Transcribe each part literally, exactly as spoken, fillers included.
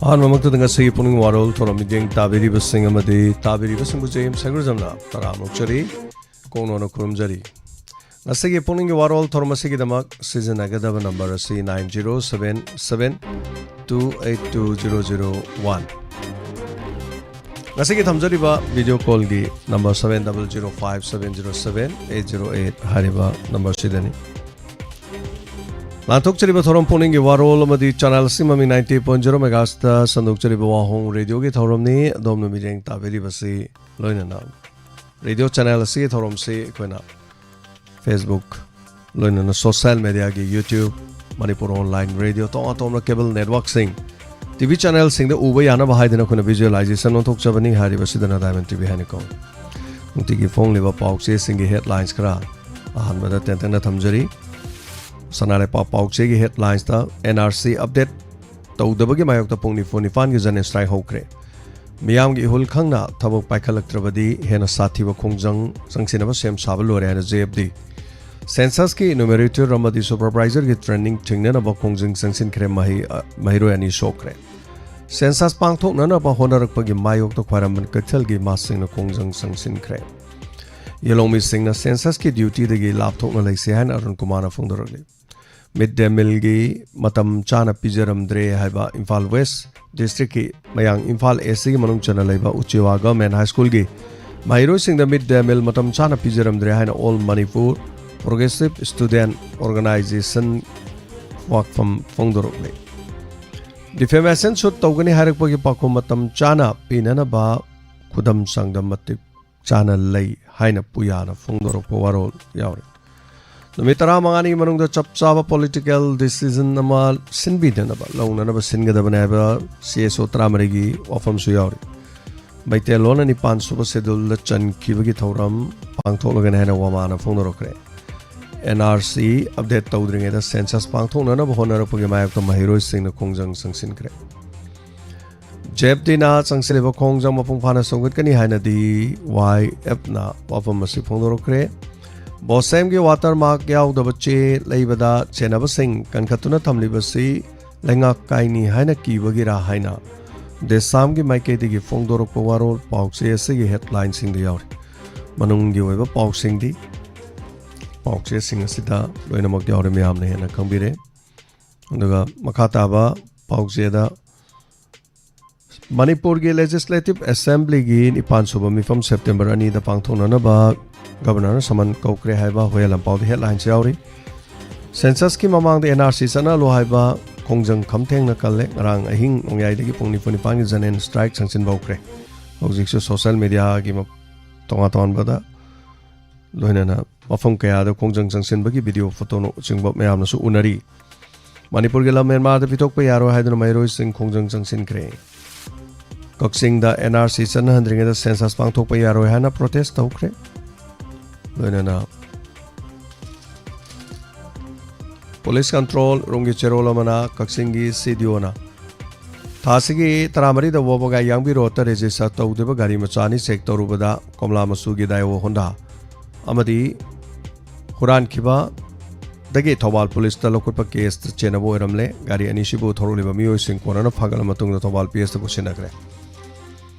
ꯑꯍꯥꯟꯕꯃꯛꯇꯗ ꯉꯁꯤꯒꯤ ꯄꯨꯛꯅꯤꯡ ꯋꯥꯔꯣꯜ ꯊꯧꯔꯝ ꯃꯤꯠꯌꯦꯡ ꯇꯥꯕꯤꯔꯤꯕꯁꯤꯡ ꯑꯃꯗꯤ ꯇꯥꯕꯤꯔꯤꯕꯁꯤꯡꯕꯨ ꯖꯦ ꯑꯦꯝ ꯁꯪꯒ꯭ꯔꯖꯝꯅ ꯇꯔꯥꯝꯅ ꯑꯣꯛꯆꯔꯤ, ꯀꯣꯛꯅꯣꯟꯅ ꯈꯨꯔꯨꯝꯖꯔꯤ꯫ ꯉꯁꯤꯒꯤ ꯄꯨꯛꯅꯤꯡꯒꯤ ꯋꯥꯔꯣꯜ ꯊꯧꯔꯝ ꯑꯁꯤꯒꯤꯗꯃꯛ ꯁꯤꯖꯤꯟꯅꯒꯗꯕ ꯅꯝꯕꯔ ꯑꯁꯤ nine zero seven seven two eight two zero zero one꯫ ꯉꯁꯤꯒꯤ ꯊꯝꯖꯔꯤꯕ ꯚꯤꯗꯤꯑꯣ ꯀꯣꯜꯒꯤ number seven double zero five seven zero seven eight zero eight ꯍꯥꯏꯔꯤꯕ ꯅꯝꯕꯔꯁꯤꯗꯅꯤ꯫ ꯂꯥꯟꯊꯣꯛꯆꯔꯤꯕ ꯊꯧꯔꯝ ꯄꯨꯛꯅꯤꯡꯒꯤ ꯋꯥꯔꯣꯜ ꯑꯃꯗꯤ ꯆꯦꯅꯦꯜ ꯑꯁꯤ ꯃꯃꯤꯡ ninety point zero megahertz ꯇ ꯁꯟꯗꯣꯛꯆꯔꯤꯕ ꯋꯥꯍꯣꯡ ꯔꯦꯗꯤꯑꯣꯒꯤ ꯊꯧꯔꯝꯅꯤ꯫ ꯑꯗꯣꯝꯅ ꯃꯤꯠꯌꯦꯡ ꯇꯥꯕꯤꯔꯤꯕꯁꯤ ꯂꯣꯏꯅꯅ ꯔꯦꯗꯤꯑꯣ ꯆꯦꯅꯦꯜ ꯑꯁꯤꯒꯤ ꯊꯧꯔꯝꯁꯤ ꯑꯩꯈꯣꯏꯅ Facebook, ꯂꯣꯏꯅꯅ ꯁꯣꯁꯤꯌꯦꯜ ꯃꯦꯗꯤꯌꯥꯒꯤ YouTube, ꯃꯅꯤꯄꯨꯔ ꯑꯣꯟꯂꯥꯏꯟ ꯔꯦꯗꯤꯑꯣ, ꯇꯣꯉꯥꯟ ꯇꯣꯉꯥꯟꯕ ꯀꯦꯕꯜ ꯅꯦꯠꯋꯥꯔꯛꯁꯤꯡ, ꯇꯤ ꯚꯤ ꯆꯦꯅꯦꯜꯁꯤꯡꯗ ꯎꯕ ꯌꯥꯅꯕ ꯍꯥꯏꯗꯨꯅ ꯑꯩꯈꯣꯏꯅ ꯚꯤꯖꯨꯑꯦꯂꯥꯏꯖꯦꯁꯟ ꯑꯣꯟꯊꯣꯛꯆꯕꯅꯤ꯫ ꯍꯥꯏꯔꯤꯕꯁꯤꯗꯅ ꯗꯥꯏꯃꯟ ꯇꯤ ꯚꯤ ꯍꯥꯏꯅ ꯀꯧꯏ꯫ ꯅꯨꯡꯇꯤꯒꯤ ꯐꯣꯡꯂꯤꯕ ꯄꯥꯎꯆꯦꯁꯤꯡꯒꯤ ꯍꯦꯗꯂꯥꯏꯟꯁ ꯈꯔ ꯑꯍꯥꯟꯕꯗ ꯇꯦꯟꯇꯛꯅ ꯊꯝꯖꯔꯤ꯫ ꯁꯅꯥ ꯂꯩꯄꯥꯛ ꯄꯥꯎꯆꯦꯒꯤ ꯍꯦꯗꯂꯥꯏꯟꯁꯇ ꯑꯦꯟ ꯑꯥꯔ ꯁꯤ ꯑꯞꯗꯦꯠ ꯇꯧꯗꯕꯒꯤ ꯃꯥꯌꯣꯛꯇ ꯄꯨꯡ ꯅꯤꯐꯨ ꯅꯤꯄꯥꯟꯒꯤ ꯖꯦꯅꯔꯦꯜ ꯁ꯭ꯇ꯭ꯔꯥꯏꯛ ꯍꯧꯈ꯭ꯔꯦ꯫ ꯃꯤꯌꯥꯝꯒꯤ ꯏꯍꯨꯜ ꯈꯪꯅ ꯊꯕꯛ ꯄꯥꯏꯈꯠꯂꯛꯇ꯭ꯔꯕꯗꯤ ꯍꯦꯟꯅ ꯁꯥꯊꯤꯕ ꯈꯣꯡꯖꯪ ꯆꯪꯁꯤꯟꯅꯕ ꯁꯦꯝ ꯁꯥꯕ ꯂꯣꯏꯔꯦ ꯍꯥꯏꯅ ꯖꯦ ꯑꯦꯐ ꯗꯤ꯫ ꯁꯦꯟꯁꯁꯀꯤ ꯏꯅꯨꯃꯦꯔꯦꯇꯔ ꯑꯃꯗꯤ ꯁꯨꯄꯔꯚꯥꯏꯖꯔꯒꯤ ꯇ꯭ꯔꯦꯅꯤꯡ ꯊꯤꯡꯅꯅꯕ ꯈꯣꯡꯖꯪ ꯆꯪꯁꯤꯟꯈ꯭ꯔꯦ, ꯃꯍꯩ-, ꯑ, ꯃꯍꯩꯔꯣꯏ ꯑꯅꯤ ꯁꯣꯛꯈ꯭ꯔꯦ꯫ ꯁꯦꯟꯁꯁ ꯄꯥꯡꯊꯣꯛꯅꯅꯕ ꯍꯣꯠꯅꯔꯛꯄꯒꯤ ꯃꯥꯌꯣꯛꯇ ꯈ꯭ꯋꯥꯏꯔꯝꯕꯟ ꯀꯩꯊꯦꯜꯒꯤ ꯃꯍꯩꯁꯪꯅ ꯈꯣꯡꯖꯪ ꯆꯪꯁꯤꯟꯈ꯭ꯔꯦ꯫ ꯌꯦꯜꯍꯧꯃꯤꯁꯤꯡꯅ ꯁꯦꯟꯁꯁꯀꯤ ꯗ꯭ꯌꯨꯇꯤꯗꯒꯤ ꯂꯥꯞꯊꯣꯛꯅ ꯂꯩꯁꯤ ꯍꯥꯏꯅ ꯑꯔꯨꯟ ꯀꯨꯃꯥꯔꯅ ꯐꯣꯡꯗꯣꯔꯛꯂꯤ꯫ ꯃꯤꯗ ꯗꯦ ꯃꯤꯜꯒꯤ ꯃꯇꯝ ꯆꯥꯅ ꯄꯤꯖꯔꯝꯗ꯭ꯔꯦ ꯍꯥꯏꯕ ꯏꯝꯐꯥꯜ ꯋꯦꯁ ꯗꯤꯁꯇ꯭ꯔꯤꯛꯀꯤ ꯃꯌꯥꯡ ꯏꯝꯐꯥꯜ ꯏꯁꯀꯤ ꯃꯅꯨꯡ ꯆꯟꯅ ꯂꯩꯕ ꯎꯆꯤꯋꯥ ꯒꯚꯔꯟꯃꯦꯟꯠ ꯍꯥꯏ ꯁ꯭ꯀꯨꯜꯒꯤ ꯃꯍꯩꯔꯣꯏꯁꯤꯡꯗ ꯃꯤꯗ ꯗꯦ ꯃꯤꯜ ꯃꯇꯝ ꯆꯥꯅ ꯄꯤꯖꯔꯝꯗ꯭ꯔꯦ ꯍꯥꯏꯅ all Manipur progressive student organisation ꯋꯥꯐꯝ ꯐꯣꯡꯗꯣꯔꯛꯂꯤ꯫ ꯗꯤꯐꯦꯃꯦꯁꯟ ꯁꯨꯠ ꯇꯧꯒꯅꯤ ꯍꯥꯏꯔꯛꯄꯒꯤ ꯄꯥꯎꯈꯨꯝ ꯃꯇꯝ ꯆꯥꯅ ꯄꯤꯅꯅꯕ ꯈꯨꯗꯝ ꯆꯥꯡꯗꯝ ꯃꯇꯤꯛ ꯆꯥꯅ ꯂꯩ ꯍꯥꯏꯅ ꯄꯨꯌꯥꯅ ꯐꯣꯡꯗꯣꯔꯛꯄ ꯋꯥꯔꯣꯜ ꯌꯥꯎꯔꯤ꯫ ꯅꯨꯃꯤꯠ ꯇꯔꯥꯃꯉꯥꯅꯤꯒꯤ ꯃꯅꯨꯡꯗ ꯆꯞ ꯆꯥꯕ ꯄꯣꯂꯤꯇꯤꯀꯦꯜ ꯗꯤꯁꯤꯖꯟ ꯑꯃ ꯁꯤꯟꯕꯤꯅꯅꯕ ꯂꯧꯅꯅꯕ ꯁꯤꯟꯒꯗꯕꯅꯤ ꯍꯥꯏꯕ ꯁꯤ ꯑꯦꯁ ꯑꯣ ꯇꯔꯥꯃꯔꯤꯒꯤ ꯋꯥꯐꯝꯁꯨ ꯌꯥꯎꯔꯤ꯫ ꯃꯩꯇꯩꯂꯣꯟꯅ ꯅꯤꯄꯥꯟ ꯁꯨꯕ ꯁꯦꯗꯨꯜꯗ ꯆꯟꯈꯤꯕꯒꯤ ꯊꯧꯔꯝ ꯄꯥꯡꯊꯣꯛꯂꯒꯅꯤ ꯍꯥꯏꯅ ꯋꯥꯃꯥꯅ ꯐꯣꯡꯗꯣꯔꯛꯈ꯭ꯔꯦ꯫ ꯑꯦꯟ ꯑꯥꯔ ꯁꯤ ꯑꯞꯗꯦꯠ ꯇꯧꯗ꯭ꯔꯤꯉꯩꯗ ꯁꯦꯟꯁꯁ ꯄꯥꯡꯊꯣꯛꯅꯅꯕ ꯍꯣꯠꯅꯔꯛꯄꯒꯤ ꯃꯥꯌꯣꯛꯇ ꯃꯍꯩꯔꯣꯏꯁꯤꯡꯅ ꯈꯣꯡꯖꯪ ꯆꯪꯁꯤꯟꯈ꯭ꯔꯦ꯫ ꯖꯦ ꯑꯦꯐ ꯗꯤꯅ ꯆꯪꯁꯤꯜꯂꯤꯕ ꯈꯣꯡꯖꯪ ꯃꯄꯨꯡ ꯐꯥꯅ ꯁꯧꯒꯠꯀꯅꯤ ꯍꯥꯏꯅꯗꯤ ꯋꯥꯏ ꯑꯦꯐꯅ ꯋꯥꯐꯝ ꯑꯁꯤ ꯐꯣꯡꯗꯣꯔꯛꯈ꯭ꯔꯦ꯫ ꯕꯣꯁꯦꯝꯒꯤ ꯋꯥꯇꯔ ꯃꯥꯔꯛ ꯌꯥꯎꯗꯕ ꯆꯦ ꯂꯩꯕꯗ ꯆꯦꯟꯅꯕꯁꯤꯡ ꯀꯟꯈꯠꯇꯨꯅ ꯊꯝꯂꯤꯕꯁꯤ ꯂꯩꯉꯥꯛ ꯀꯥꯏꯅꯤ ꯍꯥꯏꯅ ꯀꯤꯕꯒꯤꯔꯥ ꯍꯥꯏꯅ ꯗꯦꯁꯥꯝꯒꯤ ꯃꯥꯏꯀꯩꯗꯒꯤ ꯐꯣꯡꯗꯣꯔꯛꯄ ꯋꯥꯔꯣꯜ ꯄꯥꯎꯆꯦ ꯑꯁꯤꯒꯤ ꯍꯦꯗꯂꯥꯏꯟꯁꯤꯡꯗ ꯌꯥꯎꯔꯤ꯫ ꯃꯅꯨꯡꯒꯤ ꯑꯣꯏꯕ ꯄꯥꯎꯁꯤꯡꯗꯤ ꯄꯥꯎꯆꯦꯁꯤꯡ ꯑꯁꯤꯗ ꯂꯣꯏꯅꯃꯛ ꯌꯥꯎꯔꯦ, ꯃꯌꯥꯝꯅ ꯍꯦꯟꯅ ꯈꯪꯕꯤꯔꯦ꯫ ꯑꯗꯨꯒ ꯃꯈꯥ ꯇꯥꯕ ꯄꯥꯎꯆꯦꯗ ꯃꯅꯤꯄꯨꯔꯒꯤ ꯂꯦꯖꯤꯁꯂꯦꯇꯤꯚ ꯑꯦꯁꯦꯝꯕ꯭ꯂꯤꯒꯤ ꯅꯤꯄꯥꯟ ꯁꯨꯕ ꯃꯤꯐꯝ ꯁꯦꯞꯇꯦꯝꯕꯔ ꯑꯅꯤꯗ ꯄꯥꯡꯊꯣꯛꯅꯅꯕ ꯒꯕꯔꯅꯔ ꯁꯃꯟ ꯀꯧꯈ꯭ꯔꯦ ꯍꯥꯏꯕ ꯍꯨꯌꯦꯟ ꯂꯥꯟꯄꯥꯎꯗ ꯍꯦꯗꯂꯥꯏꯟꯁ ꯌꯥꯎꯔꯤ꯫ ꯁꯦꯟꯁꯁꯀꯤ ꯃꯃꯥꯡꯗ ꯑꯦꯟ ꯑꯥꯔ ꯁꯤ ꯆꯠꯅꯍꯜꯂꯨ ꯍꯥꯏꯕ ꯈꯣꯡꯖꯪ ꯈꯝꯊꯦꯡꯅ ꯀꯜꯂꯦ꯫ ꯉꯔꯥꯡ ꯑꯍꯤꯡ ꯅꯣꯡꯌꯥꯏꯗꯒꯤ ꯄꯨꯡ ꯅꯤꯐꯨ ꯅꯤꯄꯥꯟꯒꯤ ꯖꯦꯅꯦꯔꯦꯜ ꯁ꯭ꯇ꯭ꯔꯥꯏꯛ ꯁꯪꯆꯤꯟꯕ ꯍꯧꯈ꯭ꯔꯦ꯫ ꯍꯧꯖꯤꯛꯁꯨ ꯁꯣꯁꯦꯜ ꯃꯦꯗꯤꯌꯥꯒꯤ ꯃ-, ꯇꯣꯉꯥꯟ ꯇꯣꯉꯥꯟꯕꯗ ꯂꯣꯏꯅꯅ ꯃꯐꯝ ꯀꯌꯥꯗ ꯈꯣꯡꯖꯪ ꯆꯪꯁꯤꯟꯕꯒꯤ ꯚꯤꯗꯤꯑꯣ, ꯐꯣꯇꯣꯅꯆꯤꯡꯕ ꯃꯌꯥꯝꯅꯁꯨ ꯎꯅꯔꯤ꯫ ꯃꯅꯤꯄꯨꯔꯒꯤ ꯂꯝ ꯃ꯭ꯌꯥꯟꯃꯥꯔꯗ ꯄꯤꯊꯣꯛꯄ ꯌꯥꯔꯣꯏ ꯍꯥꯏꯗꯨꯅ ꯃꯍꯩꯔꯣꯏꯁꯤꯡ ꯈꯣꯡꯖꯪ ꯆꯪꯁꯤꯟꯈ꯭ꯔꯦ꯫ ꯀꯛꯆꯤꯡꯗ ꯑꯦꯟ ꯑꯥꯔ ꯁꯤ ꯆꯠꯅꯍꯟꯗ꯭ꯔꯤꯉꯩꯗ ꯁꯦꯟꯁꯁ ꯄꯥꯡꯊꯣꯛꯄ ꯌꯥꯔꯣꯏ ꯍꯥꯏꯅ ꯄ꯭ꯔꯣꯇꯦꯁ ꯇꯧꯈ꯭ꯔꯦ꯫ ꯂꯣꯏꯅꯅ ꯄꯨꯂꯤꯁ ꯀꯟꯇ꯭ꯔꯣꯜ ꯔꯨꯝꯒꯤ ꯆꯦꯔꯣꯜ ꯑꯃꯅ ꯀꯛꯆꯤꯡꯒꯤ ꯁꯤ ꯗꯤ ꯑꯣꯅ ꯊꯥ ꯑꯁꯤꯒꯤ ꯇꯔꯥꯃꯔꯤꯗ ꯋꯥꯕꯒꯥꯏ ꯌꯥꯡꯕꯤ ꯔꯣꯗꯇ ꯔꯦꯖꯤꯁꯇꯔ ꯇꯧꯗ꯭ꯔꯤꯕ ꯒꯥꯔꯤ ꯃꯆꯥ ꯑꯅꯤ ꯆꯦꯛ ꯇꯧꯔꯨꯕꯗ ꯀꯣꯝꯂꯥ ꯃꯆꯨꯒꯤ ꯗꯥꯏꯑꯣ ꯍꯣꯟꯗꯥ ꯑꯃꯗꯤ ꯍꯨꯔꯥꯟꯈꯤꯕꯗꯒꯤ ꯊꯧꯕꯥꯜ ꯄꯨꯂꯤꯁꯇ ꯂꯧꯈꯠꯄ ꯀꯦꯁꯇ ꯆꯦꯟꯅꯕ ꯑꯣꯏꯔꯝꯂꯦ꯫ ꯒꯥꯔꯤ ꯑꯅꯤꯁꯤꯕꯨ ꯊꯧꯔꯛꯂꯤꯕ ꯃꯤꯑꯣꯏꯁꯤꯡ ꯀꯣꯟꯅꯅ ꯐꯥꯒꯠꯂ ꯃꯇꯨꯡꯗ ꯊꯧꯕꯥꯜ ꯄꯤ ꯑꯦꯁꯇ ꯄꯨꯁꯤꯟꯅꯈ꯭ꯔꯦ꯫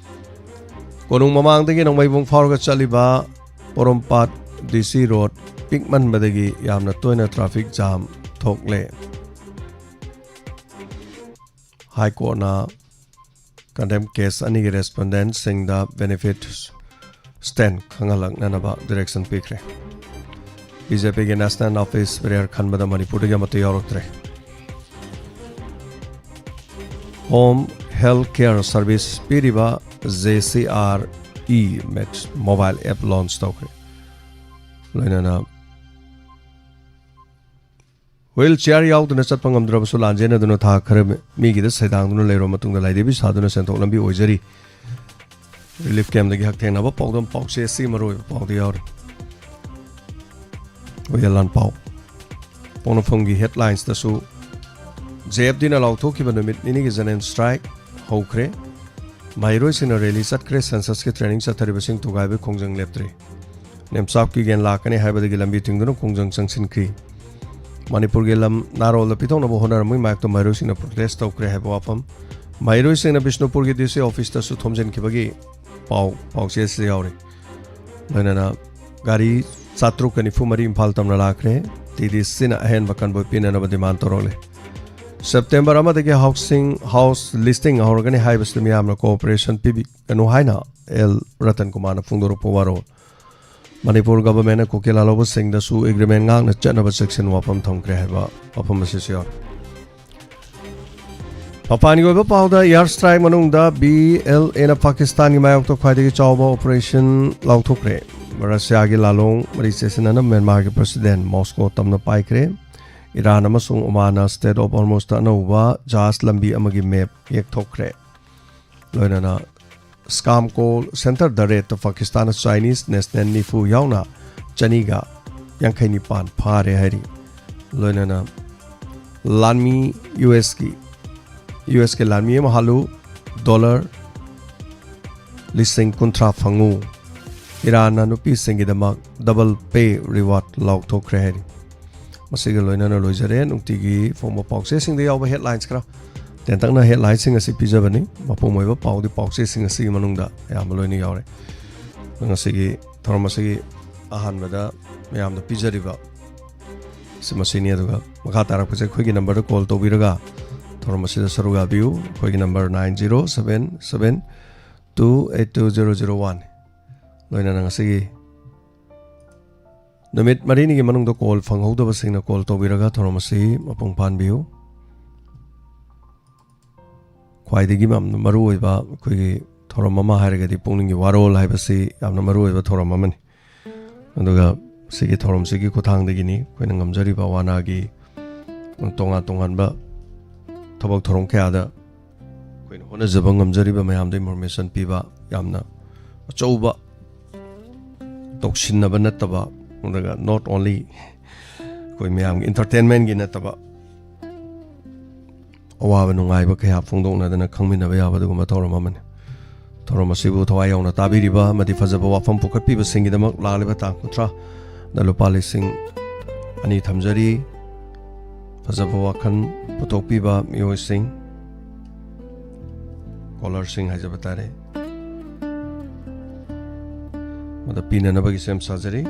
ꯀꯣꯅꯨꯡ ꯃꯃꯥꯡꯗꯒꯤ ꯅꯣꯡꯃꯩꯕꯨꯡ ꯐꯥꯎꯔꯒ ꯆꯠꯂꯤꯕ ꯄꯣꯔꯣꯝꯄꯥꯠ ꯗꯤ ꯁꯤ ꯔꯣꯗ ꯄꯤꯛꯃꯟꯕꯗꯒꯤ ꯌꯥꯝꯅ ꯇꯣꯏꯅ ꯇ꯭ꯔꯥꯐꯤꯛ ꯖꯥꯝ ꯊꯣꯛꯂꯦ꯫ ꯍꯥꯏ ꯀꯣꯔꯠꯅ ꯀꯟꯇꯦꯝ ꯀꯦꯁ ꯑꯅꯤꯒꯤ ꯔꯦꯁꯄꯣꯟꯗꯦꯟꯠꯁꯤꯡꯗ ꯕꯦꯅꯤꯐꯤꯠ ꯁ꯭ꯇꯦꯟ ꯈꯪꯍꯜꯂꯛꯅꯅꯕ ꯗꯤꯔꯦꯛꯁꯟ ꯄꯤꯈ꯭ꯔꯦ꯫ ꯕꯤ ꯖꯦ ꯄꯤꯒꯤ ꯅꯦꯁꯅꯦꯜ ꯑꯣꯐꯤꯁ ꯕꯦꯔꯤꯌꯔ ꯈꯟꯕꯗ ꯃꯅꯤꯄꯨꯔꯗꯒꯤ ꯑꯃꯠꯇ ꯌꯥꯎꯔꯛꯇ꯭ꯔꯦ꯫ ꯍꯣꯝ ꯍꯦꯜꯊ ꯀꯦꯌꯔ ꯁꯔꯚꯤꯁ ꯄꯤꯔꯤꯕ J C R E max mobile app launch ꯇꯧꯈ꯭ꯔꯦ꯫ ꯂꯣꯏꯅꯅ ꯋꯤꯜ ꯆꯤꯌꯥꯔ ꯌꯥꯎꯗꯅ ꯆꯠꯄ ꯉꯝꯗ꯭ꯔꯕꯁꯨ ꯂꯥꯟꯖꯦꯟꯅꯗꯨꯅ ꯊꯥ ꯈꯔ ꯃꯤꯒꯤꯗ ꯁꯩꯗꯥꯡꯗꯨꯅ ꯂꯩꯔꯕ ꯃꯇꯨꯡꯗ ꯂꯥꯏꯙꯤꯕꯤ ꯁꯥꯗꯨꯅ ꯁꯦꯟꯊꯣꯛ ꯂꯝꯕꯤ ꯑꯣꯏꯖꯔꯤ꯫ ꯔꯤꯂꯤꯐ ꯀꯦꯝꯞꯇꯒꯤ ꯍꯛꯊꯦꯡꯅꯕ ꯄꯥꯎꯗꯝ ꯄꯥꯎꯆꯦ ꯑꯁꯤꯒꯤ ꯃꯔꯨꯑꯣꯏꯕ ꯄꯥꯎꯗ ꯌꯥꯎꯔꯤ꯫ ꯍꯨꯌꯦꯟ ꯂꯥꯟꯄꯥꯎ ꯄꯣꯛꯅꯐꯝꯒꯤ ꯍꯦꯗꯂꯥꯏꯟꯁꯇꯁꯨ ꯖꯦ ꯑꯦꯐ ꯗꯤꯅ ꯂꯥꯎꯊꯣꯛꯈꯤꯕ ꯅꯨꯃꯤꯠ ꯅꯤꯅꯤꯒꯤ ꯖꯦꯅꯦꯔꯦꯜ ꯁ꯭ꯇ꯭ꯔꯥꯏꯛ ꯍꯧꯈ꯭ꯔꯦ꯫ ꯃꯍꯩꯔꯣꯏꯁꯤꯡꯅ ꯔꯦꯂꯤ ꯆꯠꯈ꯭ꯔꯦ꯫ ꯁꯦꯟꯁꯁꯀꯤ ꯇ꯭ꯔꯦꯅꯤꯡ ꯆꯠꯊꯔꯤꯕꯁꯤꯡ ꯊꯨꯒꯥꯏꯕꯒꯤ ꯈꯣꯡꯖꯪ ꯂꯦꯞꯇ꯭ꯔꯤ꯫ ꯅꯦꯝꯆꯥꯞꯀꯤ ꯒꯦꯟ ꯂꯥꯛꯀꯅꯤ ꯍꯥꯏꯕꯗꯒꯤ ꯂꯝꯕꯤ ꯊꯤꯡꯗꯨꯅ ꯈꯣꯡꯖꯪ ꯆꯪꯁꯤꯟꯈꯤ꯫ ꯃꯅꯤꯄꯨꯔꯒꯤ ꯂꯝ ꯅꯥꯔꯣꯜꯗ ꯄꯤꯊꯣꯛꯅꯕ ꯍꯣꯠꯅꯔꯝꯕꯒꯤ ꯃꯥꯌꯣꯛꯇ ꯃꯍꯩꯔꯣꯏꯁꯤꯡꯅ ꯄ꯭ꯔꯣꯇꯦꯁ ꯇꯧꯈ꯭ꯔꯦ ꯍꯥꯏꯕ ꯋꯥꯐꯝ, ꯃꯍꯩꯔꯣꯏꯁꯤꯡꯅ ꯕꯤꯁꯅꯨꯄꯨꯔꯒꯤ ꯗꯤ ꯁꯤ ꯑꯣꯐꯤꯁꯇꯁꯨ ꯊꯣꯝꯖꯤꯟꯈꯤꯕꯒꯤ ꯄꯥꯎ ꯄꯥꯎꯆꯦꯁꯤꯗ ꯌꯥꯎꯔꯤ꯫ ꯂꯣꯏꯅꯅ ꯒꯥꯔꯤ ꯆꯥꯇ꯭ꯔꯨꯛꯀ ꯅꯤꯐꯨ ꯃꯔꯤ ꯏꯝꯐꯥꯜ ꯇꯝꯅ ꯂꯥꯛꯈ꯭ꯔꯦ꯫ ꯇꯤ ꯗꯤ ꯁꯤꯅ ꯑꯍꯦꯟꯕ ꯀꯟꯚꯣꯏ ꯄꯤꯅꯅꯕ ꯗꯤꯃꯥꯟ ꯇꯧꯔꯛꯂꯤ꯫ ꯁꯦꯞꯇꯦꯝꯕꯔ ꯑꯃꯗꯒꯤ ꯍꯥꯎꯁꯤꯡ, ꯍꯥꯎꯁ ꯂꯤꯁꯇꯤꯡ ꯍꯧꯔꯒꯅꯤ ꯍꯥꯏꯕꯁꯤꯗ ꯃꯤꯌꯥꯝꯅ ꯀꯣꯑꯣꯄꯔꯦꯁꯟ ꯄꯤꯕꯤꯒꯅꯨ ꯍꯥꯏꯅ ꯑꯦꯜ ꯔꯇꯟ ꯀꯨꯃꯥꯔꯅ ꯐꯣꯡꯗꯣꯔꯛꯄ ꯋꯥꯔꯣꯜ꯫ ꯃꯅꯤꯄꯨꯔ ꯒꯚꯔꯟꯃꯦꯟꯠꯅ ꯀꯨꯀꯤ ꯂꯥꯜꯍꯧꯕꯁꯤꯡꯗꯁꯨ ꯑꯦꯒ꯭ꯔꯤꯃꯦꯟꯠ ꯉꯥꯛꯅ ꯆꯠꯅꯕ ꯆꯦꯛꯁꯤꯟ ꯋꯥꯐꯝ ꯊꯝꯈ꯭ꯔꯦ ꯍꯥꯏꯕ ꯋꯥꯐꯝ ꯑꯁꯤꯁꯨ ꯌꯥꯎꯔꯤ꯫ ꯃꯄꯥꯟꯒꯤ ꯑꯣꯏꯕ ꯄꯥꯎꯗ, ꯏꯌꯥꯔ ꯁ꯭ꯇ꯭ꯔꯥꯏꯛ ꯃꯅꯨꯡꯗ ꯕꯤ ꯑꯦꯜ ꯑꯦꯅ ꯄꯥꯀꯤꯁꯇꯥꯟꯒꯤ ꯃꯥꯌꯣꯛꯇ ꯈ꯭ꯋꯥꯏꯗꯒꯤ ꯆꯥꯎꯕ ꯑꯣꯄꯔꯦꯁꯟ ꯂꯥꯎꯊꯣꯛꯈ꯭ꯔꯦ꯫ ꯔꯁꯤꯌꯥꯒꯤ ꯂꯥꯂꯣꯡ ꯃꯔꯤ ꯆꯦꯁꯤꯟꯅꯅ ꯃ꯭ꯌꯥꯟꯃꯥꯔꯒꯤ ꯄ꯭ꯔꯁꯤꯗꯦꯟꯠ ꯃꯣꯁꯀꯣ ꯇꯝꯅ ꯄꯥꯏꯈ꯭ꯔꯦ꯫ ꯏꯔꯥꯟ ꯑꯃꯁꯨꯡ ꯑꯣꯃꯥꯟꯅ ꯁ꯭ꯇ꯭ꯔꯦꯠ ꯑꯣꯐ ꯍꯣꯔꯃꯨꯖꯇ ꯑꯅꯧꯕ ꯖꯍꯥꯖ ꯂꯝꯕꯤ ꯑꯃꯒꯤ ꯃꯦꯞ ꯌꯦꯛꯊꯣꯛꯈ꯭ꯔꯦ꯫ ꯂꯣꯏꯅꯅ ꯁ꯭ꯀꯥꯝ ꯀꯣꯜ ꯁꯦꯟꯇꯔꯗ ꯔꯦꯠꯇ ꯄꯥꯀꯤꯁꯇꯥꯟꯅ ꯆꯥꯏꯅꯤꯁ ꯅꯦꯁꯅꯦꯜ ꯅꯤꯐꯨ ꯌꯥꯎꯅ ꯆꯅꯤꯒ ꯌꯥꯡꯈꯩ ꯅꯤꯄꯥꯟ ꯐꯥꯔꯦ ꯍꯥꯏꯔꯤ꯫ ꯂꯣꯏꯅꯅ ꯂꯥꯟꯃꯤ ꯌꯨ ꯑꯦꯁꯀꯤ, ꯌꯨ ꯑꯦꯁꯀꯤ ꯂꯥꯟꯃꯤ ꯑꯃ ꯍꯥꯠꯂꯨ, ꯗꯣꯂꯔ ꯂꯤꯁꯤꯡ ꯀꯨꯟꯊ꯭ꯔꯥ ꯐꯪꯉꯨ꯫ ꯏꯔꯥꯟꯅ ꯅꯨꯄꯤꯁꯤꯡꯒꯤꯗꯃꯛ ꯗꯕꯜ ꯄꯦ ꯔꯤꯋꯥꯔꯗ ꯂꯥꯎꯊꯣꯛꯈ꯭ꯔꯦ ꯍꯥꯏꯔꯤ꯫ ꯃꯁꯤꯒ ꯂꯣꯏꯅꯅ ꯂꯣꯏꯖꯔꯦ ꯅꯨꯡꯇꯤꯒꯤ ꯐꯣꯡꯕ ꯄꯥꯎꯆꯦꯁꯤꯡꯗ ꯌꯥꯎꯕ ꯍꯦꯗꯂꯥꯏꯟꯁ ꯈꯔ꯫ ꯇꯦꯟꯇꯛꯅ ꯍꯦꯗꯂꯥꯏꯟꯁꯤꯡ ꯑꯁꯤ ꯄꯤꯖꯕꯅꯤ꯫ ꯃꯄꯨꯡ ꯑꯣꯏꯕ ꯄꯥꯎꯗꯤ ꯄꯥꯎꯆꯦꯁꯤꯡ ꯑꯁꯤꯒꯤ ꯃꯅꯨꯡꯗ ꯑꯌꯥꯝꯕ ꯂꯣꯏꯅ ꯌꯥꯎꯔꯦ꯫ ꯉꯁꯤꯒꯤ ꯊꯧꯔꯝ ꯑꯁꯤꯒꯤ ꯑꯍꯥꯟꯕꯗ ꯃꯌꯥꯝꯗ ꯄꯤꯖꯔꯤꯕ ꯁꯤ ꯃꯁꯤꯅꯤ꯫ ꯑꯗꯨꯒ ꯃꯈꯥ ꯇꯥꯔꯛꯄꯁꯦ ꯑꯩꯈꯣꯏꯒꯤ ꯅꯝꯕꯔꯗ ꯀꯣꯜ ꯇꯧꯕꯤꯔꯒ ꯊꯧꯔꯝ ꯑꯁꯤꯗ ꯁꯔꯨꯛ ꯌꯥꯕꯤꯌꯨ꯫ ꯑꯩꯈꯣꯏꯒꯤ number nine zero seven seven two eight two zero zero one꯫ ꯂꯣꯏꯅꯅ ꯉꯁꯤꯒꯤ ꯅꯨꯃꯤꯠ ꯃꯔꯤꯅꯤꯒꯤ ꯃꯅꯨꯡꯗ ꯀꯣꯜ ꯐꯪꯍꯧꯗꯕꯁꯤꯡꯅ ꯀꯣꯜ ꯇꯧꯕꯤꯔꯒ ꯊꯧꯔꯝ ꯑꯁꯤ ꯃꯄꯨꯡ ꯐꯥꯍꯟꯕꯤꯌꯨ꯫ ꯈ꯭ꯋꯥꯏꯗꯒꯤ ꯌꯥꯝꯅ ꯃꯔꯨꯑꯣꯏꯕ ꯑꯩꯈꯣꯏꯒꯤ ꯊꯧꯔꯝ ꯑꯃ ꯍꯥꯏꯔꯒꯗꯤ ꯄꯨꯛꯅꯤꯡꯒꯤ ꯋꯥꯔꯣꯜ ꯍꯥꯏꯕꯁꯤ ꯌꯥꯝꯅ ꯃꯔꯨꯑꯣꯏꯕ ꯊꯧꯔꯝ ꯑꯃꯅꯤ꯫ ꯑꯗꯨꯒ ꯁꯤꯒꯤ ꯊꯧꯔꯝꯁꯤꯒꯤ ꯈꯨꯠꯊꯥꯡꯗꯒꯤꯅꯤ ꯑꯩꯈꯣꯏꯅ ꯉꯝꯖꯔꯤꯕ ꯋꯥꯅꯥꯒꯤ ꯇꯣꯉꯥꯟ ꯇꯣꯉꯥꯟꯕ ꯊꯕꯛ ꯊꯧꯔꯝ ꯀꯌꯥꯗ ꯑꯩꯈꯣꯏꯅ ꯍꯣꯠꯅꯖꯕ ꯉꯝꯖꯔꯤꯕ ꯃꯌꯥꯝꯗ ꯏꯟꯐꯣꯔꯃꯦꯁꯟ ꯄꯤꯕ, ꯌꯥꯝꯅ ꯑꯆꯧꯕ ꯇꯧꯁꯤꯟꯅꯕ ꯅꯠꯇꯕ, ꯑꯗꯨꯒ not only ꯑꯩꯈꯣꯏ ꯃꯌꯥꯝꯒꯤ ꯏꯟꯇꯔꯇꯦꯟꯃꯦꯟꯒꯤ ꯅꯠꯇꯕ, ꯑꯋꯥꯕ ꯅꯨꯡꯉꯥꯏꯕ ꯀꯌꯥ ꯐꯣꯡꯗꯣꯛꯅꯗꯅ ꯈꯪꯃꯤꯟꯅꯕ ꯌꯥꯕ ꯑꯗꯨꯒꯨꯝꯕ ꯊꯧꯔꯝ ꯑꯃꯅꯤ꯫ ꯊꯧꯔꯝ ꯑꯁꯤꯕꯨ ꯊꯋꯥꯏ ꯌꯥꯎꯅ ꯇꯥꯕꯤꯔꯤꯕ ꯑꯃꯗꯤ ꯐꯖꯕ ꯋꯥꯐꯝ ꯄꯨꯈꯠꯄꯤꯕꯁꯤꯡꯒꯤꯗꯃꯛ ꯂꯥꯛꯂꯤꯕ ꯇꯥꯡ ꯀꯨꯟꯊ꯭ꯔꯥꯗ ꯂꯨꯄꯥ ꯂꯤꯁꯤꯡ ꯑꯅꯤ ꯊꯝꯖꯔꯤ꯫ ꯐꯖꯕ ꯋꯥꯈꯜ ꯄꯨꯊꯣꯛꯄꯤꯕ ꯃꯤꯑꯣꯏꯁꯤꯡ, ꯀꯣꯂꯔꯁꯤꯡ ꯍꯥꯏꯖꯕ ꯇꯥꯔꯦ, ꯃꯗ ꯄꯤꯅꯅꯕꯒꯤ ꯁꯦꯝ ꯁꯥꯖꯔꯤ꯫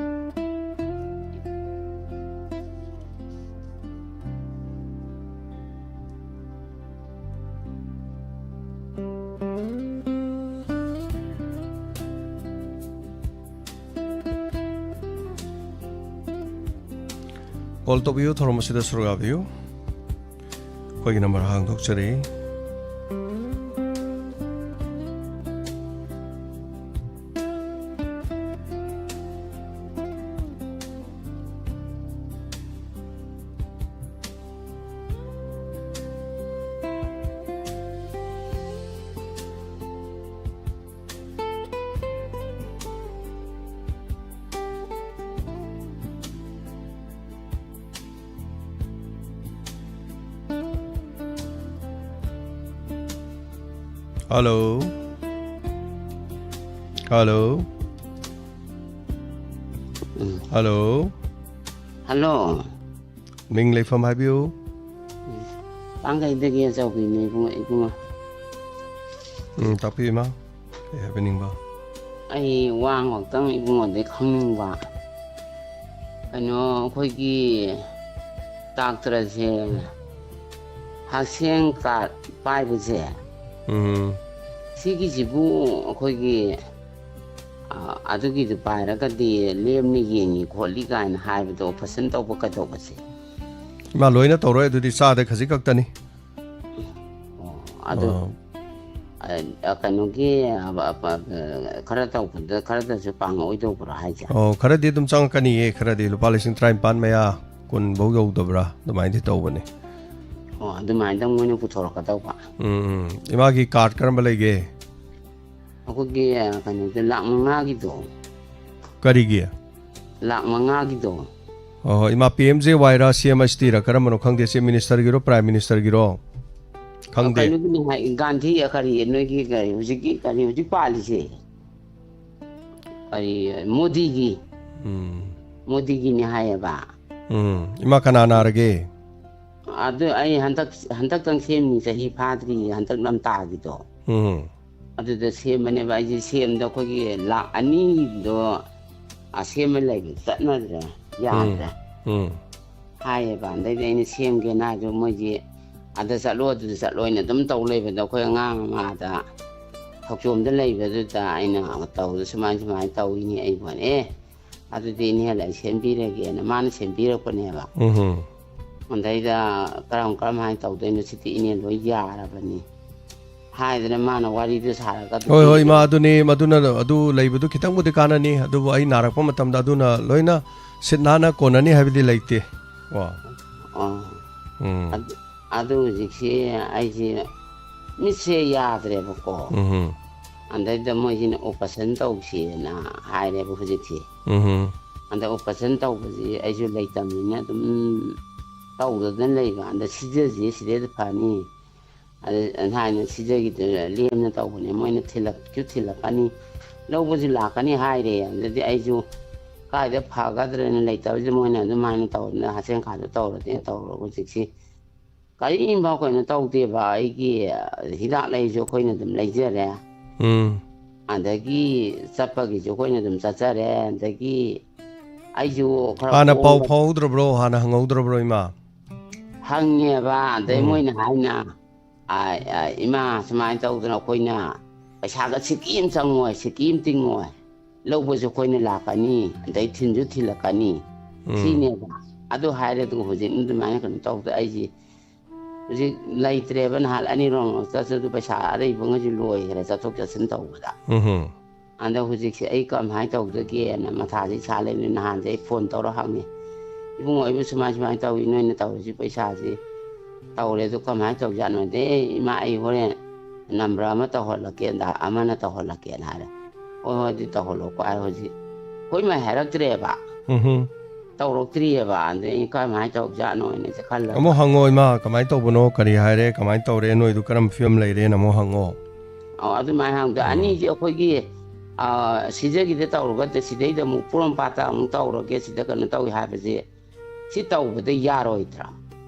ꯀꯣꯜ ꯇꯧꯕꯤꯌꯨ, ꯊꯧꯔꯝ ꯑꯁꯤꯗ ꯁꯔꯨꯛ ꯌꯥꯕꯤꯌꯨ꯫ ꯑꯩꯈꯣꯏꯒꯤ ꯅꯝꯕꯔ ꯍꯥꯡꯗꯣꯛꯆꯔꯤ꯫ ꯍꯜꯂꯣ꯫ ꯍꯜꯂꯣ꯫ ꯎꯝ꯫ ꯍꯜꯂꯣ꯫ ꯍꯜꯂꯣ꯫ ꯃꯤꯡ ꯂꯩꯐꯝ ꯍꯥꯏꯕꯤꯌꯨ꯫ ꯎꯝ꯫ ꯄꯥꯡꯒꯩꯗꯒꯤ ꯑꯆꯧꯕꯤꯅꯦ ꯏꯕꯨꯡꯉꯣ, ꯏꯕꯨꯡꯉꯣ꯫ ꯎꯝ, ꯇꯥꯛꯄꯤꯌꯨ ꯏꯃꯥ꯫ ꯀꯩ ꯍꯥꯏꯕꯤꯅꯤꯡꯕ? ꯑꯩ ꯋꯥ ꯑꯃꯈꯛꯇꯪ ꯏꯕꯨꯡꯉꯣꯗꯩ ꯈꯪꯅꯤꯡꯕ꯫ ꯀꯩꯅꯣ, ꯑꯩꯈꯣꯏꯒꯤ ꯗꯥꯛꯇꯔꯁꯦ, ꯍꯛꯁꯦꯜ ꯀꯥꯔꯗ ꯄꯥꯏꯕꯁꯦ, ꯎꯝ꯫ ꯁꯤꯒꯤꯁꯤꯕꯨ ꯑꯩꯈꯣꯏꯒꯤ, ꯑ, ꯑꯗꯨꯒꯤꯗꯨ ꯄꯥꯏꯔꯒꯗꯤ ꯂꯦꯝꯅ ꯌꯦꯡꯉꯤ ꯈꯣꯠꯂꯤ ꯀꯥꯏꯅ ꯍꯥꯏꯕꯗꯣ ꯑꯣꯄꯔꯦꯁꯟ ꯇꯧꯕ ꯀꯩꯗꯧꯕꯁꯦ? ꯏꯃꯥ, ꯂꯣꯏꯅ ꯇꯧꯔꯣꯏ, ꯑꯗꯨꯗꯤ ꯆꯥꯗ ꯈꯖꯤꯛ ꯈꯛꯇꯅꯤ꯫ ꯑꯣ, ꯑꯗꯨ, ꯑꯣ꯫ ꯑ, ꯑ, ꯀꯩꯅꯣꯒꯤ, ꯑ, ꯑ, ꯑ, ꯈꯔ ꯇꯧꯕꯗ ꯈꯔꯗꯁꯨ ꯄꯥꯡꯉꯛꯑꯣꯏꯗꯧꯕ꯭ꯔꯣ ꯍꯥꯏꯁꯦ? ꯑꯣ, ꯈꯔꯗꯤ ꯑꯗꯨꯝ ꯆꯪꯉꯛꯀꯅꯤꯌꯦ, ꯈꯔꯗꯤ ꯂꯨꯄꯥ ꯂꯤꯁꯤꯡ ꯇꯔꯥꯅꯤꯄꯥꯟ ꯃꯌꯥ, ꯀꯨꯟ ꯐꯧ ꯌꯧꯗꯕ꯭ꯔꯥ, ꯑꯗꯨꯃꯥꯏꯅꯗꯤ ꯇꯧꯕꯅꯦ꯫ ꯑꯣ, ꯑꯗꯨꯃꯥꯏꯅ ꯃꯣꯏꯅ ꯄꯨꯊꯣꯔꯛꯀꯗꯧꯕ꯫ ꯎꯝ, ꯎꯝ꯫ ꯏꯃꯥꯒꯤ ꯀꯥꯔꯗ ꯀꯔꯝꯕ ꯂꯩꯒꯦ? ꯑꯩꯈꯣꯏꯒꯤ, ꯑ, ꯀꯩꯅꯣꯗꯣ, ꯂꯥꯛ ꯃꯉꯥꯒꯤꯗꯣ꯫ ꯀꯔꯤꯒꯤ? ꯂꯥꯛ ꯃꯉꯥꯒꯤꯗꯣ꯫ ꯍꯣꯏ, ꯍꯣꯏ, ꯏꯃꯥ, ꯄꯤ ꯑꯦꯝ ꯖꯦ ꯋꯥꯏꯔ, ꯁꯤ ꯑꯦꯝ ꯑꯩꯆ ꯇꯤꯔ, ꯀꯔꯝꯕꯅꯣ ꯈꯪꯗꯦ, ꯆꯤꯐ ꯃꯤꯅꯤꯁꯇꯔꯒꯤꯔꯣ, ꯄ꯭ꯔꯥꯏꯝ ꯃꯤꯅꯤꯁꯇꯔꯒꯤꯔꯣ? ꯈꯪꯗꯦ꯫ ꯀꯩꯅꯣꯒꯤꯅꯤ ꯍꯥꯏ, ꯒꯥꯟꯙꯤ, ꯀꯔꯤ, ꯅꯣꯏꯒꯤ ꯀꯔꯤ, ꯍꯧꯖꯤꯛꯀꯤ, ꯀꯔꯤ, ꯍꯧꯖꯤꯛ ꯄꯥꯜꯂꯤꯁꯦ? ꯀꯔꯤ, ꯃꯣꯗꯤꯒꯤ꯫ ꯎꯝ꯫ ꯃꯣꯗꯤꯒꯤꯅꯤ ꯍꯥꯏꯌꯦꯕ꯫ ꯎꯝ꯫ ꯏꯃꯥ, ꯀꯅꯥ ꯅꯥꯔꯒꯦ? ꯑꯗꯨ ꯑꯩ ꯍꯟꯗꯛ, ꯍꯟꯗꯛꯇꯪ ꯁꯦꯝꯃꯤ, ꯆꯍꯤ ꯐꯥꯗ꯭ꯔꯤ, ꯍꯟꯗꯛ ꯂꯝꯇꯥꯒꯤꯗꯣ꯫ ꯎꯝ꯫ ꯑꯗꯨꯗ ꯁꯦꯝꯕꯅꯦꯕ꯫ ꯑꯩꯁꯦ ꯁꯦꯝꯗ ꯑꯩꯈꯣꯏꯒꯤ ꯂꯥꯛ ꯑꯅꯤꯗꯣ, ꯑ, ꯁꯦꯝꯃ ꯂꯩꯕ ꯆꯠꯅꯗ꯭ꯔꯦ, ꯌꯥꯗ꯭ꯔꯦ꯫ ꯎꯝ꯫ ꯍꯥꯏꯌꯦꯕ꯫ ꯑꯗꯩꯗꯤ ꯑꯩꯅ ꯁꯦꯝꯒꯦꯅ ꯍꯥꯏꯁꯨ ꯃꯣꯏꯒꯤ ꯑꯗ ꯆꯠꯂꯣ, ꯑꯗꯨꯗ ꯆꯠꯂꯣꯅ ꯑꯗꯨꯝ ꯇꯧ ꯂꯩꯕꯗꯣ ꯑꯩꯈꯣꯏ ꯑꯉꯥꯡ ꯑꯃ ꯑꯗ ꯊꯧꯆꯣꯝꯗ ꯂꯩꯕꯗꯨꯗ ꯑꯩꯅ ꯇꯧꯕꯗ ꯁꯨꯃꯥꯏ ꯁꯨꯃꯥꯏꯅ ꯇꯧꯏꯅꯦ ꯑꯩꯕꯨ ꯍꯥꯏꯅ꯫ ꯑꯦ, ꯑꯗꯨꯗꯤ ꯏꯅꯦ ꯑꯩ ꯁꯦꯝꯕꯤꯔꯒꯦꯅ ꯃꯥꯅ ꯁꯦꯝꯕꯤꯔꯛꯄꯅꯦꯕ꯫ ꯎꯝ꯫ ꯑꯗꯩꯗ ꯀꯔꯝ ꯀꯔꯝ ꯍꯥꯏꯅ ꯇꯧꯗꯣꯏꯅꯣ ꯁꯤꯗꯤ ꯏꯅꯦ ꯂꯣꯏ ꯌꯥꯔꯕꯅꯤ ꯍꯥꯏꯗꯅ ꯃꯥꯅ ꯋꯥꯔꯤꯗꯨ ꯁꯥꯔꯒ ꯑꯗꯨ ꯍꯣꯏ ꯍꯣꯏ ꯏꯃꯥ, ꯄꯤꯔꯛꯑꯦ꯫ ꯑꯗꯨꯅꯤ, ꯃꯗꯨꯅ ꯑꯗꯨ ꯂꯩꯕꯗꯨ ꯈꯤꯇꯪꯕꯨꯗꯤ ꯀꯥꯟꯅꯅꯤ, ꯑꯗꯨꯕꯨ ꯑꯩ ꯅꯥꯔꯛꯄ ꯃꯇꯝꯗ ꯑꯗꯨꯅ ꯂꯣꯏꯅ ꯁꯤꯠ ꯅꯥꯟꯅ ꯀꯣꯟꯅꯅꯤ ꯍꯥꯏꯕꯗꯤ ꯂꯩꯇꯦ꯫ ꯀꯣ꯫ ꯑꯥ꯫ ꯎꯝ꯫ ꯑꯗꯨ, ꯑꯗꯨ ꯍꯧꯖꯤꯛꯁꯤ ꯑꯩꯁꯦ ꯃꯤꯠꯁꯦ ꯌꯥꯗ꯭ꯔꯦꯕꯀꯣ꯫ ꯎꯝ꯫ ꯑꯗꯩꯗ ꯃꯣꯏꯁꯤꯅ operation ꯇꯧꯁꯦꯅ ꯍꯥꯏꯔꯦꯕ ꯍꯧꯖꯤꯛꯁꯦ꯫ ꯎꯝ꯫ ꯑꯗ operation ꯇꯧꯕꯁꯤ ꯑꯩꯁꯨ ꯂꯩꯇꯕꯅꯤꯅ ꯑꯗꯨꯝ ꯇꯧꯗꯗꯅ ꯂꯩꯕ꯫ ꯑꯗ ꯁꯤꯖꯁꯤ ꯁꯤꯗꯩꯗ ꯐꯅꯤ꯫ ꯑꯗ ꯍꯥꯏꯅ ꯁꯤꯖꯒꯤꯗꯨ ꯂꯦꯝꯅ ꯇꯧꯕꯅꯦ꯫ ꯃꯣꯏꯅ ꯊꯤꯜꯂꯛꯁꯨ ꯊꯤꯜꯂꯛꯀꯅꯤ, ꯂꯧꯕꯁꯨ ꯂꯥꯛꯀꯅꯤ ꯍꯥꯏꯔꯦ꯫ ꯑꯗꯨꯗꯤ ꯑꯩꯁꯨ ꯀꯥꯏꯗ ꯐꯒꯗ꯭ꯔꯅ ꯂꯩꯇꯕꯁꯤꯗ ꯃꯣꯏꯅ ꯑꯗꯨꯃꯥꯏꯅ ꯇꯧꯗꯅ ꯍꯥꯁꯦꯟ ꯈꯥꯗ ꯇꯧꯔꯗꯤ ꯇꯧꯔꯒ ꯍꯧꯖꯤꯛꯁꯤ ꯀꯔꯤꯝꯐꯥꯎ ꯀꯩꯅꯣ ꯇꯧꯗꯦꯕ꯫ ꯑꯩꯒꯤ ꯍꯤꯗꯥꯛ ꯂꯩꯁꯨ ꯑꯩꯈꯣꯏꯅ ꯑꯗꯨꯝ ꯂꯩꯖꯔꯦ꯫ ꯎꯝ꯫ ꯑꯗꯒꯤ ꯆꯠꯄꯒꯤꯁꯨ ꯑꯩꯈꯣꯏꯅ ꯑꯗꯨꯝ ꯆꯠꯆꯔꯦ꯫ ꯑꯗꯒꯤ ꯑꯩꯁꯨ ꯈꯔ ꯍꯥꯟꯅ ꯄꯥꯎ ꯀꯣꯝꯕ ꯐꯥꯎꯍꯧꯗ꯭ꯔꯕ꯭ꯔꯣ? ꯍꯥꯟꯅ ꯍꯪꯍꯧꯗ꯭ꯔꯕ꯭ꯔꯣ ꯏꯃꯥ? ꯍꯪꯉꯦꯕ꯫ ꯑꯗꯩ ꯎꯝ꯫ ꯃꯣꯏꯅ ꯍꯥꯏꯅ, "ꯑ, ꯑ, ꯏꯃꯥ, ꯁꯨꯃꯥꯏꯅ ꯇꯧꯗꯅ ꯑꯩꯈꯣꯏꯅ ꯄꯩꯁꯥꯒ ꯁꯤꯀꯤ ꯑꯃ ꯆꯪꯉꯣꯏ, ꯁꯤꯀꯤ ꯑꯃ ꯇꯤꯡꯉꯣꯏ, ꯂꯧꯕꯁꯨ ꯑꯩꯈꯣꯏꯅ ꯂꯥꯛꯀꯅꯤ, ꯑꯗꯩ ꯊꯤꯟꯁꯨ ꯊꯤꯜꯂꯛꯀꯅꯤ", ꯎꯝ꯫ ꯁꯤꯅꯦꯕ꯫ ꯑꯗꯨ ꯍꯥꯏꯔꯦ꯫ ꯑꯗꯨꯒ ꯍꯧꯖꯤꯛ ꯑꯗꯨꯃꯥꯏꯅ ꯀꯩꯅꯣ ꯇꯧꯗ ꯑꯩꯁꯦ ꯍꯧꯖꯤꯛ ꯂꯩꯇ꯭ꯔꯦꯕ꯫ ꯅꯍꯥꯟ ꯑꯅꯤꯔꯣꯝ ꯆꯠꯁꯨ ꯑꯗꯨ ꯄꯩꯁꯥ ꯑꯔꯩꯕꯉꯩꯁꯨ ꯂꯣꯏꯈ꯭ꯔꯦ ꯆꯠꯊꯣꯛ ꯆꯠꯁꯤꯟ ꯇꯧꯕꯗ꯫ ꯎꯝ꯫ ꯑꯗ ꯍꯧꯖꯤꯛꯁꯦ ꯑꯩ ꯀꯃꯥꯏꯅ ꯇꯧꯗꯒꯦꯅ ꯃꯊꯥꯁꯤ ꯁꯥ ꯂꯩꯕꯅꯤ꯫ ꯅꯍꯥꯟꯁꯦ ꯑꯩ phone ꯇꯧꯔ ꯍꯪꯉꯦ, "ꯏꯕꯨꯡꯉꯣ, ꯑꯩꯕꯨ ꯁꯨꯃꯥꯏ ꯁꯨꯃꯥꯏꯅ ꯇꯧꯏ, ꯅꯣꯏꯅ ꯇꯧꯔꯤꯁꯤ ꯄꯩꯁꯥꯁꯤ ꯇꯧꯔꯦ, ꯑꯗꯨ ꯀꯃꯥꯏꯅ ꯇꯧꯖꯥꯠꯅꯣꯗꯤ?" "ꯑꯦ ꯏꯃꯥ, ꯑꯩ ꯍꯣꯔꯦꯟ number ꯑꯃ ꯇꯧꯍꯜꯂꯛꯀꯦ, ꯑꯗ ꯑꯃꯅ ꯇꯧꯍꯜꯂꯛꯀꯦꯅ" ꯍꯥꯏꯔꯦ꯫ "ꯍꯣꯏ ꯍꯣꯏ, ꯑꯗꯨꯗꯤ ꯇꯧꯍꯜꯂꯣꯀꯣ" ꯍꯥꯏ꯫ ꯍꯧꯖꯤꯛ ꯑꯩꯈꯣꯏ ꯃꯥꯏ ꯍꯥꯏꯔꯛꯇ꯭ꯔꯦꯕ, ꯎꯝ꯫ ꯇꯧꯔꯛꯇ꯭ꯔꯤꯑꯕ꯫ ꯑꯗꯩ ꯑꯩ ꯀꯃꯥꯏꯅ ꯇꯧꯖꯥꯠꯅꯣꯅ ꯈꯜꯂꯒ꯫ ꯑꯃꯨꯛ ꯍꯪꯉꯣ ꯏꯃꯥ, ꯀꯃꯥꯏꯅ ꯇꯧꯕꯅꯣ, ꯀꯔꯤ ꯍꯥꯏꯔꯦ, ꯀꯃꯥꯏꯅ ꯇꯧꯔꯦ, ꯅꯣꯏꯗꯨ ꯀꯔꯝꯕ ꯐꯤꯕꯝ ꯂꯩꯔꯦꯅ ꯑꯃꯨꯛ ꯍꯪꯉꯣ꯫ ꯑꯧ, ꯑꯗꯨꯃꯥꯏꯅ ꯍꯪꯕꯗ ꯎꯝ꯫ ꯑꯅꯤꯁꯦ ꯑꯩꯈꯣꯏꯒꯤ, ꯑ, ꯁꯤꯖꯒꯤꯗ ꯇꯧꯔꯒ ꯁꯤꯗꯩꯗ ꯑꯃꯨꯛ ꯄꯣꯔꯣꯝꯄꯥꯠꯇ ꯑꯃꯨꯛ ꯇꯧꯔꯒꯦ, ꯁꯤꯗ ꯀꯩꯅꯣ ꯇꯧꯏ ꯍꯥꯏꯕꯁꯦ, ꯁꯤ ꯇꯧꯕꯗ ꯌꯥꯔꯣꯏꯗ꯭ꯔꯥ?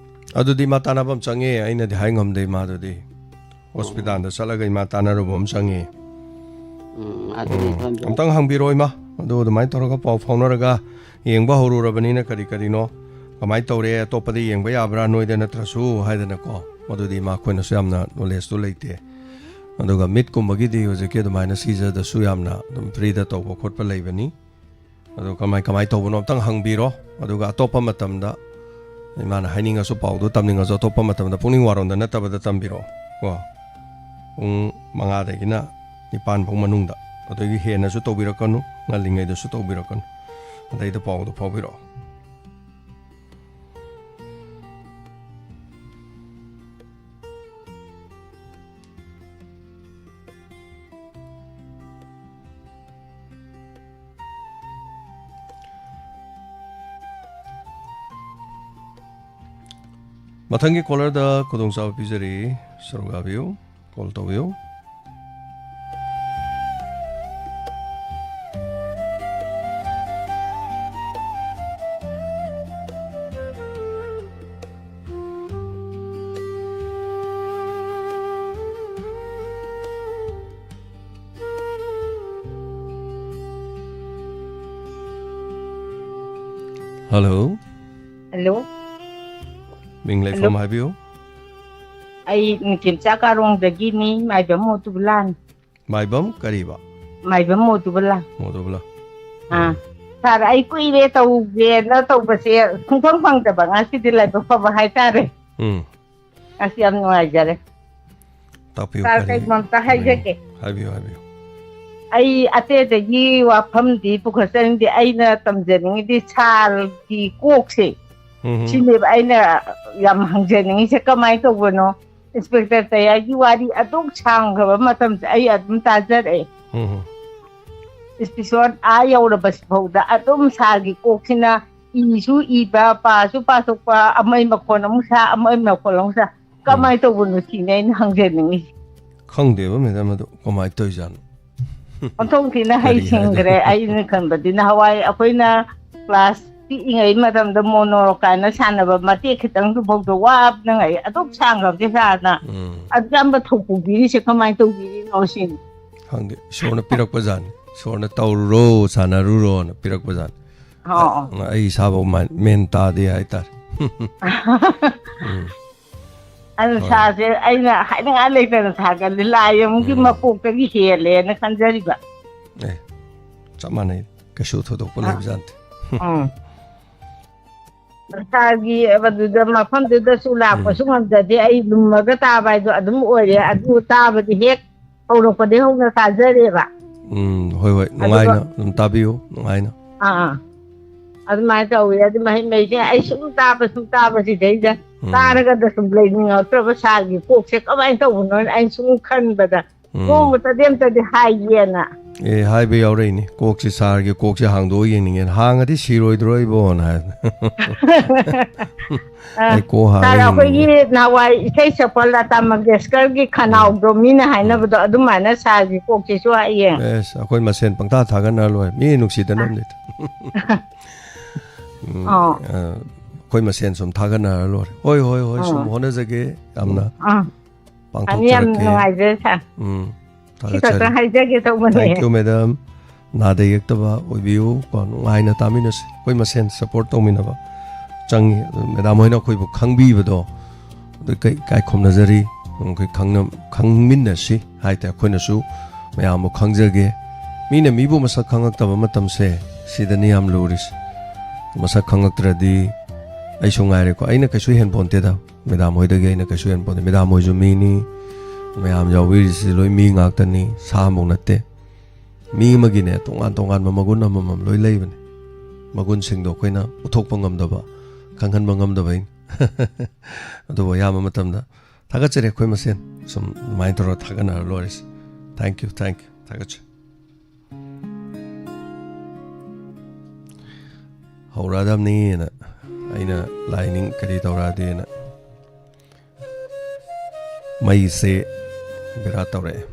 ꯑꯗꯨꯗꯤ ꯃꯥ ꯇꯥꯟꯅꯕ ꯑꯃ ꯆꯪꯉꯦ, ꯑꯩꯅꯗꯤ ꯍꯥꯏ ꯉꯝꯗꯦ ꯏꯃꯥꯗꯨꯗꯤ꯫ ꯍꯣꯁꯄꯤꯇꯥꯜꯗ ꯆꯠꯂꯒ ꯏꯃꯥ ꯇꯥꯟꯅꯔꯨꯕ ꯑꯃ ꯆꯪꯉꯦ꯫ ꯎꯝ, ꯑꯗꯨꯗꯤ ꯎꯝ, ꯈꯪꯗꯦ꯫ ꯑꯝꯇꯪ ꯍꯪꯕꯤꯔꯣ ꯏꯃꯥ, ꯑꯗꯨ ꯑꯗꯨꯃꯥꯏꯅ ꯇꯧꯔꯒ ꯄꯥꯎ ꯐꯥꯎꯅꯔꯒ ꯌꯦꯡꯕ ꯍꯧꯔꯨꯔꯕꯅꯤꯅ ꯀꯔꯤ ꯀꯔꯤꯅꯣ, ꯀꯃꯥꯏꯅ ꯇꯧꯔꯦ, ꯑꯇꯣꯞꯄꯗ ꯌꯦꯡꯕ ꯌꯥꯕ꯭ꯔꯥ ꯅꯣꯏꯗ ꯅꯠꯇ꯭ꯔꯁꯨ ꯍꯥꯏꯗꯅꯀꯣ꯫ ꯃꯗꯨꯗꯤ ꯏꯃꯥ ꯑꯩꯈꯣꯏꯅꯁꯨ ꯌꯥꯝꯅ ꯅꯣꯂꯦꯖꯇꯨ ꯂꯩꯇꯦ꯫ ꯑꯗꯨꯒ ꯃꯤꯠꯀꯨꯝꯕꯒꯤꯗꯤ ꯍꯧꯖꯤꯛꯀꯤ ꯑꯗꯨꯃꯥꯏꯅ ꯁꯤꯖꯗꯁꯨ ꯌꯥꯝꯅ ꯑꯗꯨꯝ ꯐ꯭ꯔꯤꯗ ꯇꯧꯕ ꯈꯣꯠꯄ ꯂꯩꯕꯅꯤ꯫ ꯑꯗꯨ ꯀꯃꯥꯏ ꯀꯃꯥꯏ ꯇꯧꯕꯅꯣ ꯑꯝꯇꯪ ꯍꯪꯕꯤꯔꯣ꯫ ꯑꯗꯨꯒ ꯑꯇꯣꯞꯄ ꯃꯇꯝꯗ ꯏꯃꯥꯅ ꯍꯥꯏꯅꯤꯡꯉꯁꯨ, ꯄꯥꯎꯗꯣ ꯇꯝꯅꯤꯡꯉꯁꯨ ꯑꯇꯣꯞꯄ ꯃꯇꯝꯗ ꯄꯨꯛꯅꯤꯡ ꯋꯥꯔꯣꯝꯗ ꯅꯠꯇꯕꯗ ꯇꯝꯕꯤꯔꯛꯑꯣ ꯀꯣ꯫ ꯄꯨꯡ ꯃꯉꯥꯗꯒꯤꯅ ꯅꯤꯄꯥꯟ ꯐꯥꯎ ꯃꯅꯨꯡꯗ꯫ ꯑꯗꯨꯒꯤ ꯍꯦꯟꯅꯁꯨ ꯇꯧꯕꯤꯔꯛꯀꯅꯨ, ꯉꯜꯂꯤꯉꯩꯗꯁꯨ ꯇꯧꯕꯤꯔꯛꯀꯅꯨ꯫ ꯑꯗꯩꯗ ꯄꯥꯎꯗꯣ ꯐꯥꯎꯕꯤꯔꯛꯑꯣ꯫ ꯃꯊꯪꯒꯤ ꯀꯣꯂꯔꯗ ꯈꯨꯗꯣꯡꯆꯥꯕ ꯄꯤꯖꯔꯤ, ꯁꯔꯨꯛ ꯌꯥꯕꯤꯌꯨ, ꯀꯣꯜ ꯇꯧꯕꯤꯌꯨ꯫ ꯍꯜꯂꯣ꯫ ꯍꯜꯂꯣ꯫ ꯃꯤꯡ ꯂꯩꯐꯝ ꯍꯜꯂꯣ꯫ ꯍꯥꯏꯕꯤꯌꯨ꯫ ꯑꯩ ꯅꯤꯡꯊꯦꯝꯆꯥ ꯀꯥꯔꯣꯡꯗꯒꯤꯅꯤ, ꯃꯥꯏꯕꯝ ꯃꯣꯇꯨꯕꯂꯥꯅꯤ꯫ ꯃꯥꯏꯕꯝ ꯀꯔꯤꯕ? ꯃꯥꯏꯕꯝ ꯃꯣꯇꯨꯕꯂꯥ꯫ ꯃꯣꯇꯨꯕꯂꯥ꯫ ꯑꯥ꯫ ꯎꯝ꯫ ꯁꯥꯔ, ꯑꯩ ꯀꯨꯏꯔꯦ ꯇꯧꯒꯦꯅ ꯇꯧꯕꯁꯦ ꯁꯨꯡꯐꯪ ꯐꯪꯗꯕ, ꯉꯁꯤꯗꯤ ꯂꯥꯏꯕꯛ ꯐꯕ ꯍꯥꯏꯇꯥꯔꯦ꯫ ꯎꯝ꯫ ꯑꯁ, ꯌꯥꯝ ꯅꯨꯡꯉꯥꯏꯖꯔꯦ꯫ ꯇꯥꯛꯄꯤꯌꯨ, ꯁꯥꯔ, ꯀꯔꯤ ꯀꯩꯅꯣꯝꯇ ꯍꯥꯏꯅꯤꯡꯉꯤ? ꯍꯥꯏꯖꯒꯦ꯫ ꯍꯥꯏꯕꯤꯌꯨ, ꯍꯥꯏꯕꯤꯌꯨ꯫ ꯑꯩ ꯑꯇꯩꯗꯒꯤ ꯋꯥꯐꯝꯗꯤ ꯄꯨꯈꯠꯆꯅꯤꯡꯗꯦ, ꯑꯩꯅ ꯇꯝꯖꯅꯤꯡꯉꯤꯗꯤ ꯁꯥꯔꯒꯤ ꯀꯣꯛꯁꯦ, ꯎꯝ, ꯎꯝ꯫ ꯁꯤꯅꯦꯕ ꯑꯩꯅ ꯌꯥꯝ ꯍꯪꯖꯅꯤꯡꯉꯤꯁꯦ, ꯀꯃꯥꯏꯅ ꯇꯧꯕꯅꯣ? ꯏꯟꯁꯄꯦꯛꯇꯔ ꯇꯌꯥꯏꯒꯤ ꯋꯥꯔꯤ ꯑꯗꯨꯛ ꯁꯥꯡꯈ꯭ꯔꯕ ꯃꯇꯝꯁꯦ ꯑꯩ ꯑꯗꯨꯝ ꯇꯥꯖꯔꯛꯑꯦ꯫ ꯎꯝ, ꯎꯝ꯫ ꯏꯁꯇꯦꯁꯟ ꯑꯥ ꯌꯧꯔꯕꯁꯤ ꯐꯥꯎꯗ ꯑꯗꯨꯝ ꯁꯥꯔꯒꯤ ꯀꯣꯛꯁꯤꯅ ꯏꯁꯨ ꯏꯕ, ꯄꯥꯁꯨ ꯄꯥꯊꯣꯛꯄ, ꯑꯃꯒꯤ ꯃꯈꯣꯟ ꯑꯃꯨꯛ ꯁꯥ, ꯑꯃꯒꯤ ꯃꯈꯣꯟ ꯑꯃꯨꯛ ꯁꯥ, ꯎꯝ꯫ ꯀꯃꯥꯏꯅ ꯇꯧꯕꯅꯣ ꯁꯤꯅꯦ ꯑꯩꯅ ꯍꯪꯖꯅꯤꯡꯉꯤꯁꯦ꯫ ꯈꯪꯗꯦꯕ ꯃꯦꯗꯥꯝ, ꯑꯗꯨ ꯀꯃꯥꯏꯅ ꯇꯧꯔꯤꯖꯥꯠꯅꯣ? ꯑꯣꯟꯊꯣꯛ ꯊꯤꯅ ꯀꯔꯤ ꯍꯩꯁꯤꯡꯈ꯭ꯔꯦ꯫ ꯍꯥꯏꯗꯣꯏꯅꯣ? ꯑꯩꯅ ꯈꯟꯕꯗꯤ ꯅꯍꯥꯟꯋꯥꯏ ꯑꯩꯈꯣꯏꯅ ꯀ꯭ꯂꯥꯁ ꯄꯤꯛꯏꯉꯩ ꯃꯇꯝꯗ ꯃꯣꯅꯣ ꯀꯥꯏꯅ ꯁꯥꯟꯅꯕ ꯃꯇꯦꯛ ꯈꯤꯇꯪꯗꯨꯐꯥꯎꯗ ꯋꯥꯕꯅꯉꯥꯏ ꯑꯗꯨꯛ ꯁꯥꯡꯈ꯭ꯔꯕꯗꯤ ꯁꯥꯔꯅ ꯎꯝ꯫ ꯑꯗꯨꯌꯥꯝꯕ ꯊꯧꯄꯨꯕꯤꯔꯤꯁꯦ ꯀꯃꯥꯏꯅ ꯇꯧꯕꯤꯔꯤꯅꯣ ꯁꯤꯅꯤ꯫ ꯈꯪꯗꯦ, ꯏꯁꯣꯔꯅ ꯄꯤꯔꯛꯄ ꯖꯥꯠꯅꯤ꯫ ꯏꯁꯣꯔꯅ "ꯇꯧꯔꯨꯔꯣ, ꯁꯥꯟꯅꯔꯨꯔꯣꯅ" ꯄꯤꯔꯛꯄ ꯖꯥꯠꯅꯤ꯫ ꯑꯣ, ꯑꯣ꯫ ꯑ-, ꯑꯩ ꯏꯁꯥꯐꯥꯎ ꯃꯥ-, ꯃꯦꯟ ꯇꯥꯗꯦ ꯍꯥꯏꯇꯥꯔꯦ꯫ ꯎꯝ꯫ ꯑꯗꯨ ꯍꯣꯏ꯫ ꯁꯥꯔꯁꯦ ꯑꯩꯅ ꯍꯥꯏꯅꯤꯡꯉꯥꯏ ꯂꯩꯇꯅ ꯁꯥꯒꯜꯂꯤ꯫ ꯂꯥꯏ ꯑꯃꯒꯤ ꯎꯝ꯫ ꯃꯄꯣꯛꯇꯒꯤ ꯍꯦꯜꯂꯦꯅ ꯈꯟꯖꯔꯤꯕ꯫ ꯑꯦ, ꯆꯞ ꯃꯥꯟꯅꯩ꯫ ꯀꯩꯁꯨ ꯊꯣꯏꯗꯣꯛꯄ ꯑ꯫ ꯂꯩꯕꯖꯥꯠ ꯅꯠꯇꯦ꯫ ꯎꯝ꯫ ꯁꯥꯔꯒꯤ ꯑꯗꯨꯗ ꯃꯐꯝꯗꯨꯗꯁꯨ ꯂꯥꯛꯄꯁꯨ ꯎꯝ꯫ ꯉꯝꯖꯗꯦ꯫ ꯑꯩ ꯂꯨꯝꯃꯒ ꯇꯥꯕ ꯍꯥꯏꯗꯣ ꯑꯗꯨꯝ ꯑꯣꯏꯔꯦ꯫ ꯑꯗꯨ ꯇꯥꯕꯗꯤ ꯍꯦꯛ ꯍꯧꯔꯛꯄꯗꯒꯤ ꯍꯧꯅ ꯇꯥꯖꯔꯦꯕ꯫ ꯎꯝ, ꯍꯣꯏ, ꯍꯣꯏ, ꯑꯗꯨꯒ ꯅꯨꯡꯉꯥꯏꯅ ꯑꯗꯨꯝ ꯇꯥꯕꯤꯌꯨ, ꯅꯨꯡꯉꯥꯏꯅ꯫ ꯑꯥ, ꯑꯥ꯫ ꯑꯗꯨꯃꯥꯏꯅ ꯇꯧꯋꯤ꯫ ꯑꯗꯨ ꯃꯍꯩ ꯃꯍꯩꯁꯦ ꯑꯩ ꯁꯨꯝ ꯇꯥꯕ, ꯁꯨꯝ ꯇꯥꯕ ꯁꯤꯗꯩꯗ ꯎꯝ꯫ ꯇꯥꯔꯒꯗ ꯁꯨꯝ ꯂꯩꯅꯤꯡꯉꯛꯇ꯭ꯔꯕ ꯁꯥꯔꯒꯤ ꯀꯣꯛꯁꯦ ꯀꯃꯥꯏꯅ ꯇꯧꯕꯅꯣꯅ ꯑꯩ ꯁꯨꯝ ꯈꯟꯕꯗ ꯎꯝ꯫ ꯅꯣꯡꯃꯇꯗꯤ ꯑꯝꯇꯗꯤ ꯍꯥꯏꯒꯦꯅ꯫ ꯑꯦ, ꯍꯥꯏꯕ ꯌꯥꯎꯔꯛꯏꯅꯤ꯫ ꯀꯣꯛꯁꯤ ꯁꯥꯔꯒꯤ ꯀꯣꯛꯁꯤ ꯍꯥꯡꯗꯣꯛꯑ ꯌꯦꯡꯅꯤꯡꯉꯦꯅ꯫ ꯍꯥꯡꯉꯗꯤ ꯁꯤꯔꯣꯏꯗ꯭ꯔꯣ ꯏꯕꯣꯅ ꯍꯥꯏ꯫ ꯑ, ꯑꯩ ꯀꯣꯛ ꯍꯥꯡꯉ ꯁꯥꯔ, ꯑꯩꯈꯣꯏꯒꯤ ꯌꯦꯡꯅꯤꯡꯉꯦ꯫ ꯅꯍꯥꯟꯋꯥꯏ ꯏꯁꯩ ꯁꯛꯄ ꯂꯇꯥ ꯃꯪꯒꯦꯁꯀꯔꯒꯤ ꯎꯝ꯫ ꯈꯅꯥꯎꯗꯣ ꯃꯤꯅ ꯎꯝ꯫ ꯍꯥꯏꯅꯕꯗꯣ ꯑꯗꯨꯃꯥꯏꯅ ꯁꯥꯔꯒꯤ ꯀꯣꯛꯁꯤꯁꯨ ꯍꯌꯦꯡ꯫ ꯑꯦꯁ, ꯑꯩꯈꯣꯏ ꯃꯁꯦꯟ ꯄꯪꯇꯥ ꯊꯥꯒꯠꯅꯔ ꯂꯣꯏꯔꯦ꯫ ꯃꯤ ꯅꯨꯡꯁꯤꯗꯅꯕꯅꯤꯗ꯫ ꯎꯝ, ꯑꯣ꯫ ꯑ, ꯑꯩꯈꯣꯏ ꯃꯁꯦꯟ ꯁꯨꯝ ꯊꯥꯒꯠꯅꯔ ꯂꯣꯏꯔꯦ꯫ ꯍꯣꯏ, ꯍꯣꯏ, ꯍꯣꯏ, ꯁꯨꯝ ꯑꯣ꯫ ꯍꯣꯠꯅꯖꯒꯦ ꯌꯥꯝꯅ꯫ ꯑꯥ꯫ ꯑꯅꯤ ꯌꯥꯝ ꯄꯥꯡꯊꯣꯛꯆꯔꯛꯀꯦ꯫ ꯅꯨꯡꯉꯥꯏꯖꯔꯦ, ꯁꯥꯔ꯫ ꯎꯝ, ꯁꯤ ꯈꯛꯇꯪ ꯊꯥꯒꯠꯆꯔꯤ꯫ ꯍꯥꯏꯖꯒꯦ ꯇꯧꯕꯅꯦ꯫ Thank you, madam꯫ ꯅꯥꯗ ꯌꯦꯛꯇꯕ ꯑꯣꯏꯕꯤꯌꯨ ꯀꯣ, ꯅꯨꯡꯉꯥꯏꯅ ꯇꯥꯃꯤꯟꯅꯁꯤ꯫ ꯑꯩꯈꯣꯏ ꯃꯁꯦꯟ support ꯇꯧꯃꯤꯟꯅꯕ ꯆꯪꯉꯤ꯫ ꯑꯗꯨ madam ꯍꯣꯏꯅ ꯑꯩꯈꯣꯏꯕꯨ ꯈꯪꯕꯤꯕꯗꯣ ꯑꯗꯨ ꯀꯩ, ꯏꯀꯥꯏ ꯈꯨꯝꯅꯖꯔꯤ꯫ ꯑꯩꯈꯣꯏ ꯈꯪꯅ-, ꯈꯪꯃꯤꯟꯅꯁꯤ ꯍꯥꯏꯇꯥꯔꯦ꯫ ꯑꯩꯈꯣꯏꯅꯁꯨ ꯃꯌꯥꯝꯕꯨ ꯈꯪꯖꯒꯦ꯫ ꯃꯤꯅ ꯃꯤꯕꯨ ꯃꯁꯛ ꯈꯪꯉꯛꯇꯕ ꯃꯇꯝꯁꯦ, ꯁꯤꯗꯅꯤ ꯌꯥꯝ ꯂꯨꯔꯤꯁꯦ꯫ ꯃꯁꯛ ꯈꯪꯉꯛꯇ꯭ꯔꯗꯤ ꯑꯩꯁꯨ ꯉꯥꯏꯔꯦꯀꯣ, ꯑꯩꯅ ꯀꯩꯁꯨ ꯍꯦꯟꯄꯣꯟꯇꯦꯗ꯫ Madam ꯍꯣꯏꯗꯒꯤ ꯑꯩꯅ ꯀꯩꯁꯨ ꯍꯦꯟꯄꯣꯟꯇꯦ꯫ Madam ꯍꯣꯏꯁꯨ ꯃꯤꯅꯤ, ꯃꯌꯥꯝ ꯌꯥꯎꯕꯤꯔꯤꯁꯤ ꯂꯣꯏ ꯃꯤ ꯉꯥꯛꯇꯅꯤ, ꯁꯥ ꯑꯃꯐꯥꯎ ꯅꯠꯇꯦ꯫ ꯃꯤ ꯑꯃꯒꯤꯅꯦ, ꯇꯣꯉꯥꯟ ꯇꯣꯉꯥꯟꯕ ꯃꯒꯨꯟ ꯑꯃꯃꯝ ꯂꯣꯏ ꯂꯩꯕꯅꯦ꯫ ꯃꯒꯨꯟꯁꯤꯡꯗꯣ ꯑꯩꯈꯣꯏꯅ ꯎꯠꯊꯣꯛꯄ ꯉꯝꯗꯕ, ꯈꯪꯍꯟꯕ ꯉꯝꯗꯕꯩꯅꯤ꯫ ꯑꯗꯨꯕꯨ ꯑꯌꯥꯝꯕ ꯃꯇꯝꯗ ꯊꯥꯒꯠꯆꯔꯤ ꯑꯩꯈꯣꯏ ꯃꯁꯦꯟ꯫ ꯁꯨꯝ ꯑꯗꯨꯃꯥꯏꯅ ꯇꯧꯔꯒ ꯊꯥꯒꯠꯅꯔ ꯂꯣꯏꯔꯦ꯫ Thank you, thank you꯫ ꯊꯥꯒꯠꯆꯔꯤ꯫ ꯍꯧꯔꯛꯑꯗꯕꯅꯤꯅ ꯑꯩꯅ ꯂꯥꯏꯅꯤꯡ ꯀꯔꯤ ꯇꯧꯔꯛꯑꯗꯤꯅ ꯃꯩꯁꯦ ꯕꯦꯔꯥ ꯇꯧꯔꯛꯑꯦ꯫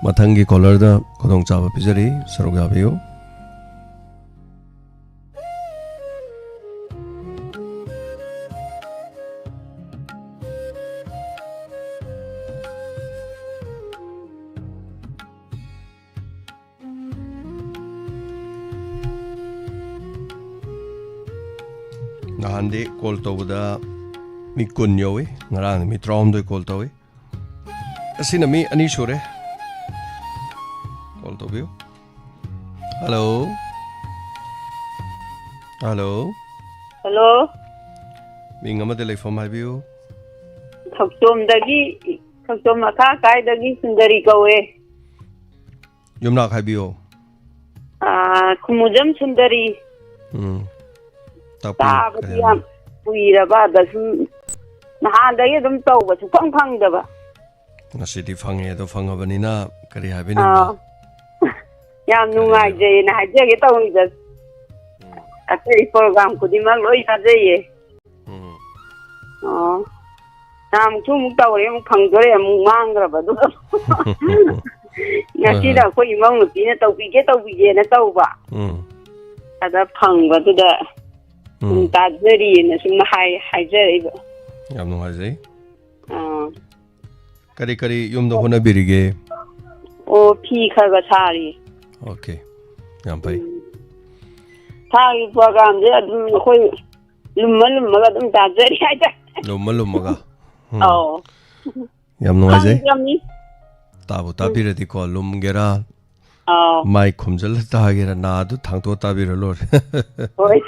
ꯃꯊꯪꯒꯤ ꯀꯣꯂꯔꯗ ꯈꯨꯗꯣꯡꯆꯥꯕ ꯄꯤꯖꯔꯤ, ꯁꯔꯨꯛ ꯌꯥꯕꯤꯌꯨ꯫ ꯅꯍꯥꯟꯗꯤ ꯀꯣꯜ ꯇꯧꯕꯗ ꯃꯤ ꯀꯨꯟ ꯌꯧꯏ, ꯉꯔꯥꯡꯗꯤ ꯃꯤ ꯇꯔꯥꯍꯨꯝꯗꯣꯏ ꯀꯣꯜ ꯇꯧꯏ꯫ ꯑꯁꯤꯅ ꯃꯤ ꯑꯅꯤ ꯁꯨꯔꯦ꯫ ꯀꯣꯜ ꯇꯧꯕꯤꯌꯨ꯫ ꯍꯜꯂꯣ꯫ ꯍꯜꯂꯣ꯫ ꯍꯜꯂꯣ꯫ ꯃꯤꯡ ꯑꯃꯗꯤ ꯂꯩꯐꯝ ꯍꯥꯏꯕꯤꯌꯨ꯫ ꯈꯛꯆꯣꯝꯗꯒꯤ, ꯈꯛꯆꯣꯝ ꯃꯈꯥ ꯀꯥꯏꯗꯒꯤ ꯁꯨꯟꯗꯔꯤ ꯀꯧꯋꯦ꯫ ꯌꯨꯝꯅꯥꯛ ꯍꯥꯏꯕꯤꯌꯨ꯫ ꯑꯥ, ꯈꯨꯃꯨꯖꯝ ꯁꯨꯟꯗꯔꯤ꯫ ꯎꯝ꯫ ꯇꯥꯛꯄꯤꯌꯨ, ꯇꯥꯕꯗꯤ ꯀꯔꯤ ꯌꯥꯝ ꯍꯥꯏꯕꯅꯣ? ꯀꯨꯏꯔꯕ, ꯑꯗ ꯁꯨꯝ ꯅꯍꯥꯟꯗꯒꯤ ꯑꯗꯨꯝ ꯇꯧꯕ ꯁꯨꯡꯐꯪ ꯐꯪꯗꯕ꯫ ꯉꯁꯤꯗꯤ ꯐꯪꯉꯦ, ꯑꯗꯣ ꯐꯪꯉꯕꯅꯤꯅ ꯀꯔꯤ ꯍꯥꯏꯕꯤꯅꯤꯡꯕ? ꯑꯥ꯫ ꯌꯥꯝ ꯀꯔꯤ ꯍꯥꯏꯕ? ꯅꯨꯡꯉꯥꯏꯖꯩꯅ ꯍꯥꯏꯖꯒꯦ ꯇꯧꯅꯤꯗ꯫ ꯎꯝ꯫ ꯑꯇꯩ ꯄ꯭ꯔꯣꯒ꯭ꯔꯥꯝ ꯈꯨꯗꯤꯡꯃꯛ ꯂꯣꯏ ꯊꯥꯖꯩꯌꯦ꯫ ꯎꯝ꯫ ꯑꯣ꯫ ꯅꯍꯥꯟꯃꯨꯛꯁꯨ ꯑꯃꯨꯛ ꯇꯧꯔꯦ, ꯑꯃꯨꯛ ꯐꯪꯗꯣꯔꯦ, ꯑꯃꯨꯛ ꯃꯥꯡꯈ꯭ꯔꯕ ꯑꯗꯨꯒ꯫ ꯍꯣꯏ, ꯉꯁꯤꯗ ꯍꯣꯏ꯫ ꯑꯩꯈꯣꯏ ꯏꯃꯧ ꯅꯨꯄꯤꯅ ꯇꯧꯕꯤꯒꯦ, ꯇꯧꯕꯤꯒꯦꯅ ꯇꯧꯕ꯫ ꯎꯝ꯫ ꯑꯗ ꯐꯪꯕꯗꯨꯗ ꯁꯨꯝ ꯎꯝ꯫ ꯇꯥꯖꯔꯤꯑꯅ ꯁꯨꯝ ꯍꯥꯏ-, ꯍꯥꯏꯖꯔꯛꯏꯕ꯫ ꯌꯥꯝ ꯅꯨꯡꯉꯥꯏꯖꯩ꯫ ꯑꯥ꯫ ꯀꯔꯤ ꯀꯔꯤ ꯌꯨꯝꯗ ꯍꯣꯠꯅꯕꯤꯔꯤꯒꯦ? ꯑꯣ, ꯐꯤ ꯈꯔ ꯈꯔ ꯁꯥꯔꯤ꯫ ꯑꯣꯀꯦ꯫ ꯌꯥꯝ ꯐꯩ꯫ ꯎꯝ꯫ ꯁꯥꯒꯤ ꯄ꯭ꯔꯣꯒ꯭ꯔꯥꯝꯁꯦ ꯑꯗꯨꯝ ꯑꯩꯈꯣꯏ ꯂꯨꯝꯃ ꯂꯨꯝꯃꯒ ꯑꯗꯨꯝ ꯇꯥꯖꯔꯤ ꯍꯥꯏꯇꯥꯔꯦ꯫ ꯂꯨꯝꯃ ꯂꯨꯝꯃꯒ꯫ ꯎꯝ꯫ ꯑꯧ꯫ ꯌꯥꯝ ꯅꯨꯡꯉꯥꯏꯖꯩ꯫ ꯈꯪꯗ꯭ꯔꯕꯅꯤ꯫ ꯇꯥꯕꯨ ꯎꯝ꯫ ꯇꯥꯕꯤꯔꯗꯤꯀꯣ, ꯂꯨꯝꯒꯦꯔꯥ, ꯑꯧ꯫ ꯃꯥꯏ ꯈꯨꯝꯖꯤꯜꯂ ꯇꯥꯒꯦꯔꯥ, ꯅꯥꯗꯨ ꯊꯥꯡꯇꯣꯛꯑ ꯇꯥꯕꯤꯔ ꯂꯣꯏꯔꯦ꯫ ꯍꯣꯏ꯫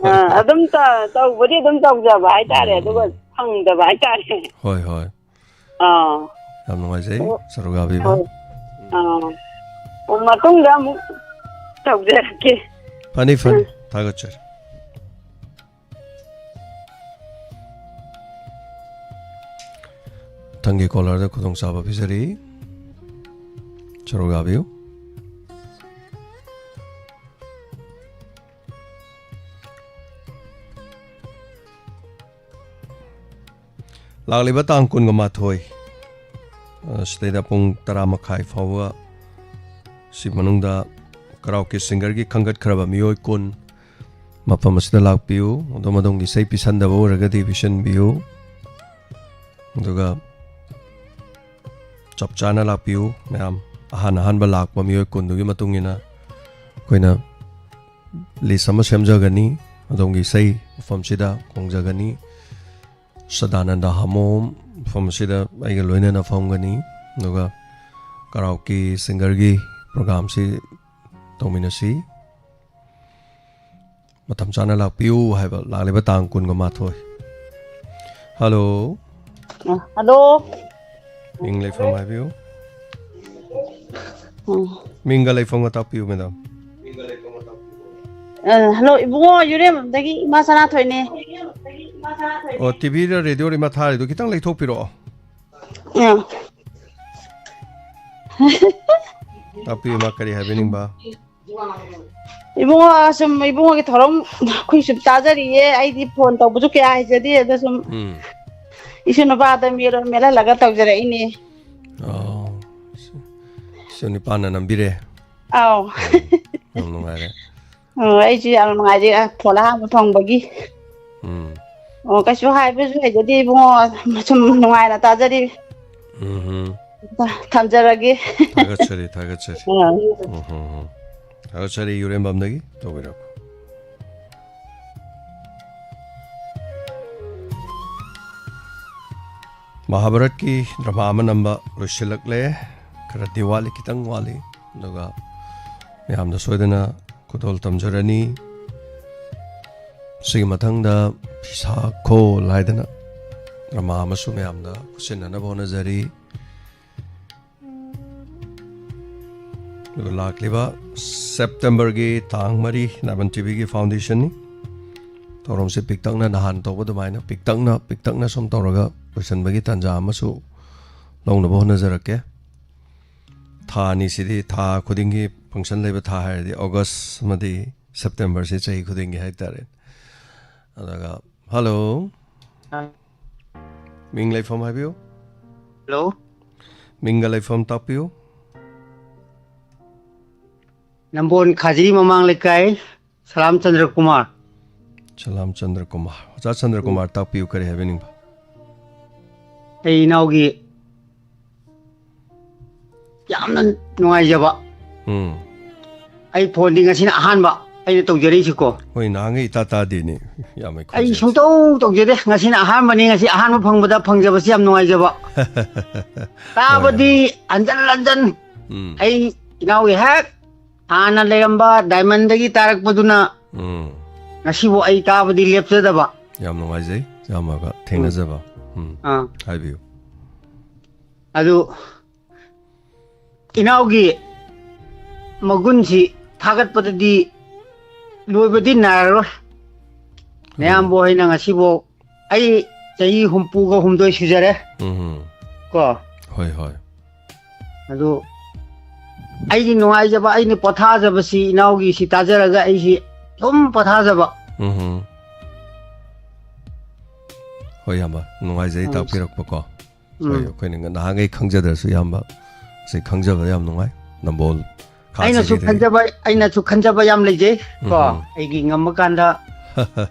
ꯍꯣꯏ꯫ ꯑꯥ, ꯑꯗꯨꯝ ꯇ-, ꯇꯧꯕꯗꯤ ꯑꯗꯨꯝ ꯇꯧꯖꯕ ꯍꯥꯏꯇꯥꯔꯦ, ꯎꯝ, ꯑꯗꯨꯒ ꯎꯝ꯫ ꯐꯪꯗꯕ ꯍꯥꯏꯇꯥꯔꯦ꯫ ꯍꯣꯏ, ꯍꯣꯏ꯫ ꯑꯥ꯫ ꯌꯥꯝ ꯅꯨꯡꯉꯥꯏꯖꯩ, ꯑꯣ꯫ ꯁꯔꯨꯛ ꯌꯥꯕꯤꯕ꯫ ꯍꯣꯏ꯫ ꯑꯥ꯫ ꯑꯣ, ꯃꯇꯨꯡꯗ ꯑꯃꯨꯛ ꯇꯧꯖꯔꯛꯀꯦ꯫ ꯐꯅꯤ, ꯐꯅꯤ꯫ ꯎꯝ꯫ ꯊꯥꯒꯠꯆꯔꯤ꯫ ꯃꯊꯪꯒꯤ ꯀꯣꯂꯔꯗ ꯈꯨꯗꯣꯡꯆꯥꯕ ꯄꯤꯖꯔꯤ꯫ ꯁꯔꯨꯛ ꯌꯥꯕꯤꯌꯨ꯫ ꯂꯥꯛꯂꯤꯕ ꯇꯥꯡ ꯀꯨꯟꯒ ꯃꯥꯊꯣꯏ, ꯑ, ꯁꯤꯗꯩꯗ ꯄꯨꯡ ꯇꯔꯥ ꯃꯈꯥꯏ ꯐꯥꯎꯕ ꯁꯤ ꯃꯅꯨꯡꯗ ꯀꯔꯥꯎꯀꯤ ꯁꯤꯡꯒꯔꯒꯤ ꯈꯟꯒꯠꯈ꯭ꯔꯕ ꯃꯤꯑꯣꯏ ꯀꯨꯟ ꯃꯐꯝ ꯑꯁꯤꯗ ꯂꯥꯛꯄꯤꯌꯨ꯫ ꯑꯗꯣꯝ ꯑꯗꯣꯝꯒꯤ ꯏꯁꯩ ꯄꯤꯁꯟꯗꯕ ꯑꯣꯏꯔꯒꯗꯤ ꯄꯤꯁꯟꯕꯤꯌꯨ꯫ ꯑꯗꯨꯒ ꯆꯞ ꯆꯥꯅ ꯂꯥꯛꯄꯤꯌꯨ ꯃꯌꯥꯝ꯫ ꯑꯍꯥꯟ ꯑꯍꯥꯟꯕ ꯂꯥꯛꯄ ꯃꯤꯑꯣꯏ ꯀꯨꯟꯗꯨꯒꯤ ꯃꯇꯨꯡ ꯏꯟꯅ ꯑꯩꯈꯣꯏꯅ ꯂꯤꯁ ꯑꯃ ꯁꯦꯝꯖꯒꯅꯤ꯫ ꯑꯗꯣꯝꯒꯤ ꯏꯁꯩ ꯃꯐꯝꯁꯤꯗ ꯈꯣꯡꯖꯒꯅꯤ꯫ ꯁꯗꯥꯅꯟꯗ ꯍꯥꯃꯣꯝ ꯃꯐꯝ ꯑꯁꯤꯗ ꯑꯩꯒ ꯂꯣꯏꯅꯅ ꯐꯝꯒꯅꯤ꯫ ꯑꯗꯨꯒ ꯀꯔꯥꯎꯀꯤ ꯁꯤꯡꯒꯔꯒꯤ ꯄ꯭ꯔꯣꯒꯥꯝꯁꯤ ꯇꯧꯃꯤꯟꯅꯁꯤ꯫ ꯃꯇꯝ ꯆꯥꯅ ꯂꯥꯛꯄꯤꯌꯨ ꯍꯥꯏꯕ ꯂꯥꯛꯂꯤꯕ ꯇꯥꯡ ꯀꯨꯟꯒ ꯃꯥꯊꯣꯏ꯫ ꯍꯜꯂꯣ꯫ ꯑ, ꯍꯜꯂꯣ꯫ ꯃꯤꯡ ꯂꯩꯐꯝ ꯍꯥꯏꯕꯤꯌꯨ꯫ ꯎꯝ꯫ ꯃꯤꯡꯒ ꯂꯩꯐꯝꯒ ꯇꯥꯛꯄꯤꯌꯨ, ꯃꯦꯗꯥꯝ꯫ ꯑ, ꯍꯜꯂꯣ, ꯏꯕꯨꯡꯉꯣ, ꯌꯨꯔꯦꯝꯕꯝꯗꯒꯤ ꯏꯃꯥ ꯁꯅꯥꯊꯣꯏꯅꯦ꯫ ꯑꯣ, ꯇꯤ ꯚꯤꯗ ꯔꯦꯗꯤꯑꯣ ꯏꯃꯥ ꯊꯥꯔꯤꯗꯣ ꯈꯤꯇꯪ ꯂꯩꯊꯣꯛꯄꯤꯔꯛꯑꯣ꯫ ꯑ꯫ ꯇꯥꯛꯄꯤꯌꯨ, ꯏꯃꯥ, ꯀꯔꯤ ꯍꯥꯏꯕꯤꯅꯤꯡꯕ? ꯏꯕꯨꯡꯉꯣ, ꯁꯨꯝ ꯏꯕꯨꯡꯉꯣꯒꯤ ꯊꯧꯔꯝ ꯑꯩꯈꯣꯏ ꯁꯨꯝ ꯇꯥꯖꯔꯤꯌꯦ꯫ ꯑꯩꯗꯤ ꯐꯣꯟ ꯇꯧꯕꯁꯨ ꯀꯌꯥ ꯍꯩꯖꯗꯦ, ꯑꯗ ꯁꯨꯝ ꯎꯝ꯫ ꯏꯁꯨ ꯅꯨꯄꯥꯗ ꯃꯦꯜꯍꯣꯟ ꯃꯦꯜꯍꯜꯂꯒ ꯇꯧꯖꯔꯛꯏꯅꯦ꯫ ꯑꯣ, ꯏꯁꯨ ꯅꯨꯄꯥꯅ ꯅꯝꯕꯤꯔꯦ? ꯑꯥꯎ꯫ ꯎꯝ, ꯌꯥꯝ ꯅꯨꯡꯉꯥꯏꯔꯦ꯫ ꯑꯣ, ꯑꯩꯁꯨ ꯌꯥꯝ ꯅꯨꯡꯉꯥꯏꯖꯩ, ꯑ, ꯐꯣꯟ ꯑꯍꯥꯟꯕ ꯐꯪꯕꯒꯤ꯫ ꯎꯝ꯫ ꯑꯣ, ꯀꯩꯁꯨ ꯍꯥꯏꯕꯁꯨ ꯍꯩꯖꯗꯦ ꯏꯕꯨꯡꯉꯣ, ꯁꯨꯝ ꯅꯨꯡꯉꯥꯏꯅ ꯇꯥꯖꯔꯤ꯫ ꯎꯝꯍꯨꯝ꯫ ꯊꯝꯖꯔꯒꯦ꯫ ꯊꯥꯒꯠꯆꯔꯤ, ꯊꯥꯒꯠꯆꯔꯤ꯫ ꯑꯥ꯫ ꯎꯝꯍꯨꯝ꯫ ꯊꯥꯒꯠꯆꯔꯤ, ꯌꯨꯔꯦꯝꯕꯝꯗꯒꯤ ꯇꯧꯕꯤꯔꯛꯄ꯫ ꯃꯍꯥꯚꯥꯔꯠꯀꯤ ꯗ꯭ꯔꯃꯥ ꯑꯃ ꯅꯝꯕ ꯂꯣꯏꯁꯤꯜꯂꯛꯂꯦ꯫ ꯈꯔꯗꯤ ꯋꯥꯠꯂꯤ, ꯈꯤꯇꯪ ꯋꯥꯠꯂꯤ꯫ ꯑꯗꯨꯒ ꯃꯌꯥꯝꯗ ꯁꯣꯏꯗꯅ ꯈꯨꯗꯣꯜ ꯇꯝꯖꯔꯅꯤ꯫ ꯁꯤꯒꯤ ꯃꯊꯪꯗ ꯐꯤꯁꯥ ꯈꯣꯜ ꯍꯥꯏꯗꯅ ꯗ꯭ꯔꯃꯥ ꯑꯃꯁꯨ ꯃꯌꯥꯝꯗ ꯈꯨꯠꯁꯤꯟꯅꯅꯕ ꯍꯣꯠꯅꯖꯔꯤ꯫ ꯑꯗꯨꯒ ꯂꯥꯛꯂꯤꯕ ꯁꯦꯞꯇꯦꯝꯕꯔꯒꯤ ꯇꯥꯡ ꯃꯔꯤ ꯅꯥꯏꯕꯟ ꯇꯤ ꯚꯤꯒꯤ ꯐꯥꯎꯟꯗꯦꯁꯟꯅꯤ꯫ ꯊꯧꯔꯝꯁꯦ ꯄꯤꯛꯇꯛꯅ ꯅꯍꯥꯟ ꯇꯧꯕ ꯑꯗꯨꯃꯥꯏꯅ ꯄꯤꯛꯇꯛꯅ, ꯄꯤꯛꯇꯛꯅ ꯁꯨꯝ ꯇꯧꯔꯒ ꯂꯣꯏꯁꯤꯟꯕꯒꯤ ꯇꯥꯟꯖꯥ ꯑꯃꯁꯨ ꯂꯧꯅꯕ ꯍꯣꯠꯅꯖꯔꯛꯀꯦ꯫ ꯊꯥ ꯑꯅꯤꯁꯤꯗꯤ ꯊꯥ ꯈꯨꯗꯤꯡꯒꯤ ꯐꯪꯁꯟ ꯂꯩꯕ ꯊꯥ ꯍꯥꯏꯔꯗꯤ ꯑꯣꯒꯁ ꯑꯃꯗꯤ ꯁꯦꯞꯇꯦꯝꯕꯔꯁꯤ ꯆꯍꯤ ꯈꯨꯗꯤꯡꯒꯤ ꯍꯥꯏꯇꯥꯔꯦ꯫ ꯑꯗꯨꯒ, ꯍꯜꯂꯣ꯫ ꯑ꯫ ꯃꯤꯡ ꯂꯩꯐꯝ ꯍꯥꯏꯕꯤꯌꯨ꯫ ꯍꯜꯂꯣ꯫ ꯃꯤꯡꯒ ꯂꯩꯐꯝ ꯇꯥꯛꯄꯤꯌꯨ꯫ ꯅꯝꯕꯣꯟ ꯈꯥꯖꯤ ꯃꯃꯥꯡ ꯂꯩꯀꯥꯏ, ꯁꯂꯥꯝ ꯆꯟꯗ꯭ꯔ ꯀꯨꯃꯥꯔ꯫ ꯁꯂꯥꯝ ꯆꯟꯗ꯭ꯔ ꯀꯨꯃꯥꯔ꯫ ꯑꯣꯖꯥ ꯆꯟꯗ꯭ꯔ ꯀꯨꯃꯥꯔ, ꯇꯥꯛꯄꯤꯌꯨ, ꯀꯔꯤ ꯍꯥꯏꯕꯤꯅꯤꯡꯕ? ꯑꯩ ꯏꯅꯥꯎꯒꯤ ꯌꯥꯝꯅ ꯅꯨꯡꯉꯥꯏꯖꯕ꯫ ꯎꯝ꯫ ꯑꯩ ꯐꯣꯟꯗꯤ ꯉꯁꯤꯅ ꯑꯍꯥꯟꯕ ꯑꯩꯅ ꯇꯧꯖꯔꯛꯏꯁꯤꯀꯣ꯫ ꯍꯣꯏ, ꯅꯍꯥꯟꯈꯩ ꯏꯇꯥ ꯇꯥꯗꯦꯅꯦ꯫ ꯌꯥꯝꯃꯦ ꯑꯩ ꯈꯣꯟꯖꯦꯜꯁꯦ꯫ ꯁꯨꯡꯇꯧ ꯇꯧꯖꯗꯦ꯫ ꯉꯁꯤꯅ ꯑꯍꯥꯟꯕꯅꯤ꯫ ꯉꯁꯤ ꯑꯍꯥꯟꯕ ꯐꯪꯕꯗ ꯐꯪꯖꯕꯁꯤ ꯌꯥꯝ ꯅꯨꯡꯉꯥꯏꯖꯕ꯫ ꯇꯥꯕꯗꯤ ꯍꯟꯖꯟ ꯍꯟꯖꯟ ꯎꯝ꯫ ꯑꯩ ꯏꯅꯥꯎꯒꯤ ꯍꯦꯛ ꯍꯥꯟꯅ ꯂꯩꯔꯝꯕ ꯗꯥꯏꯃꯟꯗꯒꯤ ꯇꯥꯔꯛꯄꯗꯨꯅ ꯎꯝ꯫ ꯉꯁꯤꯕꯨ ꯑꯩ ꯇꯥꯕꯗꯤ ꯂꯦꯞꯆꯗꯕ꯫ ꯌꯥꯝ ꯅꯨꯡꯉꯥꯏꯖꯩ ꯏꯌꯥꯝꯕꯒ ꯊꯦꯡꯅꯖꯕ꯫ ꯎꯝ꯫ ꯑꯥ꯫ ꯍꯥꯏꯕꯤꯌꯨ꯫ ꯑꯗꯨ ꯏꯅꯥꯎꯒꯤ ꯃꯒꯨꯟꯁꯤ ꯊꯥꯒꯠꯄꯗꯗꯤ ꯂꯣꯏꯕꯗꯤ ꯅꯥꯏꯔꯔꯣꯏ꯫ ꯅꯌꯥꯝꯕ ꯍꯣꯏꯅ ꯉꯁꯤꯐꯥꯎ, ꯑꯩ ꯆꯍꯤ ꯍꯨꯝꯐꯨꯒ ꯍꯨꯝꯗꯣꯏ ꯁꯨꯖꯔꯦ ꯎꯝ꯫ ꯀꯣ꯫ ꯍꯣꯏ, ꯍꯣꯏ꯫ ꯑꯗꯨ ꯑꯩꯒꯤ ꯅꯨꯡꯉꯥꯏꯖꯕ, ꯑꯩꯅ ꯄꯣꯊꯥꯖꯕꯁꯤ ꯏꯅꯥꯎꯒꯤ ꯁꯤ ꯇꯥꯖꯔꯒ ꯑꯩꯁꯤ ꯁꯨꯝ ꯄꯣꯊꯥꯖꯕ꯫ ꯎꯝ꯫ ꯍꯣꯏ, ꯏꯌꯥꯝꯕ, ꯅꯨꯡꯉꯥꯏꯖꯩ ꯎꯝ꯫ ꯇꯥꯛꯄꯤꯔꯛꯄꯀꯣ꯫ ꯎꯝ꯫ ꯍꯣꯏ, ꯑꯩꯈꯣꯏꯅ ꯅꯍꯥꯟꯈꯩ ꯈꯪꯖꯗ꯭ꯔꯁꯨ ꯏꯌꯥꯝꯕ ꯁꯤ ꯈꯪꯖꯕꯗ ꯌꯥꯝ ꯅꯨꯡꯉꯥꯏ꯫ ꯅꯝꯕꯣꯜ ꯑꯩꯅꯁꯨ ꯈꯥꯖꯤꯗꯒꯤ꯫ ꯈꯟꯖꯕ, ꯑꯩꯅꯁꯨ ꯈꯟꯖꯕ ꯌꯥꯝ ꯂꯩꯖꯩ ꯀꯣ꯫ ꯎꯝ꯫ ꯑꯩꯒꯤ ꯉꯝꯕ ꯀꯥꯟꯗ,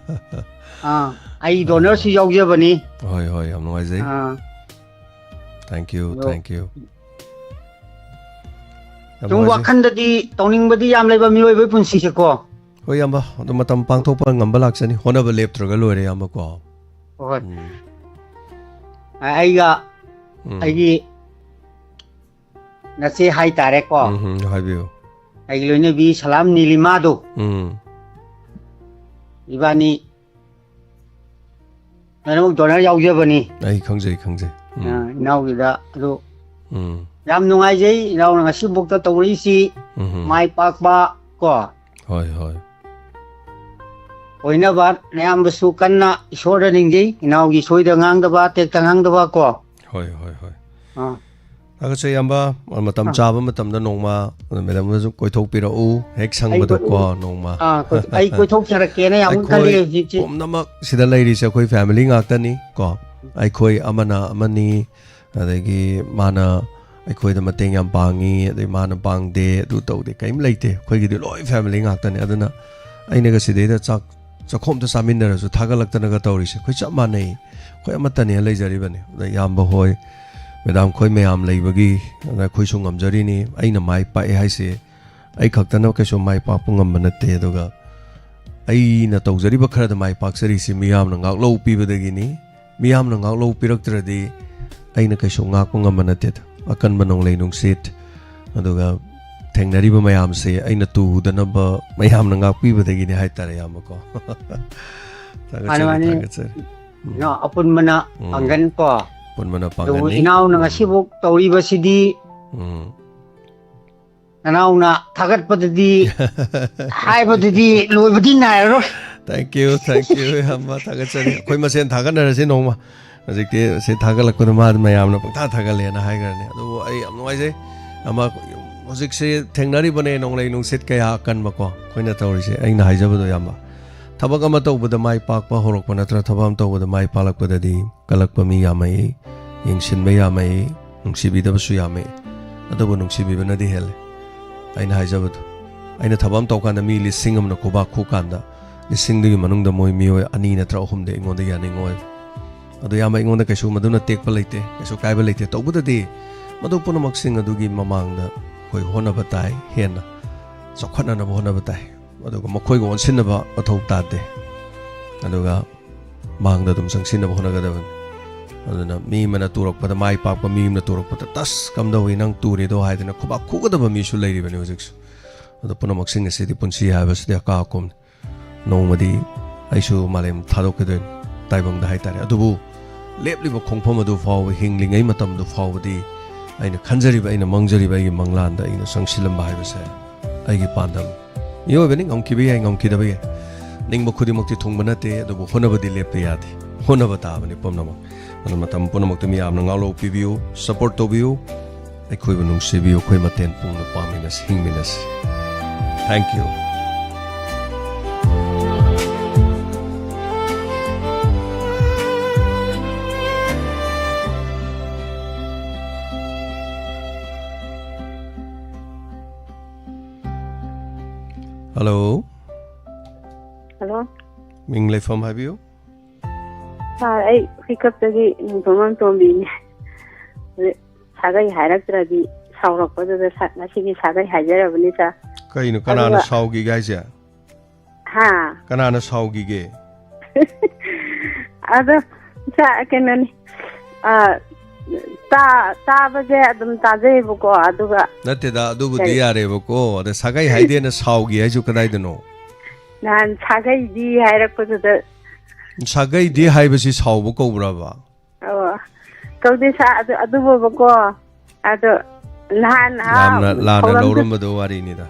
ꯑꯥ, ꯑꯩ ꯗꯣꯅꯔꯁꯨ ꯌꯥꯎꯖꯕꯅꯤ꯫ ꯍꯣꯏ, ꯍꯣꯏ, ꯌꯥꯝ ꯅꯨꯡꯉꯥꯏꯖꯩ꯫ ꯑꯥ, Thank you, ꯑꯗꯣ, thank you꯫ ꯌꯥꯝ ꯁꯨꯝ ꯅꯨꯡꯉꯥꯏꯖꯩ꯫ ꯋꯥꯈꯟꯗꯗꯤ ꯇꯧꯅꯤꯡꯕꯗꯤ ꯌꯥꯝ ꯂꯩꯕ ꯃꯤꯑꯣꯏꯕꯒꯤ ꯄꯨꯟꯁꯤꯁꯦꯀꯣ꯫ ꯍꯣꯏ, ꯏꯌꯥꯝꯕ, ꯑꯗꯨ ꯃꯇꯝ ꯄꯥꯡꯊꯣꯛꯄ ꯉꯝꯕ ꯂꯥꯛꯆꯅꯤ꯫ ꯍꯣꯠꯅꯕ ꯂꯦꯞꯇ꯭ꯔꯒ ꯂꯣꯏꯔꯦ, ꯏꯌꯥꯝꯕꯀꯣ꯫ ꯍꯣꯏ꯫ ꯎꯝ꯫ ꯑꯩꯒ ꯎꯝ꯫ ꯑꯩꯒꯤ ꯅꯆꯦ ꯍꯥꯏꯇꯥꯔꯦꯀꯣ꯫ ꯎꯝ, ꯎꯝ, ꯍꯥꯏꯕꯤꯌꯨ꯫ ꯑꯩꯒꯤ ꯂꯣꯏꯅꯕꯤ ꯁꯂꯥꯝ ꯅꯤꯂꯤꯃꯥꯗꯣ꯫ ꯎꯝ꯫ ꯏꯕꯥꯅꯤ ꯂꯣꯏꯅꯃꯛ ꯗꯣꯅꯔ ꯌꯥꯎꯖꯕꯅꯤ꯫ ꯑꯩ ꯈꯪꯖꯩ, ꯈꯪꯖꯩ꯫ ꯎꯝ꯫ ꯑ, ꯏꯅꯥꯎꯒꯤꯗ ꯑꯗꯨ ꯎꯝ꯫ ꯌꯥꯝ ꯅꯨꯡꯉꯥꯏꯖꯩ ꯏꯅꯥꯎꯅ ꯉꯁꯤꯐꯥꯎꯗ ꯇꯧꯔꯛꯏꯁꯤ꯫ ꯎꯝ꯫ ꯃꯥꯏ ꯄꯥꯛꯄ ꯀꯣ ꯍꯣꯏ, ꯍꯣꯏ꯫ ꯑꯣꯏꯅꯕ ꯅꯌꯥꯝꯕꯁꯨ ꯀꯟꯅ ꯏꯁꯣꯔꯗ ꯅꯤꯡꯖꯩ꯫ ꯏꯅꯥꯎꯒꯤ ꯁꯣꯏꯗ ꯉꯥꯡꯗꯕ, ꯇꯦꯛꯇ ꯉꯥꯡꯗꯕ ꯀꯣ꯫ ꯍꯣꯏ, ꯍꯣꯏ, ꯍꯣꯏ꯫ ꯑꯥ꯫ ꯊꯥꯒꯠꯆꯩ, ꯏꯌꯥꯝꯕ꯫ ꯃꯇꯝ ꯑꯥ꯫ ꯆꯥꯕ ꯃꯇꯝꯗ ꯅꯣꯡꯃ ꯃꯦꯗꯥꯝꯅꯁꯨ ꯀꯣꯏꯊꯣꯛꯄꯤꯔꯛꯎ, ꯍꯦꯛ ꯑꯩ ꯀꯣꯏ-, ꯁꯪꯕꯗꯀꯣ ꯅꯣꯡꯃ꯫ ꯑꯥ, ꯀꯣꯏ-, ꯑꯩ ꯀꯣꯏꯊꯣꯛꯆꯔꯛꯀꯦꯅ ꯌꯥꯝ ꯑꯩꯈꯣꯏ ꯈꯜꯂꯤ ꯍꯧꯖꯤꯛꯁꯦ꯫ ꯄꯨꯝꯅꯃꯛ ꯁꯤꯗ ꯂꯩꯔꯤꯁꯦ ꯑꯩꯈꯣꯏ ꯐꯦꯃꯤꯂꯤ ꯉꯥꯛꯇꯅꯤ ꯀꯣ꯫ ꯑꯩꯈꯣꯏ ꯑꯃꯅ ꯑꯃꯅꯤ, ꯑꯗꯒꯤ ꯃꯥꯅ ꯑꯩꯈꯣꯏꯗ ꯃꯇꯦꯡ ꯌꯥꯝ ꯄꯥꯡꯉꯤ, ꯑꯗꯩ ꯃꯥꯅ ꯄꯥꯡꯗꯦ, ꯑꯗꯨ ꯇꯧꯗꯦ, ꯀꯔꯤꯝ ꯂꯩꯇꯦ꯫ ꯑꯩꯈꯣꯏꯒꯤꯗꯤ ꯂꯣꯏ family ꯉꯥꯛꯇꯅꯦ꯫ ꯑꯗꯨꯅ ꯑꯩꯅꯒ ꯁꯤꯗꯩꯗ ꯆꯥꯛ ꯆꯥꯛꯈꯣꯝꯗ ꯆꯥꯃꯤꯟꯅꯔꯁꯨ ꯊꯥꯒꯠꯂꯛꯇꯅꯒ ꯇꯧꯔꯤꯁꯦ ꯑꯩꯈꯣꯏ ꯆꯞ ꯃꯥꯟꯅꯩ꯫ ꯑꯩꯈꯣꯏ ꯑꯃꯠꯇꯅꯦ ꯂꯩꯖꯔꯤꯕꯅꯤ꯫ ꯑꯗ ꯏꯌꯥꯝꯕ ꯍꯣꯏ, madam ꯈꯣꯏ ꯃꯌꯥꯝ ꯂꯩꯕꯒꯤ ꯑꯗ ꯑꯩꯈꯣꯏꯁꯨ ꯉꯝꯖꯔꯤꯅꯤ꯫ ꯑꯩꯅ ꯃꯥꯏ ꯄꯥꯛꯑꯦ ꯍꯥꯏꯁꯦ ꯑꯩ ꯈꯛꯇꯅ ꯀꯩꯁꯨ ꯃꯥꯏ ꯄꯥꯛꯄ ꯉꯝꯕ ꯅꯠꯇꯦ꯫ ꯑꯗꯨꯒ ꯑꯩꯅ ꯇꯧꯖꯔꯤꯕ ꯈꯔꯗ ꯃꯥꯏ ꯄꯥꯛꯆꯔꯤꯁꯤ ꯃꯤꯌꯥꯝꯅ ꯉꯥꯛꯂꯧ ꯄꯤꯕꯗꯒꯤꯅꯤ꯫ ꯃꯤꯌꯥꯝꯅ ꯉꯥꯛꯂꯧ ꯄꯤꯔꯛꯇ꯭ꯔꯗꯤ ꯑꯩꯅ ꯀꯩꯁꯨ ꯉꯥꯛꯄ ꯉꯝꯕ ꯅꯠꯇꯦꯗ꯫ ꯑꯀꯟꯕ ꯅꯣꯡꯂꯩ ꯅꯨꯡꯁꯤꯠ, ꯑꯗꯨꯒ ꯊꯦꯡꯅꯔꯤꯕ ꯃꯌꯥꯝꯁꯦ ꯑꯩꯅ ꯇꯨꯗꯅꯕ ꯃꯌꯥꯝꯅ ꯉꯥꯛꯄꯤꯕꯗꯒꯤꯅꯤ ꯍꯥꯏꯇꯥꯔꯦ, ꯏꯌꯥꯝꯕꯀꯣ꯫ ꯊꯥꯒꯠꯆꯔꯤ, ꯃꯥꯅꯤ, ꯃꯥꯅꯤ꯫ ꯊꯥꯒꯠꯆꯔꯤ꯫ ꯎꯝ꯫ ꯏꯅꯥꯎ, ꯑꯄꯨꯟꯕꯅ ꯎꯝ꯫ ꯄꯥꯡꯒꯟ ꯀꯣ꯫ ꯑꯄꯨꯟꯕꯅ ꯑꯗꯨꯕꯨ ꯄꯥꯡꯒꯟꯅꯤ꯫ ꯏꯅꯥꯎꯅ ꯎꯝ꯫ ꯉꯁꯤꯕꯨꯛ ꯇꯧꯔꯤꯕꯁꯤꯗꯤ ꯎꯝ꯫ ꯅꯅꯥꯎꯅ ꯊꯥꯒꯠꯄꯗꯗꯤ ꯍꯥꯏꯕꯗꯨꯗꯤ ꯂꯣꯏꯕꯗꯤ ꯅꯥꯏꯔꯔꯣꯏ꯫ Thank you, thank you, ꯏꯌꯥꯝꯕ, ꯊꯥꯒꯠꯆꯔꯤ꯫ ꯑꯩꯈꯣꯏ ꯃꯁꯦꯟ ꯊꯥꯒꯠꯅꯔꯁꯤ ꯅꯣꯡꯃ꯫ ꯍꯧꯖꯤꯛꯇꯤ ꯁꯤ ꯊꯥꯒꯠꯂꯛꯄꯗ ꯃꯥ ꯃꯌꯥꯝꯅ ꯄꯪꯊꯥ ꯊꯥꯒꯠꯂꯦꯅ ꯍꯥꯏꯈ꯭ꯔꯅꯤ꯫ ꯑꯗꯨꯕꯨ ꯑꯩ ꯌꯥꯝ ꯅꯨꯡꯉꯥꯏꯖꯩ꯫ ꯑꯃ ꯍꯧꯖꯤꯛꯁꯦ ꯊꯦꯡꯅꯔꯤꯕꯅꯦ ꯅꯣꯡꯂꯩ ꯅꯨꯡꯁꯤꯠ ꯀꯌꯥ ꯑꯀꯟꯕꯀꯣ꯫ ꯑꯩꯈꯣꯏꯅ ꯇꯧꯔꯤꯁꯦ ꯑꯩꯅ ꯍꯥꯏꯖꯕꯗꯣ, ꯏꯌꯥꯝꯕ, ꯊꯕꯛ ꯑꯃ ꯇꯧꯕꯗ ꯃꯥꯏ ꯄꯥꯛꯄ ꯍꯧꯔꯛꯄ ꯅꯠꯇ꯭ꯔꯒ ꯊꯕꯛ ꯑꯃ ꯇꯧꯕꯗ ꯃꯥꯏ ꯄꯥꯛꯂꯛꯄꯗꯗꯤ ꯀꯜꯂꯛꯄ ꯃꯤ ꯌꯥꯝꯃꯛꯏ, ꯌꯦꯡꯁꯤꯟꯕ ꯌꯥꯝꯃꯛꯏ, ꯅꯨꯡꯁꯤꯕꯤꯗꯕꯁꯨ ꯌꯥꯝꯃꯛꯏ꯫ ꯑꯗꯨꯕꯨ ꯅꯨꯡꯁꯤꯕꯤꯕꯅꯗꯤ ꯍꯦꯜꯂꯦ꯫ ꯑꯩꯅ ꯍꯥꯏꯖꯕꯗꯣ, ꯑꯩꯅ ꯊꯕꯛ ꯑꯃ ꯇꯧꯀꯥꯟꯗ ꯃꯤ ꯂꯤꯁꯤꯡ ꯑꯃꯅ ꯈꯨꯕꯥꯛ ꯈꯨꯀꯥꯟꯗ, ꯂꯤꯁꯤꯡꯗꯨꯒꯤ ꯃꯅꯨꯡꯗ ꯃꯣꯏ ꯃꯤꯑꯣꯏ ꯑꯅꯤ ꯅꯠꯇ꯭ꯔ ꯑꯍꯨꯝꯗꯤ ꯑꯩꯉꯣꯟꯗ ꯌꯥꯅꯤꯡꯉꯣꯏ꯫ ꯑꯗꯣ ꯏꯌꯥꯝꯕ, ꯑꯩꯉꯣꯟꯗ ꯀꯩꯁꯨ ꯃꯗꯨꯅ ꯇꯦꯛꯄ ꯂꯩꯇꯦ, ꯀꯩꯁꯨ ꯀꯥꯏꯕ ꯂꯩꯇꯦ꯫ ꯇꯧꯕꯗꯗꯤ ꯃꯗꯨ ꯄꯨꯝꯅꯃꯛꯁꯤꯡ ꯑꯗꯨꯒꯤ ꯃꯃꯥꯡꯗ ꯑꯩꯈꯣꯏ ꯍꯣꯠꯅꯕ ꯇꯥꯏ, ꯍꯦꯟꯅ ꯆꯥꯎꯈꯠꯅꯅꯕ ꯍꯣꯠꯅꯕ ꯇꯥꯏ꯫ ꯑꯗꯨꯒ ꯃꯈꯣꯏꯒ ꯑꯣꯟꯁꯤꯟꯅꯕ ꯃꯊꯧ ꯇꯥꯗꯦ꯫ ꯑꯗꯨꯒ ꯃꯥꯡꯗ ꯑꯗꯨꯝ ꯆꯪꯁꯤꯟꯅꯕ ꯍꯣꯠꯅꯒꯗꯕꯅꯤ꯫ ꯑꯗꯨꯅ ꯃꯤ ꯑꯃꯅ ꯇꯨꯔꯛꯄꯗ, ꯃꯥꯏ ꯄꯥꯛꯄ ꯃꯤ ꯑꯃꯅ ꯇꯨꯔꯛꯄꯗ, "ꯇꯁ, ꯀꯝꯗꯧꯏ ꯅꯪ ꯇꯨꯔꯤꯗꯣ?" ꯍꯥꯏꯗꯅ ꯈꯨꯕꯥꯛ ꯈꯨꯒꯗꯕ ꯃꯤꯁꯨ ꯂꯩꯔꯤꯕꯅꯤ ꯍꯧꯖꯤꯛꯁꯨ꯫ ꯑꯗꯣ ꯄꯨꯝꯅꯃꯛꯁꯤꯡ ꯑꯁꯤꯗꯤ ꯄꯨꯟꯁꯤ ꯍꯥꯏꯕꯁꯤꯗꯤ ꯑꯀꯥ ꯑꯀꯨꯝꯅꯤ꯫ ꯅꯣꯡꯃꯗꯤ ꯑꯩꯁꯨ ꯃꯥꯂꯦꯝ ꯊꯥꯗꯣꯛꯈꯤꯗꯣꯏꯅꯤ, ꯇꯥꯏꯕꯪꯗ ꯍꯥꯏꯇꯥꯔꯦ꯫ ꯑꯗꯨꯕꯨ ꯂꯦꯞꯂꯤꯕ ꯈꯣꯡꯐꯝ ꯑꯗꯨ ꯐꯥꯎꯕ, ꯍꯤꯡꯂꯤꯉꯩ ꯃꯇꯝꯗꯨ ꯐꯥꯎꯕꯗꯤ ꯑꯩꯅ ꯈꯟꯖꯔꯤꯕ, ꯑꯩꯅ ꯃꯪꯖꯔꯤꯕ ꯑꯩꯒꯤ ꯃꯪꯂꯥꯟꯗ ꯑꯩꯅ ꯆꯪꯁꯤꯜꯂꯝꯕ ꯍꯥꯏꯕꯁꯦ ꯑꯩꯒꯤ ꯄꯥꯟꯗꯝ꯫ ꯃꯤꯑꯣꯏꯕꯅꯤ, ꯉꯝꯈꯤꯕ ꯌꯥꯏ, ꯉꯝꯈꯤꯗꯕ ꯌꯥꯏ꯫ ꯅꯤꯡꯕ ꯈꯨꯗꯤꯡꯃꯛꯇꯤ ꯊꯨꯡꯕ ꯅꯠꯇꯦ, ꯑꯗꯨꯕꯨ ꯍꯣꯠꯅꯕꯗꯤ ꯂꯦꯞꯄ ꯌꯥꯗꯦ꯫ ꯍꯣꯠꯅꯕ ꯇꯥꯕꯅꯤ ꯄꯨꯝꯅꯃꯛ꯫ ꯑꯗꯨꯅ ꯃꯇꯝ ꯄꯨꯝꯅꯃꯛꯇ ꯃꯤꯌꯥꯝꯅ ꯉꯥꯛꯂꯧ ꯄꯤꯕꯤꯌꯨ, support ꯇꯧꯕꯤꯌꯨ, ꯑꯩꯈꯣꯏꯕꯨ ꯅꯨꯡꯁꯤꯕꯤꯌꯨ, ꯑꯩꯈꯣꯏ ꯃꯇꯦꯡ ꯄꯨꯡꯅ ꯄꯥꯡꯃꯤꯟꯅꯁꯤ, ꯍꯤꯡꯃꯤꯟꯅꯁꯤ꯫ Thank you꯫ ꯍꯜꯂꯣ꯫ ꯍꯜꯂꯣ꯫ ꯃꯤꯡ ꯂꯩꯐꯝ ꯍꯥꯏꯕꯤꯌꯨ꯫ ꯁꯥꯔ, ꯑꯩ ꯍꯨꯏꯀꯞꯇꯒꯤ ꯅꯤꯡꯊꯧ ꯃꯥꯝꯇꯣꯝꯕꯤꯅꯦ꯫ ꯑꯗꯨ ꯁꯥꯒꯩ ꯍꯥꯏꯔꯛꯇ꯭ꯔꯗꯤ ꯁꯥꯎꯔꯛꯄꯗꯨꯗ ꯁꯥ-, ꯉꯁꯤꯗꯤ ꯁꯥꯒꯩ ꯍꯥꯏꯖꯔꯕꯅꯤ, ꯁꯥꯔ꯫ ꯀꯩꯅꯣ, ꯀꯅꯥꯅ ꯑꯗꯨꯒ ꯁꯥꯎꯈꯤꯒꯦ ꯍꯥꯏꯁꯦ? ꯍꯥ? ꯀꯅꯥꯅ ꯁꯥꯎꯈꯤꯒꯦ? ꯑꯗꯣ, ꯁꯥꯔ, ꯀꯩꯅꯣꯅꯤ, ꯑ, ꯇꯥ-, ꯇꯥꯕꯁꯦ ꯑꯗꯨꯝ ꯇꯥꯖꯩꯌꯦꯕꯀꯣ, ꯑꯗꯨꯒ ꯅꯠꯇꯦꯗ, ꯑꯗꯨꯕꯨꯗꯤ ꯀꯔꯤ? ꯌꯥꯔꯦꯕꯀꯣ꯫ ꯑꯗ ꯁꯥꯒꯩ ꯍꯥꯏꯗꯦꯅ ꯁꯥꯎꯒꯤ ꯍꯥꯏꯁꯨ ꯀꯗꯥꯏꯗꯅꯣ? ꯅꯍꯥꯟ ꯁꯥꯒꯩꯗꯤ ꯍꯥꯏꯔꯛꯄꯗꯨꯗ ꯁꯥꯒꯩꯗꯤ ꯍꯥꯏꯕꯁꯤ ꯁꯥꯎꯕ ꯀꯧꯕ꯭ꯔꯕ? ꯑꯣ, ꯀꯧꯗꯦ ꯁꯥꯔ, ꯑꯗꯨ, ꯑꯗꯨꯕꯨꯕꯀꯣ, ꯑꯗꯣ ꯅꯍꯥꯟ, ꯑꯥ, ꯌꯥꯝꯅ ꯂꯥꯟꯅ ꯊꯧꯔꯝꯗꯨ-, ꯂꯧꯔꯝꯕꯗꯣ ꯋꯥꯔꯤꯅꯤꯗ꯫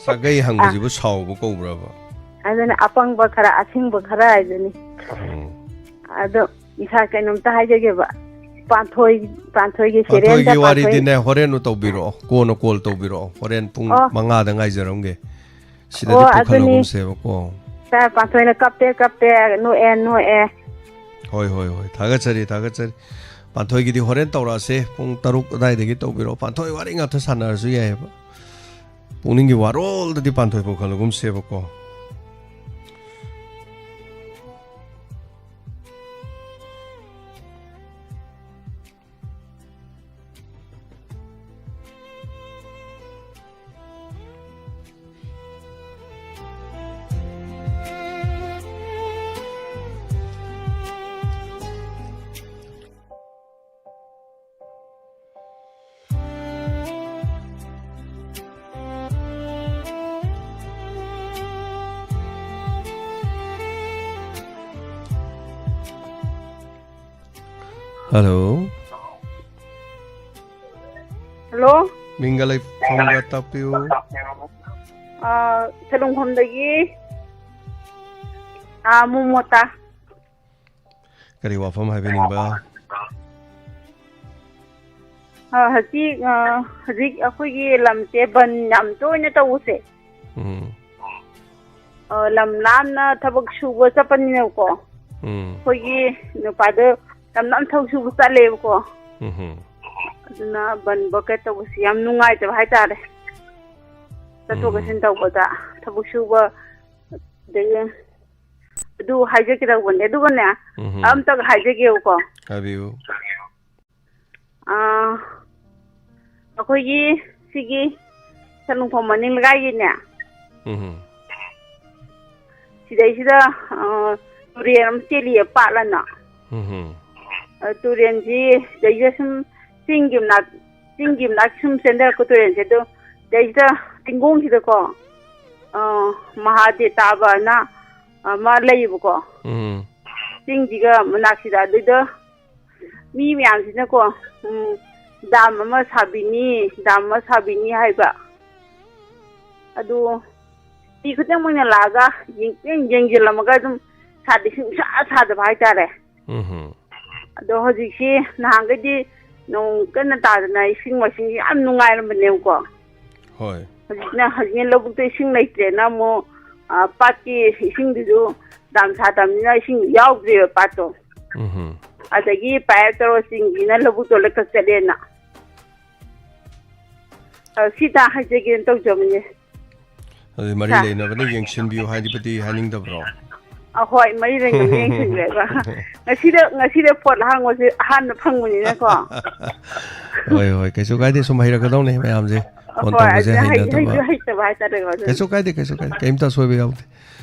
ꯁꯥꯒꯩ ꯑꯥ, ꯍꯪꯕꯁꯤꯕꯨ ꯁꯥꯎꯕ ꯀꯧꯕ꯭ꯔꯕ? ꯑꯗꯨꯅ ꯑꯄꯪꯕ ꯈꯔ, ꯑꯁꯤꯡꯕ ꯈꯔ ꯍꯥꯏꯗꯨꯅꯤ꯫ ꯎꯝ꯫ ꯑꯗꯣ ꯁꯥꯔ, ꯀꯩꯅꯣꯝꯇ ꯍꯥꯏꯖꯒꯦꯕ꯫ ꯄꯥꯟꯊꯣꯏ, ꯄꯥꯟꯊꯣꯏꯒꯤ ꯁꯦꯔꯦꯟꯗ ꯄꯥꯟꯊꯣꯏꯒꯤ ꯄꯥꯟꯊꯣꯏ꯫ ꯋꯥꯔꯤꯗꯤꯅꯦ, ꯍꯣꯔꯦꯟ ꯇꯧꯕꯤꯔꯛꯑꯣ, ꯀꯣꯟꯅ ꯀꯣꯜ ꯇꯧꯕꯤꯔꯛꯑꯣ, ꯍꯣꯔꯦꯟ ꯄꯨꯡ ꯑꯣ꯫ ꯃꯉꯥꯗ ꯉꯥꯏꯖꯔꯝꯒꯦ꯫ ꯁꯤꯗꯗꯤ ꯑꯣ, ꯑꯗꯨꯅꯤ꯫ ꯄꯨꯈꯠꯂꯒꯨꯝꯁꯦꯕꯀꯣ꯫ ꯁꯥꯔ, ꯄꯥꯟꯊꯣꯏꯅ ꯀꯞꯄꯦ, ꯀꯞꯄꯦ, ꯅꯣꯛꯑꯦ, ꯅꯣꯛꯑꯦ꯫ ꯍꯣꯏ, ꯍꯣꯏ, ꯍꯣꯏ, ꯊꯥꯒꯠꯆꯔꯤ, ꯊꯥꯒꯠꯆꯔꯤ꯫ ꯄꯥꯟꯊꯣꯏꯒꯤꯗꯤ ꯍꯣꯔꯦꯟ ꯇꯧꯔꯛꯑꯁꯦ, ꯄꯨꯡ ꯇꯔꯨꯛ ꯑꯗꯥꯏꯗꯒꯤ ꯇꯧꯕꯤꯔꯛꯑꯣ꯫ ꯄꯥꯟꯊꯣꯏ ꯋꯥꯔꯤ ꯉꯥꯛꯇ ꯁꯥꯟꯅꯔꯁꯨ ꯌꯥꯏꯑꯕ꯫ ꯄꯨꯛꯅꯤꯡꯒꯤ ꯋꯥꯔꯣꯜꯗꯗꯤ ꯄꯥꯟꯊꯣꯏ ꯄꯨꯈꯠꯂꯒꯨꯝꯁꯦꯕꯀꯣ꯫ ꯍꯜꯂꯣ꯫ ꯍꯜꯂꯣ꯫ ꯃꯤꯡꯒ ꯂꯩꯐꯝꯒ ꯇꯥꯛꯄꯤꯌꯨ꯫ ꯑꯥ, ꯁꯂꯨꯡꯐꯝꯗꯒꯤ, ꯑꯥ, ꯃꯣꯃꯣꯇꯥ꯫ ꯀꯔꯤ ꯋꯥꯐꯝ ꯍꯥꯏꯕꯤꯅꯤꯡꯕ? ꯑꯥ, ꯍꯧꯖꯤꯛ, ꯑꯥ, ꯍꯧꯖꯤꯛ ꯑꯩꯈꯣꯏꯒꯤ ꯂꯝꯁꯦ ꯕꯟ ꯌꯥꯝ ꯇꯣꯏꯅ ꯇꯧꯕꯁꯦ꯫ ꯎꯝ꯫ ꯑꯥ, ꯂꯝ ꯂꯥꯞꯅ ꯊꯕꯛ ꯁꯨꯕ ꯆꯠꯄꯅꯤꯅꯀꯣ꯫ ꯎꯝ꯫ ꯑꯩꯈꯣꯏꯒꯤ ꯅꯨꯄꯥꯗꯣ ꯂꯝ ꯂꯥꯞꯅ ꯊꯕꯛ ꯁꯨꯕ ꯆꯠꯂꯦꯕꯀꯣ꯫ ꯎꯝ꯫ ꯑꯗꯨꯅ ꯕꯟ ꯕ꯭ꯂꯣꯀꯦꯠ ꯇꯧꯕꯁꯤ ꯌꯥꯝ ꯅꯨꯡꯉꯥꯏꯇꯕ ꯍꯥꯏꯇꯥꯔꯦ꯫ ꯆꯠꯊꯣꯛ ꯎꯝ꯫ ꯆꯠꯁꯤꯟ ꯇꯧꯕꯗ ꯊꯕꯛ ꯁꯨꯕ, ꯑꯗꯒꯤ ꯑꯗꯨ ꯍꯥꯏꯖꯒꯦ ꯇꯧꯕꯅꯦ꯫ ꯑꯗꯨꯒꯅꯦ, ꯎꯝ꯫ ꯑꯝꯇꯒ ꯍꯥꯏꯖꯒꯦꯕꯀꯣ꯫ ꯍꯥꯏꯕꯤꯌꯨ꯫ ꯑꯥ, ꯑꯩꯈꯣꯏꯒꯤ ꯁꯤꯒꯤ ꯁꯟꯅꯨꯡꯐꯝ ꯃꯅꯤꯡ ꯂꯩꯀꯥꯏꯒꯤꯅꯦ, ꯎꯝ꯫ ꯁꯤꯗꯩꯁꯤꯗ, ꯑꯥ, ꯇꯨꯔꯦꯜ ꯑꯃ ꯆꯦꯜꯂꯤꯌꯦ, ꯄꯥꯠꯂꯅ꯫ ꯎꯝ꯫ ꯑ, ꯇꯨꯔꯦꯜꯁꯤ ꯁꯤꯗꯩꯁꯤꯗ ꯁꯨꯝ ꯆꯤꯡꯒꯤ ꯃꯅꯥꯛ, ꯆꯤꯡꯒꯤ ꯃꯅꯥꯛ ꯁꯨꯝ ꯆꯦꯟꯊꯔꯛꯄ ꯇꯨꯔꯦꯜꯁꯦ, ꯑꯗꯣ ꯁꯤꯗꯩꯁꯤꯗ ꯆꯤꯡꯒꯣꯡꯁꯤꯗꯀꯣ, ꯑ, ꯃꯍꯥꯗꯦ ꯇꯥꯕꯅ ꯑꯃ ꯂꯩꯌꯦꯕꯀꯣ꯫ ꯎꯝ꯫ ꯆꯤꯡꯁꯤꯒ ꯃꯅꯥꯛꯁꯤꯗ, ꯑꯗꯨꯗ ꯃꯤ ꯃꯌꯥꯝꯁꯤꯅꯀꯣ, ꯎꯝ, ꯗꯥꯝ ꯑꯃ ꯁꯥꯕꯤꯅꯤ, ꯗꯥꯝ ꯑꯃ ꯁꯥꯕꯤꯅꯤ ꯍꯥꯏꯕ꯫ ꯑꯗꯨ ꯃꯤ ꯈꯨꯗꯤꯡꯃꯛꯅ ꯂꯥꯛꯑꯒ ꯌꯦꯡ-, ꯌꯦꯡꯁꯤꯜꯂꯝꯃꯒ ꯑꯗꯨꯝ ꯁꯥꯗꯤ ꯁꯨꯡꯁꯥ ꯁꯥꯗꯕ ꯍꯥꯏꯇꯥꯔꯦ꯫ ꯎꯝ꯫ ꯑꯗꯣ ꯍꯧꯖꯤꯛꯁꯤ ꯅꯍꯥꯟꯈꯩꯗꯤ ꯅꯣꯡ ꯀꯟꯅ ꯇꯥꯗꯅ ꯏꯁꯤꯡ ꯃꯥꯏꯁꯤꯡ ꯌꯥꯝ ꯅꯨꯡꯉꯥꯏꯔꯝꯕꯅꯦꯕꯀꯣ꯫ ꯍꯣꯏ꯫ ꯍꯧꯖꯤꯛꯅ, ꯍꯧꯖꯤꯛꯅ ꯂꯧꯕꯨꯛꯇ ꯏꯁꯤꯡ ꯂꯩꯇ꯭ꯔꯦꯅ ꯑꯃꯨꯛ, ꯑ, ꯄꯥꯠꯀꯤ ꯏꯁꯤꯡꯗꯨꯁꯨ ꯗꯥꯝ ꯁꯥꯗꯕꯅꯤꯅ ꯏꯁꯤꯡ ꯌꯥꯎꯗ꯭ꯔꯦꯕ ꯄꯥꯠꯇꯣ꯫ ꯎꯝ꯫ ꯑꯗꯒꯤ ꯄꯥꯏꯞ ꯇꯧꯔ ꯆꯤꯡꯁꯤꯅ ꯂꯧꯕꯨꯛꯇꯣ ꯂꯣꯏ ꯀꯛ ꯆꯠꯂꯦꯅ꯫ ꯑ, ꯁꯤꯇ ꯍꯥꯏꯖꯒꯦꯅ ꯇꯧꯖꯕꯅꯦ꯫ ꯑꯗꯨꯗꯤ ꯃꯔꯤ ꯁꯥ- ꯂꯩꯅꯕꯅ ꯌꯦꯡꯁꯤꯟꯕꯤꯌꯨ ꯍꯥꯏꯕꯗꯤ ꯍꯥꯏꯅꯤꯡꯗꯕ꯭ꯔꯣ? ꯑꯍꯣꯏ, ꯃꯔꯤ ꯂꯩꯅꯕꯅ ꯌꯦꯡꯁꯤꯟꯕꯤꯔꯒ꯫ ꯉꯁꯤꯗ, ꯉꯁꯤꯗ ꯄꯣꯠ ꯑꯍꯥꯡꯕꯁꯦ ꯑꯍꯥꯟꯕ ꯐꯪꯕꯅꯤꯅꯀꯣ꯫ ꯍꯣꯏ, ꯍꯣꯏ, ꯀꯩꯁꯨ ꯀꯥꯏꯗꯦ, ꯁꯨꯝ ꯍꯩꯔꯛꯀꯗꯧꯅꯦ ꯃꯌꯥꯝꯁꯦ꯫ ꯐꯣꯟ ꯍꯣꯏ, ꯇꯧꯕꯁꯦ ꯑꯗꯨꯅ ꯍꯩ-, ꯍꯩꯅꯗꯕ꯫ ꯍꯩꯁꯨ ꯍꯩꯇꯕ ꯍꯥꯏꯇꯥꯔꯦꯀꯣ, ꯑꯗꯨꯅ꯫ ꯀꯩꯁꯨ ꯀꯥꯏꯗꯦ, ꯀꯩꯁꯨ ꯀꯥꯏꯗꯦ, ꯀꯩꯝꯇ ꯑꯁꯣꯏꯕ ꯌꯥꯎꯗꯦ꯫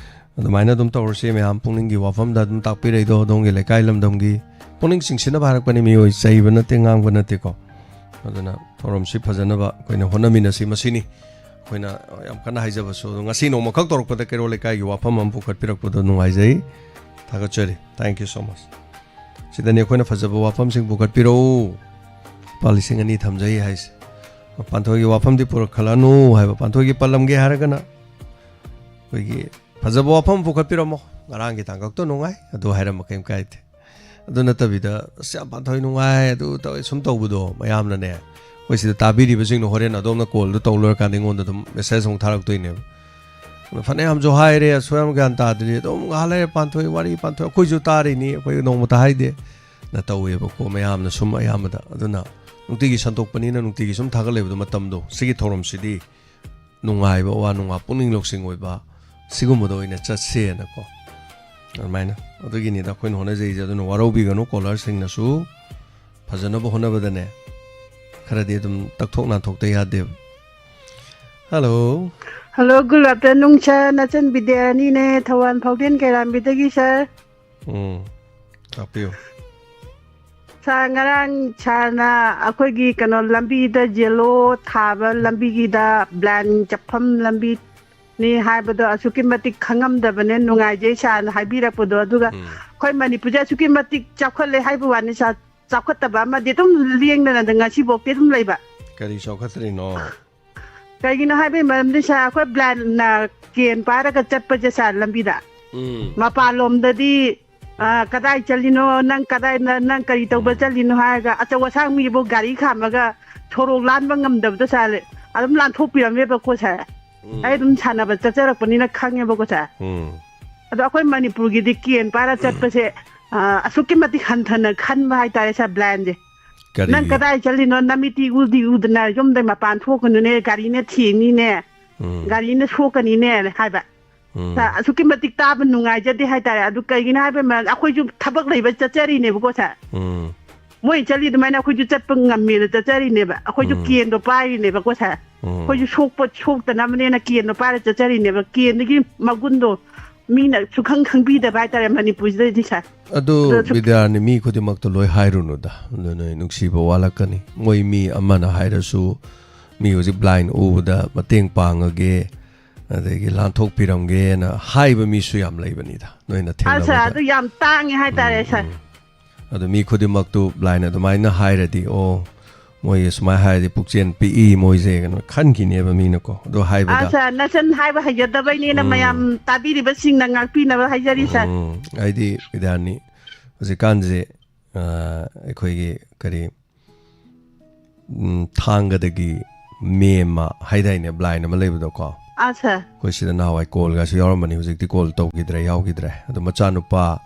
ꯑꯗꯨꯃꯥꯏꯅ ꯑꯗꯨꯝ ꯇꯧꯔꯁꯤ ꯃꯌꯥꯝ, ꯄꯨꯛꯅꯤꯡꯒꯤ ꯋꯥꯐꯝꯗ ꯑꯗꯨꯝ ꯇꯥꯛꯄꯤꯔꯛꯏꯗꯣ ꯑꯗꯣꯝꯒꯤ ꯂꯩꯀꯥꯏ ꯂꯝꯗꯝꯒꯤ꯫ ꯄꯨꯛꯅꯤꯡ ꯆꯤꯡꯁꯤꯟꯅꯕ ꯍꯥꯏꯔꯛꯄꯅꯤ, ꯃꯤꯑꯣꯏ ꯆꯩꯕ ꯅꯠꯇꯦ, ꯉꯥꯡꯕ ꯅꯠꯇꯦꯀꯣ꯫ ꯑꯗꯨꯅ ꯊꯧꯔꯝꯁꯤ ꯐꯖꯅꯕ ꯑꯩꯈꯣꯏꯅ ꯍꯣꯠꯅꯃꯤꯟꯅꯁꯤ꯫ ꯃꯁꯤꯅꯤ ꯑꯩꯈꯣꯏꯅ ꯌꯥꯝ ꯀꯟꯅ ꯍꯥꯏꯖꯕꯁꯨ꯫ ꯑꯗꯣ ꯉꯁꯤ ꯅꯣꯡꯃꯈꯛ ꯇꯧꯔꯛꯄꯗ ꯀꯩꯔꯣꯜ ꯂꯩꯀꯥꯏꯒꯤ ꯋꯥꯐꯝ ꯑꯃ ꯄꯨꯈꯠꯄꯤꯔꯛꯄꯗꯣ ꯅꯨꯡꯉꯥꯏꯖꯩ, ꯊꯥꯒꯠꯆꯔꯤ꯫ Thank you so much꯫ ꯁꯤꯗꯅꯤ ꯑꯩꯈꯣꯏꯅ ꯐꯖꯕ ꯋꯥꯐꯝꯁꯤꯡ ꯄꯨꯈꯠꯄꯤꯔꯛꯎ, ꯂꯨꯄꯥ ꯂꯤꯁꯤꯡ ꯑꯅꯤ ꯊꯝꯖꯩ ꯍꯥꯏꯁꯦ꯫ ꯄꯥꯟꯊꯣꯏꯒꯤ ꯋꯥꯐꯝꯗꯤ ꯄꯨꯔꯛꯈꯠꯂꯅꯨ ꯍꯥꯏꯕ, ꯄꯥꯟꯊꯣꯏꯒꯤ ꯄꯜꯂꯝꯒꯦ ꯍꯥꯏꯔꯒꯅ ꯑꯩꯈꯣꯏꯒꯤ ꯐꯖꯕ ꯋꯥꯐꯝ ꯄꯨꯈꯠꯄꯤꯔꯝꯃꯣ, "ꯉꯔꯥꯡꯒꯤ ꯇꯥꯡꯀꯛꯇꯣ ꯅꯨꯡꯉꯥꯏ", ꯑꯗꯨ ꯍꯥꯏꯔꯝꯕ ꯀꯩꯝ ꯀꯥꯏꯗꯦ꯫ ꯑꯗꯨ ꯅꯠꯇꯕꯤꯗ, "ꯑꯁ, ꯌꯥꯝ ꯄꯥꯟꯊꯣꯏ ꯅꯨꯡꯉꯥꯏ, ꯑꯗꯨ ꯇꯧꯋꯦ", ꯁꯨꯝ ꯇꯧꯕꯗꯣ ꯃꯌꯥꯝꯅꯅꯦ, ꯑꯩꯈꯣꯏ ꯁꯤꯗ ꯇꯥꯕꯤꯔꯤꯕꯁꯤꯡꯅ ꯍꯣꯔꯦꯟ ꯑꯗꯣꯝꯅ ꯀꯣꯜꯗꯣ ꯇꯧ ꯂꯣꯏꯔꯀꯥꯟꯗ ꯑꯩꯉꯣꯟꯗ ꯑꯗꯨꯝ ꯃꯦꯁꯦꯖ ꯑꯃꯨꯛ ꯊꯥꯔꯛꯇꯣꯏꯅꯦꯕ꯫ ꯑꯗꯣ ꯐꯅꯌꯥꯝꯁꯨ ꯍꯥꯏꯔꯦ, ꯑꯁꯣꯏ ꯌꯥꯝ ꯒ꯭ꯌꯥꯟ ꯇꯥꯗ꯭ꯔꯗꯤ ꯑꯗꯨꯝ ꯉꯥꯏꯍꯥꯛ ꯂꯩꯔꯦ ꯄꯥꯟꯊꯣꯏ ꯋꯥꯔꯤ, ꯄꯥꯟꯊꯣꯏ ꯑꯩꯈꯣꯏꯁꯨ ꯇꯥꯔꯤꯅꯤ, ꯑꯩꯈꯣꯏ ꯅꯣꯡꯃꯇ ꯍꯥꯏꯗꯦ ꯅ ꯇꯧꯋꯦꯕꯀꯣ ꯃꯌꯥꯝꯅ ꯁꯨꯝ ꯑꯌꯥꯝꯕꯗ꯫ ꯑꯗꯨꯅ ꯅꯨꯡꯇꯤꯒꯤ ꯁꯟꯗꯣꯛꯄꯅꯤꯅ ꯅꯨꯡꯇꯤꯒꯤ ꯁꯨꯝ ꯊꯥꯒꯠꯂꯦꯕꯗꯣ ꯃꯇꯝꯗꯣ꯫ ꯁꯤꯒꯤ ꯊꯧꯔꯝꯁꯤꯗꯤ ꯅꯨꯡꯉꯥꯏꯕ, ꯑꯋꯥ ꯅꯨꯡꯉꯥꯏ, ꯄꯨꯛꯅꯤꯡ ꯂꯧꯁꯤꯡ ꯑꯣꯏꯕ, ꯁꯤꯒꯨꯝꯕꯗ ꯑꯣꯏꯅ ꯆꯠꯁꯦꯅꯀꯣ꯫ ꯑꯗꯨꯃꯥꯏꯅ, ꯑꯗꯨꯒꯤꯅꯤꯗ ꯑꯩꯈꯣꯏꯅ ꯍꯣꯠꯅꯖꯩꯁꯦ꯫ ꯑꯗꯨꯅ ꯋꯥꯔꯧꯕꯤꯒꯅꯨ, ꯀꯣꯂꯔꯁꯤꯡꯅꯁꯨ ꯐꯖꯅꯕ ꯍꯣꯠꯅꯕꯗꯅꯦ, ꯈꯔꯗꯤ ꯑꯗꯨꯝ ꯇꯛꯊꯣꯛ ꯅꯥꯟꯊꯣꯛꯇ ꯌꯥꯗꯦꯕ꯫ ꯍꯜꯂꯣ꯫ ꯍꯜꯂꯣ, ꯒꯨꯗ ꯑꯥꯐꯇꯔꯅꯨꯟ ꯁꯥꯔ, ꯅꯆꯟ ꯕꯤꯗ꯭ꯌꯥꯔꯥꯅꯤꯅꯦ, ꯊꯧꯕꯥꯜ ꯐꯥꯎꯗꯦꯟ ꯀꯩꯔꯥꯝꯕꯤꯗꯒꯤ ꯁꯥꯔ꯫ ꯎꯝ, ꯇꯥꯛꯄꯤꯌꯨ꯫ ꯁꯥꯔ, ꯉꯔꯥꯡ ꯁꯥꯔꯅ ꯑꯩꯈꯣꯏꯒꯤ ꯀꯩꯅꯣ ꯂꯝꯕꯤꯗ ꯌꯦꯂꯣ ꯊꯥꯕ ꯂꯝꯕꯤꯒꯤꯗ ꯕ꯭ꯂꯥꯏꯟ ꯆꯠꯐꯝ ꯂꯝꯕꯤꯅꯤ ꯍꯥꯏꯕꯗꯣ ꯑꯁꯨꯛꯀꯤ ꯃꯇꯤꯛ ꯈꯪꯉꯝꯗꯕꯅꯦ, ꯅꯨꯡꯉꯥꯏꯖꯩ ꯁꯥꯔꯅ ꯍꯥꯏꯕꯤꯔꯛꯄꯗꯣ꯫ ꯑꯗꯨꯒ ꯎꯝ꯫ ꯑꯩꯈꯣꯏ ꯃꯅꯤꯄꯨꯔꯁꯦ ꯑꯁꯨꯛꯀꯤ ꯃꯇꯤꯛ ꯆꯥꯎꯈꯠꯂꯦ ꯍꯥꯏꯕ ꯋꯥꯅꯤ ꯁꯥꯔ, ꯆꯥꯎꯈꯠꯇꯕ ꯑꯃꯗꯤ ꯑꯗꯨꯝ ꯂꯦꯡꯗꯅ ꯉꯁꯤꯐꯥꯎꯗꯤ ꯑꯗꯨꯝ ꯂꯩꯕ꯫ ꯀꯔꯤ ꯆꯥꯎꯈꯠꯇ꯭ꯔꯤꯅꯣ? ꯀꯩꯒꯤꯅꯣ ꯍꯥꯏꯕꯒꯤ ꯃꯔꯝꯗꯤ ꯁꯥꯔ, ꯑꯩꯈꯣꯏ ꯕ꯭ꯂꯥꯏꯟꯅ ꯀꯦꯟ ꯄꯥꯏꯔꯒ ꯆꯠꯄꯁꯦ ꯁꯥꯔ, ꯂꯝꯕꯤꯗ ꯎꯝ꯫ ꯃꯄꯥꯟꯂꯣꯝꯗꯗꯤ, ꯑ, "ꯀꯗꯥꯏ ꯆꯠꯂꯤꯅꯣ? ꯅꯪ ꯀꯗꯥꯏ, ꯅ-, ꯅꯪ ꯀꯔꯤ ꯇꯧꯕ ꯎꯝ꯫ ꯆꯠꯂꯤꯅꯣ?" ꯍꯥꯏꯔꯒ ꯑꯆꯧ ꯑꯁꯥꯡ ꯃꯤꯕꯨ ꯒꯥꯔꯤ ꯈꯥꯝꯃꯒ ꯁꯣꯔꯣꯛ ꯂꯥꯟꯕ ꯉꯝꯗꯕꯗꯣ ꯁꯥꯔ, ꯑꯗꯨꯝ ꯂꯥꯟꯊꯣꯛꯄꯤꯔꯝꯃꯦꯕꯀꯣ ꯁꯥꯔ꯫ ꯎꯝ꯫ ꯑꯩ ꯑꯗꯨꯝ ꯁꯥꯟꯅꯕ ꯆꯠꯆꯔꯛꯄꯅꯤꯅ ꯈꯪꯉꯦꯕꯀꯣ ꯁꯥꯔ꯫ ꯎꯝ꯫ ꯑꯗꯣ ꯑꯩꯈꯣꯏ ꯃꯅꯤꯄꯨꯔꯒꯤꯗꯤ ꯀꯦꯟ ꯄꯥꯏꯔ ꯆꯠꯄꯁꯦ, ꯑ, ꯑꯁꯨꯛꯀꯤ ꯃꯇꯤꯛ ꯍꯟꯊꯅ ꯈꯟꯕ ꯍꯥꯏꯇꯥꯔꯦ ꯁꯥꯔ, ꯕ꯭ꯂꯥꯏꯟꯁꯦ꯫ ꯀꯔꯤꯒꯤ? "ꯅꯪ ꯀꯗꯥꯏ ꯆꯠꯂꯤꯅꯣ? ꯅꯃꯤꯠꯇꯤ ꯎꯗꯤ ꯎꯗꯅ ꯌꯨꯝꯗꯩ ꯃꯄꯥꯟ ꯊꯣꯛꯀꯅꯨꯅꯦ, ꯒꯥꯔꯤꯅ ꯊꯦꯡꯅꯤꯅꯦ, ꯎꯝ꯫ ꯒꯥꯔꯤꯅ ꯁꯣꯛꯀꯅꯤꯅꯦ" ꯍꯥꯏꯕ꯫ ꯎꯝ꯫ ꯁꯥꯔ, ꯑꯁꯨꯛꯀꯤ ꯃꯇꯤꯛ ꯇꯥꯕ ꯅꯨꯡꯉꯥꯏꯖꯗꯦ ꯍꯥꯏꯇꯥꯔꯦ꯫ ꯑꯗꯨ ꯀꯩꯒꯤꯅꯣ ꯍꯥꯏꯕ ꯃꯔꯝ, ꯑꯩꯈꯣꯏꯁꯨ ꯊꯕꯛ ꯂꯩꯕ ꯆꯠꯆꯔꯤꯅꯦꯕꯀꯣ ꯁꯥꯔ꯫ ꯎꯝ꯫ ꯃꯣꯏ ꯆꯠꯂꯤ ꯑꯗꯨꯃꯥꯏꯅ ꯑꯩꯈꯣꯏꯁꯨ ꯆꯠꯄ ꯉꯝꯃꯦꯅ ꯆꯠꯆꯔꯤꯅꯦꯕ꯫ ꯑꯩꯈꯣꯏꯁꯨ ꯎꯝ꯫ ꯀꯦꯟꯗꯣ ꯄꯥꯏꯔꯤꯅꯦꯕꯀꯣ ꯁꯥꯔ꯫ ꯎꯝ꯫ ꯑꯩꯈꯣꯏꯁꯨ ꯁꯣꯛꯄ, ꯁꯣꯛꯇꯅꯕꯅꯦꯅ ꯀꯦꯟꯗꯣ ꯄꯥꯏꯔ ꯆꯠꯆꯔꯤꯅꯦꯕ꯫ ꯀꯦꯟꯗꯒꯤ ꯃꯒꯨꯟꯗꯣ ꯃꯤꯅ ꯁꯨꯈꯪ ꯈꯪꯕꯤꯗꯕ ꯍꯥꯏꯇꯥꯔꯦ ꯃꯅꯤꯄꯨꯔꯁꯤꯗꯗꯤ ꯁꯥꯔ꯫ ꯑꯗꯣ ꯑꯗꯣ ꯁꯨ- ꯕꯤꯗ꯭ꯌꯥꯔꯥꯅꯤ, ꯃꯤ ꯈꯨꯗꯤꯡꯃꯛꯇ ꯂꯣꯏ ꯍꯥꯏꯔꯨꯅꯨꯗ꯫ ꯑꯗꯨ ꯅꯣꯏ ꯅꯨꯡꯁꯤꯕ ꯋꯥꯠꯂꯛꯀꯅꯤ꯫ ꯃꯣꯏ ꯃꯤ ꯑꯃꯅ ꯍꯥꯏꯔꯁꯨ, ꯃꯤ ꯍꯧꯖꯤꯛ ꯕ꯭ꯂꯥꯏꯟ ꯎꯕꯗ ꯃꯇꯦꯡ ꯄꯥꯡꯉꯒꯦ, ꯑꯗꯒꯤ ꯂꯥꯟꯊꯣꯛꯄꯤꯔꯝꯒꯦꯅ ꯍꯥꯏꯕ ꯃꯤꯁꯨ ꯌꯥꯝ ꯂꯩꯕꯅꯤꯗ, ꯅꯣꯏꯅ ꯑ, ꯁꯥꯔ, ꯊꯦꯡꯅꯕꯗ꯫ ꯑꯗꯨ ꯌꯥꯝ ꯇꯥꯡꯉꯦ ꯍꯥꯏꯇꯥꯔꯦ ꯎꯝ, ꯁꯥꯔ꯫ ꯎꯝ꯫ ꯑꯗꯣ ꯃꯤ ꯈꯨꯗꯤꯡꯃꯛꯇꯨ ꯕ꯭ꯂꯥꯏꯟ ꯑꯗꯨꯃꯥꯏꯅ ꯍꯥꯏꯔꯗꯤ, "ꯑꯣ, ꯃꯣꯏ ꯁꯨꯃꯥꯏꯅ ꯍꯥꯏꯔꯗꯤ ꯄꯨꯛꯆꯦꯜ ꯄꯤꯛꯏ ꯃꯣꯏꯁꯦ", ꯀꯩꯅꯣ ꯈꯟꯈꯤꯅꯦꯕ ꯃꯤꯅꯀꯣ꯫ ꯑꯗꯣ ꯑ, ꯍꯥꯏꯕꯗ ꯁꯥꯔ, ꯅꯆꯟ ꯍꯥꯏꯕ ꯍꯩꯖꯗꯕꯩꯅꯦꯅ ꯎꯝ꯫ ꯃꯌꯥꯝ ꯇꯥꯕꯤꯔꯤꯕꯁꯤꯡꯅ ꯉꯥꯛꯄꯤꯅꯕ ꯍꯥꯏꯖꯔꯤ ꯁꯥꯔ꯫ ꯎꯝ, ꯍꯥꯏꯗꯤ ꯕꯤꯗ꯭ꯌꯥꯔꯥꯅꯤ, ꯍꯧꯖꯤꯛꯀꯥꯟꯁꯦ, ꯑ, ꯑꯩꯈꯣꯏꯒꯤ ꯀꯔꯤ, ꯎꯝ, ꯊꯥꯡꯒꯗꯒꯤ ꯃꯦꯝꯃ ꯍꯥꯏꯗꯥꯏꯅꯦ, ꯕ꯭ꯂꯥꯏꯟ ꯑꯃ ꯂꯩꯕꯗꯣꯀꯣ? ꯑꯥ, ꯁꯥꯔ꯫ ꯑꯩꯈꯣꯏ ꯁꯤꯗ ꯅꯍꯥꯟꯋꯥꯏ ꯀꯣꯜꯒꯁꯨ ꯌꯥꯎꯔꯝꯕꯅꯤ, ꯍꯧꯖꯤꯛꯇꯤ ꯀꯣꯜ ꯇꯧꯈꯤꯗ꯭ꯔꯦ, ꯌꯥꯎꯈꯤꯗ꯭ꯔꯦ꯫ ꯑꯗꯣ ꯃꯆꯥꯅꯨꯄꯥ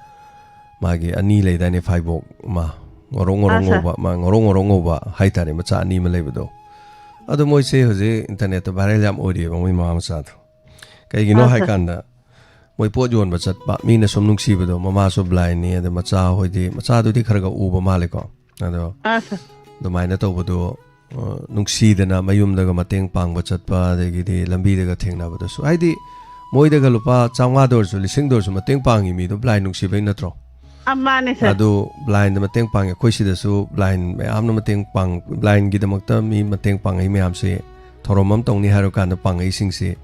ꯃꯥꯒꯤ ꯑꯅꯤ ꯂꯩꯗꯥꯏꯅꯦ, ꯐꯥꯏꯕꯣꯛ ꯑꯃ, ꯉꯧꯔꯣꯛ ꯉꯧꯔꯣꯛ ꯑꯥ, ꯁꯥꯔ꯫ ꯉꯧꯕ, ꯃꯥ ꯉꯧꯔꯣꯛ ꯉꯧꯔꯣꯛ ꯉꯧꯕ ꯍꯥꯏꯇꯥꯔꯦ, ꯃꯆꯥ ꯑꯅꯤ ꯑꯃ ꯂꯩꯕꯗꯣ꯫ ꯑꯗꯣ ꯃꯣꯏꯁꯦ ꯍꯧꯖꯤꯛ ꯏꯟꯇꯔꯅꯦꯠꯇ ꯚꯥꯏꯔꯦꯜ ꯌꯥꯝ ꯑꯣꯏꯔꯤꯑꯕ, ꯃꯣꯏ ꯃꯃꯥ ꯃꯆꯥꯗꯣ꯫ ꯀꯩꯒꯤꯅꯣ ꯑꯥ, ꯁꯥꯔ꯫ ꯍꯥꯏꯀꯥꯟꯗ, ꯃꯣꯏ ꯄꯣꯠ ꯌꯣꯟꯕ ꯆꯠꯄ, ꯃꯤꯅ ꯁꯨꯝ ꯅꯨꯡꯁꯤꯕꯗꯣ, ꯃꯃꯥꯁꯨ ꯕ꯭ꯂꯥꯏꯟꯅꯤ, ꯑꯗ ꯃꯆꯥ ꯍꯣꯏꯗꯤ, ꯃꯆꯥꯗꯨꯗꯤ ꯈꯔ ꯈꯔ ꯎꯕ ꯃꯥꯜꯂꯦꯀꯣ꯫ ꯑꯗꯣ ꯑꯥ, ꯁꯥꯔ꯫ ꯑꯗꯨꯃꯥꯏꯅ ꯇꯧꯕꯗꯣ, ꯑ, ꯅꯨꯡꯁꯤꯗꯅ ꯃꯌꯨꯝꯗꯒ ꯃꯇꯦꯡ ꯄꯥꯡꯕ ꯆꯠꯄ, ꯑꯗꯒꯤꯗꯤ ꯂꯝꯕꯤꯗꯒ ꯊꯦꯡꯅꯕꯗꯁꯨ, ꯍꯥꯏꯗꯤ ꯃꯣꯏꯗꯒ ꯂꯨꯄꯥ ꯆꯥꯝꯃꯉꯥꯗ ꯑꯣꯏꯔꯁꯨ, ꯂꯤꯁꯤꯡꯗ ꯑꯣꯏꯔꯁꯨ ꯃꯇꯦꯡ ꯄꯥꯡꯉꯤ ꯃꯤꯗꯣ ꯕ꯭ꯂꯥꯏꯟ ꯅꯨꯡꯁꯤꯕꯩ ꯅꯠꯇ꯭ꯔꯣ? ꯑ, ꯃꯥꯅꯦ, ꯁꯥꯔ꯫ ꯑꯗꯨ ꯕ꯭ꯂꯥꯏꯟꯗ ꯃꯇꯦꯡ ꯄꯥꯡꯉꯤ꯫ ꯑꯩꯈꯣꯏ ꯁꯤꯗꯁꯨ ꯕ꯭ꯂꯥꯏꯟ ꯃꯌꯥꯝꯅ ꯃꯇꯦꯡ ꯄꯥꯡ-, ꯕ꯭ꯂꯥꯏꯟꯒꯤꯗꯃꯛꯇ ꯃꯤ ꯃꯇꯦꯡ ꯄꯥꯡꯉꯛꯏ ꯃꯌꯥꯝꯁꯦ, ꯊꯧꯔꯝ ꯑꯃ ꯇꯧꯅꯤ ꯍꯥꯏꯔꯀꯥꯟꯗ ꯄꯥꯡꯉꯛꯏꯁꯤꯡꯁꯦ꯫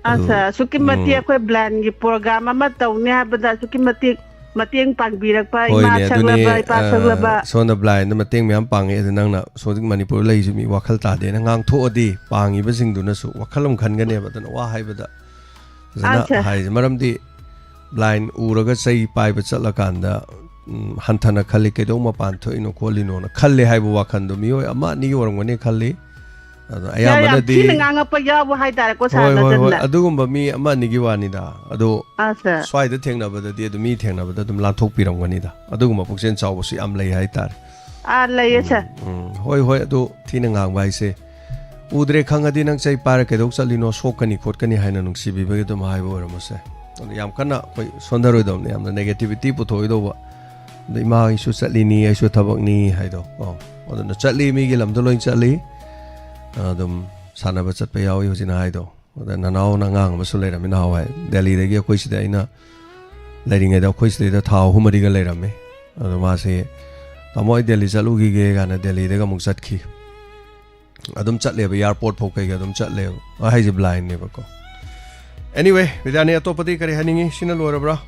ꯑ, ꯑꯗꯨ, ꯁꯥꯔ, ꯑꯁꯨꯛꯀꯤ ꯃꯇꯤꯛ ꯎꯝ꯫ ꯑꯩꯈꯣꯏ ꯕ꯭ꯂꯥꯏꯟꯒꯤ ꯄ꯭ꯔꯣꯒ꯭ꯔꯥꯝ ꯑꯃ ꯇꯧꯅꯤ ꯍꯥꯏꯕꯗ ꯑꯁꯨꯛꯀꯤ ꯃꯇꯤꯛ ꯃꯇꯦꯡ ꯄꯥꯡꯕꯤꯔꯛꯄ, ꯏꯃꯥ ꯍꯣꯏꯅꯦ, ꯑꯗꯨꯅꯦ, ꯁꯛꯂꯕ, ꯏꯄꯥ ꯑ, ꯁꯛꯂꯕ꯫ ꯁꯣꯝꯗ ꯕ꯭ꯂꯥꯏꯟꯗ ꯃꯇꯦꯡ ꯃꯌꯥꯝ ꯄꯥꯡꯉꯛꯑꯦ, ꯑꯗꯨ ꯅꯪꯅ ꯁꯣꯝꯗ ꯃꯅꯤꯄꯨꯔꯗ ꯂꯩꯔꯤꯁꯤ ꯃꯤ ꯋꯥꯈꯜ ꯇꯥꯗꯦꯅ ꯉꯥꯡꯊꯣꯛꯑꯗꯤ, ꯄꯥꯡꯉꯤꯕꯁꯤꯡꯗꯨꯅꯁꯨ ꯋꯥꯈꯜ ꯑꯃ ꯈꯟꯒꯅꯦꯕ꯫ ꯑꯗꯨꯅ ꯋꯥ ꯍꯥꯏꯕꯗ ꯐꯖꯅ ꯑꯠꯆꯥ꯫ ꯍꯥꯏꯁꯦ꯫ ꯃꯔꯝꯗꯤ ꯕ꯭ꯂꯥꯏꯟ ꯎꯔꯒ ꯆꯩ ꯄꯥꯏꯕ ꯆꯠꯂꯀꯥꯟꯗ, ꯎꯝ, ꯍꯟꯊꯅ ꯈꯜꯂꯤ, "ꯀꯩꯗꯧ ꯃꯄꯥꯟ ꯊꯣꯛꯏꯅꯣ ꯈꯣꯠꯂꯤꯅꯣꯅ" ꯈꯜꯂꯦ ꯍꯥꯏꯕ ꯋꯥꯈꯜꯗꯣ ꯃꯤꯑꯣꯏ ꯑꯃ ꯑꯅꯤꯒꯤ ꯑꯣꯏꯔꯝꯒꯅꯤ ꯈꯜꯂꯤ꯫ ꯑꯗꯣ ꯌꯥ-, ꯌꯥꯝ ꯑꯌꯥꯝꯕꯅꯗꯤ ꯊꯤꯅ ꯉꯥꯡꯉꯛꯄ ꯌꯥꯎꯕ ꯍꯥꯏꯇꯥꯔꯦꯀꯣ, ꯍꯣꯏ, ꯁꯥꯔ, ꯍꯣꯏ, ꯍꯣꯏ, ꯅꯆꯟꯅ꯫ ꯑꯗꯨꯒꯨꯝꯕ ꯃꯤ ꯑꯃ ꯑꯅꯤꯒꯤ ꯋꯥꯅꯤꯗ꯫ ꯑꯗꯣ ꯑꯥ, ꯁꯥꯔ꯫ ꯁ꯭ꯋꯥꯏꯗ ꯊꯦꯡꯅꯕꯗꯗꯤ ꯑꯗꯨꯝ ꯃꯤ ꯊꯦꯡꯅꯕꯗ ꯑꯗꯨꯝ ꯂꯥꯟꯊꯣꯛꯄꯤꯔꯝꯒꯅꯤꯗ꯫ ꯑꯗꯨꯒꯨꯝꯕ ꯄꯨꯛꯆꯦꯜ ꯆꯥꯎꯕꯁꯨ ꯌꯥꯝ ꯂꯩ ꯍꯥꯏꯇꯥꯔꯦ꯫ ꯑꯥ, ꯂꯩꯌꯦ, ꯎꯝ, ꯁꯥꯔ꯫ ꯎꯝ, ꯍꯣꯏ, ꯍꯣꯏ, ꯑꯗꯨ ꯊꯤꯅ ꯉꯥꯡꯕ ꯍꯥꯏꯁꯦ, ꯎꯗ꯭ꯔꯦ ꯈꯪꯉꯗꯤ ꯅꯪ ꯆꯩ ꯄꯥꯏꯔ ꯀꯩꯗꯧ ꯆꯠꯂꯤꯅꯣ, ꯁꯣꯛꯀꯅꯤ ꯈꯣꯠꯀꯅꯤ ꯍꯥꯏꯅ ꯅꯨꯡꯁꯤꯕꯤꯕꯒꯤ ꯑꯗꯨꯝ ꯍꯥꯏꯕ ꯑꯣꯏꯔꯝꯃꯁꯦ꯫ ꯑꯗꯨ ꯌꯥꯝ ꯀꯟꯅ ꯑꯩꯈꯣꯏ ꯁꯣꯟꯊꯔꯣꯏꯗꯧꯕꯅꯤ, ꯌꯥꯝꯅ negativity ꯄꯨꯊꯣꯛꯑꯣꯏꯗꯧꯕ꯫ ꯑꯗ ꯏꯃꯥ ꯑꯩꯁꯨ ꯆꯠꯂꯤꯅꯤ, ꯑꯩꯁꯨ ꯊꯕꯛꯅꯤ ꯍꯥꯏꯗꯣ꯫ ꯑꯣ, ꯑꯗꯨꯅ ꯆꯠꯂꯤ, ꯃꯤꯒꯤ ꯂꯝꯗ ꯂꯣꯏ ꯆꯠꯂꯤ꯫ ꯑꯗꯨꯝ ꯁꯥꯟꯅꯕ ꯆꯠꯄ ꯌꯥꯎꯏ ꯍꯧꯖꯤꯛꯅ ꯍꯥꯏꯗꯣ꯫ ꯑꯗ ꯅꯅꯥꯎꯅ ꯑꯉꯥꯡ ꯑꯃꯁꯨ ꯂꯩꯔꯝꯃꯤ ꯅꯍꯥꯟꯋꯥꯏ, ꯗꯦꯜꯂꯤꯗꯒꯤ ꯑꯩꯈꯣꯏ ꯁꯤꯗ, ꯑꯩꯅ ꯂꯩꯔꯤꯉꯩꯗ ꯑꯩꯈꯣꯏ ꯁꯤꯗꯩꯗ ꯊꯥ ꯑꯍꯨꯝ ꯃꯔꯤꯒ ꯂꯩꯔꯝꯃꯤ꯫ ꯑꯗꯣ ꯃꯥꯁꯦ, "ꯇꯥꯃꯣ, ꯑꯩ ꯗꯦꯜꯂꯤ ꯆꯠꯂꯨꯈꯤꯒꯦ" ꯀꯥꯏꯅ ꯗꯦꯜꯂꯤꯗꯒ ꯑꯃꯨꯛ ꯆꯠꯈꯤ꯫ ꯑꯗꯨꯝ ꯆꯠꯂꯦꯕ, airport ꯐꯥꯎ ꯀꯩꯒ ꯑꯗꯨꯝ ꯆꯠꯂꯦꯕ꯫ ꯑ, ꯍꯥꯏꯁꯦ ꯕ꯭ꯂꯥꯏꯟꯅꯦꯕꯀꯣ꯫ Anyway, ꯕꯤꯗ꯭ꯌꯥꯅꯤ, ꯑꯇꯣꯞꯄꯗꯤ ꯀꯔꯤ ꯍꯥꯏꯅꯤꯡꯉꯤ? ꯁꯤꯅ ꯂꯣꯏꯔꯕ꯭ꯔꯥ?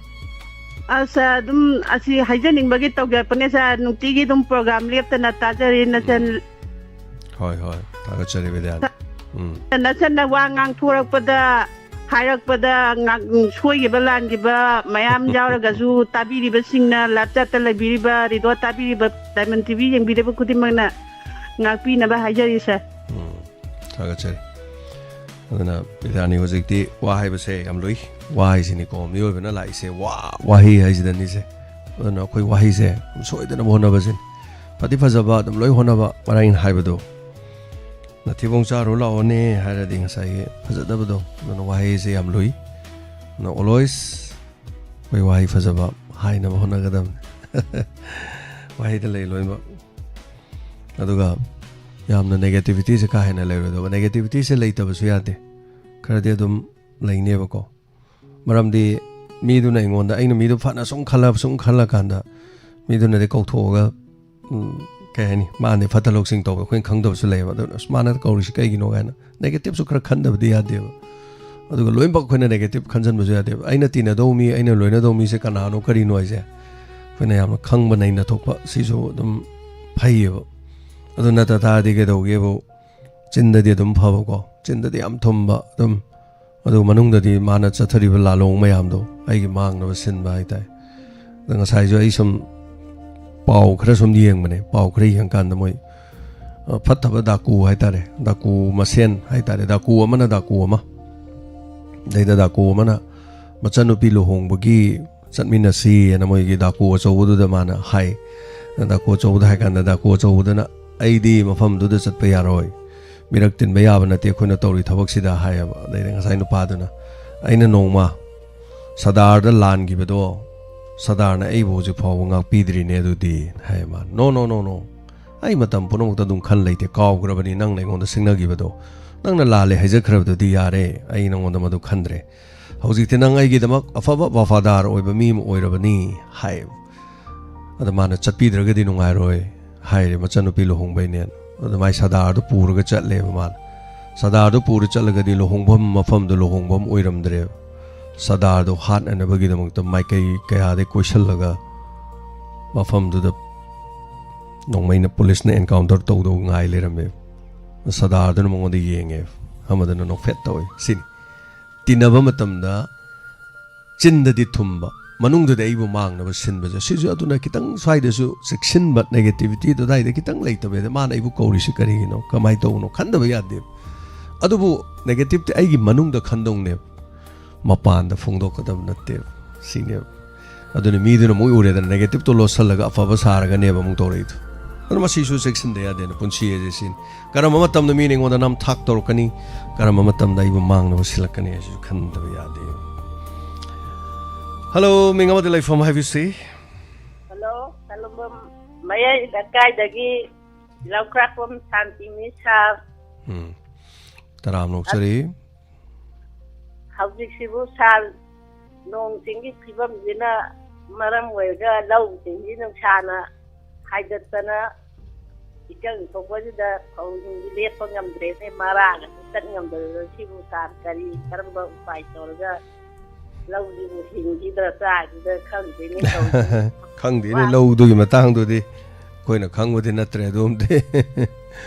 ꯑ, ꯁꯥꯔ, ꯑꯗꯨꯝ ꯑꯁꯤ ꯍꯥꯏꯖꯅꯤꯡꯕꯒꯤ ꯇꯧꯖꯔꯛꯄꯅꯦ, ꯁꯥꯔ꯫ ꯅꯨꯡꯇꯤꯒꯤ ꯑꯗꯨꯝ ꯄ꯭ꯔꯣꯒ꯭ꯔꯥꯝ ꯂꯦꯞꯇꯅ ꯇꯥꯖꯔꯤ, ꯅꯆꯟ꯫ ꯎꯝ꯫ ꯍꯣꯏ, ꯍꯣꯏ꯫ ꯊꯥꯒꯠꯆꯔꯤ, ꯕꯤꯗ꯭ꯌꯥꯅꯤ꯫ ꯎꯝ꯫ ꯅꯆꯟꯅ ꯋꯥ ꯉꯥꯡꯊꯣꯔꯛꯄꯗ, ꯍꯥꯏꯔꯛꯄꯗ ꯉꯥꯛ-, ꯁꯣꯏꯈꯤꯕ ꯂꯥꯟꯈꯤꯕ ꯃꯌꯥꯝ ꯌꯥꯎꯔꯒꯁꯨ, ꯇꯥꯕꯤꯔꯤꯕꯁꯤꯡꯅ, live chat-ꯇ ꯂꯩꯕꯤꯔꯤꯕ, ꯔꯦꯗꯤꯑꯣ ꯇꯥꯕꯤꯔꯤꯕ, ꯗꯥꯏꯃꯟ ꯇꯤ ꯚꯤ ꯌꯦꯡꯕꯤꯔꯤꯕ ꯈꯨꯗꯤꯡꯃꯛꯅ ꯉꯥꯛꯄꯤꯅꯕ ꯍꯥꯏꯖꯔꯤ, ꯁꯥꯔ꯫ ꯎꯝ, ꯊꯥꯒꯠꯆꯔꯤ꯫ ꯑꯗꯨꯅ ꯕꯤꯗ꯭ꯌꯥꯅꯤ, ꯍꯧꯖꯤꯛꯇꯤ ꯋꯥ ꯍꯥꯏꯕꯁꯦ ꯌꯥꯝ ꯂꯨꯏ꯫ ꯋꯥ ꯍꯥꯏꯁꯤꯅꯤꯀꯣ, ꯃꯤꯑꯣꯏꯕꯅ ꯂꯥꯛꯏꯁꯦ ꯋꯥ, ꯋꯥꯍꯩ ꯍꯥꯏꯁꯤꯗꯅꯤꯁꯦ꯫ ꯑꯗꯨꯅ ꯑꯩꯈꯣꯏ ꯋꯥꯍꯩꯁꯦ ꯌꯥꯝ ꯁꯣꯏꯗꯅꯕ ꯍꯣꯠꯅꯕꯁꯤꯅꯤ꯫ ꯐꯗꯤ ꯐꯖꯕ ꯑꯗꯨꯝ ꯂꯣꯏ ꯍꯣꯠꯅꯕ, ꯃꯔꯥꯏꯅ ꯍꯥꯏꯕꯗꯣ꯫ "ꯅꯊꯤꯕꯣꯡ ꯆꯥꯔꯨ ꯂꯥꯛꯑꯣꯅꯦ" ꯍꯥꯏꯔꯗꯤ ꯉꯁꯥꯏꯒꯤ ꯐꯖꯗꯕꯗꯣ, ꯑꯗꯨꯅ ꯋꯥꯍꯩꯁꯦ ꯌꯥꯝ ꯂꯨꯏ꯫ ꯑꯗꯨꯅ always ꯑꯩꯈꯣꯏ ꯋꯥꯍꯩ ꯐꯖꯕ ꯍꯥꯏꯅꯕ ꯍꯣꯠꯅꯒꯗꯕꯅꯤ꯫ ꯋꯥꯍꯩꯗ ꯂꯩ ꯂꯣꯏꯅꯃꯛ꯫ ꯑꯗꯨꯒ ꯌꯥꯝꯅ negativity ꯁꯦ ꯀꯥ ꯍꯦꯟꯅ ꯂꯩꯔꯣꯏꯗꯧꯕ꯫ Negativity ꯁꯦ ꯂꯩꯇꯕꯁꯨ ꯌꯥꯗꯦ, ꯈꯔꯗꯤ ꯑꯗꯨꯝ ꯂꯩꯅꯦꯕꯀꯣ꯫ ꯃꯔꯝꯗꯤ ꯃꯤꯗꯨꯅ ꯑꯩꯉꯣꯟꯗ, ꯑꯩꯅ ꯃꯤꯗꯨ ꯐꯅ ꯁꯨꯝ ꯈꯜꯂ, ꯁꯨꯝ ꯈꯜꯂꯀꯥꯟꯗ ꯃꯤꯗꯨꯅꯗꯤ ꯀꯧꯊꯣꯛꯑꯒ, ꯎꯝ, ꯀꯩ ꯍꯥꯏꯅꯤ, ꯃꯥꯅꯗꯤ ꯐꯠꯇ ꯂꯧꯁꯤꯡ ꯇꯧꯕ ꯑꯩꯈꯣꯏꯅ ꯈꯪꯗꯕꯁꯨ ꯂꯩꯌꯦꯕ꯫ ꯑꯗꯨꯅ "ꯑꯁ, ꯃꯥꯅ ꯀꯧꯔꯤꯁꯤ ꯀꯩꯒꯤꯅꯣ?" ꯀꯥꯏꯅ negative ꯁꯨ ꯈꯔ ꯈꯟꯗꯕꯗꯤ ꯌꯥꯗꯦꯕ꯫ ꯑꯗꯨꯒ ꯂꯣꯏꯅꯃꯛ ꯑꯩꯈꯣꯏꯅ negative ꯈꯟꯖꯟꯕꯁꯨ ꯌꯥꯗꯦꯕ꯫ ꯑꯩꯅ ꯇꯤꯟꯅꯗꯧ ꯃꯤ, ꯑꯩꯅ ꯂꯣꯏꯅꯗꯧ ꯃꯤꯁꯦ ꯀꯅꯥꯅꯣ, ꯀꯔꯤꯅꯣ ꯍꯥꯏꯁꯦ ꯑꯩꯈꯣꯏꯅ ꯌꯥꯝꯅ ꯈꯪꯕ, ꯅꯩꯅ ꯊꯣꯛꯄ, ꯁꯤꯁꯨ ꯑꯗꯨꯝ ꯐꯩꯌꯦꯕ꯫ ꯑꯗꯨ ꯅꯠꯇ ꯇꯥꯔꯗꯤ ꯀꯩꯗꯧꯒꯦꯕꯨ, ꯆꯤꯟꯗꯗꯤ ꯑꯗꯨꯝ ꯐꯕꯀꯣ, ꯆꯤꯟꯗꯗꯤ ꯌꯥꯝ ꯊꯨꯝꯕ ꯑꯗꯨꯝ, ꯑꯗꯨꯒ ꯃꯅꯨꯡꯗꯗꯤ ꯃꯥꯅ ꯆꯠꯊꯔꯤꯕ ꯂꯥꯂꯣꯡ ꯃꯌꯥꯝꯗꯣ ꯑꯩꯒꯤ ꯃꯥꯡꯅꯕ ꯁꯤꯟꯕ ꯍꯥꯏꯇꯥꯔꯦ꯫ ꯑꯗ ꯉꯁꯥꯏꯁꯨ ꯑꯩ ꯁꯨꯝ ꯄꯥꯎ ꯈꯔ ꯁꯨꯝ ꯌꯦꯡꯕꯅꯦ, ꯄꯥꯎ ꯈꯔ ꯌꯦꯡꯀꯥꯟꯗ ꯃꯣꯏ, ꯑ, ꯐꯠꯇꯕ ꯗꯥꯀꯨ ꯍꯥꯏꯇꯥꯔꯦ, ꯗꯥꯀꯨ ꯃꯁꯦꯟ ꯍꯥꯏꯇꯥꯔꯦ, ꯗꯥꯀꯨ ꯑꯃꯅ ꯗꯥꯀꯨ ꯑꯃ, ꯑꯗꯩꯗ ꯗꯥꯀꯨ ꯑꯃꯅ ꯃꯆꯟꯅꯨꯄꯤ ꯂꯨꯍꯣꯡꯕꯒꯤ ꯆꯠꯃꯤꯟꯅꯁꯤꯅ ꯃꯣꯏꯒꯤ ꯗꯥꯀꯨ ꯑꯆꯧꯕꯗꯨꯗ ꯃꯥꯅ ꯍꯥꯏ꯫ ꯗꯥꯀꯨ ꯑꯆꯧꯕꯗ ꯍꯥꯏ ꯀꯥꯟꯗ ꯗꯥꯀꯨ ꯑꯆꯧꯕꯗꯨꯅ, "ꯑꯩꯗꯤ ꯃꯐꯝꯗꯨꯗ ꯆꯠꯄ ꯌꯥꯔꯣꯏ, ꯃꯤꯔꯛ ꯇꯤꯟꯕ ꯌꯥꯕ ꯅꯠꯇꯦ ꯑꯩꯈꯣꯏꯅ ꯇꯧꯔꯤ ꯊꯕꯛꯁꯤꯗ" ꯍꯥꯏꯌꯦꯕ꯫ ꯑꯗꯩꯗꯤ ꯉꯁꯥꯏ ꯅꯨꯄꯥꯗꯨꯅ, "ꯑꯩꯅ ꯅꯣꯡꯃ ꯁꯗꯥꯔꯗ ꯂꯥꯟꯈꯤꯕꯗꯣ, ꯁꯗꯥꯔꯅ ꯑꯩꯕꯨ ꯍꯧꯖꯤꯛ ꯐꯥꯎꯕ ꯉꯥꯛꯄꯤꯗ꯭ꯔꯤꯅꯦ ꯑꯗꯨꯗꯤ" ꯍꯥꯏꯌꯦ ꯃꯥꯅ꯫ "No, no, no, no, ꯑꯩ ꯃꯇꯝ ꯄꯨꯝꯅꯃꯛꯇ ꯑꯗꯨꯝ ꯈꯟ ꯂꯩꯇꯦ, ꯀꯥꯎꯈ꯭ꯔꯕꯅꯤ, ꯅꯪꯅ ꯑꯩꯉꯣꯟꯗ ꯁꯤꯡꯅꯈꯤꯕꯗꯣ, ꯅꯪꯅ ꯂꯥꯜꯂꯦ ꯍꯥꯏꯖꯈ꯭ꯔꯕꯗꯨꯗꯤ ꯌꯥꯔꯦ, ꯑꯩ ꯅꯉꯣꯟꯗ ꯃꯗꯨ ꯈꯟꯗ꯭ꯔꯦ꯫ ꯍꯧꯖꯤꯛꯇꯤ ꯅꯪ ꯑꯩꯒꯤꯗꯃꯛ ꯑꯐꯕ ꯋꯐꯥꯗꯥꯔ ꯑꯣꯏꯕ ꯃꯤ ꯑꯃ ꯑꯣꯏꯔꯕꯅꯤ" ꯍꯥꯏ꯫ "ꯑꯗ ꯃꯥꯅ ꯆꯠꯄꯤꯗ꯭ꯔꯒꯗꯤ ꯅꯨꯡꯉꯥꯏꯔꯣꯏ" ꯍꯥꯏꯔꯦ, ꯃꯆꯟꯅꯨꯄꯤ ꯂꯨꯍꯣꯡꯕꯩꯅꯦꯅ꯫ ꯑꯗ ꯃꯥꯏ ꯁꯗꯥꯔꯗꯨ ꯄꯨꯔꯒ ꯆꯠꯂꯦꯕ ꯃꯥꯅ꯫ ꯁꯗꯥꯔꯗꯨ ꯄꯨꯔ ꯆꯠꯂꯒꯗꯤ ꯂꯨꯍꯣꯡꯐꯝ ꯃꯐꯝꯗꯨ ꯂꯨꯍꯣꯡꯐꯝ ꯑꯣꯏꯔꯝꯗ꯭ꯔꯦꯕ꯫ ꯁꯗꯥꯔꯗꯨ ꯍꯥꯠꯅꯅꯕꯒꯤꯗꯃꯛꯇ ꯃꯥꯏꯀꯩ ꯀꯌꯥꯗꯩ ꯀꯣꯏꯁꯜꯂꯒ ꯃꯐꯝꯗꯨꯗ ꯅꯣꯡꯃꯩꯅ, ꯄꯨꯂꯤꯁꯅ encounter ꯇꯧꯗꯧ ꯉꯥꯏ ꯂꯩꯔꯝꯃꯦꯕ꯫ ꯁꯗꯥꯔꯗꯨꯅ ꯃꯉꯣꯟꯗ ꯌꯦꯡꯉꯦ, ꯑꯃꯗꯨꯅ ꯅꯣꯛꯐꯦꯠ ꯇꯧꯋꯦ꯫ ꯁꯤꯅꯤ ꯇꯤꯟꯅꯕ ꯃꯇꯝꯗ ꯆꯤꯟꯗꯗꯤ ꯊꯨꯝꯕ, ꯃꯅꯨꯡꯗꯗꯤ ꯑꯩꯕꯨ ꯃꯥꯡꯅꯕ ꯁꯤꯟꯕꯁꯦ꯫ ꯁꯤꯁꯨ ꯑꯗꯨꯅ ꯈꯤꯇꯪ ꯁ꯭ꯋꯥꯏꯗꯁꯨ ꯆꯦꯛꯁꯤꯟꯕ, negativity ꯗꯨ ꯑꯗꯥꯏꯗ ꯈꯤꯇꯪ ꯂꯩꯇꯕ ꯌꯥꯗꯦ꯫ "ꯃꯥꯅ ꯑꯩꯕꯨ ꯀꯧꯔꯤꯁꯤ ꯀꯔꯤꯒꯤꯅꯣ, ꯀꯃꯥꯏꯅ ꯇꯧꯕꯅꯣ?" ꯈꯟꯗꯕ ꯌꯥꯗꯦꯕ꯫ ꯑꯗꯨꯕꯨ negative ꯇꯤ ꯑꯩꯒꯤ ꯃꯅꯨꯡꯗ ꯈꯟꯗꯧꯅꯦꯕ, ꯃꯄꯥꯟꯗ ꯐꯣꯡꯗꯣꯛꯀꯗꯕ ꯅꯠꯇꯦꯕ꯫ ꯁꯤꯅꯦꯕ꯫ ꯑꯗꯨꯅ ꯃꯤꯗꯨꯅ ꯑꯃꯨꯛ ꯎꯔꯦꯗꯅ, negative ꯇꯣ ꯂꯣꯠꯁꯜꯂꯒ ꯑꯐꯕ ꯁꯥꯔꯒꯅꯦꯕ ꯑꯃꯨꯛ ꯇꯧꯔꯛꯏꯗꯣ꯫ ꯑꯗꯨ ꯃꯁꯤꯁꯨ ꯆꯦꯛꯁꯤꯟꯗ ꯌꯥꯗꯦꯅ, ꯄꯨꯟꯁꯤ ꯍꯥꯏꯁꯦ ꯁꯤꯅꯤ꯫ ꯀꯔꯝꯕ ꯃꯇꯝꯗ ꯃꯤꯅ ꯑꯩꯉꯣꯟꯗ ꯅꯝꯊꯥꯛ ꯇꯧꯔꯛꯀꯅꯤ, ꯀꯔꯝꯕ ꯃꯇꯝꯗ ꯑꯩꯕꯨ ꯃꯥꯡꯅꯕ ꯁꯤꯜꯂꯛꯀꯅꯤ ꯍꯥꯏꯁꯤꯁꯨ ꯈꯟꯗꯕ ꯌꯥꯗꯦ꯫ ꯍꯜꯂꯣ, ꯃꯤꯡ ꯑꯃꯗꯤ ꯂꯩꯐꯝ ꯍꯥꯏꯕꯤꯁꯤ꯫ ꯍꯜꯂꯣ, ꯁꯂꯨꯡꯕꯝ ꯃꯌꯥꯏ ꯂꯩꯀꯥꯏꯗꯒꯤ ꯂꯧꯀ꯭ꯔꯥꯛꯄꯝ ꯁꯥꯟꯇꯤꯅꯤ ꯁꯥꯔ꯫ ꯎꯝ꯫ ꯇꯔꯥꯝꯅ ꯑꯣꯛꯆꯔꯤ꯫ ꯍꯧꯖꯤꯛꯁꯤꯕꯨ ꯁꯥꯔ, ꯅꯣꯡ ꯆꯤꯡꯒꯤ ꯐꯤꯕꯝꯁꯤꯅ ꯃꯔꯝ ꯑꯣꯏꯔꯒ ꯂꯧꯁꯤꯡꯁꯤ ꯅꯨꯡꯁꯥꯅ ꯍꯥꯏꯗꯠꯇꯅ ꯏꯀꯪ ꯊꯣꯛꯄꯁꯤꯗ ꯐꯧꯁꯤꯡꯁꯤ ꯂꯦꯞꯄ ꯉꯝꯗ꯭ꯔꯦꯅꯦ, ꯃꯔꯥꯒꯁꯨ ꯆꯠ ꯉꯝꯗꯗꯅ꯫ ꯁꯤꯕꯨ ꯁꯥꯔ ꯀꯔꯤ, ꯀꯔꯝꯕ ꯎꯄꯥꯏ ꯇꯧꯔꯒ ꯂꯧꯁꯤꯕꯨ ꯍꯤꯡꯈꯤꯗ꯭ꯔꯥ ꯆꯥꯈꯤꯗ꯭ꯔꯥ ꯈꯪꯗꯦꯅꯦ ꯇꯧꯔꯤꯁꯦ꯫ ꯈꯪꯗꯦꯅꯦ, ꯋꯥ- ꯂꯧꯗꯨꯒꯤ ꯃꯇꯥꯡꯗꯨꯗꯤ ꯑꯩꯈꯣꯏꯅ ꯈꯪꯕꯗꯤ ꯅꯠꯇ꯭ꯔꯦ ꯑꯗꯨꯝꯗꯤ꯫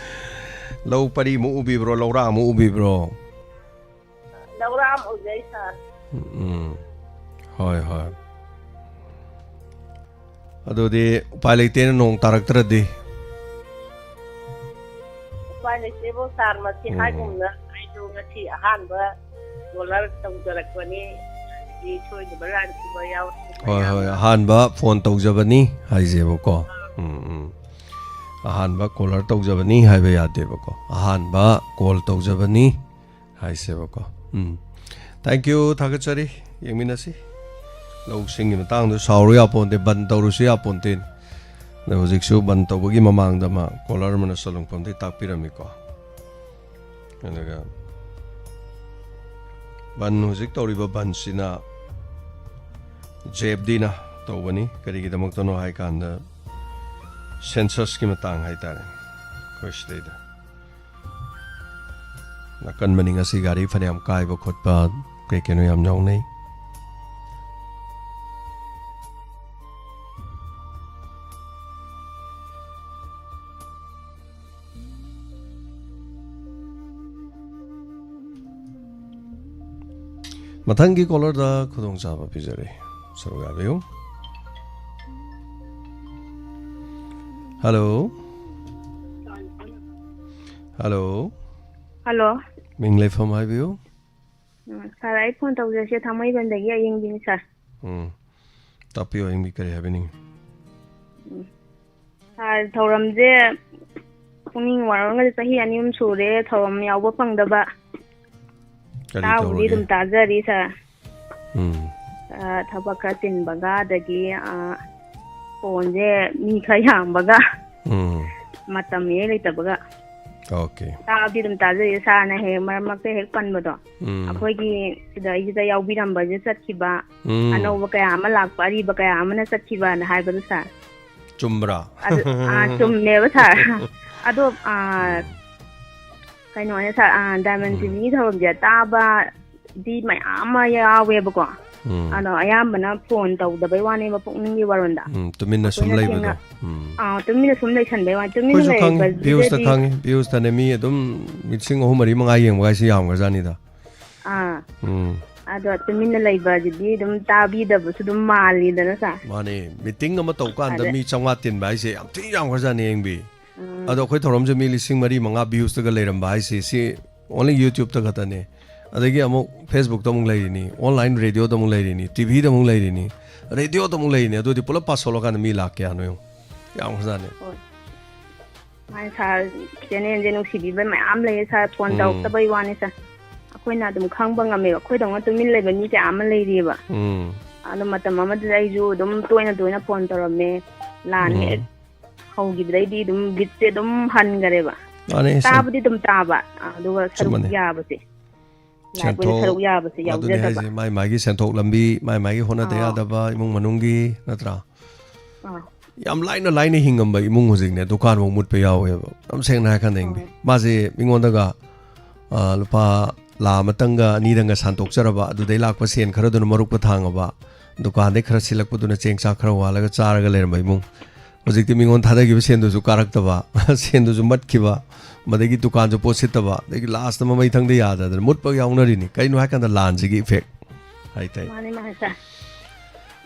ꯂꯧ ꯄꯔꯤꯃꯨꯛ ꯎꯕꯤꯕ꯭ꯔꯣ, ꯂꯧꯔꯥꯛꯃꯨꯛ ꯎꯕꯤꯕ꯭ꯔꯣ? ꯂꯧꯔꯥꯛ ꯑꯃ ꯎꯖꯩ, ꯁꯥꯔ꯫ ꯎꯝ, ꯎꯝ꯫ ꯍꯣꯏ, ꯍꯣꯏ꯫ ꯑꯗꯨꯗꯤ ꯎꯄꯥꯏ ꯂꯩꯇꯦꯅ, ꯅꯣꯡ ꯇꯥꯔꯛꯇ꯭ꯔꯗꯤ꯫ ꯎꯄꯥꯏ ꯂꯩꯇꯦꯕꯣ, ꯁꯥꯔ, ꯃꯁꯤ ꯎꯝ꯫ ꯍꯥꯏꯒꯨꯝꯅ ꯑꯩꯁꯨ ꯉꯁꯤ ꯑꯍꯥꯟꯕ ꯀꯣꯂꯔ ꯇꯧꯖꯔꯛꯄꯅꯤ꯫ ꯑꯗꯒꯤ ꯁꯣꯏꯗꯕ ꯂꯥꯟꯈꯤꯕ ꯌꯥꯎꯔꯁꯨ ꯍꯣꯏ, ꯍꯣꯏ, ꯃꯌꯥꯝꯅ ꯑꯍꯥꯟꯕ ꯐꯣꯟ ꯇꯧꯖꯕꯅꯤ ꯍꯥꯏꯁꯦꯕꯀꯣ꯫ ꯎꯝ, ꯎꯝ꯫ ꯑꯍꯥꯟꯕ ꯀꯣꯂꯔ ꯇꯧꯖꯕꯅꯤ ꯍꯥꯏꯕ ꯌꯥꯗꯦꯕꯀꯣ꯫ ꯑꯍꯥꯟꯕ ꯀꯣꯜ ꯇꯧꯖꯕꯅꯤ ꯍꯥꯏꯁꯦꯕꯀꯣ꯫ ꯎꯝ꯫ Thank you, ꯊꯥꯒꯠꯆꯔꯤ꯫ ꯌꯦꯡꯃꯤꯟꯅꯁꯤ꯫ ꯂꯧꯁꯤꯡꯒꯤ ꯃꯇꯥꯡꯗ ꯁꯥꯎꯔꯨ ꯌꯥꯄꯣꯟꯇꯦ, ꯕꯟ ꯇꯧꯔꯨꯁꯨ ꯌꯥꯄꯣꯟꯇꯦ꯫ ꯑꯗꯣ ꯍꯧꯖꯤꯛꯁꯨ ꯕꯟ ꯇꯧꯕꯒꯤ ꯃꯃꯥꯡꯗ ꯑꯃ ꯀꯣꯂꯔ ꯑꯃꯅ ꯁꯂꯨꯡꯐꯝꯗꯒꯤ ꯇꯥꯛꯄꯤꯔꯝꯃꯤꯀꯣ꯫ ꯑꯗꯨꯒ ꯕꯟ, ꯍꯧꯖꯤꯛ ꯇꯧꯔꯤꯕ ꯕꯟꯁꯤꯅ ꯖꯦ ꯑꯦꯐ ꯗꯤꯅ ꯇꯧꯕꯅꯤ꯫ ꯀꯔꯤꯒꯤꯗꯃꯛꯇꯅꯣ ꯍꯥꯏ ꯀꯥꯟꯗ ꯁꯦꯟꯁꯁꯀꯤ ꯃꯇꯥꯡ ꯍꯥꯏꯇꯥꯔꯦ꯫ ꯑꯩꯈꯣꯏ ꯁꯤꯗꯩꯗ ꯅꯥꯀꯟ ꯃꯅꯤꯡ ꯑꯁꯤ ꯒꯥꯔꯤ ꯐꯅꯌꯥꯝ ꯀꯥꯏꯕ ꯈꯣꯠꯄ ꯀꯩ ꯀꯩꯅꯣ ꯌꯥꯝ ꯌꯥꯎꯅꯩ꯫ ꯃꯊꯪꯒꯤ ꯀꯣꯂꯔꯗ ꯈꯨꯗꯣꯡꯆꯥꯕ ꯄꯤꯖꯔꯤ꯫ ꯁꯔꯨꯛ ꯌꯥꯕꯤꯌꯨ꯫ ꯍꯜꯂꯣ꯫ ꯍꯜꯂꯣ꯫ ꯍꯜꯂꯣ꯫ ꯃꯤꯡ ꯂꯩꯐꯝ ꯍꯥꯏꯕꯤꯌꯨ꯫ ꯎꯝ, ꯁꯥꯔ, ꯑꯩ ꯐꯣꯟ ꯇꯧꯖꯔꯤꯁꯦ ꯊꯥꯡꯃꯩꯕꯟꯗꯒꯤ ꯑꯌꯤꯡꯕꯤꯅꯤ, ꯁꯥꯔ꯫ ꯎꯝ꯫ ꯇꯥꯛꯄꯤꯌꯨ, ꯑꯌꯤꯡꯕꯤ, ꯀꯔꯤ ꯍꯥꯏꯕꯤꯅꯤꯡꯉꯤ? ꯎꯝ꯫ ꯁꯥꯔ, ꯊꯧꯔꯝꯁꯦ ꯄꯨꯛꯅꯤꯡ ꯋꯥꯔꯧꯔꯒꯗꯤ ꯆꯍꯤ ꯑꯅꯤ ꯑꯍꯨꯝ ꯁꯨꯔꯦ ꯊꯧꯔꯝ ꯌꯥꯎꯕ ꯐꯪꯗꯕ꯫ ꯀꯔꯤ ꯇꯥꯕꯨꯗꯤ ꯇꯧꯔꯒꯦ? ꯑꯗꯨꯝ ꯇꯥꯖꯔꯤ, ꯁꯥꯔ꯫ ꯎꯝ꯫ ꯑ, ꯊꯕꯛ ꯈꯔ ꯆꯤꯟꯕꯒ, ꯑꯗꯒꯤ, ꯑ, ꯐꯣꯟꯁꯦ ꯃꯤ ꯈꯔ ꯌꯥꯝꯕꯒ, ꯎꯝ꯫ ꯃꯇꯝ ꯍꯦꯛ ꯂꯩꯇꯕꯒ꯫ ꯑꯣꯀꯦ꯫ ꯇꯥꯕꯗꯤ ꯑꯗꯨꯝ ꯇꯥꯖꯩ, ꯁꯥꯔꯅ ꯍꯦꯛ ꯃꯔꯛ ꯃꯔꯛꯇ ꯍꯦꯛ ꯄꯟꯕꯗꯣ꯫ ꯎꯝ꯫ ꯑꯩꯈꯣꯏꯒꯤ ꯁꯤꯗꯩꯁꯤꯗ ꯌꯥꯎꯕꯤꯔꯝꯕꯁꯦ ꯆꯠꯈꯤꯕ, ꯎꯝ꯫ ꯑꯅꯧꯕ ꯀꯌꯥ ꯑꯃ ꯂꯥꯛꯄ, ꯑꯔꯤꯕ ꯀꯌꯥ ꯑꯃꯅ ꯆꯠꯈꯤꯕꯅ ꯍꯥꯏꯕꯗꯣ, ꯁꯥꯔ꯫ ꯆꯨꯝꯕ꯭ꯔꯥ? ꯑꯗꯨ, ꯑꯥ, ꯆꯨꯝꯃꯦꯕ, ꯁꯥꯔ꯫ ꯑꯗꯣ, ꯑꯥ, ꯎꯝ꯫ ꯀꯩꯅꯣꯅꯦ, ꯁꯥꯔ, ꯑꯥ, ꯗꯥꯏꯃꯟ ꯎꯝ꯫ ꯇꯤꯚꯤꯒꯤ ꯊꯧꯔꯝꯁꯦ ꯇꯥꯕꯗꯤ ꯃꯌꯥꯝ ꯑꯃ ꯌꯥꯎꯋꯦꯕꯀꯣ꯫ ꯎꯝ꯫ ꯑꯗꯣ ꯑꯌꯥꯝꯕꯅ ꯐꯣꯟ ꯇꯧꯗꯕꯩ ꯋꯥꯅꯦꯕ, ꯄꯨꯛꯅꯤꯡꯒꯤ ꯋꯥꯔꯣꯟꯗ꯫ ꯎꯝ, ꯇꯨꯃꯤꯟꯅ ꯁꯨꯝ ꯑꯩꯈꯣꯏꯅ ꯂꯩꯕꯗꯣ꯫ ꯊꯦꯡꯅ-, ꯎꯝ꯫ ꯑꯥ, ꯇꯨꯃꯤꯟꯅ ꯁꯨꯝ ꯂꯩꯁꯟꯕꯩ ꯋꯥꯅꯤ꯫ ꯇꯨꯃꯤꯟꯅ ꯑꯩꯈꯣꯏꯁꯨ ꯈꯪꯉꯤ, ꯂꯩꯕꯁꯤꯗꯗꯤ ꯚ꯭ꯌꯨꯁꯇ ꯈꯪꯉꯤ, ꯚ꯭ꯌꯨꯁꯇꯅꯦ ꯃꯤ ꯑꯗꯨꯝ ꯂꯤꯁꯤꯡ ꯑꯍꯨꯝ, ꯃꯔꯤ, ꯃꯉꯥ ꯌꯦꯡꯕ ꯍꯥꯏꯁꯦ ꯌꯥꯝꯈ꯭ꯔꯖꯥꯠꯅꯤꯗ꯫ ꯑꯥ꯫ ꯎꯝ꯫ ꯑꯗꯣ ꯇꯨꯃꯤꯟꯅ ꯂꯩꯕꯁꯤꯗꯤ ꯑꯗꯨꯝ ꯇꯥꯕꯤꯗꯕꯁꯨ ꯑꯗꯨꯝ ꯃꯥꯜꯂꯤꯗꯅ, ꯁꯥꯔ꯫ ꯃꯥꯅꯦ, ꯃꯤꯇꯤꯡ ꯑꯃ ꯇꯧ ꯀꯥꯟꯗ ꯑꯗ ꯃꯤ ꯆꯥꯝꯃꯉꯥ ꯇꯤꯟꯕ ꯍꯥꯏꯁꯦ ꯌꯥꯝ ꯊꯤꯅ ꯌꯥꯝꯈ꯭ꯔꯖꯥꯠꯅꯤ, ꯌꯦꯡꯕꯤ꯫ ꯎꯝ꯫ ꯑꯗꯣ ꯑꯩꯈꯣꯏ ꯊꯧꯔꯝꯁꯦ ꯃꯤ ꯂꯤꯁꯤꯡ ꯃꯔꯤ, ꯃꯉꯥ ꯚ꯭ꯌꯨꯁꯇꯒ ꯂꯩꯔꯝꯕ ꯍꯥꯏꯁꯦ, ꯁꯤ only YouTubeꯇ ꯈꯛꯇꯅꯦ꯫ ꯑꯗꯒꯤ ꯑꯃꯨꯛ Facebookꯇ ꯑꯃꯨꯛ ꯂꯩꯔꯤꯅꯤ, online radioꯗ ꯑꯃꯨꯛ ꯂꯩꯔꯤꯅꯤ, ꯇꯤꯚꯤꯗ ꯑꯃꯨꯛ ꯂꯩꯔꯤꯅꯤ, radioꯗ ꯑꯃꯨꯛ ꯂꯩꯔꯤꯅꯤ꯫ ꯑꯗꯨꯗꯤ ꯄꯨꯂꯞ ꯄꯥꯁꯜꯂꯀꯥꯟꯗ ꯃꯤ ꯂꯥꯛ ꯀꯌꯥꯅꯣ ꯌꯦꯡꯉꯨ꯫ ꯌꯥꯝꯈ꯭ꯔꯖꯥꯠꯅꯤ꯫ ꯍꯣꯏ꯫ ꯃꯥꯅꯦ, ꯁꯥꯔ, ꯆꯦꯅꯦꯜꯁꯦ ꯅꯨꯡꯁꯤꯕꯤꯕ ꯃꯌꯥꯝ ꯂꯩꯌꯦ, ꯁꯥꯔ, ꯐꯣꯟ ꯎꯝ꯫ ꯇꯧꯔꯛꯇꯕꯩ ꯋꯥꯅꯤ, ꯁꯥꯔ꯫ ꯑꯩꯈꯣꯏꯅ ꯑꯗꯨꯝ ꯈꯪꯕ ꯉꯝꯃꯦꯕ, ꯑꯩꯈꯣꯏꯗꯧꯅ ꯇꯨꯃꯤꯟ ꯂꯩꯕ ꯃꯤ ꯀꯌꯥ ꯑꯃ ꯂꯩꯔꯤꯑꯕ꯫ ꯎꯝ꯫ ꯑꯗꯣ ꯃꯇꯝ ꯑꯃꯗꯨꯗ ꯑꯩꯁꯨ ꯑꯗꯨꯝ ꯇꯣꯏꯅ ꯇꯣꯏꯅ ꯐꯣꯟ ꯇꯧꯔꯝꯃꯦ, ꯂꯥꯟ ꯎꯝ꯫ ꯍꯦꯛ ꯍꯧꯈꯤꯕꯗꯩꯗꯤ ꯑꯗꯨꯝ ꯕꯤꯠꯁꯦ ꯑꯗꯨꯝ ꯍꯟꯈꯔꯦꯕ꯫ ꯃꯥꯅꯦ, ꯁꯦꯟ-, ꯇꯥꯕꯗꯤ ꯑꯗꯨꯝ ꯇꯥꯕ, ꯑꯗꯨꯒ ꯁꯔꯨꯛ ꯆꯨꯝꯕꯅꯦ꯫ ꯌꯥꯕꯁꯦ, ꯂꯥꯏꯕ ꯑꯣꯏꯅ ꯁꯦꯟꯊꯣꯛ-, ꯁꯔꯨꯛ ꯌꯥꯕꯁꯦ ꯑꯗꯨꯅꯦ ꯌꯥꯎꯖꯗꯕ꯫ ꯍꯥꯏꯁꯦ, ꯃꯥꯏ ꯃꯥꯏꯒꯤ ꯁꯦꯟꯊꯣꯛ ꯂꯝꯕꯤ, ꯃꯥꯏ ꯃꯥꯏꯒꯤ ꯍꯣꯠꯅꯗ ꯑꯥ꯫ ꯌꯥꯗꯕ, ꯏꯃꯨꯡ ꯃꯅꯨꯡꯒꯤ, ꯅꯠꯇ꯭ꯔꯥ? ꯑꯥ꯫ ꯌꯥꯝ ꯂꯥꯏꯅ ꯂꯥꯏꯅ ꯍꯤꯡꯉꯝꯕ ꯏꯃꯨꯡ ꯍꯧꯖꯤꯛꯅꯦ ꯗꯨꯀꯥꯟꯐꯥꯎ ꯃꯨꯠꯄ ꯌꯥꯎꯋꯦꯕ꯫ ꯌꯥꯝ ꯁꯦꯡꯅ ꯍꯥꯏꯔ ꯀꯥꯟꯗ, ꯌꯦꯡꯕꯤ꯫ ꯑꯥ꯫ ꯃꯥꯁꯦ ꯃꯤꯉꯣꯟꯗꯒ, ꯑꯥ, ꯂꯨꯄꯥ ꯂꯥꯈ ꯑꯃꯇꯪꯒ ꯑꯅꯤꯗꯪꯒ ꯁꯥꯟꯇꯣꯛꯆꯔꯕ, ꯑꯗꯨꯗꯩ ꯂꯥꯛꯄ ꯁꯦꯟ ꯈꯔꯗꯨꯅ ꯃꯔꯨꯞꯀ ꯊꯥꯡꯉꯕ, ꯗꯨꯀꯥꯟꯗꯩ ꯈꯔ ꯁꯤꯜꯂꯛꯄꯗꯨꯅ ꯆꯦꯡ ꯆꯥꯛ ꯈꯔ ꯋꯥꯜꯂꯒ ꯆꯥꯔꯒ ꯂꯩꯔꯝꯕ ꯏꯃꯨꯡ꯫ ꯍꯧꯖꯤꯛꯇꯤ ꯃꯤꯉꯣꯟ ꯊꯥꯗꯈꯤꯕ ꯁꯦꯟꯗꯨꯁꯨ ꯀꯥꯔꯛꯇꯕ, ꯁꯦꯟꯗꯨꯁꯨ ꯃꯠꯈꯤꯕ, ꯃꯗꯒꯤ ꯗꯨꯀꯥꯟꯁꯨ ꯄꯣꯠ ꯁꯤꯠꯇꯕ, ꯑꯗꯒꯤ ꯂꯥꯁꯇ ꯃꯃꯩ ꯊꯪꯗ ꯌꯥꯗꯗꯅ ꯃꯨꯠꯄ ꯌꯥꯎꯅꯔꯤꯅꯤ꯫ ꯀꯩꯅꯣ ꯍꯥꯏꯀꯥꯟꯗ ꯂꯥꯟꯁꯤꯒꯤ effect ꯍꯥꯏꯇꯥꯏ꯫ ꯃꯥꯅꯦ, ꯃꯥꯅꯦ, ꯁꯥꯔ꯫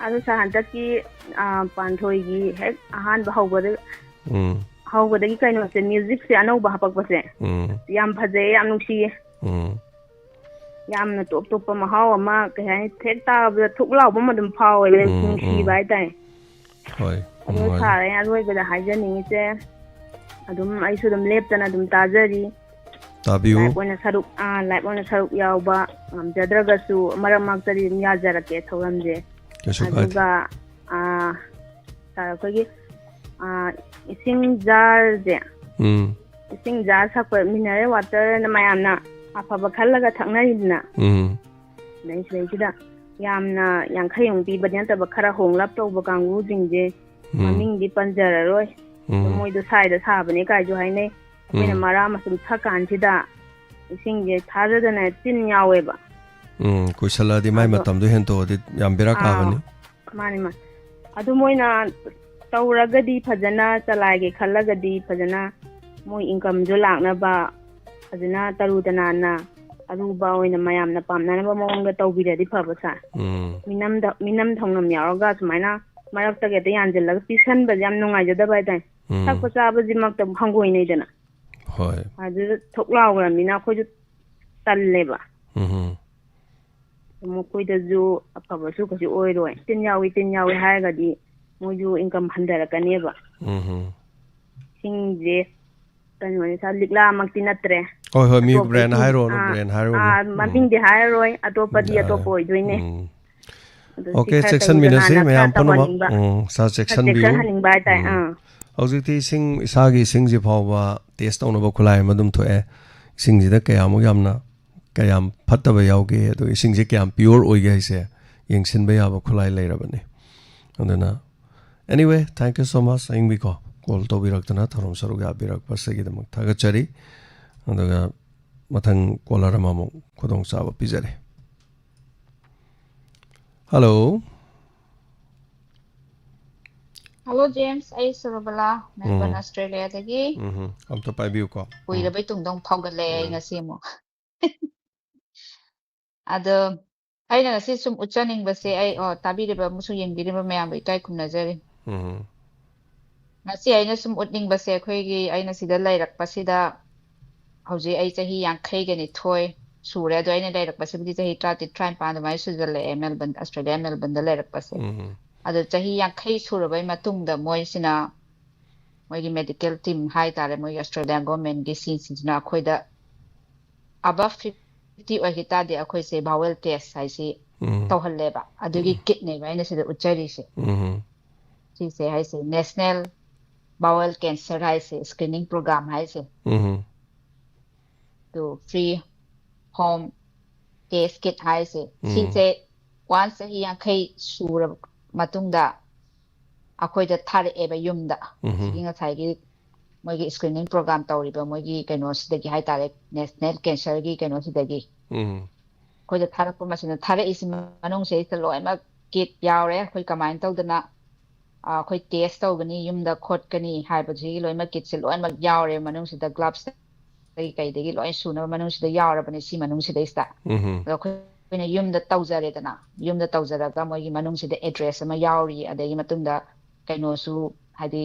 ꯑꯗꯨ ꯁꯥꯔ, ꯍꯟꯗꯛꯀꯤ, ꯑꯥ, ꯄꯥꯟꯊꯣꯏꯒꯤ ꯍꯦꯛ ꯑꯍꯥꯟꯕ ꯍꯧꯕꯗ, ꯎꯝ꯫ ꯍꯧꯕꯗꯒꯤ ꯀꯩꯅꯣꯁꯦ, musicꯁꯦ ꯑꯅꯧꯕ ꯍꯥꯄꯛꯄꯁꯦ ꯎꯝ꯫ ꯌꯥꯝ ꯐꯖꯩꯌꯦ, ꯌꯥꯝ ꯅꯨꯡꯁꯤꯌꯦ꯫ ꯎꯝ꯫ ꯌꯥꯝꯅ ꯇꯣꯞ ꯇꯣꯞꯄ ꯃꯍꯥꯎ ꯑꯃ, ꯀꯩ ꯍꯥꯏꯅꯤ, ꯍꯦꯛ ꯇꯥꯕꯗ ꯊꯨꯛ ꯂꯥꯎꯕ ꯑꯃ ꯑꯗꯨꯝ ꯐꯥꯎꯋꯦꯕ, ꯎꯝ, ꯅꯨꯡꯁꯤꯕ ꯎꯝ꯫ ꯍꯥꯏꯇꯥꯔꯦ꯫ ꯍꯣꯏ꯫ ꯑꯗꯣ ꯅꯨꯡꯉꯥꯏ꯫ ꯁꯥꯔ, ꯑꯩ ꯑꯔꯣꯏꯕꯗ ꯍꯥꯏꯖꯅꯤꯡꯉꯤꯁꯦ, ꯑꯗꯨꯝ ꯑꯩꯁꯨ ꯑꯗꯨꯝ ꯂꯦꯞꯇꯅ ꯑꯗꯨꯝ ꯇꯥꯖꯔꯤ꯫ ꯇꯥꯕꯤꯌꯨ꯫ ꯂꯥꯏꯚ ꯑꯣꯏꯅ ꯁꯔꯨꯛ, ꯑꯥ, ꯂꯥꯏꯚ ꯑꯣꯏꯅ ꯁꯔꯨꯛ ꯌꯥꯎꯕ ꯉꯝꯖꯗ꯭ꯔꯒꯁꯨ ꯃꯔꯛ ꯃꯔꯛꯇꯗꯤ ꯑꯗꯨꯝ ꯌꯥꯖꯔꯛꯀꯦ ꯊꯧꯔꯝꯁꯦ꯫ ꯀꯩꯁꯨ ꯀꯥꯏꯗꯦ꯫ ꯑꯗꯨꯒ, ꯑꯥ, ꯁꯥꯔ, ꯑꯩꯈꯣꯏꯒꯤ, ꯑꯥ, ꯏꯁꯤꯡ ꯖꯥꯔꯁꯦ, ꯎꯝ꯫ ꯏꯁꯤꯡ ꯖꯥꯔ ꯊꯛꯄ, ꯃꯤꯅꯔꯦꯜ ꯋꯥꯇꯔꯅ ꯃꯌꯥꯝꯅ ꯑꯐꯕ ꯈꯜꯂꯒ ꯊꯛꯅꯔꯤꯗꯅ꯫ ꯎꯝ꯫ ꯑꯗꯩ ꯁꯤꯗꯩꯁꯤꯗ ꯌꯥꯝꯅ ꯌꯥꯡꯈꯩꯃꯨꯛ ꯄꯤꯕꯗꯤ ꯅꯠꯇꯕ, ꯈꯔ ꯍꯣꯡꯂꯞ ꯇꯧꯕ ꯀꯥꯡꯕꯨꯁꯤꯡꯁꯦ, ꯎꯝ꯫ ꯃꯃꯤꯡꯗꯤ ꯄꯟꯖꯔꯔꯣꯏ꯫ ꯑꯗꯣ ꯎꯝ꯫ ꯃꯣꯏꯗꯣ ꯁ꯭ꯋꯥꯏꯗ ꯁꯥꯕꯅꯦ ꯀꯥꯏꯁꯨ ꯍꯥꯏꯅꯩ꯫ ꯑꯩꯈꯣꯏꯅ ꯎꯝ꯫ ꯃꯔꯥ ꯑꯃ ꯁꯨꯝ ꯊꯛꯀꯥꯟꯁꯤꯗ ꯏꯁꯤꯡꯁꯦ ꯊꯥꯖꯗꯅ ꯇꯤꯟ ꯌꯥꯎꯋꯦꯕ꯫ ꯎꯝ, ꯀꯨꯏꯁꯜꯂꯛꯑꯗꯤ ꯃꯥꯏ ꯑꯗꯣ, ꯃꯇꯝꯗꯣ ꯍꯦꯟꯇꯣꯛꯑꯗꯤ ꯌꯥꯝ ꯕꯦꯔꯥ ꯑꯥ, ꯀꯥꯕꯅꯤ꯫ ꯃꯥꯅꯤ, ꯃꯥꯅꯤ꯫ ꯑꯗꯨ ꯃꯣꯏꯅ ꯇꯧꯔꯒꯗꯤ ꯐꯖꯅ ꯆꯂꯥꯏꯒꯦ ꯈꯜꯂꯒꯗꯤ ꯐꯖꯅ ꯃꯣꯏ ꯏꯟꯀꯝꯁꯨ ꯂꯥꯛꯅꯕ ꯐꯖꯅ ꯇꯔꯨ ꯇꯅꯥꯟꯅ ꯑꯔꯨꯕ ꯑꯣꯏꯅ ꯃꯌꯥꯝꯅ ꯄꯥꯝꯅꯅꯕ ꯃꯑꯣꯡꯗ ꯇꯧꯕꯤꯔꯗꯤ ꯐꯕ, ꯁꯥꯔ꯫ ꯎꯝ꯫ ꯃꯤꯅꯝꯗ-, ꯃꯤꯅꯝ ꯊꯧꯅꯝ ꯌꯥꯎꯔꯒ ꯁꯨꯃꯥꯏꯅ ꯃꯔꯛꯇꯒ ꯍꯦꯛꯇ ꯌꯥꯟꯁꯤꯜꯂꯒ ꯄꯤꯁꯟꯕꯁꯦ ꯌꯥꯝ ꯅꯨꯡꯉꯥꯏꯖꯗꯕ ꯍꯥꯏꯇꯥꯔꯦ꯫ ꯎꯝ꯫ ꯊꯛꯄ ꯆꯥꯕꯁꯤꯃꯛꯇ ꯍꯪꯒꯣꯏꯅꯩꯗꯅ꯫ ꯍꯣꯏ꯫ ꯑꯗꯨꯗ ꯊꯣꯛ ꯂꯥꯎꯈ꯭ꯔꯕꯅꯤꯅ ꯑꯩꯈꯣꯏꯁꯨ ꯇꯜꯂꯦꯕ꯫ ꯎꯝ꯫ ꯃꯈꯣꯏꯗꯁꯨ ꯑꯐꯕꯁꯨ ꯀꯩꯁꯨ ꯑꯣꯏꯔꯣꯏ꯫ ꯇꯤꯟ ꯌꯥꯎꯏ, ꯇꯤꯟ ꯌꯥꯎꯏ ꯍꯥꯏꯔꯒꯗꯤ ꯃꯣꯏꯁꯨ ꯏꯟꯀꯝ ꯍꯟꯊꯔꯛꯀꯅꯦꯕ꯫ ꯎꯝ꯫ ꯏꯁꯤꯡꯁꯦ ꯀꯩꯅꯣꯅꯤ, ꯁꯥꯔ, ꯂꯤꯛꯂꯥꯃꯛꯇꯤ ꯅꯠꯇ꯭ꯔꯦ꯫ ꯍꯣꯏ, ꯍꯣꯏ, ꯃꯤ ꯑꯇꯣꯞꯄ ꯕ꯭ꯔꯦꯟ ꯏꯁꯤꯡ, ꯍꯥꯏꯔꯣꯅꯨ, ꯑꯥ, ꯕ꯭ꯔꯦꯟ ꯍꯥꯏꯔꯣꯅꯨ꯫ ꯑꯥ, ꯎꯝ꯫ ꯃꯃꯤꯡꯗꯤ ꯍꯥꯏꯔꯔꯣꯏ, ꯑꯇꯣꯞꯄꯗꯤ ꯌꯥꯔꯦ꯫ ꯑꯇꯣꯞꯄ ꯑꯣꯏꯗꯣꯏꯅꯦ꯫ ꯎꯝ꯫ ꯑꯗꯨ ꯁꯤ ꯑꯣꯀꯦ, ꯈꯔ ꯆꯦꯛꯁꯟꯃꯤꯟꯅꯁꯤ, ꯇꯔꯨ ꯇꯅꯥꯟꯅ ꯃꯌꯥꯝ ꯈꯔ ꯄꯨꯝꯅꯃꯛ꯫ ꯇꯧꯍꯟꯅꯤꯡꯕ, ꯎꯝ, ꯁꯥꯔ, ꯈꯔ ꯆꯦꯛꯁꯟꯕꯤꯌꯨ꯫ ꯆꯦꯛꯁꯤꯟꯍꯟꯅꯤꯡꯕ ꯍꯥꯏꯇꯥꯔꯦ꯫ ꯎꯝ꯫ ꯑꯥ꯫ ꯍꯧꯖꯤꯛꯇꯤ ꯏꯁꯤꯡ, ꯏꯁꯥꯒꯤ ꯏꯁꯤꯡꯁꯤ ꯐꯥꯎꯕ ꯇꯦꯁ ꯇꯧꯅꯕ ꯈꯨꯠꯂꯥꯏ ꯑꯃ ꯑꯗꯨꯝ ꯊꯣꯛꯑꯦ꯫ ꯏꯁꯤꯡꯁꯤꯗ ꯀꯌꯥꯃꯨꯛ ꯌꯥꯝꯅ, ꯀꯌꯥꯝ ꯐꯠꯇꯕ ꯌꯥꯎꯒꯦ, ꯑꯗꯨꯒ ꯏꯁꯤꯡꯁꯦ ꯀꯌꯥꯝ ꯄꯤꯌꯣꯔ ꯑꯣꯏꯒꯦ ꯍꯥꯏꯁꯦ ꯌꯦꯡꯁꯤꯟꯕ ꯌꯥꯕ ꯈꯨꯠꯂꯥꯏ ꯂꯩꯔꯕꯅꯤ꯫ ꯑꯗꯨꯅ, anyway, thank you so much, ꯑꯌꯤꯡꯕꯤꯀꯣ, ꯀꯣꯜ ꯇꯧꯕꯤꯔꯛꯇꯅ ꯊꯧꯔꯝ ꯁꯔꯨꯛ ꯌꯥꯕꯤꯔꯛꯄꯁꯤꯒꯤꯗꯃꯛ ꯊꯥꯒꯠꯆꯔꯤ꯫ ꯑꯗꯨꯒ ꯃꯊꯪ ꯀꯣꯂꯔ ꯑꯃꯃꯨꯛ ꯈꯨꯗꯣꯡꯆꯥꯕ ꯄꯤꯖꯔꯤ꯫ ꯍꯜꯂꯣ꯫ ꯍꯜꯂꯣ, ꯖꯦꯝꯁ, ꯑꯩ ꯁꯨꯔꯕꯂꯥ, ꯃꯦꯜꯕꯔꯟ, ꯎꯝ꯫ ꯑꯣꯁꯇ꯭ꯔꯦꯂꯤꯌꯥꯗꯒꯤ꯫ ꯎꯝ, ꯑꯝꯇ ꯄꯥꯏꯕꯤꯌꯨꯀꯣ꯫ ꯎꯝ꯫ ꯀꯨꯏꯔꯕꯩ ꯇꯨꯡꯗ ꯑꯃꯨꯛ ꯐꯥꯎꯒꯠꯂꯛꯑꯦ ꯑꯩ ꯎꯝ꯫ ꯉꯁꯤ ꯑꯃꯨꯛ꯫ ꯑꯗꯣ ꯑꯩꯅ ꯉꯁꯤ ꯁꯨꯝ ꯎꯠꯆꯅꯤꯡꯕꯁꯦ, ꯑꯩ, ꯑꯣ, ꯇꯥꯕꯤꯔꯤꯕ ꯑꯃꯁꯨꯡ ꯌꯦꯡꯕꯤꯔꯤꯕ ꯃꯌꯥꯝꯕꯨ ꯏꯀꯥꯏ ꯈꯨꯝꯅꯖꯔꯤ꯫ ꯎꯝ꯫ ꯉꯁꯤ ꯑꯩꯅ ꯁꯨꯝ ꯎꯠꯅꯤꯡꯕꯁꯦ, ꯑꯩꯈꯣꯏꯒꯤ, ꯑꯩꯅ ꯁꯤꯗ ꯂꯩꯔꯛꯄꯁꯤꯗ ꯍꯧꯖꯤꯛ ꯑꯩ ꯆꯍꯤ ꯌꯥꯡꯈꯩꯒ ꯅꯤꯊꯣꯏ ꯁꯨꯔꯦ꯫ ꯑꯗꯣ ꯑꯩꯅ ꯂꯩꯔꯛꯄꯁꯤꯕꯨꯗꯤ ꯆꯍꯤ ꯇꯔꯥꯇꯔꯦꯠ, ꯇꯔꯥꯅꯤꯄꯥꯟ ꯑꯗꯨꯃꯥꯏꯅ ꯁꯨꯖꯜꯂꯛꯑꯦ, ꯃꯦꯜꯕꯟ, ꯑꯣꯁꯇ꯭ꯔꯦꯂꯤꯌꯥ ꯃꯦꯜꯕꯟꯗ ꯂꯩꯔꯛꯄꯁꯦ꯫ ꯎꯝ꯫ ꯑꯗꯣ ꯆꯍꯤ ꯌꯥꯡꯈꯩ ꯁꯨꯔꯕꯩ ꯃꯇꯨꯡꯗ ꯃꯣꯏꯁꯤꯅ, ꯃꯣꯏꯒꯤ medical team ꯍꯥꯏꯇꯥꯔꯦ, ꯃꯣꯏꯒꯤ Australian government ꯀꯤ ꯁꯤꯁꯤꯡꯁꯤꯅ ꯑꯩꯈꯣꯏꯗ above fifty ꯑꯣꯏꯈꯤ ꯇꯥꯔꯗꯤ ꯑꯩꯈꯣꯏꯁꯦ bowel test ꯍꯥꯏꯁꯤ ꯎꯝ ꯇꯧꯍꯜꯂꯦꯕ꯫ ꯑꯗꯨꯒꯤ ꯎꯝ kitꯅꯦꯕ ꯑꯩꯅ ꯁꯤꯗ ꯎꯠꯆꯔꯤꯁꯦ꯫ ꯎꯝ ꯁꯤꯁꯦ ꯍꯥꯏꯁꯦ National Bowel Cancer ꯍꯥꯏꯁꯦ screening program ꯍꯥꯏꯁꯦ꯫ ꯎꯝ ꯑꯗꯨ free home test kit ꯍꯥꯏꯁꯦ ꯎꯝ ꯁꯤꯁꯦ once ꯆꯍꯤ ꯌꯥꯡꯈꯩ ꯁꯨꯔꯕ ꯃꯇꯨꯡꯗ ꯑꯩꯈꯣꯏꯗ ꯊꯥꯔꯛꯑꯦꯕ ꯌꯨꯝꯗ꯫ ꯎꯝ ꯁꯤꯒꯤ ꯉꯁꯥꯏꯒꯤ ꯃꯣꯏꯒꯤ screening program ꯇꯧꯔꯤꯕ ꯃꯣꯏꯒꯤ ꯀꯩꯅꯣꯁꯤꯗꯒꯤ ꯍꯥꯏꯇꯥꯔꯦ, National Cancer ꯒꯤ ꯀꯩꯅꯣꯁꯤꯗꯒꯤ ꯎꯝ ꯑꯩꯈꯣꯏꯗ ꯊꯥꯔꯛꯄ ꯃꯁꯤꯅ ꯊꯥꯔꯛꯏꯁꯤ ꯃꯅꯨꯡꯁꯤꯗꯩꯁꯤꯗ ꯂꯣꯏꯅꯃꯛ kit ꯌꯥꯎꯔꯦ꯫ ꯑꯩꯈꯣꯏ ꯀꯃꯥꯏꯅ ꯇꯧꯗꯅ ꯑ, ꯑꯩꯈꯣꯏ test ꯇꯧꯒꯅꯤ, ꯌꯨꯝꯗ ꯈꯣꯠꯀꯅꯤ ꯍꯥꯏꯕꯁꯤꯒꯤ ꯂꯣꯏꯅꯃꯛ kitꯁꯦ ꯂꯣꯏꯅꯃꯛ ꯌꯥꯎꯔꯦ ꯃꯅꯨꯡꯁꯤꯗ꯫ Gloves ꯀꯩ ꯀꯩꯗꯒꯤ ꯂꯣꯏ ꯁꯨꯅꯕ ꯃꯅꯨꯡꯁꯤꯗ ꯌꯥꯎꯔꯕꯅꯦ ꯁꯤ ꯃꯅꯨꯡꯁꯤꯗꯩꯁꯤꯗ꯫ ꯎꯝ ꯑꯗꯣ ꯑꯩꯈꯣꯏꯅ ꯌꯨꯝꯗ ꯇꯧꯖꯔꯦꯗꯅ, ꯌꯨꯝꯗ ꯇꯧꯖꯔꯒ ꯃꯣꯏꯒꯤ ꯃꯅꯨꯡꯁꯤꯗ address ꯑꯃ ꯌꯥꯎꯔꯤ, ꯑꯗꯒꯤ ꯃꯇꯨꯡꯗ ꯀꯩꯅꯣꯁꯨ, ꯍꯥꯏꯗꯤ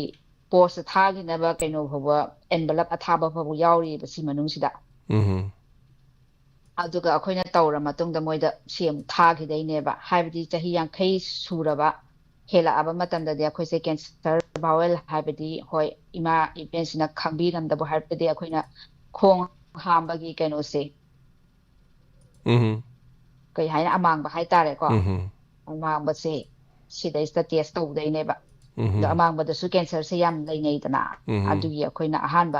post ꯊꯥꯈꯤꯅꯕ ꯀꯩꯅꯣ ꯐꯥꯎꯕ, envelope ꯑꯊꯥꯕ ꯐꯥꯎꯕ ꯌꯥꯎꯔꯤꯕ ꯁꯤ ꯃꯅꯨꯡꯁꯤꯗ꯫ ꯎꯝ ꯑꯗꯨꯒ ꯑꯩꯈꯣꯏꯅ ꯇꯧꯔ ꯃꯇꯨꯡꯗ ꯃꯣꯏꯗ ꯁꯤ ꯑꯃꯨꯛ ꯊꯥꯈꯤꯗꯣꯏꯅꯦꯕ꯫ ꯍꯥꯏꯕꯗꯤ ꯆꯍꯤ ꯌꯥꯡꯈꯩ ꯁꯨꯔꯕ, ꯍꯦꯜꯂꯛꯑꯕ ꯃꯇꯝꯗꯗꯤ ꯑꯩꯈꯣꯏꯁꯦ cancer bowel, ꯍꯥꯏꯕꯗꯤ, ꯍꯣꯏ, ꯏꯃꯥ ꯏꯕꯦꯟꯁꯤꯅ ꯈꯪꯕꯤꯔꯝꯗꯕ ꯍꯥꯏꯔꯒꯗꯤ ꯑꯩꯈꯣꯏꯅ ꯈꯣꯡ ꯍꯥꯝꯕꯒꯤ ꯀꯩꯅꯣꯁꯦ, ꯎꯝ ꯀꯩ ꯍꯥꯏꯅ, ꯑꯃꯥꯡꯕ ꯍꯥꯏꯇꯥꯔꯦꯀꯣ, ꯎꯝ ꯑꯃꯥꯡꯕꯁꯦ ꯁꯤꯗꯩꯁꯤꯗ test ꯇꯧꯗꯣꯏꯅꯦꯕ꯫ ꯑꯗꯣ ꯎꯝ ꯑꯃꯥꯡꯕꯗꯁꯨ cancerꯁꯦ ꯌꯥꯝ ꯂꯩꯅꯩꯗꯅ, ꯎꯝ ꯑꯗꯨꯒꯤ ꯑꯩꯈꯣꯏꯅ ꯑꯍꯥꯟꯕ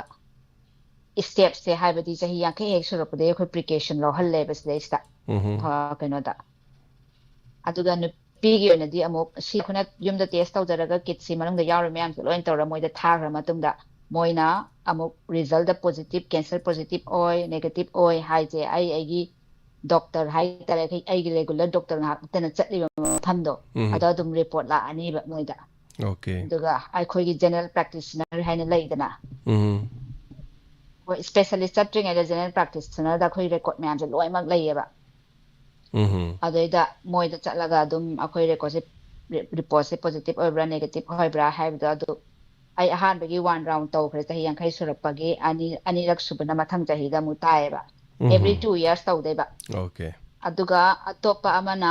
stepꯁꯦ, ꯍꯥꯏꯕꯗꯤ ꯆꯍꯤ ꯌꯥꯡꯈꯩ ꯍꯦꯛ ꯁꯨꯔꯛꯄꯗꯒꯤ ꯑꯩꯈꯣꯏ precaution ꯂꯧꯍꯜꯂꯦꯕ ꯁꯤꯗꯩꯁꯤꯗ꯫ ꯎꯝ ꯑ, ꯀꯩꯅꯣꯗ꯫ ꯑꯗꯨꯒ ꯅꯨꯄꯤꯒꯤ ꯑꯣꯏꯅꯗꯤ ꯑꯃꯨꯛ ꯁꯤ ꯑꯩꯈꯣꯏꯅ ꯌꯨꯝꯗ test ꯇꯧꯖꯔꯒ kitꯁꯤ ꯃꯅꯨꯡꯗ ꯌꯥꯎꯔꯤ ꯃꯌꯥꯝꯁꯦ ꯂꯣꯏꯅ ꯇꯧꯔ ꯃꯣꯏꯗ ꯊꯥꯈ꯭ꯔ ꯃꯇꯨꯡꯗ, ꯃꯣꯏꯅ ꯑꯃꯨꯛ resultꯇ positive, cancer positive ꯑꯣꯏ, negative ꯑꯣꯏ ꯍꯥꯏꯁꯦ ꯑꯩ ꯑꯩꯒꯤ doctor ꯍꯥꯏꯇꯥꯔꯦ, ꯑꯩꯈꯣꯏ, ꯑꯩꯒꯤ regular doctor ꯉꯥꯏꯍꯥꯛꯇꯅ ꯆꯠꯂꯤꯕ ꯃꯐꯝꯗꯣ, ꯎꯝ ꯑꯗꯣ ꯑꯗꯨꯝ report ꯂꯥꯛꯑꯅꯤꯕ ꯃꯣꯏꯗ꯫ Okay꯫ ꯑꯗꯨꯒ ꯑꯩꯈꯣꯏꯒꯤ general practitioner ꯍꯥꯏꯅ ꯂꯩꯗꯅ, ꯎꯝ ꯍꯣꯏ, specialist ꯆꯠꯇ꯭ꯔꯤꯉꯩꯗ general practitionerꯗ ꯑꯩꯈꯣꯏ record ꯃꯌꯥꯝꯁꯦ ꯂꯣꯏꯅꯃꯛ ꯂꯩꯌꯦꯕ꯫ ꯎꯝ ꯑꯗꯩꯗ ꯃꯣꯏꯗ ꯆꯠꯂꯒ ꯑꯗꯨꯝ ꯑꯩꯈꯣꯏ recordꯁꯦ, reportꯁꯦ positive ꯑꯣꯏꯕ꯭ꯔꯥ negative ꯑꯣꯏꯕ꯭ꯔꯥ ꯍꯥꯏꯕꯗꯣ, ꯑꯗꯨ ꯑꯩ ꯑꯍꯥꯟꯕꯒꯤ one round ꯇꯧꯈ꯭ꯔꯦ ꯆꯍꯤ ꯌꯥꯡꯈꯩ ꯁꯨꯔꯛꯄꯒꯤ꯫ ꯑꯅꯤ, ꯑꯅꯤꯔꯛ ꯁꯨꯕꯅ ꯃꯊꯪ ꯆꯍꯤꯗ ꯑꯃꯨꯛ ꯇꯥꯏꯌꯦꯕ꯫ Every ꯎꯝ two years ꯇꯧꯗꯣꯏꯕ꯫ Okay꯫ ꯑꯗꯨꯒ ꯑꯇꯣꯞꯄ ꯑꯃꯅ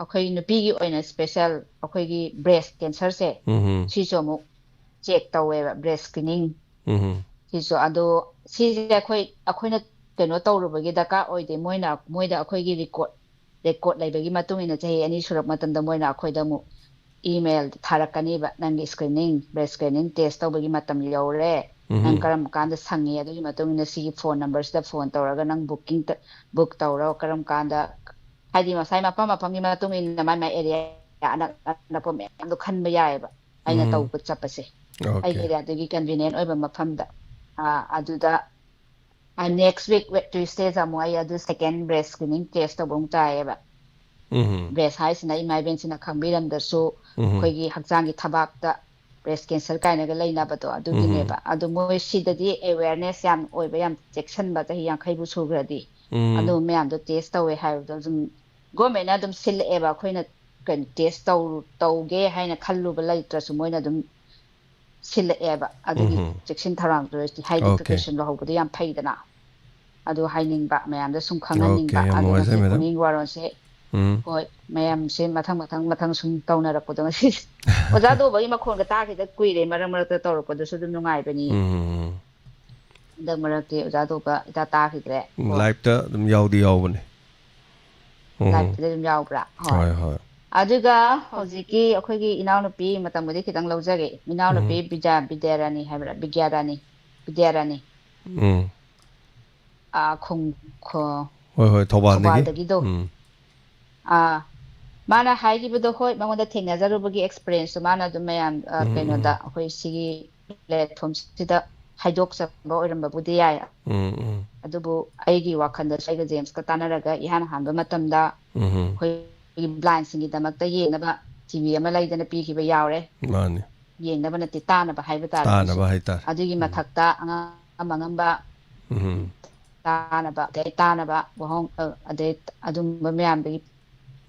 ꯑꯩꯈꯣꯏ ꯅꯨꯄꯤꯒꯤ ꯑꯣꯏꯅ special ꯑꯩꯈꯣꯏꯒꯤ breast cancerꯁꯦ, ꯎꯝ꯫ ꯁꯤꯁꯨ ꯑꯃꯨꯛ check ꯇꯧꯋꯦꯕ, breast screening꯫ ꯎꯝ꯫ ꯁꯤꯁꯨ ꯑꯗꯣ, ꯁꯤꯁꯦ ꯑꯩꯈꯣꯏ, ꯑꯩꯈꯣꯏꯅ ꯀꯩꯅꯣ ꯇꯧꯔꯨꯕꯒꯤ ꯗꯔꯀꯥꯔ ꯑꯣꯏꯗꯦ꯫ ꯃꯣꯏꯅ, ꯃꯣꯏꯗ ꯑꯩꯈꯣꯏꯒꯤ record, record ꯂꯩꯕꯒꯤ ꯃꯇꯨꯡ ꯏꯟꯅ ꯆꯍꯤ ꯑꯅꯤ ꯁꯨꯔꯛ ꯃꯇꯝꯗ ꯃꯣꯏꯅ ꯑꯩꯈꯣꯏꯗ ꯑꯃꯨꯛ email ꯊꯥꯔꯛꯀꯅꯤꯕ, "ꯅꯪꯒꯤ screening, breast screening test ꯇꯧꯕꯒꯤ ꯃꯇꯝ ꯌꯧꯔꯦ, ꯅꯪ ꯎꯝ꯫ ꯀꯔꯝ ꯀꯥꯟꯗ ꯁꯪꯉꯤ? ꯑꯗꯨꯒꯤ ꯃꯇꯨꯡ ꯏꯟꯅ ꯁꯤꯒꯤ phone numberꯁꯤꯗ phone ꯇꯧꯔꯒ ꯅꯪ booking ꯇ-, book ꯇꯧꯔꯣ, ꯀꯔꯝ ꯀꯥꯟꯗ", ꯍꯥꯏꯗꯤ ꯉꯁꯥꯏ ꯃꯐꯝ ꯃꯐꯝꯒꯤ ꯃꯇꯨꯡ ꯏꯟꯅ ꯃꯥꯏ ꯃꯥꯏ area ꯑꯅꯛ ꯑꯅꯛꯄ ꯃꯌꯥꯝꯗꯣ ꯈꯟꯕ ꯌꯥꯏꯑꯕ ꯑꯩꯅ ꯎꯝ꯫ ꯇꯧꯕ ꯆꯠꯄꯁꯦ꯫ ꯑꯩꯒꯤ Okay꯫ areaꯗꯨꯒꯤ convenient ꯑꯣꯏꯕ ꯃꯐꯝꯗ꯫ ꯑꯥ, ꯑꯗꯨꯗ, ꯑꯥ, next week, week Tuesdayꯗ ꯑꯃꯨꯛ ꯑꯩ ꯑꯗꯨ second breast screening test ꯇꯧꯕ ꯑꯃꯨꯛ ꯇꯥꯏꯌꯦꯕ꯫ ꯎꯝ꯫ Breast ꯍꯥꯏꯁꯤꯅ ꯏꯃꯥ ꯏꯕꯦꯟꯁꯤꯅ ꯈꯪꯕꯤꯔꯝꯗ꯭ꯔꯁꯨ ꯎꯝ꯫ ꯑꯩꯈꯣꯏꯒꯤ ꯍꯛꯆꯥꯡꯒꯤ ꯊꯕꯥꯛꯇ breast cancer ꯀꯥꯏꯅꯒ ꯂꯩꯅꯕꯗꯣ, ꯎꯝ꯫ ꯑꯗꯨꯒꯤꯅꯦꯕ꯫ ꯑꯗꯨ ꯃꯣꯏ ꯁꯤꯗꯗꯤ awareness ꯌꯥꯝ ꯑꯣꯏꯕ, ꯌꯥꯝ ꯆꯦꯛꯁꯤꯟꯕ, ꯆꯍꯤ ꯌꯥꯡꯈꯩꯕꯨ ꯁꯨꯈ꯭ꯔꯗꯤ꯫ ꯎꯝ꯫ ꯑꯗꯨ ꯃꯌꯥꯝꯗꯣ test ꯇꯧꯋꯦ ꯍꯥꯏꯕꯗꯣ ꯑꯗꯨꯝ governmentꯅ ꯑꯗꯨꯝ ꯁꯤꯜꯂꯛꯑꯦꯕ꯫ ꯑꯩꯈꯣꯏꯅ ꯀꯩꯅꯣ test ꯇꯧ-, ꯇꯧꯒꯦ ꯍꯥꯏꯅ ꯈꯜꯂꯨꯕ ꯂꯩꯇ꯭ꯔꯁꯨ ꯃꯣꯏꯅ ꯑꯗꯨꯝ ꯁꯤꯜꯂꯛꯑꯦꯕ꯫ ꯑꯗꯨꯒꯤ ꯎꯝ꯫ ꯆꯦꯛꯁꯤꯟ ꯊꯧꯔꯥꯡꯗꯣ higher Okay꯫ education ꯂꯧꯍꯧꯕꯗꯣ ꯌꯥꯝ ꯐꯩꯗꯅ꯫ ꯑꯗꯨ ꯍꯥꯏꯅꯤꯡꯕ, ꯃꯌꯥꯝꯗ ꯁꯨꯝ Okay, ꯈꯪꯍꯟꯅꯤꯡꯕ꯫ ꯌꯥꯝ ꯑꯗꯨ ꯅꯨꯡꯉꯥꯏꯖꯔꯦ, ꯉꯁꯤ madam꯫ ꯄꯨꯛꯅꯤꯡꯒꯤ ꯋꯥꯔꯣꯜꯁꯦ꯫ ꯎꯝ꯫ ꯍꯣꯏ, ꯃꯌꯥꯝꯁꯦ ꯃꯊꯪ ꯃꯊꯪ ꯃꯊꯪ ꯁꯨꯝ ꯇꯧꯅꯔꯛꯄꯗꯣ ꯉꯁꯤ꯫ ꯑꯣꯖꯥ ꯗꯣꯕꯒꯤ ꯃꯈꯣꯟꯒ ꯇꯥꯈꯤꯗ ꯀꯨꯏꯔꯦ, ꯃꯔꯛ ꯃꯔꯛꯇ ꯇꯧꯔꯛꯄꯗꯨꯁꯨ ꯑꯗꯨꯝ ꯅꯨꯡꯉꯥꯏꯕꯅꯤ꯫ ꯎꯝ꯫ ꯍꯟꯗꯛ ꯃꯔꯛꯇꯤ ꯑꯣꯖꯥ ꯗꯣꯕ ꯏꯇꯥ ꯇꯥꯈꯤꯗ꯭ꯔꯦ꯫ ꯎꯝ, ꯍꯣꯏ꯫ Liveꯇ ꯑꯗꯨꯝ ꯌꯥꯎꯗꯤ ꯌꯥꯎꯕꯅꯦ꯫ ꯎꯝ꯫ Liveꯇꯗꯤ ꯑꯗꯨꯝ ꯌꯥꯎꯕ꯭ꯔꯥ? ꯍꯣꯏ꯫ ꯍꯣꯏ, ꯍꯣꯏ꯫ ꯑꯗꯨꯒ ꯍꯧꯖꯤꯛꯀꯤ ꯑꯩꯈꯣꯏꯒꯤ ꯏꯅꯥꯎꯅꯨꯄꯤ ꯃꯇꯝꯕꯨꯗꯤ ꯈꯤꯇꯪ ꯂꯧꯖꯒꯦ꯫ ꯏꯅꯥꯎꯅꯨꯄꯤ ꯎꯝ꯫ ꯕꯤꯗ꯭ꯌꯥ-, ꯕꯤꯗ꯭ꯌꯥꯔꯥꯅꯤ ꯍꯥꯏꯕ꯭ꯔꯥ? ꯕꯤꯗ꯭ꯌꯥꯔꯥꯅꯤ꯫ ꯕꯤꯗ꯭ꯌꯥꯔꯥꯅꯤ꯫ ꯎꯝ꯫ ꯑꯥ, ꯈꯣꯡ-, ꯈꯣ-, ꯍꯣꯏ, ꯍꯣꯏ, ꯊꯧꯕꯥꯜꯗꯒꯤ꯫ ꯊꯧꯕꯥꯜꯗꯒꯤꯗꯣ꯫ ꯎꯝ꯫ ꯑꯥ, ꯃꯥꯅ ꯍꯥꯏꯈꯤꯕꯗꯣ, ꯍꯣꯏ, ꯃꯉꯣꯟꯗ ꯊꯦꯡꯅꯖꯔꯨꯕꯒꯤ experienceꯇꯣ ꯃꯥꯅ ꯑꯗꯨꯝ ꯃꯌꯥꯝ, ꯑ, ꯎꯝ, ꯎꯝ, ꯀꯩꯅꯣꯗ, ꯎꯝ꯫ ꯑꯩꯈꯣꯏ ꯁꯤꯒꯤ platformꯁꯤꯗ ꯍꯥꯏꯗꯣꯛꯆꯕ ꯑꯣꯏꯔꯝꯕꯕꯨꯗꯤ ꯌꯥꯏ꯫ ꯎꯝ, ꯎꯝ꯫ ꯑꯗꯨꯕꯨ ꯑꯩꯒꯤ ꯋꯥꯈꯜꯗꯁꯨ ꯑꯩꯒ ꯖꯦꯝꯁꯀ ꯇꯥꯟꯅꯔꯒ ꯏꯍꯥꯟ ꯍꯥꯟꯕ ꯃꯇꯝꯗ ꯎꯝ, ꯎꯝ꯫ ꯑꯩꯈꯣꯏꯒꯤ blindꯁꯤꯡꯒꯤꯗꯃꯛꯇ ꯌꯦꯡꯅꯕ TV ꯑꯃ ꯂꯩꯗꯅ ꯄꯤꯈꯤꯕ ꯌꯥꯎꯔꯦ꯫ ꯃꯥꯅꯤ꯫ ꯌꯦꯡꯅꯕ ꯅꯠꯇꯦ, ꯇꯥꯅꯕ ꯍꯥꯏꯕ ꯇꯥꯔꯦ ꯇꯥꯅꯕ ꯑꯩꯈꯣꯏꯁꯨ꯫ ꯍꯥꯏꯇꯥꯔꯦ꯫ ꯑꯗꯨꯒꯤ ꯎꯝ꯫ ꯃꯊꯛꯇ ꯑꯉꯥꯡ ꯑꯃ ꯑꯉꯝꯕ ꯎꯝ꯫ ꯇꯥꯅꯕ, ꯑꯗꯩ ꯇꯥꯅꯕ ꯋꯥꯍꯪ, ꯑ, ꯑꯗꯩ ꯑꯗꯨꯝꯕ ꯃꯌꯥꯝꯗꯒꯤ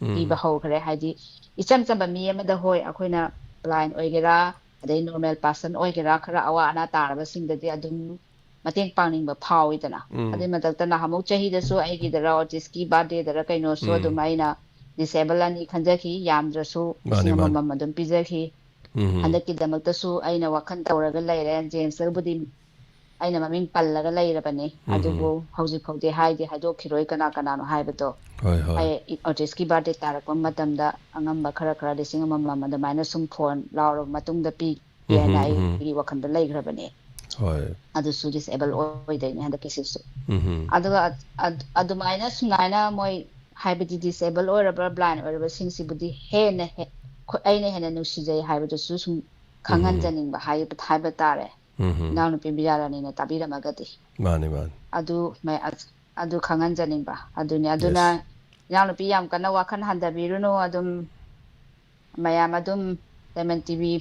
ꯎꯝ꯫ ꯄꯤꯕ ꯍꯧꯈ꯭ꯔꯦ꯫ ꯍꯥꯏꯗꯤ ꯏꯆꯝ ꯆꯝꯕ ꯃꯤ ꯑꯃꯗ, ꯍꯣꯏ, ꯑꯩꯈꯣꯏꯅ blind ꯑꯣꯏꯒꯦꯔꯥ, ꯑꯗꯩ normal person ꯑꯣꯏꯒꯦꯔꯥ, ꯈꯔ ꯑꯋꯥ ꯑꯅꯥ ꯇꯥꯔꯕꯁꯤꯡꯗꯗꯤ ꯑꯗꯨꯝ ꯃꯇꯦꯡ ꯄꯥꯡꯅꯤꯡꯕ ꯐꯥꯎꯋꯤꯗꯅ꯫ ꯎꯝ꯫ ꯑꯗꯨꯏ ꯃꯊꯛꯇ ꯅꯍꯥꯟꯃꯨꯛ ꯆꯍꯤꯗꯁꯨ ꯑꯩꯒꯤꯗꯔ ꯑꯣꯇꯤꯁꯀꯤ ꯕꯥꯔꯗꯦꯗꯔ ꯀꯩꯅꯣꯁꯨ ꯎꯝ꯫ ꯑꯗꯨꯝ ꯑꯩꯅ ꯗꯤꯁꯦꯕꯜ ꯑꯅꯤ ꯈꯟꯖꯈꯤ, ꯌꯥꯝꯗ꯭ꯔꯁꯨ ꯃꯥꯅꯤ, ꯂꯤꯁꯤꯡ ꯃꯥꯅꯤ꯫ ꯑꯃꯃꯝ ꯑꯗꯨꯝ ꯄꯤꯖꯈꯤ꯫ ꯎꯝ꯫ ꯍꯟꯗꯛꯀꯤꯗꯃꯛꯇꯁꯨ ꯑꯩꯅ ꯋꯥꯈꯜ ꯇꯧꯔꯒ ꯂꯩꯔꯦ꯫ ꯖꯦꯝꯁꯇꯕꯨꯗꯤ ꯑꯩꯅ ꯃꯃꯤꯡ ꯄꯜꯂꯒ ꯂꯩꯔꯕꯅꯤ, ꯎꯝ꯫ ꯑꯗꯨꯕꯨ ꯍꯧꯖꯤꯛ ꯐꯥꯎꯗꯤ ꯍꯥꯏꯗꯤ ꯍꯥꯏꯗꯣꯛꯈꯤꯔꯣꯏ ꯀꯅꯥ ꯀꯅꯥꯅꯣ ꯍꯥꯏꯕꯗꯣ꯫ ꯍꯣꯏ, ꯍꯣꯏ꯫ ꯑꯩ ꯑꯣꯇꯤꯁꯀꯤ ꯕꯥꯔꯗꯦ ꯇꯥꯔꯛꯄ ꯃꯇꯝꯗ ꯑꯉꯝꯕ ꯈꯔ ꯈꯔ ꯂꯤꯁꯤꯡ ꯑꯃꯃꯝ ꯑꯗꯨꯃꯥꯏꯅ ꯁꯨꯝ ꯐꯣꯟ ꯂꯥꯎꯔꯕ ꯃꯇꯨꯡꯗ ꯄꯤꯒꯦꯅ ꯎꯝ, ꯎꯝ꯫ ꯑꯩꯒꯤ ꯋꯥꯈꯜꯗ ꯂꯩꯈ꯭ꯔꯕꯅꯦ꯫ ꯍꯣꯏ꯫ ꯑꯗꯨꯁꯨ ꯗꯤꯁꯑꯦꯕꯜ ꯑꯣꯏꯗꯣꯏꯅꯦ ꯍꯟꯗꯛꯀꯤꯁꯤꯁꯨ꯫ ꯎꯝ꯫ ꯑꯗꯨꯒ ꯑ-, ꯑ-, ꯑꯗꯨꯃꯥꯏꯅ ꯁꯨꯃꯥꯏꯅ ꯃꯣꯏ ꯍꯥꯏꯕꯗꯤ ꯗꯤꯁꯑꯦꯕꯜ ꯑꯣꯏꯔꯕ, ꯕ꯭ꯂꯥꯏꯟ ꯑꯣꯏꯔꯕꯁꯤꯡꯁꯤꯕꯨꯗꯤ ꯍꯦꯟꯅ ꯍꯦ-, ꯈꯨ-, ꯑꯩꯅ ꯍꯦꯟꯅ ꯅꯨꯡꯁꯤꯖꯩ ꯍꯥꯏꯕꯗꯨꯁꯨ ꯁꯨꯝ ꯎꯝ꯫ ꯈꯪꯍꯟꯖꯅꯤꯡꯕ ꯍꯥꯏꯕ, ꯍꯥꯏꯕ ꯇꯥꯔꯦ꯫ ꯎꯝ꯫ ꯏꯅꯥꯎꯅꯨꯄꯤ ꯕꯤꯗ꯭ꯌꯥꯔꯥꯅꯤꯅ ꯇꯥꯕꯤꯔꯝꯃꯒꯗꯤ꯫ ꯃꯥꯅꯤ, ꯃꯥꯅꯤ꯫ ꯑꯗꯨ ꯃ-, ꯑ-, ꯑꯗꯨ ꯈꯪꯍꯟꯖꯅꯤꯡꯕ꯫ ꯑꯗꯨꯅꯤ꯫ ꯑꯗꯨꯅ ꯌꯦꯁ꯫ ꯏꯅꯥꯎꯅꯨꯄꯤ ꯌꯥꯝ ꯀꯟꯅ ꯋꯥꯈꯜ ꯍꯟꯊꯕꯤꯔꯨꯅꯨ꯫ ꯑꯗꯨꯝ ꯃꯌꯥꯝ ꯑꯗꯨꯝ ꯂꯦꯃꯟ ꯇꯤꯚꯤ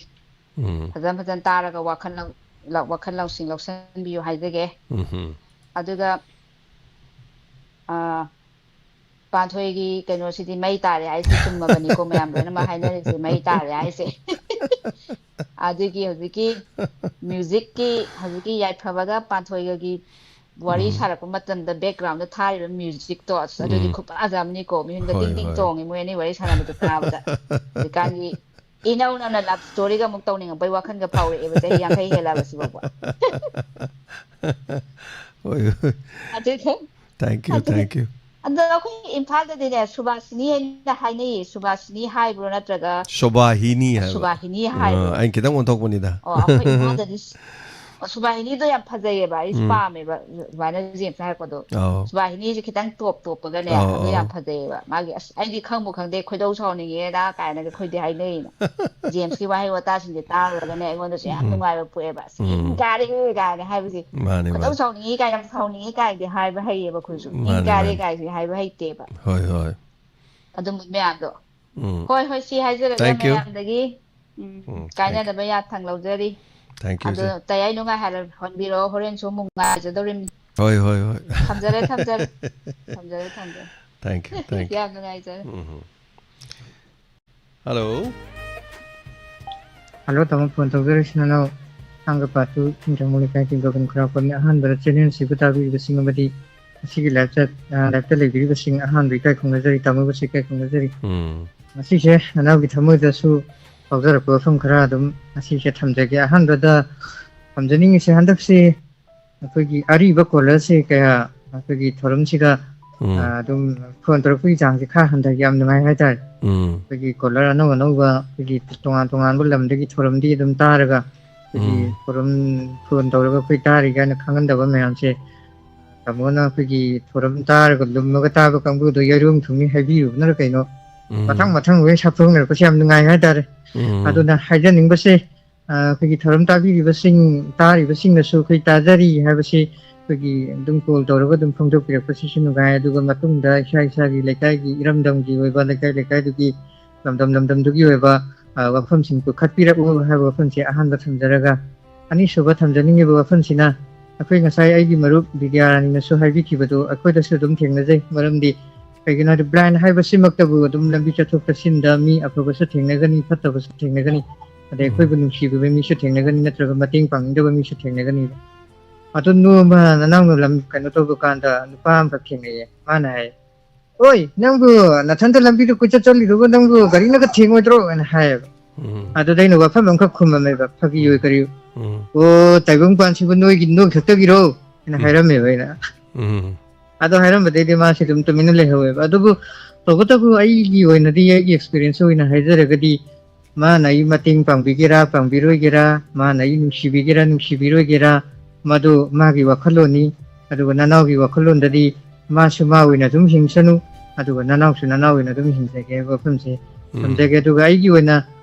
ꯎꯝ꯫ ꯐꯖꯅ ꯐꯖꯅ ꯇꯥꯔꯒ ꯋꯥꯈꯜ ꯂꯧ-, ꯂꯧ-, ꯋꯥꯈꯜ ꯂꯧꯁꯤꯡ ꯂꯧꯁꯤꯟꯕꯤꯌꯨ ꯍꯥꯏꯖꯒꯦ꯫ ꯎꯝ꯫ ꯑꯗꯨꯒ, ꯑ, ꯄꯥꯟꯊꯣꯏꯒꯤ ꯀꯩꯅꯣꯁꯤꯗꯤ ꯃꯩ ꯇꯥꯔꯦ ꯍꯥꯏꯁꯦ ꯆꯨꯝꯃꯕꯅꯤꯀꯣ, ꯃꯌꯥꯝ ꯂꯣꯏꯅꯃꯛ ꯍꯥꯏꯅꯔꯤꯁꯦ ꯃꯩ ꯇꯥꯔꯦ ꯍꯥꯏꯁꯦ꯫ ꯑꯗꯨꯒꯤ ꯍꯧꯖꯤꯛꯀꯤ ꯃ꯭ꯌꯨꯖꯤꯛꯀꯤ, ꯍꯧꯖꯤꯛꯀꯤ ꯌꯥꯏꯐꯕꯒ ꯄꯥꯟꯊꯣꯏꯒꯒꯤ ꯋꯥꯔꯤ ꯎꯝ꯫ ꯁꯥꯔꯛꯄ ꯃꯇꯝꯗ ꯕꯦꯛꯒ꯭ꯔꯥꯎꯟꯗ ꯊꯥꯔꯤꯕ ꯃ꯭ꯌꯨꯖꯤꯛꯇꯣ, ꯑꯁ, ꯑꯗꯨꯗꯤ ꯎꯝ꯫ ꯈꯨꯐꯖ ꯑꯃꯅꯤꯀꯣ, ꯃꯤꯍꯨꯟꯒ ꯍꯣꯏ, ꯗꯤꯡ ꯗꯤꯡ ꯍꯣꯏ꯫ ꯆꯣꯡꯉꯤ ꯃꯣꯏ ꯑꯅꯤ ꯋꯥꯔꯤ ꯁꯥꯟꯅꯕꯗꯣ ꯇꯥꯕꯗ꯫ ꯍꯧꯖꯤꯛꯀꯥꯟꯒꯤ ꯏꯅꯧ ꯅꯧꯅ ꯂꯚ ꯁ꯭ꯇꯣꯔꯤꯒ ꯑꯃꯨꯛ ꯇꯧꯅꯤꯡꯉꯛꯄꯩ ꯋꯥꯈꯜꯒ ꯐꯥꯎꯔꯛꯑꯦꯕ, ꯆꯍꯤ ꯌꯥꯡꯈꯩ ꯍꯦꯜꯂꯛꯑꯕ ꯁꯤꯐꯥꯎꯕ꯫ ꯍꯣꯏ, ꯍꯣꯏ꯫ ꯑꯗꯨꯒ, Thank you, ꯑꯗꯨꯒ, thank you꯫ ꯑꯗꯣ ꯑꯩꯈꯣꯏ ꯏꯝꯐꯥꯜꯗꯗꯤꯅꯦ, ꯁꯨꯕꯥꯁꯤꯅꯤ ꯍꯥꯏꯅ ꯍꯥꯏꯅꯩꯌꯦ꯫ ꯁꯨꯕꯥꯁꯤꯅꯤ ꯍꯥꯏꯕ꯭ꯔꯣ ꯅꯠꯇ꯭ꯔꯒ ꯁꯣꯕꯥꯍꯤꯅꯤ ꯍꯥꯏꯕ꯫ ꯁꯨꯕꯥꯍꯤꯅꯤ ꯑ, ꯍꯥꯏꯕ꯭ꯔꯣ? ꯑꯩꯅ ꯈꯤꯇꯪ ꯑꯣꯟꯊꯣꯛꯄꯅꯤꯗ꯫ ꯑꯣ, ꯑꯩꯈꯣꯏ ꯏꯝꯐꯥꯜꯗꯗꯤ ꯁ-, ꯑꯣ, ꯁꯨꯕꯥꯍꯤꯅꯤꯗꯣ ꯌꯥꯝ ꯐꯖꯩꯌꯦꯕ꯫ ꯑꯩꯁꯨ ꯎꯝ꯫ ꯄꯥꯝꯃꯦꯕ, ꯑꯗꯨꯃꯥꯏꯅ ꯖꯦꯝꯁꯅ ꯍꯥꯏꯔꯛꯄꯗꯣ꯫ ꯑꯧ꯫ ꯁꯨꯕꯥꯍꯤꯅꯤꯁꯦ ꯈꯤꯇꯪ ꯇꯣꯞ ꯇꯣꯞꯄꯒꯅꯦ, ꯑꯧ, ꯑꯗꯨ ꯌꯥꯝ ꯑꯧ꯫ ꯐꯖꯩꯌꯦꯕ꯫ ꯃꯥꯒꯤ, "ꯑꯁ, ꯑꯩꯗꯤ ꯈꯪꯕꯨ ꯈꯪꯗꯦ, ꯈꯣꯏꯗꯧ ꯁꯥꯎꯅꯤꯡꯉꯦꯗ" ꯀꯥꯏꯅꯒ ꯑꯩꯈꯣꯏꯗꯤ ꯍꯥꯏꯅꯩꯅ꯫ ꯖꯦꯝꯁꯀꯤ ꯋꯥꯍꯩ ꯋꯥꯇꯥꯁꯤꯡꯁꯦ ꯇꯥꯔꯨꯔꯒꯅꯦ, ꯑꯩꯉꯣꯟꯗꯁꯨ ꯌꯥꯝ ꯎꯝ꯫ ꯅꯨꯡꯉꯥꯏꯕ ꯄꯣꯛꯑꯦꯕ꯫ "ꯑꯁ, ꯎꯝ꯫ ꯏꯪ ꯀꯥꯔꯦ" ꯀꯥꯏꯅ ꯍꯥꯏꯕꯁꯦ꯫ ꯃꯥꯅꯦ, "ꯈꯣꯏꯗꯧ ꯃꯥꯅꯦ꯫ ꯁꯥꯎꯅꯤꯡꯉꯤ" ꯀꯥꯏ, "ꯌꯥꯝ ꯁꯥꯎꯅꯤꯡꯉꯤ" ꯀꯥꯏꯗꯤ ꯍꯥꯏꯕ ꯍꯩꯌꯦꯕ ꯑꯩꯈꯣꯏꯁꯨ꯫ "ꯏꯪ ꯃꯥꯅꯦ, ꯀꯥꯔꯦ" ꯃꯥꯅꯦ꯫ ꯀꯥꯏꯁꯦ ꯍꯥꯏꯕ ꯍꯩꯇꯦꯕ꯫ ꯍꯣꯏ, ꯍꯣꯏ꯫ ꯑꯗꯨꯝꯕ ꯃꯌꯥꯝꯗꯣ꯫ ꯎꯝ꯫ ꯍꯣꯏ, ꯍꯣꯏ, ꯁꯤ ꯍꯥꯏꯖꯔꯒ Thank you꯫ ꯃꯌꯥꯝꯗꯒꯤ, ꯎꯝ, ꯎꯝ, thank you꯫ ꯀꯥꯏꯅꯗꯕ ꯌꯥꯊꯪ ꯂꯧꯖꯔꯤ꯫ Thank you, ꯑꯗꯣ ꯏꯆꯦ꯫ ꯇꯌꯥꯏ ꯅꯨꯡꯉꯥꯏ ꯍꯥꯏꯔ ꯍꯣꯟꯕꯤꯔꯛꯑꯣ, ꯍꯣꯔꯦꯟꯁꯨ ꯑꯃꯨꯛ ꯉꯥꯏꯖꯗꯧꯔꯤꯕꯅꯤ꯫ ꯍꯣꯏ, ꯍꯣꯏ, ꯍꯣꯏ꯫ ꯊꯝꯖꯔꯦ, ꯊꯝꯖꯔꯦ꯫ ꯊꯝꯖꯔꯦ, ꯊꯝꯖꯔꯦ꯫ Thank you, thank you꯫ ꯌꯥꯝ ꯅꯨꯡꯉꯥꯏꯖꯔꯦ꯫ ꯎꯝ꯫ Hello꯫ Hello, ꯇꯥꯃꯣ, ꯐꯣꯟ ꯇꯧꯖꯔꯛꯏꯁꯤꯅ ꯅꯅꯥꯎ꯫ ꯊꯥꯡꯒ ꯄꯥꯠꯇꯨ ꯁꯤꯡꯖꯃꯩ ꯂꯩꯀꯥꯏꯒꯤ ꯒꯣꯕꯤꯟ ꯈꯨꯔꯥꯛꯄꯝꯅꯤ꯫ ꯑꯍꯥꯟꯕꯗ channel ꯑꯁꯤꯕꯨ ꯇꯥꯕꯤꯔꯤꯕꯁꯤꯡ ꯑꯃꯗꯤ ꯑꯁꯤꯒꯤ live ꯆꯠ-, ꯑ, live ꯇ ꯂꯩꯕꯤꯔꯤꯕꯁꯤꯡ ꯑꯍꯥꯟꯕ ꯏꯀꯥꯏ ꯈꯨꯝꯅꯖꯔꯤ, ꯇꯥꯃꯣꯕꯨꯁꯨ ꯏꯀꯥꯏ ꯈꯨꯝꯅꯖꯔꯤ꯫ ꯎꯝ꯫ ꯉꯁꯤꯁꯦ ꯅꯅꯥꯎꯒꯤ ꯊꯃꯣꯏꯗꯁꯨ ꯐꯥꯎꯖꯔꯛꯄ ꯋꯥꯐꯝ ꯈꯔ ꯑꯗꯨꯝ ꯉꯁꯤꯁꯦ ꯊꯝꯖꯒꯦ꯫ ꯑꯍꯥꯟꯕꯗ ꯊꯝꯖꯅꯤꯡꯉꯤꯁꯦ, ꯍꯟꯗꯛꯁꯦ ꯑꯩꯈꯣꯏꯒꯤ ꯑꯔꯤꯕ caller ꯁꯦ ꯀꯌꯥ ꯑꯩꯈꯣꯏꯒꯤ ꯊꯧꯔꯝꯁꯤꯗ, ꯎꯝ꯫ ꯑ, ꯑꯗꯨꯝ phone ꯇꯧꯔꯛꯄꯒꯤ ꯆꯥꯡꯁꯦ ꯈꯔ ꯍꯟꯊꯈꯤ꯫ ꯌꯥꯝ ꯅꯨꯡꯉꯥꯏ ꯍꯥꯏꯇꯥꯔꯦ꯫ ꯎꯝ꯫ ꯑꯩꯈꯣꯏꯒꯤ caller ꯑꯅꯧ ꯑꯅꯧꯕ ꯑꯩꯈꯣꯏꯒꯤ ꯇꯣꯉꯥꯟ ꯇꯣꯉꯥꯟꯕ ꯂꯝꯗꯒꯤ ꯊꯧꯔꯝꯗꯤ ꯑꯗꯨꯝ ꯇꯥꯔꯒ, ꯑꯩꯈꯣꯏꯒꯤ ꯎꯝ꯫ ꯊꯧꯔꯝ phone ꯇꯧꯔꯒ ꯑꯩꯈꯣꯏ ꯇꯥꯔꯤ ꯀꯥꯏꯅ ꯈꯪꯍꯟꯗꯕ ꯃꯌꯥꯝꯁꯦ, ꯇꯥꯃꯣꯅ ꯑꯩꯈꯣꯏꯒꯤ ꯊꯧꯔꯝ ꯇꯥꯔꯒ ꯂꯨꯝꯃꯒ ꯇꯥꯕ ꯀꯥꯡꯕꯨꯗꯣ ꯌꯥꯏꯔꯣꯡ ꯊꯨꯝꯃꯤ ꯍꯥꯏꯕꯤꯔꯨꯕꯅꯔ ꯀꯩꯅꯣ, ꯎꯝ꯫ ꯃꯊꯪ ꯃꯊꯪ ꯂꯣꯏ ꯁꯥꯐꯣꯡꯅꯔꯛꯄꯁꯦ ꯌꯥꯝ ꯅꯨꯡꯉꯥꯏ ꯍꯥꯏꯇꯥꯔꯦ꯫ ꯎꯝ꯫ ꯑꯗꯨꯅ ꯍꯥꯏꯖꯅꯤꯡꯕꯁꯦ, ꯑ, ꯑꯩꯈꯣꯏꯒꯤ ꯊꯧꯔꯝ ꯇꯥꯕꯤꯔꯤꯕꯁꯤꯡ, ꯇꯥꯔꯤꯕꯁꯤꯡꯅꯁꯨ ꯑꯩꯈꯣꯏ ꯇꯥꯖꯔꯤ ꯍꯥꯏꯕꯁꯤ ꯑꯩꯈꯣꯏꯒꯤ ꯑꯗꯨꯝ call ꯇꯧꯔꯒ ꯑꯗꯨꯝ ꯐꯣꯡꯗꯣꯛꯄꯤꯔꯛꯄꯁꯤꯁꯨ ꯅꯨꯡꯉꯥꯏ꯫ ꯑꯗꯨꯒ ꯃꯇꯨꯡꯗ ꯏꯁꯥ ꯏꯁꯥꯒꯤ ꯂꯩꯀꯥꯏꯒꯤ ꯏꯔꯝꯗꯝꯒꯤ ꯑꯣꯏꯕ, ꯂꯩꯀꯥꯏ ꯂꯩꯀꯥꯏꯗꯨꯒꯤ, ꯂꯝꯗꯝ ꯂꯝꯗꯝꯗꯨꯒꯤ ꯑꯣꯏꯕ, ꯑ, ꯋꯥꯐꯝꯁꯤꯡ ꯄꯨꯈꯠꯄꯤꯔꯛꯎ ꯍꯥꯏꯕ ꯋꯥꯐꯝꯁꯦ ꯑꯍꯥꯟꯕ ꯊꯝꯖꯔꯒ, ꯑꯅꯤꯁꯨꯕ ꯊꯝꯖꯅꯤꯡꯉꯤꯕ ꯋꯥꯐꯝꯁꯤꯅ, ꯑꯩꯈꯣꯏ ꯉꯁꯥꯏ ꯑꯩꯒꯤ ꯃꯔꯨꯞ ꯕꯤꯗ꯭ꯌꯥꯔꯥꯅꯤꯅꯁꯨ ꯍꯥꯏꯕꯤꯈꯤꯕꯗꯨ ꯑꯩꯈꯣꯏꯗꯁꯨ ꯑꯗꯨꯝ ꯊꯦꯡꯅꯖꯩ꯫ ꯃꯔꯝꯗꯤ ꯀꯩꯒꯤꯅꯣ ꯍꯥꯏꯗꯤ, blind ꯍꯥꯏꯕꯁꯤꯃꯛꯇꯕꯨ ꯑꯗꯨꯝ ꯂꯝꯕꯤ ꯆꯠꯊꯣꯛ ꯆꯠꯁꯤꯟꯗ ꯃꯤ ꯑꯐꯕꯁꯨ ꯊꯦꯡꯅꯒꯅꯤ, ꯐꯠꯇꯕꯁꯨ ꯊꯦꯡꯅꯒꯅꯤ, ꯑꯗꯩ ꯎꯝ꯫ ꯑꯩꯈꯣꯏꯕꯨ ꯅꯨꯡꯁꯤꯕꯤꯕ ꯃꯤꯁꯨ ꯊꯦꯡꯅꯒꯅꯤ, ꯅꯠꯇ꯭ꯔꯒ ꯃꯇꯦꯡ ꯄꯥꯡꯅꯤꯡꯗꯕ ꯃꯤꯁꯨ ꯊꯦꯡꯅꯒꯅꯤꯕ꯫ ꯑꯗꯨ ꯅꯣꯡꯃ ꯅꯅꯥꯎꯅ ꯂꯝ ꯀꯩꯅꯣ ꯇꯧꯕ ꯀꯥꯟꯗ ꯅꯨꯄꯥ ꯑꯃꯈꯛ ꯊꯦꯡꯅꯩꯌꯦ꯫ ꯃꯥꯅ ꯍꯥꯏ, "ꯑꯣꯏ, ꯅꯪꯕꯨ ꯅꯊꯟꯇ ꯂꯝꯕꯤꯗ ꯀꯣꯏꯆꯠ ꯆꯠꯂꯤꯗꯨꯕꯨ ꯅꯪꯕꯨ ꯒꯥꯔꯤꯅꯒ ꯊꯦꯡꯉꯣꯏꯗ꯭ꯔꯣ?" ꯍꯥꯏꯅ ꯍꯥꯏꯌꯦꯕ꯫ ꯎꯝ꯫ ꯑꯗꯨꯗ ꯑꯩꯅ ꯋꯥꯐꯝ ꯑꯃꯈꯛ ꯈꯨꯝꯃꯝꯃꯦꯕ, ꯐꯥꯒꯤ ꯑꯣꯏ ꯎꯝ꯫ ꯀꯔꯤ ꯑꯣꯏ꯫ ꯎꯝ꯫ "ꯑꯣ, ꯇꯥꯏꯕꯪꯄꯥꯟꯁꯤꯕꯨ ꯅꯣꯏꯒꯤ, ꯅꯣꯏ ꯈꯛꯇꯒꯤꯔꯣ?" ꯍꯥꯏꯅ ꯎꯝ꯫ ꯍꯥꯏꯔꯝꯃꯦꯕ ꯑꯩꯅ꯫ ꯎꯝ꯫ ꯑꯗꯣ ꯍꯥꯏꯔꯝꯕꯗꯩꯗꯤ ꯃꯥꯁꯦ ꯑꯗꯨꯝ ꯇꯨꯃꯤꯟꯅ ꯂꯩꯍꯧꯋꯦꯕ꯫ ꯑꯗꯨꯕꯨ ꯇꯧꯕꯇꯕꯨ ꯑꯩꯒꯤ ꯑꯣꯏꯅꯗꯤ, ꯑꯩꯒꯤ experience ꯑꯣꯏꯅ ꯍꯥꯏꯖꯔꯒꯗꯤ, ꯃꯥꯅ ꯑꯩ ꯃꯇꯦꯡ ꯄꯥꯡꯕꯤꯒꯦꯔꯥ, ꯄꯥꯡꯕꯤꯔꯣꯏꯒꯦꯔꯥ, ꯃꯥꯅ ꯑꯩ ꯅꯨꯡꯁꯤꯕꯤꯒꯦꯔꯥ, ꯅꯨꯡꯁꯤꯕꯤꯔꯣꯏꯒꯦꯔꯥ, ꯃꯗꯨ ꯃꯥꯒꯤ ꯋꯥꯈꯜꯂꯣꯟꯅꯤ꯫ ꯑꯗꯨꯒ ꯅꯅꯥꯎꯒꯤ ꯋꯥꯈꯜꯂꯣꯟꯗꯗꯤ ꯃꯥꯁꯨ ꯃꯥ ꯑꯣꯏꯅ ꯑꯗꯨꯝ ꯍꯤꯡꯁꯅꯨ, ꯑꯗꯨꯒ ꯅꯅꯥꯎꯁꯨ ꯅꯅꯥꯎ ꯑꯣꯏꯅ ꯑꯗꯨꯝ ꯍꯤꯡꯖꯒꯦ ꯍꯥꯏꯕ ꯋꯥꯐꯝꯁꯦ ꯎꯝ꯫ ꯊꯝꯖꯒꯦ꯫ ꯑꯗꯨꯒ ꯑꯩꯒꯤ ꯑꯣꯏꯅ,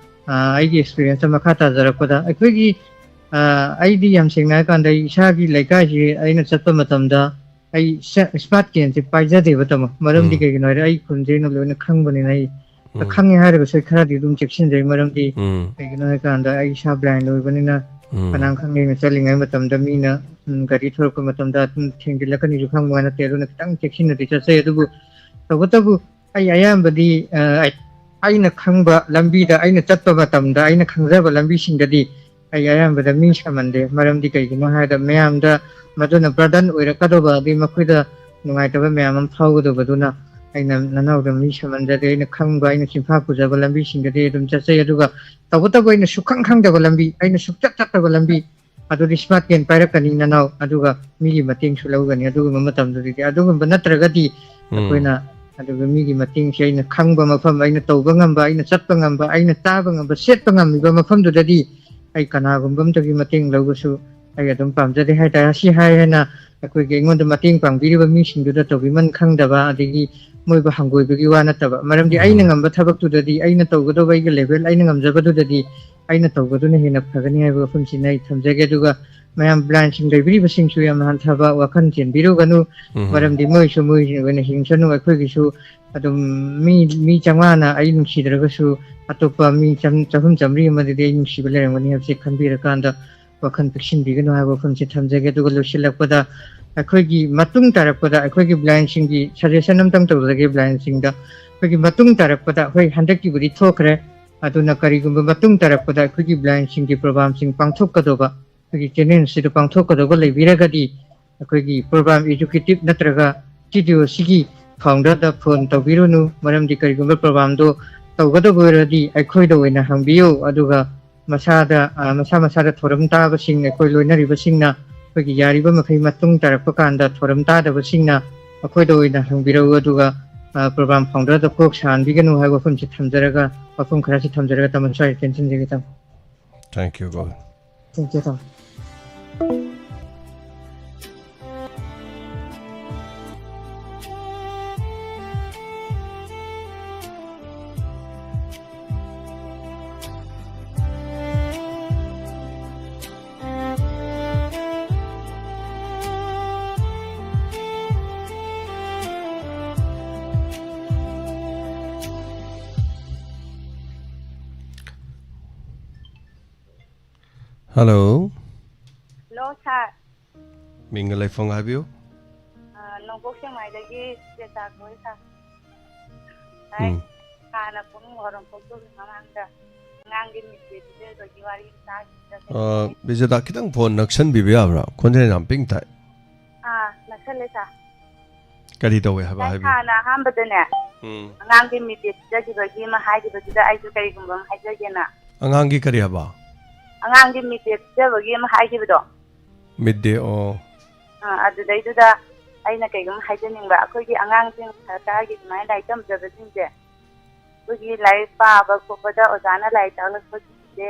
ꯑ, ꯑꯩꯒꯤ experience ꯃꯈꯥ ꯇꯥꯖꯔꯛꯄꯗ, ꯑꯩꯈꯣꯏꯒꯤ, ꯑ, ꯑꯩꯗꯤ ꯌꯥꯝ ꯁꯦꯡꯅ ꯍꯥꯏꯔꯀꯥꯟꯗ ꯑꯩ ꯏꯁꯥꯒꯤ ꯂꯩꯀꯥꯏꯁꯤ ꯑꯩꯅ ꯆꯠꯄ ꯃꯇꯝꯗ ꯑꯩ ꯁ-, smart ꯀꯦꯟꯁꯦ ꯄꯥꯏꯖꯗꯦꯕ, ꯇꯥꯃꯣ꯫ ꯃꯔꯝꯗꯤ ꯎꯝ꯫ ꯀꯩꯒꯤꯅꯣ ꯍꯥꯏꯔꯦ, ꯑꯩ ꯈꯨꯟꯁꯦ ꯑꯩꯅ ꯂꯣꯏꯅ ꯈꯪꯕꯅꯤꯅ ꯑꯩ ꯎꯝ꯫ ꯈꯪꯉꯦ ꯍꯥꯏꯔꯒꯁꯨ ꯑꯩ ꯈꯔꯗꯤ ꯑꯗꯨꯝ ꯆꯦꯛꯁꯤꯟꯖꯩ꯫ ꯃꯔꯝꯗꯤ ꯎꯝ꯫ ꯀꯩꯒꯤꯅꯣ ꯍꯥꯏꯔꯀꯥꯟꯗ ꯑꯩ ꯏꯁꯥ blind ꯑꯣꯏꯕꯅꯤꯅ ꯎꯝ꯫ ꯀꯅꯥꯝ ꯈꯪꯗꯦ꯫ ꯑꯩꯅ ꯆꯠꯂꯤꯉꯩ ꯃꯇꯝꯗ ꯃꯤꯅ, ꯎꯝ, ꯒꯥꯔꯤ ꯊꯧꯔꯛꯄ ꯃꯇꯝꯗ ꯑꯗꯨꯝ ꯊꯦꯡꯖꯤꯜꯂꯛꯀꯅꯤꯁꯨ ꯈꯪꯕ ꯅꯠꯇꯦ꯫ ꯑꯗꯨꯅ ꯈꯤꯇꯪ ꯆꯦꯛꯁꯤꯟꯅꯗꯤ ꯆꯠꯆꯩ꯫ ꯑꯗꯨꯕꯨ ꯇꯧꯕꯇꯕꯨ ꯑꯩ ꯑꯌꯥꯝꯕꯗꯤ, ꯑ, ꯑꯩ-, ꯑꯩꯅ ꯈꯪꯕ ꯂꯝꯕꯤꯗ, ꯑꯩꯅ ꯆꯠꯄ ꯃꯇꯝꯗ ꯑꯩꯅ ꯈꯪꯖꯕ ꯂꯝꯕꯤꯁꯤꯡꯗꯗꯤ ꯑꯩ ꯑꯌꯥꯝꯕꯗ ꯃꯤ ꯁꯥꯃꯟꯗꯦ꯫ ꯃꯔꯝꯗꯤ ꯀꯩꯒꯤꯅꯣ ꯍꯥꯏꯔꯗ, ꯃꯌꯥꯝꯗ ꯃꯗꯨꯅ burden ꯑꯣꯏꯔꯛꯀꯗꯧꯕ, ꯑꯗꯩ ꯃꯈꯣꯏꯗ ꯅꯨꯡꯉꯥꯏꯇꯕ ꯃꯌꯥꯝ ꯑꯃ ꯐꯥꯎꯒꯗꯧꯕꯗꯨꯅ ꯑꯩꯅ ꯅꯅꯥꯎꯗ ꯃꯤ ꯁꯥꯃꯟꯖꯗꯦ꯫ ꯑꯩꯅ ꯈꯪꯕ, ꯑꯩꯅ ꯆꯤꯟꯐꯥ ꯄꯨꯖꯕ ꯂꯝꯕꯤꯁꯤꯡꯗꯗꯤ ꯑꯗꯨꯝ ꯆꯠꯆꯩ꯫ ꯑꯗꯨꯒ ꯇꯧꯕꯇꯕꯨ ꯑꯩꯅ ꯁꯨꯛꯈꯪ ꯈꯪꯗꯕ ꯂꯝꯕꯤ, ꯑꯩꯅ ꯁꯨꯛꯆꯠ ꯆꯠꯇꯕ ꯂꯝꯕꯤ, ꯑꯗꯨꯗꯤ smart ꯇꯦꯟ ꯄꯥꯏꯔꯛꯀꯅꯤ ꯅꯅꯥꯎ, ꯑꯗꯨꯒ ꯃꯤꯒꯤ ꯃꯇꯦꯡꯁꯨ ꯂꯧꯒꯅꯤ꯫ ꯑꯗꯨꯒꯨꯝꯕ ꯃꯇꯝꯗꯨꯗꯗꯤ, ꯑꯗꯨꯒꯨꯝꯕ ꯅꯠꯇ꯭ꯔꯒꯗꯤ ꯎꯝ꯫ ꯑꯩꯈꯣꯏꯅ, ꯑꯗꯨꯒ ꯃꯤꯒꯤ ꯃꯇꯦꯡꯁꯦ ꯑꯩꯅ ꯈꯪꯕ ꯃꯐꯝ, ꯑꯩꯅ ꯇꯧꯕ ꯉꯝꯕ, ꯑꯩꯅ ꯆꯠꯄ ꯉꯝꯕ, ꯑꯩꯅ ꯆꯥꯕ ꯉꯝꯕ, ꯁꯦꯠꯄ ꯉꯝꯃꯤꯕ ꯃꯐꯝꯗꯨꯗꯗꯤ ꯑꯩ ꯀꯅꯥꯒꯨꯝꯕ ꯑꯃꯇꯒꯤ ꯃꯇꯦꯡ ꯂꯧꯕꯁꯨ ꯑꯩ ꯑꯗꯨꯝ ꯄꯥꯝꯖꯗꯦ ꯍꯥꯏꯇꯥꯔꯦ꯫ ꯑꯁꯤ ꯍꯥꯏ ꯍꯥꯏꯅ ꯑꯩꯈꯣꯏꯒꯤ ꯑꯩꯉꯣꯟꯗ ꯃꯇꯦꯡ ꯄꯥꯡꯕꯤꯔꯤꯕ ꯃꯤꯁꯤꯡꯗꯨꯗ ꯇꯧꯕꯤꯃꯟ ꯈꯪꯗꯕ, ꯑꯗꯒꯤ ꯃꯣꯏꯕꯨ ꯍꯪꯒꯣꯏꯕꯒꯤ ꯋꯥ ꯅꯠꯇꯕ, ꯃꯔꯝꯗꯤ ꯑꯩꯅ ꯎꯝ꯫ ꯉꯝꯕ ꯊꯕꯛꯇꯨꯗꯗꯤ, ꯑꯩꯅ ꯇꯧꯒꯗꯧꯕ ꯑꯩꯒꯤ level, ꯑꯩꯅ ꯉꯝꯖꯕꯗꯨꯗꯗꯤ ꯑꯩꯅ ꯇꯧꯕꯗꯨꯅ ꯍꯦꯟꯅ ꯐꯒꯅꯤ ꯍꯥꯏꯕ ꯋꯥꯐꯝꯁꯤꯅ ꯑꯩ ꯊꯝꯖꯒꯦ꯫ ꯑꯗꯨꯒ ꯃꯌꯥꯝ blindꯁꯤꯡ ꯂꯩꯕꯤꯔꯤꯕꯁꯤꯡꯁꯨ ꯌꯥꯝꯅ ꯍꯟꯊꯕ ꯋꯥꯈꯜ ꯆꯦꯟꯕꯤꯔꯨꯒꯅꯨ꯫ ꯎꯝ꯫ ꯃꯔꯝꯗꯤ ꯃꯣꯏꯁꯨ ꯃꯣꯏꯒꯤ ꯑꯣꯏꯅ ꯍꯤꯡꯁꯅꯨ, ꯑꯩꯈꯣꯏꯒꯤꯁꯨ ꯑꯗꯨꯝ ꯃꯤ, ꯃꯤ ꯆꯥꯝꯃꯉꯥꯅ ꯑꯩ ꯅꯨꯡꯁꯤꯗ꯭ꯔꯒꯁꯨ ꯑꯇꯣꯞꯄ ꯃꯤ ꯆꯝ-, ꯆꯍꯨꯝ ꯆꯥꯝꯃꯔꯤ ꯑꯃꯗꯗꯤ ꯑꯩ ꯅꯨꯡꯁꯤꯕ ꯂꯩꯔꯝꯒꯅꯤ ꯍꯥꯏꯕꯁꯤ ꯈꯟꯕꯤꯔꯀꯥꯟꯗ ꯋꯥꯈꯜ ꯄꯤꯛꯁꯤꯟꯕꯤꯒꯅꯨ ꯍꯥꯏꯕ ꯋꯥꯐꯝꯁꯤ ꯊꯝꯖꯒꯦ꯫ ꯑꯗꯨꯒ ꯂꯣꯏꯁꯤꯜꯂꯛꯄꯗ ꯑꯩꯈꯣꯏꯒꯤ ꯃꯇꯨꯡ ꯇꯥꯔꯛꯄꯗ ꯑꯩꯈꯣꯏꯒꯤ blindꯁꯤꯡꯒꯤ suggestion ꯑꯝꯇꯪ ꯇꯧꯖꯒꯦ꯫ Blindꯁꯤꯡꯗ ꯑꯩꯈꯣꯏꯒꯤ ꯃꯇꯨꯡ ꯇꯥꯔꯛꯄꯗ, ꯑꯩꯈꯣꯏ ꯍꯟꯗꯛꯀꯤꯕꯨꯗꯤ ꯊꯣꯛꯈ꯭ꯔꯦ, ꯑꯗꯨꯅ ꯀꯔꯤꯒꯨꯝꯕ ꯃꯇꯨꯡ ꯇꯥꯔꯛꯄꯗ ꯑꯩꯈꯣꯏꯒꯤ blindꯁꯤꯡꯒꯤ programꯁꯤꯡ ꯄꯥꯡꯊꯣꯛꯀꯗꯧꯕ, ꯑꯩꯈꯣꯏꯒꯤ channelꯁꯤꯗ ꯄꯥꯡꯊꯣꯛꯀꯗꯧꯕ ꯂꯩꯕꯤꯔꯒꯗꯤ, ꯑꯩꯈꯣꯏꯒꯤ program executive ꯅꯠꯇ꯭ꯔꯒ studio ꯁꯤꯒꯤ founderꯗ phone ꯇꯧꯕꯤꯔꯨꯅꯨ꯫ ꯃꯔꯝꯗꯤ ꯀꯔꯤꯒꯨꯝꯕ programꯗꯣ ꯇꯧꯒꯗꯕ ꯑꯣꯏꯔꯗꯤ ꯑꯩꯈꯣꯏꯗ ꯑꯣꯏꯅ ꯍꯪꯕꯤꯌꯨ, ꯑꯗꯨꯒ ꯃꯁꯥꯗ, ꯑ, ꯃꯁꯥ ꯃꯁꯥꯗ ꯊꯧꯔꯝ ꯇꯥꯕꯁꯤꯡ, ꯑꯩꯈꯣꯏ ꯂꯣꯏꯅꯔꯤꯕꯁꯤꯡꯅ ꯑꯩꯈꯣꯏꯒꯤ ꯌꯥꯔꯤꯕ ꯃꯈꯩ ꯃꯇꯨꯡ ꯇꯥꯔꯛꯄ ꯀꯥꯟꯗ ꯊꯧꯔꯝ ꯇꯥꯗꯕꯁꯤꯡꯅ ꯑꯩꯈꯣꯏꯗ ꯑꯣꯏꯅ ꯍꯪꯕꯤꯔꯛꯎ, ꯑꯗꯨꯒ, ꯑ, program founderꯗ ꯀꯣꯛ ꯁꯥꯍꯟꯕꯤꯒꯅꯨ ꯍꯥꯏꯕ ꯋꯥꯐꯝꯁꯤ ꯊꯝꯖꯔꯒ, ꯋꯥꯐꯝ ꯈꯔꯁꯤ ꯊꯝꯖꯔꯒ ꯇꯥꯃꯣ ꯁ꯭ꯋꯥꯏꯗ ꯇꯦꯟꯁꯤꯟꯖꯒꯦ, ꯇꯥꯃꯣ꯫ Thank you, Gobin. Thank you, ꯇꯥꯃꯣ꯫ Hello. Hello, sir. ꯃꯤꯡꯒ ꯂꯩꯐꯝꯒ ꯍꯥꯏꯕꯤꯌꯨ꯫ ꯑ, ꯅꯣꯡꯄꯣꯛ ꯁꯦꯛꯃꯥꯏꯗꯒꯤ ꯆꯦꯆꯥ ꯀꯧꯏ, sir꯫ ꯍꯥꯏ, ꯎꯝ꯫ ꯍꯥꯟꯅ ꯄꯨꯡ ꯕꯥꯔꯣ ꯊꯣꯛꯇ꯭ꯔꯤꯉꯩ ꯃꯃꯥꯡꯗ ꯑꯉꯥꯡꯒꯤ ꯃꯤꯠꯁꯦ ꯄꯤꯖꯕꯒꯤ ꯋꯥꯔꯤ ꯑꯃ ꯇꯥꯈꯤꯗ꯭ꯔꯥ? ꯑ, ꯕꯤꯖꯦꯇꯥ, ꯈꯤꯇꯪ ꯐꯣꯟ ꯅꯛꯁꯟꯕꯤꯕ ꯌꯥꯕ꯭ꯔꯥ? ꯈꯣꯟꯖꯦꯜ ꯌꯥꯝ ꯄꯤꯛꯅ ꯇꯥꯏ꯫ ꯑꯥ, ꯅꯛꯁꯜꯂꯦ, ꯁꯥꯔ꯫ ꯀꯔꯤ ꯇꯧꯋꯦ ꯍꯥꯏꯕ? ꯉꯁꯥꯏ ꯍꯥꯏꯕꯤꯌꯨ꯫ ꯁꯥꯔꯅ ꯑꯍꯥꯟꯕꯗꯅꯦ, ꯎꯝ꯫ ꯑꯉꯥꯡꯒꯤ ꯃꯤꯠ ꯗꯦ ꯄꯤꯖꯈꯤꯕꯒꯤ ꯑꯃ ꯍꯥꯏꯈꯤꯕꯗꯨꯗ ꯑꯩꯁꯨ ꯀꯔꯤꯒꯨꯝꯕ ꯑꯃ ꯍꯥꯏꯖꯒꯦꯅ꯫ ꯑꯉꯥꯡꯒꯤ ꯀꯔꯤ ꯍꯥꯏꯕ? ꯑꯉꯥꯡꯒꯤ ꯃꯤꯠ ꯗꯦ ꯄꯤꯖꯕꯒꯤ ꯑꯃ ꯍꯥꯏꯈꯤꯕꯗꯣ꯫ ꯃꯤꯠ ꯗꯦ, ꯑꯣ꯫ ꯑꯥ, ꯑꯗꯨꯗꯩꯗꯨꯗ ꯑꯩꯅ ꯀꯩꯒꯨꯝꯕ ꯍꯥꯏꯖꯅꯤꯡꯕ, ꯑꯩꯈꯣꯏꯒꯤ ꯑꯉꯥꯡꯁꯤꯡ ꯁꯔꯀꯥꯔꯒꯤ ꯑꯗꯨꯃꯥꯏꯅ ꯂꯥꯏꯔꯤꯛ ꯇꯝꯖꯕꯁꯤꯡꯁꯦ, ꯑꯩꯈꯣꯏꯒꯤ ꯂꯥꯏꯔꯤꯛ ꯄꯥꯕ ꯈꯣꯠꯄꯗ ꯑꯣꯖꯥꯅ ꯂꯥꯏꯔꯤꯛ ꯇꯥꯛꯂꯛꯄꯁꯤꯡꯁꯦ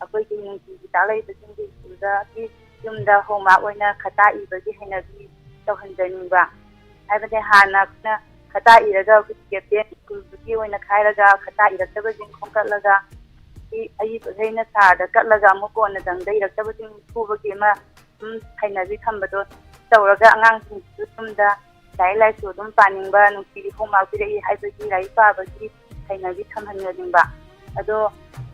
ꯑꯩꯈꯣꯏꯒꯤ ꯅꯨꯡꯇꯤꯒꯤ ꯇꯥꯛꯂꯛꯏꯕꯁꯤꯡꯒꯤ ꯁ꯭ꯀꯨꯜꯗꯒꯤ ꯌꯨꯝꯗ ꯍꯣꯝꯋꯥꯔꯛ ꯑꯣꯏꯅ ꯈꯇꯥꯛ ꯏꯕꯒꯤ ꯍꯩꯅꯕꯤ ꯇꯧꯍꯟꯖꯅꯤꯡꯕ꯫ ꯍꯥꯏꯕꯗꯤ ꯍꯥꯟꯅ ꯑꯩꯈꯣꯏꯅ ꯈꯇꯥꯛ ꯏꯔꯒ ꯑꯩꯈꯣꯏꯒꯤ ꯀꯦꯞꯇꯦꯟ ꯁ꯭ꯀꯨꯜꯗꯨꯒꯤ ꯑꯣꯏꯅ ꯈꯥꯏꯔꯒ ꯈꯇꯥꯛ ꯏꯔꯛꯇꯕꯁꯤꯡ ꯈꯣꯝꯀꯠꯂꯒ ꯁꯤ ꯑꯏꯕꯈꯩꯅ ꯁꯥꯔꯗ ꯀꯠꯂꯒ ꯑꯃꯨꯛ ꯀꯣꯟꯅ ꯗꯪꯗ ꯏꯔꯛꯇꯕꯁꯤꯡ ꯐꯨꯕꯒꯤ ꯑꯃ ꯁꯨꯝ ꯍꯩꯅꯕꯤ ꯊꯝꯕꯗꯣ ꯇꯧꯔꯒ ꯑꯉꯥꯡꯁꯤꯡꯁꯤꯁꯨ ꯌꯨꯝꯗ ꯂꯥꯏꯔꯤꯛ ꯂꯥꯏꯁꯨ ꯑꯗꯨꯝ ꯄꯥꯅꯤꯡꯕ, ꯅꯨꯡꯇꯤꯒꯤ ꯍꯣꯝꯋꯥꯔꯛ ꯄꯤꯔꯛꯏ ꯍꯥꯏꯕꯒꯤ ꯂꯥꯏꯔꯤꯛ ꯄꯥꯕꯒꯤ ꯍꯩꯅꯕꯤ ꯊꯝꯍꯟꯖꯅꯤꯡꯕ꯫ ꯑꯗꯣ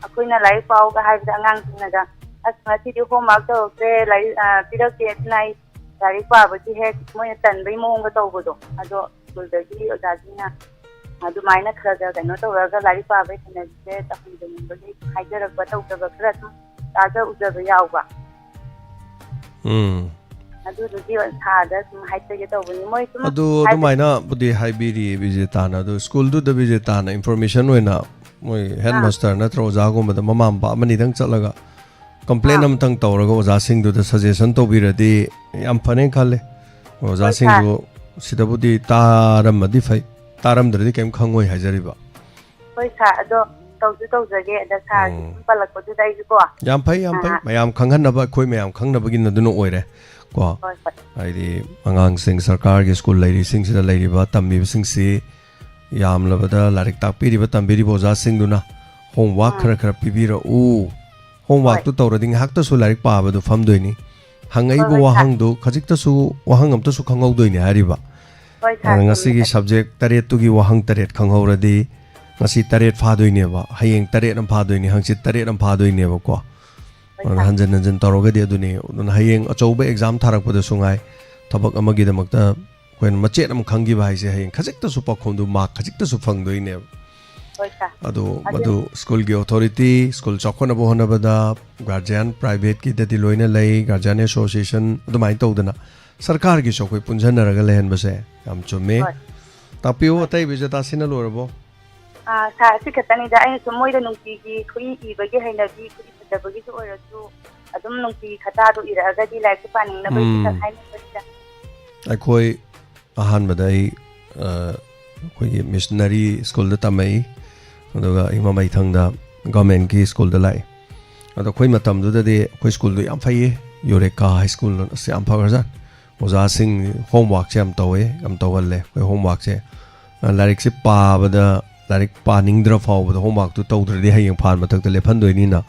ꯑꯩꯈꯣꯏꯅ ꯂꯥꯏꯔꯤꯛ ꯄꯥꯎꯒ ꯍꯥꯏꯕꯗ ꯑꯉꯥꯡꯁꯤꯡꯅꯒ, "ꯑꯁ, ꯉꯁꯤꯗꯤ ꯍꯣꯝꯋꯥꯔꯛ ꯇꯧꯔꯛꯇ꯭ꯔꯦ, ꯂꯥꯏꯔꯤꯛ, ꯑ, ꯄꯤꯔꯛꯇꯦ" ꯑꯗꯨꯅ ꯑꯩ ꯂꯥꯏꯔꯤꯛ ꯄꯥꯕꯒꯤ ꯍꯦꯛ ꯃꯣꯏꯅ ꯇꯟꯕꯩ ꯃꯑꯣꯡꯒ ꯇꯧꯕꯗꯣ, ꯑꯗꯣ ꯁ꯭ꯀꯨꯜꯗꯒꯤ ꯑꯣꯖꯥꯁꯤꯡꯅ ꯑꯗꯨꯃꯥꯏꯅ ꯈꯔ ꯈꯔ ꯀꯩꯅꯣ ꯇꯧꯔꯒ ꯂꯥꯏꯔꯤꯛ ꯄꯥꯕꯒꯤ ꯍꯩꯅꯕꯤꯁꯦ ꯇꯧꯍꯟꯖꯅꯤꯡꯕꯒꯤ ꯍꯥꯏꯖꯔꯛꯄ, ꯇꯧꯗꯕ ꯈꯔ ꯑꯗꯨꯝ ꯇꯥꯖ ꯎꯖꯕ ꯌꯥꯎꯕ꯫ ꯎꯝ꯫ ꯑꯗꯨꯗꯨꯒꯤ ꯁꯥꯔꯗ ꯁꯨꯝ ꯍꯥꯏꯖꯒꯦ ꯇꯧꯕꯅꯤ꯫ ꯃꯣꯏ ꯁꯨꯝ ꯑꯗꯨ ꯍꯥꯏꯕꯗꯤ ꯑꯗꯨꯃꯥꯏꯅꯕꯨꯗꯤ ꯍꯥꯏꯕꯤꯔꯤ ꯕꯤꯖꯦꯇꯥꯅ꯫ ꯑꯗꯨ ꯁ꯭ꯀꯨꯜꯗꯨꯗ ꯕꯤꯖꯦꯇꯥꯅ ꯏꯟꯐꯣꯔꯃꯦꯁꯟ ꯑꯣꯏꯅ ꯃꯣꯏ ꯍꯦꯗ ꯑꯥ꯫ ꯃꯥꯁꯇꯔ ꯅꯠꯇ꯭ꯔ ꯑꯣꯖꯥꯒꯨꯝꯕꯗ ꯃꯃꯥ ꯃꯄꯥ ꯑꯃꯅꯤꯗꯪ ꯆꯠꯂꯒ ꯀꯝꯄ꯭ꯂꯦꯟ ꯑꯥ꯫ ꯑꯃꯇꯪ ꯇꯧꯔꯒ ꯑꯣꯖꯥꯁꯤꯡꯗꯨꯗ ꯁꯖꯦꯁꯟ ꯇꯧꯕꯤꯔꯗꯤ ꯌꯥꯝ ꯐꯅꯦꯅ ꯈꯜꯂꯦ꯫ ꯍꯣꯏ, ꯁꯥꯔ꯫ ꯑꯣꯖꯥꯁꯤꯡꯗꯨ ꯁꯤꯗꯕꯨꯗꯤ ꯇꯥꯔꯝꯃꯗꯤ ꯐꯩ, ꯇꯥꯔꯝꯗ꯭ꯔꯗꯤ ꯀꯔꯤꯝ ꯈꯪꯉꯣꯏ ꯍꯥꯏꯖꯔꯤꯕ꯫ ꯍꯣꯏ, ꯁꯥꯔ꯫ ꯑꯗꯣ ꯇꯧꯁꯨ ꯇꯧꯖꯒꯦ꯫ ꯑꯗ ꯁꯥꯔꯒꯤ ꯎꯝ꯫ ꯁꯨꯝ ꯄꯜꯂꯛꯄꯗꯨꯗ ꯑꯩꯁꯨ ꯀꯣ꯫ ꯌꯥꯝ ꯐꯩ, ꯌꯥꯝ ꯐꯩ꯫ ꯑꯥ꯫ ꯃꯌꯥꯝ ꯈꯪꯍꯟꯅꯕ, ꯑꯩꯈꯣꯏ ꯃꯌꯥꯝ ꯈꯪꯅꯕꯒꯤꯅ ꯑꯗꯨꯅ ꯑꯣꯏꯔꯦ ꯀꯣ꯫ ꯍꯣꯏ, ꯍꯣꯏ꯫ ꯍꯥꯏꯗꯤ ꯑꯉꯥꯡꯁꯤꯡ ꯁꯔꯀꯥꯔꯒꯤ ꯁ꯭ꯀꯨꯜ ꯂꯩꯔꯤꯁꯤꯡꯁꯤꯗ ꯂꯩꯔꯤꯕ ꯇꯝꯕꯤꯕꯁꯤꯡꯁꯤ ꯌꯥꯝꯂꯕꯗ ꯂꯥꯏꯔꯤꯛ ꯇꯥꯛꯄꯤꯔꯤꯕ, ꯇꯝꯕꯤꯔꯤꯕ ꯑꯣꯖꯥꯁꯤꯡꯗꯨꯅ ꯍꯣꯝꯋꯥꯔꯛ ꯑꯥ꯫ ꯈꯔ ꯈꯔ ꯄꯤꯕꯤꯔꯛꯎ꯫ ꯍꯣꯝꯋꯥꯔꯛꯇꯨ ꯍꯣꯏ꯫ ꯇꯧꯔꯗꯤ ꯉꯥꯏꯍꯥꯛꯇꯁꯨ ꯂꯥꯏꯔꯤꯛ ꯄꯥꯕꯗꯨ ꯐꯝꯗꯣꯏꯅꯤ꯫ ꯍꯪꯉꯛꯏꯕ ꯍꯣꯏ, ꯍꯣꯏ, ꯁꯥꯔ꯫ ꯋꯥꯍꯪꯗꯨ ꯈꯖꯤꯛꯇꯁꯨ, ꯋꯥꯍꯪ ꯑꯝꯇꯁꯨ ꯈꯪꯍꯧꯗꯣꯏꯅꯤ ꯍꯥꯏꯔꯤꯕ꯫ ꯍꯣꯏ, ꯁꯥꯔ, ꯑꯗꯨꯅ ꯆꯨꯝꯃꯦ꯫ ꯉꯁꯤꯒꯤ ꯁꯕꯖꯦꯛ ꯇꯔꯦꯠꯇꯨꯒꯤ ꯋꯥꯍꯪ ꯇꯔꯦꯠ ꯈꯪꯍꯧꯔꯗꯤ ꯉꯁꯤ ꯇꯔꯦꯠ ꯐꯥꯗꯣꯏꯅꯦꯕ, ꯍꯌꯦꯡ ꯇꯔꯦꯠ ꯑꯃ ꯐꯥꯗꯣꯏꯅꯤ, ꯍꯪꯆꯤꯠ ꯇꯔꯦꯠ ꯑꯃ ꯐꯥꯗꯣꯏꯅꯦꯕꯀꯣ꯫ ꯍꯣꯏ, ꯑꯗꯨꯅ ꯁꯥꯔ꯫ ꯍꯟꯖꯤꯟ ꯍꯟꯖꯤꯟ ꯇꯧꯔꯒꯗꯤ ꯑꯗꯨꯅꯤ꯫ ꯑꯗꯨꯅ ꯍꯌꯦꯡ ꯑꯆꯧꯕ ꯑꯦꯛꯖꯥꯝ ꯊꯥꯔꯛꯄꯗꯁꯨ ꯉꯥꯏ, ꯊꯕꯛ ꯑꯃꯒꯤꯗꯃꯛꯇ ꯑꯩꯈꯣꯏꯅ ꯃꯆꯦꯠ ꯑꯃ ꯈꯪꯈꯤꯕ ꯍꯥꯏꯁꯦ ꯍꯌꯦꯡ ꯈꯖꯤꯛꯇꯁꯨ ꯄꯥꯎꯈꯨꯝꯗꯨ, ꯃꯥꯔꯛ ꯈꯖꯤꯛꯇꯁꯨ ꯐꯪꯗꯣꯏꯅꯦꯕ꯫ ꯍꯣꯏ ꯁꯥꯔ꯫ ꯑꯗꯣ ꯑꯗꯨ ꯃꯗꯨ ꯁ꯭ꯀꯨꯜꯒꯤ ꯑꯣꯊꯣꯔꯤꯇꯤ, ꯁ꯭ꯀꯨꯜ ꯆꯥꯎꯈꯠꯅꯕ ꯍꯣꯠꯅꯕꯗ ꯒꯥꯔꯖꯤꯌꯥꯟ, ꯄ꯭ꯔꯥꯏꯚꯦꯠꯀꯤꯗꯗꯤ ꯂꯣꯏꯅ ꯂꯩ, ꯒꯥꯔꯖꯤꯌꯥꯟ ꯑꯦꯁꯣꯁꯤꯌꯦꯁꯟ ꯑꯗꯨꯃꯥꯏꯅ ꯇꯧꯗꯅ ꯁꯔꯀꯥꯔꯒꯤꯁꯨ ꯑꯩꯈꯣꯏ ꯄꯨꯟꯁꯤꯟꯅꯔꯒ ꯂꯩꯍꯟꯕꯁꯦ ꯌꯥꯝ ꯆꯨꯝꯃꯤ꯫ ꯍꯣꯏ꯫ ꯇꯥꯛꯄꯤꯌꯨ, ꯑꯇꯩ ꯕꯤꯖꯦꯇꯥꯁꯤꯅ ꯂꯣꯏꯔꯕꯣ? ꯑꯥ, ꯁꯥꯔ, ꯑꯁꯤ ꯈꯛꯇꯅꯤꯗ꯫ ꯑꯩꯅ ꯁꯨꯝ ꯃꯣꯏꯗ ꯅꯨꯡꯇꯤꯒꯤ ꯈꯨꯏ ꯏꯕꯒꯤ ꯍꯩꯅꯕꯤ, ꯈꯨꯏ ꯐꯖꯕꯒꯤꯁꯨ ꯑꯣꯏꯔꯁꯨ, ꯑꯗꯨꯝ ꯅꯨꯡꯇꯤꯒꯤ ꯈꯇꯥꯗꯣ ꯏꯔꯛꯑꯒꯗꯤ ꯂꯥꯏꯔꯤꯛꯁꯨ ꯄꯥꯅꯤꯡꯅꯕꯒꯤ ꯎꯝ꯫ ꯈꯛ ꯍꯥꯏꯅꯕꯅꯤꯗ꯫ ꯑꯩꯈꯣꯏ ꯑꯍꯥꯟꯕꯗ ꯑꯩ, ꯑ, ꯑꯩꯈꯣꯏꯒꯤ ꯃꯤꯁꯅꯔꯤ ꯁ꯭ꯀꯨꯜꯗ ꯇꯝꯃꯛꯏ, ꯑꯗꯨꯒ ꯑꯩ ꯃꯃꯩꯊꯪꯗ ꯒꯚꯔꯟꯃꯦꯟꯠꯀꯤ ꯁ꯭ꯀꯨꯜꯗ ꯂꯥꯛꯏ꯫ ꯑꯗꯣ ꯑꯩꯈꯣꯏ ꯃꯇꯝꯗꯨꯗꯗꯤ ꯑꯩꯈꯣꯏ ꯁ꯭ꯀꯨꯜꯗꯨ ꯌꯥꯝ ꯐꯩꯌꯦ, ꯌꯨꯔꯦꯀꯥ ꯍꯥꯏ ꯁ꯭ꯀꯨꯜ, ꯑꯁ, ꯌꯥꯝ ꯐꯈ꯭ꯔꯖꯥꯠꯅꯤ꯫ ꯑꯣꯖꯥꯁꯤꯡ ꯍꯣꯝꯋꯥꯔꯛꯁꯦ ꯌꯥꯝ ꯇꯧꯋꯦ, ꯌꯥꯝ ꯇꯧꯍꯜꯂꯦ꯫ ꯑꯩꯈꯣꯏ ꯍꯣꯝꯋꯥꯔꯛꯁꯦ, ꯑ, ꯂꯥꯏꯔꯤꯛꯁꯦ ꯄꯥꯕꯗ, ꯂꯥꯏꯔꯤꯛ ꯄꯥꯅꯤꯡꯗ꯭ꯔ ꯐꯥꯎꯕꯗ ꯍꯣꯝꯋꯥꯔꯛꯇꯨ ꯇꯧꯗ꯭ꯔꯗꯤ ꯍꯌꯦꯡ ꯐꯥꯟ ꯃꯊꯛꯇ ꯂꯦꯞꯍꯟꯗꯣꯏꯅꯤꯅ,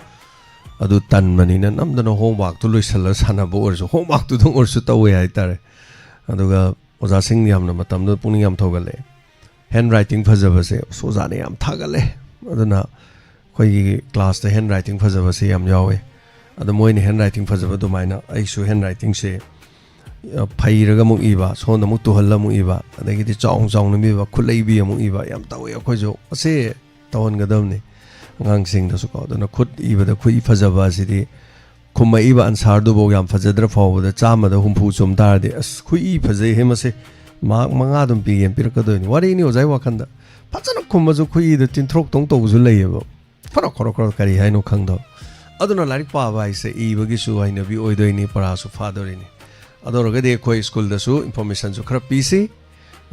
ꯑꯗꯨ ꯇꯟꯕꯅꯤꯅ ꯅꯝꯗꯅ ꯍꯣꯝꯋꯥꯔꯛꯇꯨ ꯂꯣꯏꯁꯤꯜꯂꯒ ꯁꯥꯟꯅꯕ ꯑꯣꯏꯔꯁꯨ, ꯍꯣꯝꯋꯥꯔꯛꯇꯨꯗꯪ ꯑꯣꯏꯔꯁꯨ ꯇꯧꯋꯦ ꯍꯥꯏꯇꯥꯔꯦ꯫ ꯑꯗꯨꯒ ꯑꯣꯖꯥꯁꯤꯡ ꯌꯥꯝꯅ ꯃꯇꯝꯗꯨꯗ ꯄꯨꯛꯅꯤꯡ ꯌꯥꯝ ꯊꯧꯒꯠꯂꯛꯑꯦ꯫ ꯍꯦꯟ ꯔꯥꯏꯇꯤꯡ ꯐꯖꯕꯁꯦ ꯑꯁ ꯑꯣꯖꯥꯅ ꯌꯥꯝ ꯊꯥꯒꯠꯂꯦ꯫ ꯑꯗꯨꯅ ꯑꯩꯈꯣꯏꯒꯤ ꯀ꯭ꯂꯥꯁꯇ ꯍꯦꯟ ꯔꯥꯏꯇꯤꯡ ꯐꯖꯕꯁꯦ ꯌꯥꯝ ꯌꯥꯎꯋꯦ꯫ ꯑꯗꯣ ꯃꯣꯏꯅ ꯍꯦꯟ ꯔꯥꯏꯇꯤꯡ ꯐꯖꯕ ꯑꯗꯨꯃꯥꯏꯅ ꯑꯩꯁꯨ ꯍꯦꯟ ꯔꯥꯏꯇꯤꯡꯁꯦ, ꯑ, ꯐꯩꯔꯒ ꯑꯃꯨꯛ ꯏꯕ, ꯁꯣꯝꯗ ꯑꯃꯨꯛ ꯇꯨꯍꯜꯂ ꯑꯃꯨꯛ ꯏꯕ, ꯑꯗꯒꯤꯗꯤ ꯆꯥꯎꯅ ꯆꯥꯎꯅ ꯏꯕ, ꯈꯨꯠꯂꯩꯕꯤ ꯑꯃꯨꯛ ꯏꯕ, ꯌꯥꯝ ꯇꯧꯋꯦ ꯑꯩꯈꯣꯏꯁꯨ꯫ ꯑꯁꯤ ꯇꯧꯍꯟꯒꯗꯕꯅꯤ ꯑꯉꯥꯡꯁꯤꯡꯗꯁꯨꯀꯣ꯫ ꯑꯗꯨꯅ ꯈꯨꯠ ꯏꯕꯗ ꯈꯨꯠꯏ ꯐꯖꯕ ꯑꯁꯤꯗꯤ ꯈꯨꯝꯃꯛꯏꯕ ꯑꯟꯁꯥꯔꯗꯨꯐꯥꯎ ꯌꯥꯝ ꯐꯖꯗ꯭ꯔ ꯐꯥꯎꯕꯗ ꯆꯥꯝꯃꯗ ꯍꯨꯝꯐꯨ ꯆꯨꯝ ꯇꯥꯔꯗꯤ, "ꯑꯁ, ꯈꯨꯠꯏ ꯐꯖꯩꯍꯦ ꯃꯁꯦ, ꯃꯥꯔꯛ ꯃꯉꯥ ꯑꯗꯨꯝ ꯄꯤꯒꯦꯅ ꯄꯤꯔꯛꯀꯗꯣꯏꯅꯤ"꯫ ꯋꯥꯔꯤꯅꯤ ꯑꯣꯖꯥꯒꯤ ꯋꯥꯈꯟꯗ꯫ ꯐꯖꯅ ꯈꯨꯝꯃꯁꯨ ꯈꯨꯠꯏꯗ ꯇꯤꯟꯊ꯭ꯔꯣꯛꯇꯧ ꯇꯧꯕꯁꯨ ꯂꯩꯌꯦꯕ꯫ ꯈꯔ ꯈꯔ ꯈꯔ ꯀꯔꯤ ꯍꯥꯏꯅꯣ ꯈꯪꯗꯕ꯫ ꯑꯗꯨꯅ ꯂꯥꯏꯔꯤꯛ ꯄꯥꯕ ꯍꯥꯏꯁꯦ ꯏꯕꯒꯤꯁꯨ ꯍꯩꯅꯕꯤ ꯑꯣꯏꯗꯣꯏꯅꯤ, ꯄꯔꯥꯁꯨ ꯐꯥꯗꯣꯔꯤꯅꯤ꯫ ꯑꯗꯨ ꯑꯣꯏꯔꯒꯗꯤ ꯑꯩꯈꯣꯏ ꯁ꯭ꯀꯨꯜꯗꯁꯨ ꯏꯟꯐꯣꯔꯃꯦꯁꯟꯁꯨ ꯈꯔ ꯄꯤꯁꯤ,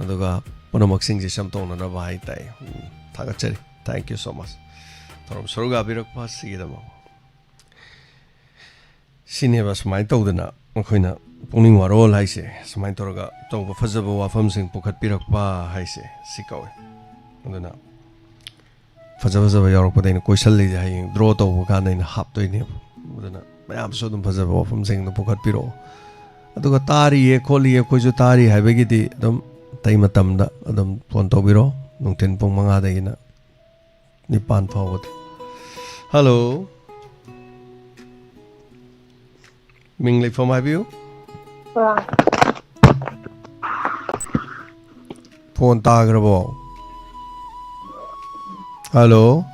ꯑꯗꯨꯒ ꯄꯨꯝꯅꯃꯛꯁꯤꯡꯁꯦ ꯁꯦꯝꯗꯣꯛꯅꯅꯕ ꯍꯥꯏ ꯇꯥꯏ꯫ ꯎꯝ, ꯊꯥꯒꯠꯆꯔꯤ꯫ Thank you so much꯫ ꯊꯧꯔꯝ ꯁꯔꯨꯛ ꯌꯥꯕꯤꯔꯛꯄ ꯑꯁꯤꯒꯤꯗꯃꯛ꯫ ꯁꯤꯅꯦꯕ ꯁꯨꯃꯥꯏꯅ ꯇꯧꯗꯅ ꯃꯈꯣꯏꯅ ꯄꯨꯛꯅꯤꯡ ꯋꯥꯔꯣꯜ ꯍꯥꯏꯁꯦ, ꯁꯨꯃꯥꯏꯅ ꯇꯧꯔꯒ ꯑꯆꯧꯕ ꯐꯖꯕ ꯋꯥꯐꯝꯁꯤꯡ ꯄꯨꯈꯠꯄꯤꯔꯛꯄ ꯍꯥꯏꯁꯦ ꯁꯤ ꯀꯧꯏ꯫ ꯑꯗꯨꯅ ꯐꯖ ꯐꯖꯕ ꯌꯥꯎꯔꯛꯄꯗ ꯑꯩꯅ ꯀꯣꯏꯁꯜꯂꯤꯁꯦ ꯍꯌꯦꯡ ꯗ꯭ꯔꯣ ꯇꯧꯕ ꯀꯥꯟꯗ ꯑꯩꯅ ꯍꯥꯞꯇꯣꯏꯅꯦꯕ꯫ ꯑꯗꯨꯅ ꯃꯌꯥꯝꯁꯨ ꯑꯗꯨꯝ ꯐꯖꯕ ꯋꯥꯐꯝꯁꯤꯡꯗꯣ ꯄꯨꯈꯠꯄꯤꯔꯛꯑꯣ꯫ ꯑꯗꯨꯒ ꯇꯥꯔꯤꯌꯦ ꯈꯣꯠꯂꯤꯌꯦ, ꯑꯩꯈꯣꯏꯁꯨ ꯇꯥꯔꯤ ꯍꯥꯏꯕꯒꯤꯗꯤ ꯑꯗꯨꯝ ꯑꯇꯩ ꯃꯇꯝꯗ ꯑꯗꯨꯝ ꯐꯣꯟ ꯇꯧꯕꯤꯔꯛꯑꯣ, ꯅꯨꯡꯊꯤꯟ ꯄꯨꯡ ꯃꯉꯥꯗꯒꯤꯅ ꯅꯤꯄꯥꯟ ꯐꯥꯎꯕꯗ꯫ ꯍꯜꯂꯣ, ꯃꯤꯡ ꯂꯩꯐꯝ ꯍꯥꯏꯕꯤꯌꯨ꯫ ꯑꯥ, ꯐꯣꯟ ꯇꯥꯈ꯭ꯔꯕꯣ? ꯍꯜꯂꯣ?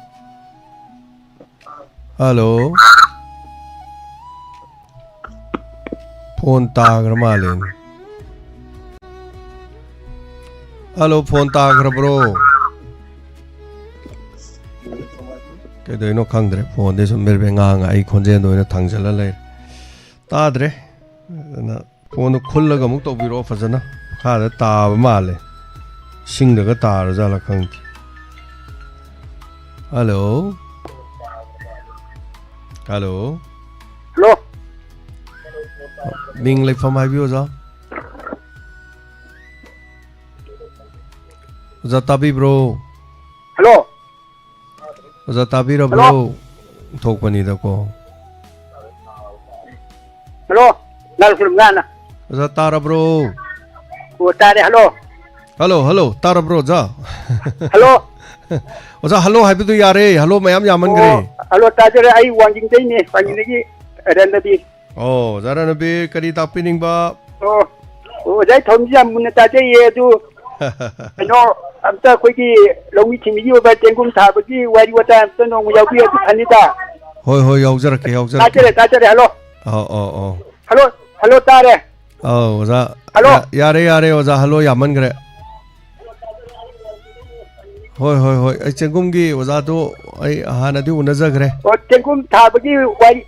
ꯍꯜꯂꯣ? ꯐꯣꯟ ꯇꯥꯈ꯭ꯔ ꯃꯥꯜꯂꯦꯅꯦ꯫ ꯍꯜꯂꯣ, ꯐꯣꯟ ꯇꯥꯈ꯭ꯔꯕ꯭ꯔꯣ? ꯀꯩꯗꯧꯅꯣ ꯈꯪꯗ꯭ꯔꯦ, ꯐꯣꯟꯗꯤ ꯁꯨꯝ ꯕꯦꯔ ꯕꯦꯔ ꯉꯥꯡꯉ ꯑꯩ ꯈꯣꯟꯖꯦꯜꯗ ꯑꯣꯏꯅ ꯊꯥꯡꯖꯜꯂ ꯂꯩꯔꯦ꯫ ꯇꯥꯗ꯭ꯔꯦ꯫ ꯑꯗꯨꯅ ꯐꯣꯟꯗꯣ ꯈꯨꯜꯂꯒ ꯑꯃꯨꯛ ꯇꯧꯕꯤꯔꯛꯑꯣ ꯐꯖꯅ꯫ ꯃꯈꯥꯗ ꯇꯥꯕ ꯃꯥꯜꯂꯦ꯫ ꯏꯁꯤꯡꯗꯒ ꯇꯥꯔꯖꯥꯠꯂ ꯈꯪꯗꯦ꯫ ꯍꯜꯂꯣ? ꯍꯜꯂꯣ? ꯍꯜꯂꯣ? ꯃꯤꯡ ꯂꯩꯐꯝ ꯍꯥꯏꯕꯤꯌꯨ, ꯑꯣꯖꯥ꯫ ꯑꯣꯖꯥ, ꯇꯥꯕꯤꯕ꯭ꯔꯣ? ꯍꯜꯂꯣ? ꯑꯣꯖꯥ, ꯇꯥꯕꯤꯔꯕ꯭ꯔꯣ? ꯍꯜꯂꯣ? ꯊꯣꯛꯄꯅꯤꯗꯀꯣ꯫ ꯍꯜꯂꯣ? ꯂꯥꯜ ꯈꯨꯔꯨꯝꯖꯥꯅ꯫ ꯑꯣꯖꯥ, ꯇꯥꯔꯕ꯭ꯔꯣ? ꯑꯣ, ꯇꯥꯔꯦ꯫ ꯍꯜꯂꯣ? ꯍꯜꯂꯣ, ꯍꯜꯂꯣ, ꯇꯥꯔꯕ꯭ꯔꯣ, ꯑꯣꯖꯥ? ꯍꯜꯂꯣ? ꯑꯣꯖꯥ, ꯍꯜꯂꯣ ꯍꯥꯏꯕꯗꯨ ꯌꯥꯔꯦ꯫ ꯍꯜꯂꯣ ꯃꯌꯥꯝ ꯌꯥꯝꯃꯟꯈ꯭ꯔꯦ꯫ ꯑꯣ, ꯍꯜꯂꯣ, ꯇꯥꯖꯔꯦ꯫ ꯑꯩ ꯋꯥꯡꯖꯤꯡꯗꯩꯅꯦ, ꯋꯥꯡꯖꯤꯡꯗꯒꯤ ꯔꯟꯗꯕꯤꯔ꯫ ꯑꯣ, ꯑꯣꯖꯥ ꯔꯟꯕꯤꯔ, ꯀꯔꯤ ꯇꯥꯛꯄꯤꯅꯤꯡꯕ? ꯑꯣ, ꯑꯣ, ꯑꯣꯖꯥ, ꯑꯩ ꯊꯧꯔꯝꯁꯤ ꯌꯥꯝ ꯃꯨꯟꯅ ꯇꯥꯖꯩꯌꯦ꯫ ꯑꯗꯨ ꯀꯩꯅꯣ, ꯑꯝꯇ ꯑꯩꯈꯣꯏꯒꯤ ꯂꯧꯃꯤ ꯁꯤꯟꯃꯤꯒꯤ ꯑꯣꯏꯕ ꯆꯦꯡꯒꯨꯝ ꯊꯥꯕꯒꯤ ꯋꯥꯔꯤ ꯋꯥꯇꯥꯏ ꯑꯝꯇ ꯅꯣꯡꯃ ꯌꯥꯎꯕꯤꯔꯗꯤ ꯐꯅꯤꯗ꯫ ꯍꯣꯏ, ꯍꯣꯏ, ꯌꯥꯎꯖꯔꯛꯀꯦ, ꯌꯥꯎꯖꯔꯛꯀꯦ꯫ ꯇꯥꯖꯔꯦ, ꯇꯥꯖꯔꯦ, ꯍꯜꯂꯣ꯫ ꯑꯧ, ꯑꯧ, ꯑꯧ꯫ ꯍꯜꯂꯣ, ꯍꯜꯂꯣ, ꯇꯥꯔꯦ꯫ ꯑꯧ, ꯑꯣꯖꯥ꯫ ꯍꯜꯂꯣ꯫ ꯌꯥ-, ꯌꯥꯔꯦ, ꯌꯥꯔꯦ, ꯑꯣꯖꯥ, ꯍꯜꯂꯣ ꯌꯥꯝꯃꯟꯈ꯭ꯔꯦ꯫ ꯍꯣꯏ, ꯍꯣꯏ, ꯍꯣꯏ, ꯑꯩ ꯆꯦꯡꯒꯨꯝꯒꯤ ꯑꯣꯖꯥꯗꯨ ꯑꯩ ꯍꯥꯟꯅꯗꯤ ꯎꯅꯖꯈ꯭ꯔꯦ꯫ ꯑꯣ, ꯆꯦꯡꯒꯨꯝ ꯊꯥꯕꯒꯤ ꯋꯥꯔꯤ꯫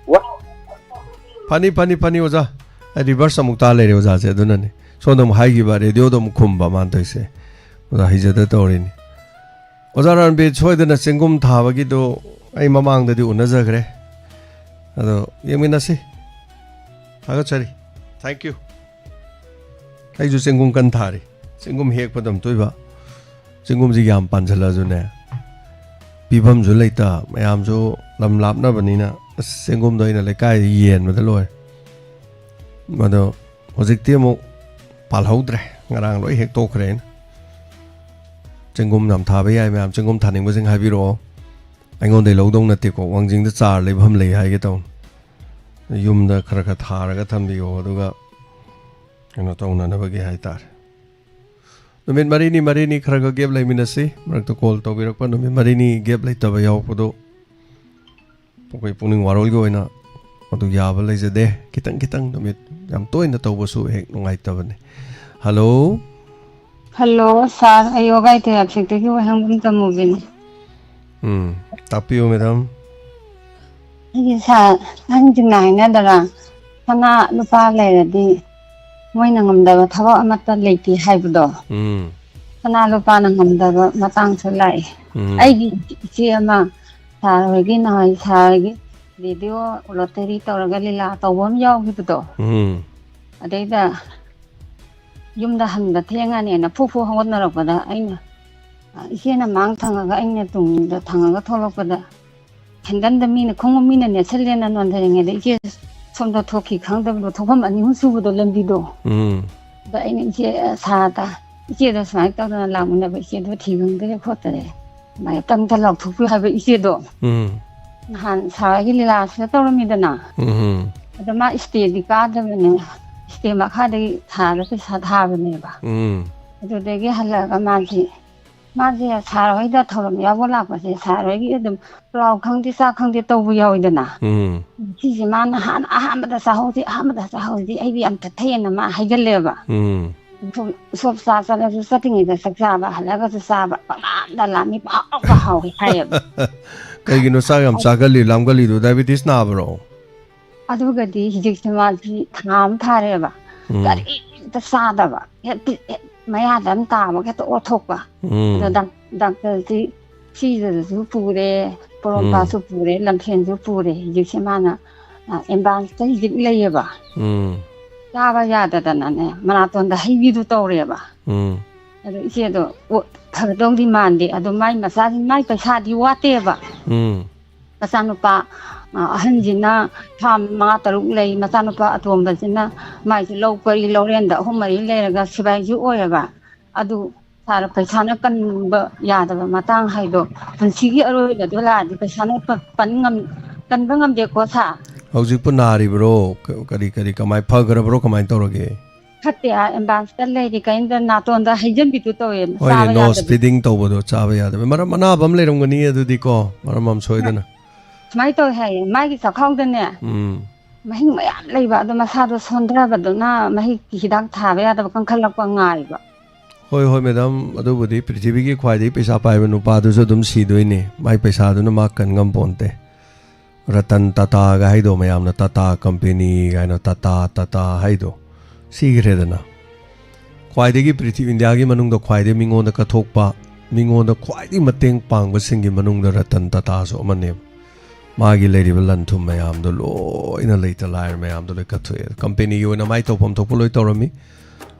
ꯋꯥ- ꯐꯅꯤ, ꯐꯅꯤ, ꯐꯅꯤ, ꯑꯣꯖꯥ꯫ ꯑꯩ reverse ꯑꯃꯨꯛ ꯇꯥ ꯂꯩꯔꯦ ꯑꯣꯖꯥꯁꯦ, ꯑꯗꯨꯅꯅꯤ꯫ ꯁꯣꯝꯗ ꯑꯃꯨꯛ ꯍꯥꯏꯈꯤꯕ, ꯔꯦꯗꯤꯑꯣꯗ ꯑꯃꯨꯛ ꯈꯨꯝꯕ ꯃꯥꯅ ꯇꯧꯔꯤꯁꯦ꯫ ꯑꯣꯖꯥ ꯍꯩꯖꯗ ꯇꯧꯔꯤꯅꯤ꯫ ꯑꯣꯖꯥ ꯔꯟꯕꯤꯔ, ꯁꯣꯏꯗꯅ ꯆꯦꯡꯒꯨꯝ ꯊꯥꯕꯒꯤꯗꯣ ꯑꯩ ꯃꯃꯥꯡꯗꯗꯤ ꯎꯅꯖꯈ꯭ꯔꯦ꯫ ꯑꯗꯣ ꯌꯦꯡꯃꯤꯟꯅꯁꯤ꯫ ꯊꯥꯒꯠꯆꯔꯤ꯫ Thank you꯫ ꯑꯩꯁꯨ ꯆꯦꯡꯒꯨꯝ ꯀꯟꯅ ꯊꯥꯔꯤ꯫ ꯆꯦꯡꯒꯨꯝ ꯍꯦꯛꯄꯗ ꯑꯝꯇꯣꯏꯕ꯫ ꯆꯦꯡꯒꯨꯝꯁꯤ ꯌꯥꯝ ꯄꯥꯟꯁꯤꯜꯂꯛꯑꯁꯨꯅꯦ, ꯄꯤꯐꯝꯁꯨ ꯂꯩꯇ, ꯃꯌꯥꯝꯁꯨ ꯂꯝ ꯂꯥꯞꯅꯕꯅꯤꯅ, ꯑꯁ, ꯆꯦꯡꯒꯨꯝꯗꯣ ꯑꯩꯅ ꯂꯩꯀꯥꯏꯗ ꯌꯦꯟꯕꯗ ꯂꯣꯏꯔꯦ꯫ ꯑꯗꯣ ꯍꯧꯖꯤꯛꯇꯤ ꯑꯃꯨꯛ ꯄꯥꯜꯍꯧꯗ꯭ꯔꯦ, ꯉꯔꯥꯡ ꯂꯣꯏ ꯍꯦꯛꯇꯣꯛꯈ꯭ꯔꯦ ꯑꯩꯅ꯫ ꯆꯦꯡꯒꯨꯝ ꯌꯥꯝ ꯊꯥꯕ ꯌꯥꯏ ꯃꯌꯥꯝ, ꯆꯦꯡꯒꯨꯝ ꯊꯥꯅꯤꯡꯕꯁꯤꯡ ꯍꯥꯏꯕꯤꯔꯛꯑꯣ꯫ ꯑꯩꯉꯣꯟꯗꯩ ꯂꯧꯗꯧ ꯅꯠꯇꯦꯀꯣ, ꯋꯥꯡꯖꯤꯡꯗ ꯆꯥꯔ ꯂꯩꯐꯝ ꯂꯩ ꯍꯥꯏꯒꯦ ꯇꯧꯅꯤ꯫ ꯌꯨꯝꯗ ꯈꯔ ꯈꯔ ꯊꯥꯔꯒ ꯊꯝꯕꯤꯌꯣ, ꯑꯗꯨꯒ ꯀꯩꯅꯣ ꯇꯧꯅꯅꯕꯒꯤ ꯍꯥꯏꯇꯥꯔꯦ꯫ ꯅꯨꯃꯤꯠ ꯃꯔꯤꯅꯤ, ꯃꯔꯤꯅꯤ ꯈꯔ ꯈꯔ gap ꯂꯩꯃꯤꯟꯅꯁꯤ꯫ ꯃꯔꯛꯇ call ꯇꯧꯕꯤꯔꯛꯄ, ꯅꯨꯃꯤꯠ ꯃꯔꯤꯅꯤ gap ꯂꯩꯇꯕ ꯌꯥꯎꯔꯛꯄꯗꯣ ꯑꯩꯈꯣꯏ ꯄꯨꯛꯅꯤꯡ ꯋꯥꯔꯣꯜꯒꯤ ꯑꯣꯏꯅ ꯃꯗꯨ ꯌꯥꯕ ꯂꯩꯖꯗꯦ꯫ ꯈꯤꯇꯪ ꯈꯤꯇꯪ ꯅꯨꯃꯤꯠ ꯌꯥꯝ ꯇꯣꯏꯅ ꯇꯧꯕꯁꯨ ꯍꯦꯛ ꯅꯨꯡꯉꯥꯏꯇꯕꯅꯤ꯫ Hello꯫ Hello, sir꯫ ꯑꯩ ꯋꯥꯕꯥꯏ ꯇꯦꯔꯥ ꯁꯦꯛꯇꯒꯤ ꯋꯥꯍꯦꯡꯕꯝ ꯇꯝꯃꯨꯕꯤꯅꯤ꯫ ꯎꯝ, ꯇꯥꯛꯄꯤꯌꯨ, madam꯫ ꯑꯩꯒꯤ ꯁꯥ-, ꯑꯍꯟꯁꯤꯡꯅ ꯍꯥꯏꯅꯗꯔꯥ, ꯁꯅꯥ ꯂꯨꯄꯥ ꯂꯩꯔꯗꯤ ꯃꯣꯏꯅ ꯉꯝꯗꯕ ꯊꯕꯛ ꯑꯃꯠꯇ ꯂꯩꯇꯦ ꯍꯥꯏꯕꯗꯣ꯫ ꯎꯝ꯫ ꯁꯅꯥ ꯂꯨꯄꯥꯅ ꯉꯝꯗꯕ ꯃꯇꯥꯡꯁꯨ ꯂꯥꯛꯑꯦ꯫ ꯎꯝ꯫ ꯑꯩꯒꯤ ꯏꯆꯦ ꯑꯃ, ꯁꯥꯔ ꯍꯣꯏꯒꯤ ꯅꯍꯥꯟ ꯁꯥꯔ ꯍꯣꯏꯒꯤ ꯔꯦꯗꯤꯑꯣ ꯂꯣꯇꯔꯤ ꯇꯧꯔꯒ ꯂꯤꯂꯥ ꯇꯧꯕ ꯑꯃ ꯌꯥꯎꯈꯤꯕꯗꯣ꯫ ꯎꯝ꯫ ꯑꯗꯩꯗ ꯌꯨꯝꯗ ꯍꯟꯕ ꯊꯦꯡꯉꯅꯦꯅ ꯐꯨ ꯐꯨ ꯍꯧꯒꯠꯅꯔꯛꯄꯗ ꯑꯩꯅ, ꯑ, ꯏꯆꯦꯅ ꯃꯥꯡ ꯊꯪꯉꯒ ꯑꯩꯅ ꯇꯨꯡꯗ ꯊꯪꯉꯒ ꯊꯣꯛꯂꯛꯄꯗ ꯍꯦꯟꯗꯟꯗ ꯃꯤꯅ, ꯈꯣꯡꯎꯞ ꯃꯤꯅ ꯅꯦꯠꯁꯜꯂꯦꯅ ꯅꯣꯟꯊꯔꯤꯉꯩꯗ ꯏꯆꯦ ꯁꯣꯝꯗ ꯊꯣꯛꯈꯤ ꯈꯪꯗꯕꯗꯣ, ꯊꯣꯛꯐꯝ ꯑꯅꯤ ꯑꯍꯨꯝ ꯁꯨꯕꯗꯣ ꯂꯝꯕꯤꯗꯣ꯫ ꯎꯝ꯫ ꯑꯗ ꯑꯩꯅ ꯏꯆꯦ, ꯑ, ꯁꯥꯔꯗ, "ꯏꯆꯦꯗꯣ ꯁꯨꯃꯥꯏꯅ ꯇꯧꯗꯅ ꯂꯥꯛꯃꯤꯟꯅꯕ ꯏꯆꯦꯗꯣ ꯊꯤ ꯈꯪꯗꯔꯦ ꯈꯣꯠꯇꯔꯦ꯫ ꯑꯗꯨꯃꯥꯏꯅ ꯑꯝꯇ ꯂꯥꯎꯊꯣꯛꯄꯤꯌꯨ" ꯍꯥꯏꯕ ꯏꯆꯦꯗꯣ꯫ ꯎꯝ꯫ ꯅꯍꯥꯟ ꯁꯥꯔꯒꯤ ꯂꯤꯂꯥꯁꯤꯗ ꯇꯧꯔꯝꯃꯤꯗꯅ꯫ ꯎꯝ꯫ ꯑꯗ ꯃꯥ stage ꯀꯥꯗꯕꯅꯦ꯫ Stage ꯃꯈꯥꯗꯒꯤ ꯁꯥꯔꯗ ꯄꯩꯁꯥ ꯊꯥꯕꯅꯦꯕ꯫ ꯎꯝ꯫ ꯑꯗꯨꯗꯒꯤ ꯍꯜꯂꯛꯑꯒ ꯃꯥꯁꯤ ꯃꯥꯁꯦ ꯁꯥꯔ ꯍꯣꯏꯗ ꯊꯧꯔꯝ ꯌꯥꯎꯕ ꯂꯥꯛꯄꯁꯦ, ꯁꯥꯔ ꯍꯣꯏꯒꯤ ꯑꯗꯨꯝ ꯄ꯭ꯂꯥꯎ ꯈꯪꯗꯦ, ꯆꯥꯛ ꯈꯪꯗꯦ ꯇꯧꯕ ꯌꯥꯎꯋꯤꯗꯅ꯫ ꯎꯝ꯫ ꯁꯤꯁꯦ ꯃꯥꯅ ꯍꯥꯟꯅ ꯑꯍꯥꯟꯕꯗ ꯆꯥꯍꯧꯁꯤ, ꯑꯍꯥꯟꯕꯗ ꯆꯥꯍꯧꯁꯤ, ꯑꯩꯗꯤ ꯌꯥꯝ ꯊꯠꯊꯩꯑꯅ ꯃꯥ ꯍꯥꯏꯒꯜꯂꯦꯕ꯫ ꯎꯝ꯫ ꯎꯁꯣꯞ, ꯎꯁꯣꯞ ꯆꯥ ꯆꯠꯂꯁꯨ ꯆꯠꯇ꯭ꯔꯤꯉꯩꯗ ꯆꯥꯛ ꯆꯥꯕ, ꯍꯜꯂꯛꯑꯒꯁꯨ ꯆꯥꯕ, ꯄꯪꯂꯥꯝꯗ ꯂꯥꯝꯃꯤ, ꯄꯪꯍꯥꯎꯗ ꯍꯥꯎꯏ ꯍꯥꯏꯌꯦꯕ꯫ ꯀꯩꯒꯤꯅꯣ ꯆꯥꯛ ꯌꯥꯝ ꯆꯥꯒꯜꯂꯤ, ꯂꯥꯝꯒꯜꯂꯤꯗꯣ? Diabetes ꯅꯥꯕ꯭ꯔꯣ? ꯑꯗꯨꯒꯗꯤ ꯍꯧꯖꯤꯛꯁꯦ ꯃꯥꯁꯤ ꯊꯥ ꯑꯃ ꯐꯥꯔꯦꯕ꯫ ꯎꯝ꯫ ꯀꯔꯤꯝꯇ ꯆꯥꯗꯕ꯫ ꯍꯦꯛ ꯄꯤ-, ꯍꯦꯛ ꯃꯌꯥꯗ ꯑꯃ ꯇꯥꯕꯒ ꯍꯦꯛꯇ ꯑꯣꯊꯣꯛꯄ꯫ ꯎꯝ꯫ ꯑꯗꯣ ꯗꯥꯛ-, ꯗꯥꯛꯇꯔꯁꯤ ꯁꯤꯗꯁꯨ ꯄꯨꯔꯦ, ꯄꯣꯔꯣꯝꯄꯥꯠꯁꯨ ꯎꯝ꯫ ꯄꯨꯔꯦ, ꯂꯝꯐꯦꯟꯁꯨ ꯄꯨꯔꯦ꯫ ꯍꯧꯖꯤꯛꯁꯦ ꯃꯥꯅ, ꯑ, advance ꯇ ꯍꯧꯖꯤꯛ ꯂꯩꯌꯦꯕ꯫ ꯎꯝ꯫ ꯆꯥꯕ ꯌꯥꯗꯗꯅꯅꯦ, ꯃꯅꯥꯇꯣꯟꯗ ꯍꯩꯕꯤꯗꯨ ꯇꯧꯔꯦꯕ꯫ ꯎꯝ꯫ ꯑꯗꯣ ꯏꯆꯦꯗꯣ, ꯑꯣ, ꯐꯒꯗꯧꯗꯤ ꯃꯥꯟꯗꯦ꯫ ꯑꯗꯣ ꯃꯥꯏ ꯃꯆꯥꯁꯤꯡ, ꯃꯥꯏ ꯄꯩꯁꯥꯗꯤ ꯋꯥꯠꯇꯦꯕ꯫ ꯎꯝ꯫ ꯃꯆꯥꯅꯨꯄꯥ, ꯑ, ꯑꯍꯟꯁꯤꯅ ꯐꯥꯝ ꯃꯉꯥ ꯇꯔꯨꯛ ꯂꯩ, ꯃꯆꯥꯅꯨꯄꯥ ꯑꯇꯣꯝꯕꯁꯤꯅ ꯃꯥꯏꯁꯨ ꯂꯧ ꯄꯔꯤ ꯂꯧꯔꯦꯟꯗ ꯑꯍꯨꯝ ꯃꯔꯤ ꯂꯩꯔꯒ ꯁꯤꯕꯥꯏꯁꯨ ꯑꯣꯏꯔꯕ꯫ ꯑꯗꯨ ꯁꯥꯔ, ꯄꯩꯁꯥꯅ ꯀꯟꯕ ꯌꯥꯗꯕ ꯃꯇꯥꯡ ꯍꯥꯏꯗꯣ, ꯄꯨꯟꯁꯤꯒꯤ ꯑꯔꯣꯏꯕꯗꯣ ꯂꯥꯛꯑꯗꯤ ꯄꯩꯁꯥꯅ ꯄ-, ꯄꯟ ꯉꯝ-, ꯀꯟꯕ ꯉꯝꯗꯦꯀꯣ ꯁꯥꯔ꯫ ꯍꯧꯖꯤꯛꯄꯨ ꯅꯥꯔꯤꯕ꯭ꯔꯣ? ꯀ-, ꯀꯔꯤ, ꯀꯔꯤ, ꯀꯃꯥꯏ-, ꯐꯈ꯭ꯔꯕ꯭ꯔꯣ? ꯀꯃꯥꯏꯅ ꯇꯧꯔꯒꯦ? ꯐꯠꯇꯦ ꯍꯥꯏ, ꯑꯦꯗꯚꯥꯟꯁꯇ ꯂꯩꯔꯤ ꯀꯩꯝꯇ ꯅꯥꯇꯣꯟꯗ ꯍꯩꯖꯟꯕꯤꯗꯨ ꯇꯧꯋꯦ, ꯍꯣꯏꯅꯦ, ꯆꯥꯕ ꯅꯣꯁ ꯌꯥꯗꯕꯤ꯫ ꯐꯤꯗꯤꯡ ꯇꯧꯕꯗꯣ ꯆꯥꯕ ꯌꯥꯗꯕ ꯃꯔꯝ ꯑꯅꯥꯕ ꯑꯃ ꯂꯩꯔꯝꯒꯅꯤ ꯑꯗꯨꯗꯤꯀꯣ, ꯃꯔꯝ ꯑꯃ ꯁꯣꯏꯗꯅ. ꯁꯨꯃꯥꯏꯅ ꯇꯧꯋꯦ ꯍꯥꯏꯌꯦ, ꯃꯥꯒꯤ ꯆꯥꯛꯈꯥꯎꯗꯅꯦ ꯎꯝ. ꯃꯍꯤꯛ ꯃꯌꯥꯝ ꯂꯩꯕ, ꯑꯗꯣ ꯃꯁꯥꯗꯣ ꯁꯣꯟꯊꯕꯗꯨꯅ ꯃꯍꯤꯛꯀꯤ ꯍꯤꯗꯥꯛ ꯊꯥꯕ ꯌꯥꯗꯕ, ꯀꯟꯈꯠꯂꯛꯄ ꯉꯥꯏꯕ꯫ ꯍꯣꯏ ꯍꯣꯏ ꯃꯦꯗꯥꯝ, ꯑꯗꯨꯕꯨꯗꯤ ꯄ꯭ꯔꯤꯊꯤꯕꯤꯒꯤ ꯈ꯭ꯋꯥꯏꯗꯒꯤ ꯄꯩꯁꯥ ꯄꯥꯏꯕ ꯅꯨꯄꯥꯗꯨꯁꯨ ꯑꯗꯨꯝ ꯁꯤꯗꯣꯏꯅꯦ, ꯃꯥꯏ ꯄꯩꯁꯥꯗꯨꯅ ꯃꯥ ꯀꯟ ꯉꯝ ꯄꯣꯟꯇꯦ. ꯔꯇꯟ ꯇꯥꯇꯥꯒ ꯍꯥꯏꯗꯣ, ꯃꯌꯥꯝꯅ ꯇꯥꯇꯥ ꯀꯝꯄꯦꯅꯤ ꯀꯥꯏꯅ ꯇꯥꯇꯥ ꯇꯥꯇꯥ ꯍꯥꯏꯗꯣ, ꯁꯤꯈ꯭ꯔꯦꯗꯅ. ꯈ꯭ꯋꯥꯏꯗꯒꯤ ꯄ꯭ꯔꯤꯊꯤꯕꯤ, ꯏꯟꯗꯤꯌꯥꯒꯤ ꯃꯅꯨꯡꯗ ꯈ꯭ꯋꯥꯏꯗꯒꯤ ꯃꯤꯉꯣꯟꯗ ꯀꯠꯊꯣꯛꯄ, ꯃꯤꯉꯣꯟꯗ ꯈ꯭ꯋꯥꯏꯗꯒꯤ ꯃꯇꯦꯡ ꯄꯥꯡꯕꯁꯤꯡꯒꯤ ꯃꯅꯨꯡꯗ ꯔꯇꯟ ꯇꯥꯇꯥꯁꯨ ꯑꯃꯅꯦꯕ. ꯃꯥꯒꯤ ꯂꯩꯔꯤꯕ ꯂꯟ ꯊꯨꯝ ꯃꯌꯥꯝꯗꯣ ꯂꯣꯏꯅ, ꯂꯩꯇ ꯂꯥꯏꯔ ꯃꯌꯥꯝꯗꯣ ꯂꯣꯏ ꯀꯠꯊꯣꯛꯑꯦ. ꯀꯝꯄꯦꯅꯤꯒꯤ ꯑꯣꯏꯅ ꯃꯥꯏ ꯇꯧꯐꯝ ꯊꯣꯛꯄ ꯂꯣꯏ ꯇꯧꯔꯝꯃꯤ.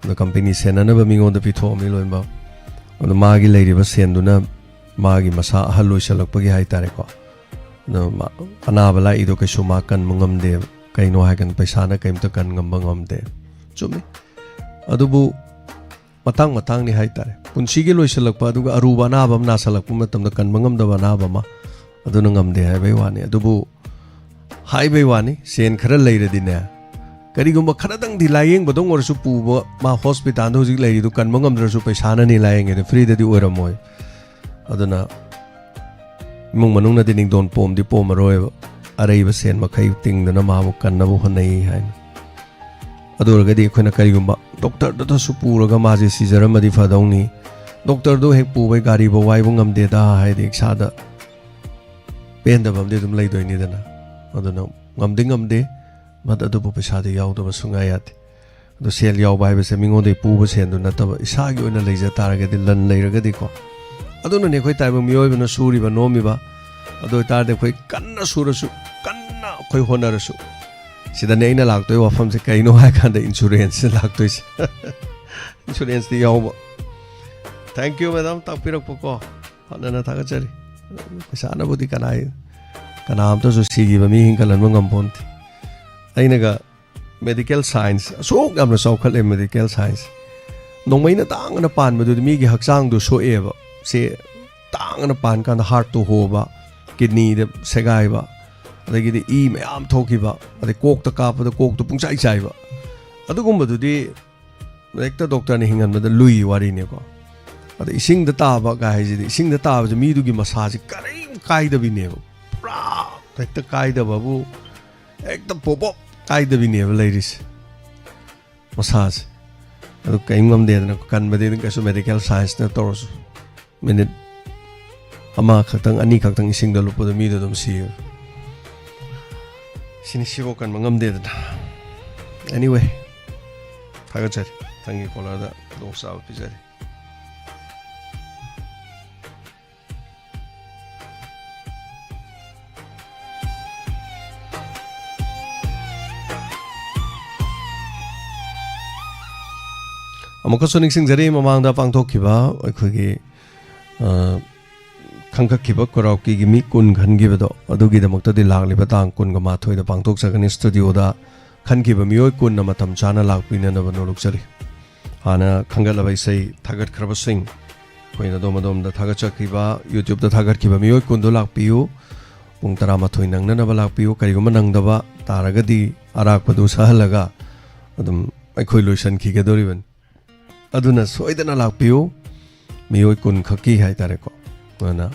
ꯑꯗꯣ ꯀꯝꯄꯦꯅꯤ ꯁꯦꯟꯅꯅꯕ ꯃꯤꯉꯣꯟꯗ ꯄꯤꯊꯣꯛꯑꯝꯃꯤ ꯂꯣꯏꯅꯃꯛ. ꯑꯗꯣ ꯃꯥꯒꯤ ꯂꯩꯔꯤꯕ ꯁꯦꯟꯗꯨꯅ ꯃꯥꯒꯤ ꯃꯁꯥ ꯑꯍꯜ ꯑꯣꯏꯁꯜꯂꯛꯄꯒꯤ ꯍꯥꯏꯇꯥꯔꯦꯀꯣ. ꯑꯗꯣ ꯃꯥ-, ꯑꯅꯥꯕ ꯂꯥꯛꯏꯗꯣ ꯀꯩꯁꯨ ꯃꯥ ꯀꯟꯕ ꯉꯝꯗꯦꯕ. ꯀꯩꯅꯣ ꯍꯥꯏꯀꯥꯟꯗ ꯄꯩꯁꯥꯅ ꯀꯩꯝꯇ ꯀꯟ ꯉꯝꯕ ꯉꯝꯗꯦ. ꯆꯨꯝꯃꯤ. ꯑꯗꯨꯕꯨ ꯃꯇꯥꯡ ꯃꯇꯥꯡꯅꯤ ꯍꯥꯏꯇꯥꯔꯦ. ꯄꯨꯟꯁꯤꯒꯤ ꯂꯣꯏꯁꯤꯜꯂꯛꯄ, ꯑꯗꯨꯒ ꯑꯔꯨꯕ ꯑꯅꯥꯕ ꯑꯃ ꯅꯥꯁꯜꯂꯛꯄ ꯃꯇꯝꯗ ꯀꯟꯕ ꯉꯝꯗꯕ ꯑꯅꯥꯕ ꯑꯃ, ꯑꯗꯨꯅ ꯉꯝꯗꯦ ꯍꯥꯏꯕꯩ ꯋꯥꯅꯤ. ꯑꯗꯨꯕꯨ ꯍꯥꯏꯕꯩ ꯋꯥꯅꯤ, ꯁꯦꯟ ꯈꯔ ꯂꯩꯔꯗꯤꯅꯦ, ꯀꯔꯤꯒꯨꯝꯕ ꯈꯔꯗꯪꯗꯤ ꯂꯥꯏꯌꯦꯡꯕꯗꯪ ꯑꯣꯏꯔꯁꯨ ꯄꯨꯕ, ꯃꯥ ꯍꯣꯁꯄꯤꯇꯥꯜꯗ ꯍꯧꯖꯤꯛ ꯂꯩꯔꯤꯗꯨ ꯀꯟꯕ ꯉꯝꯗ꯭ꯔꯁꯨ ꯄꯩꯁꯥꯅꯅꯤ ꯂꯥꯏꯌꯦꯡꯉꯤꯗꯣ, ꯐ꯭ꯔꯤꯗꯗꯤ ꯑꯣꯏꯔꯝꯃꯣꯏ. ꯑꯗꯨꯅ ꯏꯃꯨꯡ ꯃꯅꯨꯡꯅꯗꯤ ꯅꯤꯡꯗꯣꯟ ꯄꯣꯝꯗꯤ ꯄꯣꯝꯃꯔꯣꯏꯕ, ꯑꯔꯩꯕ ꯁꯦꯟ ꯃꯈꯩ ꯇꯤꯡꯗꯅ ꯃꯥꯕꯨ ꯀꯟꯅꯕ ꯍꯣꯠꯅꯩ ꯍꯥꯏꯅ. ꯑꯗꯨ ꯑꯣꯏꯔꯒꯗꯤ ꯑꯩꯈꯣꯏꯅ ꯀꯔꯤꯒꯨꯝꯕ ꯗꯣꯛꯇꯔꯗꯨꯗꯁꯨ ꯄꯨꯔꯒ ꯃꯥꯁꯦ ꯁꯤꯖꯔꯝꯃꯗꯤ ꯐꯗꯧꯅꯤ, ꯗꯣꯛꯇꯔꯗꯨ ꯍꯦꯛ ꯄꯨꯕꯩ ꯒꯥꯔꯤꯕꯨ ꯋꯥꯏꯕ ꯉꯝꯗꯦꯗ ꯍꯥꯏꯗꯤ ꯏꯁꯥꯗ ꯄꯦꯟꯗꯕ ꯑꯃꯗꯤ ꯑꯗꯨꯝ ꯂꯩꯗꯣꯏꯅꯤꯗꯅ. ꯑꯗꯨꯅ ꯉꯝꯗꯤ ꯉꯝꯗꯦ, ꯃꯗ ꯑꯗꯨꯕꯨ ꯄꯩꯁꯥꯗꯤ ꯌꯥꯎꯗꯕ ꯁꯨꯡꯌꯥ ꯌꯥꯗꯦ. ꯑꯗꯣ ꯁꯦꯜ ꯌꯥꯎꯕ ꯍꯥꯏꯕꯁꯦ ꯃꯤꯉꯣꯟꯗꯒꯤ ꯄꯨꯕ ꯁꯦꯟꯗꯨ ꯅꯠꯇꯕ, ꯏꯁꯥꯒꯤ ꯑꯣꯏꯅ ꯂꯩꯖ ꯇꯥꯔꯒꯗꯤ, ꯂꯟ ꯂꯩꯔꯒꯗꯤꯀꯣ. ꯑꯗꯨꯅꯅꯦ ꯑꯩꯈꯣꯏ ꯇꯥꯏꯕꯪ ꯃꯤꯑꯣꯏꯕꯅ ꯁꯨꯔꯤꯕ ꯅꯣꯝꯃꯤꯕ. ꯑꯗꯨ ꯑꯣꯏꯇꯥꯔꯗꯤ ꯑꯩꯈꯣꯏ ꯀꯟꯅ ꯁꯨꯔꯁꯨ, ꯀꯟꯅ ꯑꯩꯈꯣꯏ ꯍꯣꯠꯅꯔꯁꯨ, ꯁꯤꯗꯅꯦ ꯑꯩꯅ ꯂꯥꯛꯇꯣꯏ ꯋꯥꯐꯝꯁꯦ ꯀꯩꯅꯣ ꯍꯥꯏ ꯀꯥꯟꯗ ꯏꯟꯁꯨꯔꯦꯟꯁꯁꯦ ꯂꯥꯛꯇꯣꯏꯁꯦ. ꯏꯟꯁꯨꯔꯦꯟꯁꯇꯤ ꯌꯥꯎꯕ. Thank you madam, ꯇꯥꯛꯄꯤꯔꯛꯄꯀꯣ, ꯍꯟꯅ ꯍꯟꯅ ꯊꯥꯒꯠꯆꯔꯤ. ꯄꯩꯁꯥꯅꯕꯨꯗꯤ ꯀꯅꯥ, ꯀꯅꯥꯝꯇꯁꯨ ꯁꯤꯈꯤꯕ ꯃꯤ ꯍꯤꯡꯒꯠꯍꯟꯕ ꯉꯝꯄꯣꯟꯇꯦ. ꯑꯩꯅꯒ ꯃꯦꯗꯤꯀꯦꯜ ꯁꯥꯏꯟꯁ ꯑꯁꯨꯛ ꯌꯥꯝꯅ ꯆꯥꯎꯈꯠꯂꯦ, ꯃꯦꯗꯤꯀꯦꯜ ꯁꯥꯏꯟꯁ ꯅꯣꯡꯃꯩꯅ ꯇꯥꯡꯅ ꯄꯥꯟꯕꯗꯨꯗꯤ ꯃꯤꯒꯤ ꯍꯛꯆꯥꯡꯗꯣ ꯁꯣꯛꯑꯦꯕ, ꯁꯦ ꯇꯥꯡꯅ ꯄꯥꯟ ꯀꯥꯟꯗ ꯍꯥꯔꯠꯇꯣ ꯍꯣꯕ, ꯀꯤꯗꯅꯤꯗ ꯁꯦꯒꯥꯏꯕ, ꯑꯗꯒꯤꯗꯤ ꯏ ꯃꯌꯥꯝ ꯊꯣꯛꯈꯤꯕ, ꯑꯗꯩ ꯀꯣꯛꯇ ꯀꯥꯞꯄꯗ ꯀꯣꯛꯇꯣ ꯄꯨꯡꯆꯥꯏ ꯆꯥꯏꯕ, ꯑꯗꯨꯒꯨꯝꯕꯗꯨꯗꯤ ꯍꯦꯛꯇ ꯗꯣꯛꯇꯔꯅ ꯍꯤꯡꯍꯟꯕꯗ ꯂꯨꯏ ꯋꯥꯔꯤꯅꯦꯀꯣ꯫ ꯑꯗ ꯏꯁꯤꯡꯗ ꯇꯥꯕ ꯀꯥꯏ ꯍꯥꯏꯁꯤꯗꯤ, ꯏꯁꯤꯡꯗ ꯇꯥꯕꯁꯦ ꯃꯤꯗꯨꯒꯤ ꯃꯁꯥꯁꯦ ꯀꯔꯤꯝ ꯀꯥꯏꯗꯕꯤꯅꯦꯕ, ꯄꯨꯔꯥ ꯍꯦꯛꯇ ꯀꯥꯏꯗꯕꯕꯨ, ꯍꯦꯛꯇ ꯄꯣꯄꯣꯞ ꯀꯥꯏꯗꯕꯤꯅꯦꯕ ꯂꯩꯔꯤꯁꯦ ꯃꯁꯥꯁꯦ꯫ ꯑꯗꯨ ꯀꯔꯤꯝ ꯉꯝꯗꯦꯗꯅ, ꯀꯟꯕꯗꯤ ꯑꯗꯨꯝ ꯀꯩꯁꯨ medical science ꯅ ꯇꯧꯔꯁꯨ꯫ ꯃꯤꯅꯤꯠ ꯑꯃꯈꯛꯇꯪ, ꯑꯅꯤꯈꯛꯇꯪ ꯏꯁꯤꯡꯗ ꯂꯨꯞꯄꯗ ꯃꯤꯗꯣ ꯑꯗꯨꯝ ꯁꯤꯌꯦ꯫ ꯁꯤꯅꯤ, ꯁꯤꯐꯥꯎ ꯀꯟꯕ ꯉꯝꯗꯦꯗꯅ꯫ Anyway, ꯊꯥꯒꯠꯆꯔꯤ꯫ ꯃꯊꯪꯒꯤ caller ꯗ ꯈꯨꯗꯣꯡꯆꯥꯕ ꯄꯤꯖꯔꯤ꯫ ꯑꯃꯨꯛꯀꯁꯨ ꯅꯤꯡꯁꯤꯡꯖꯔꯤ, ꯃꯃꯥꯡꯗ ꯄꯥꯡꯊꯣꯛꯈꯤꯕ ꯑꯩꯈꯣꯏꯒꯤ, ꯑ, ꯈꯟꯒꯠꯈꯤꯕ ꯀꯔꯥꯎꯀꯤꯒꯤ ꯃꯤ ꯀꯨꯟ ꯈꯟꯈꯤꯕꯗꯣ, ꯑꯗꯨꯒꯤꯗꯃꯛꯇꯗꯤ ꯂꯥꯛꯂꯤꯕ ꯇꯥꯡ ꯀꯨꯟꯒ ꯃꯥꯊꯣꯏꯗ ꯄꯥꯡꯊꯣꯛꯆꯒꯅꯤ꯫ ꯁ꯭ꯇꯨꯗꯤꯑꯣꯗ ꯈꯟꯈꯤꯕ ꯃꯤꯑꯣꯏ ꯀꯨꯟꯅ ꯃꯇꯝ ꯆꯥꯅ ꯂꯥꯛꯄꯤꯅꯅꯕ ꯅꯣꯂꯨꯛꯆꯔꯤ꯫ ꯍꯥꯟꯅ ꯈꯟꯒꯠꯂꯕ ꯏꯁꯩ ꯊꯥꯒꯠꯈ꯭ꯔꯕꯁꯤꯡ, ꯑꯩꯈꯣꯏꯅ ꯑꯗꯣꯝ ꯑꯗꯣꯝꯗ ꯊꯥꯒꯠꯆꯈꯤꯕ, YouTube ꯇ ꯊꯥꯒꯠꯈꯤꯕ ꯃꯤꯑꯣꯏ ꯀꯨꯟꯗꯣ ꯂꯥꯛꯄꯤꯌꯨ꯫ ꯄꯨꯡ ꯇꯔꯥꯃꯥꯊꯣꯏ ꯅꯪꯅꯅꯕ ꯂꯥꯛꯄꯤꯌꯨ꯫ ꯀꯔꯤꯒꯨꯝꯕ ꯅꯪꯗꯕ ꯇꯥꯔꯒꯗꯤ ꯑꯔꯥꯛꯄꯗꯨ ꯁꯛꯍꯜꯂꯒ ꯑꯗꯨꯝ ꯑꯩꯈꯣꯏ ꯂꯣꯏꯁꯤꯟꯈꯤꯒꯗꯧꯔꯤꯕꯅꯤ꯫ ꯑꯗꯨꯅ ꯁꯣꯏꯗꯅ ꯂꯥꯛꯄꯤꯌꯨ꯫ ꯃꯤꯑꯣꯏ ꯀꯨꯟ ꯈꯛꯀꯤ ꯍꯥꯏꯇꯥꯔꯦꯀꯣ꯫ ꯑꯗꯨꯅ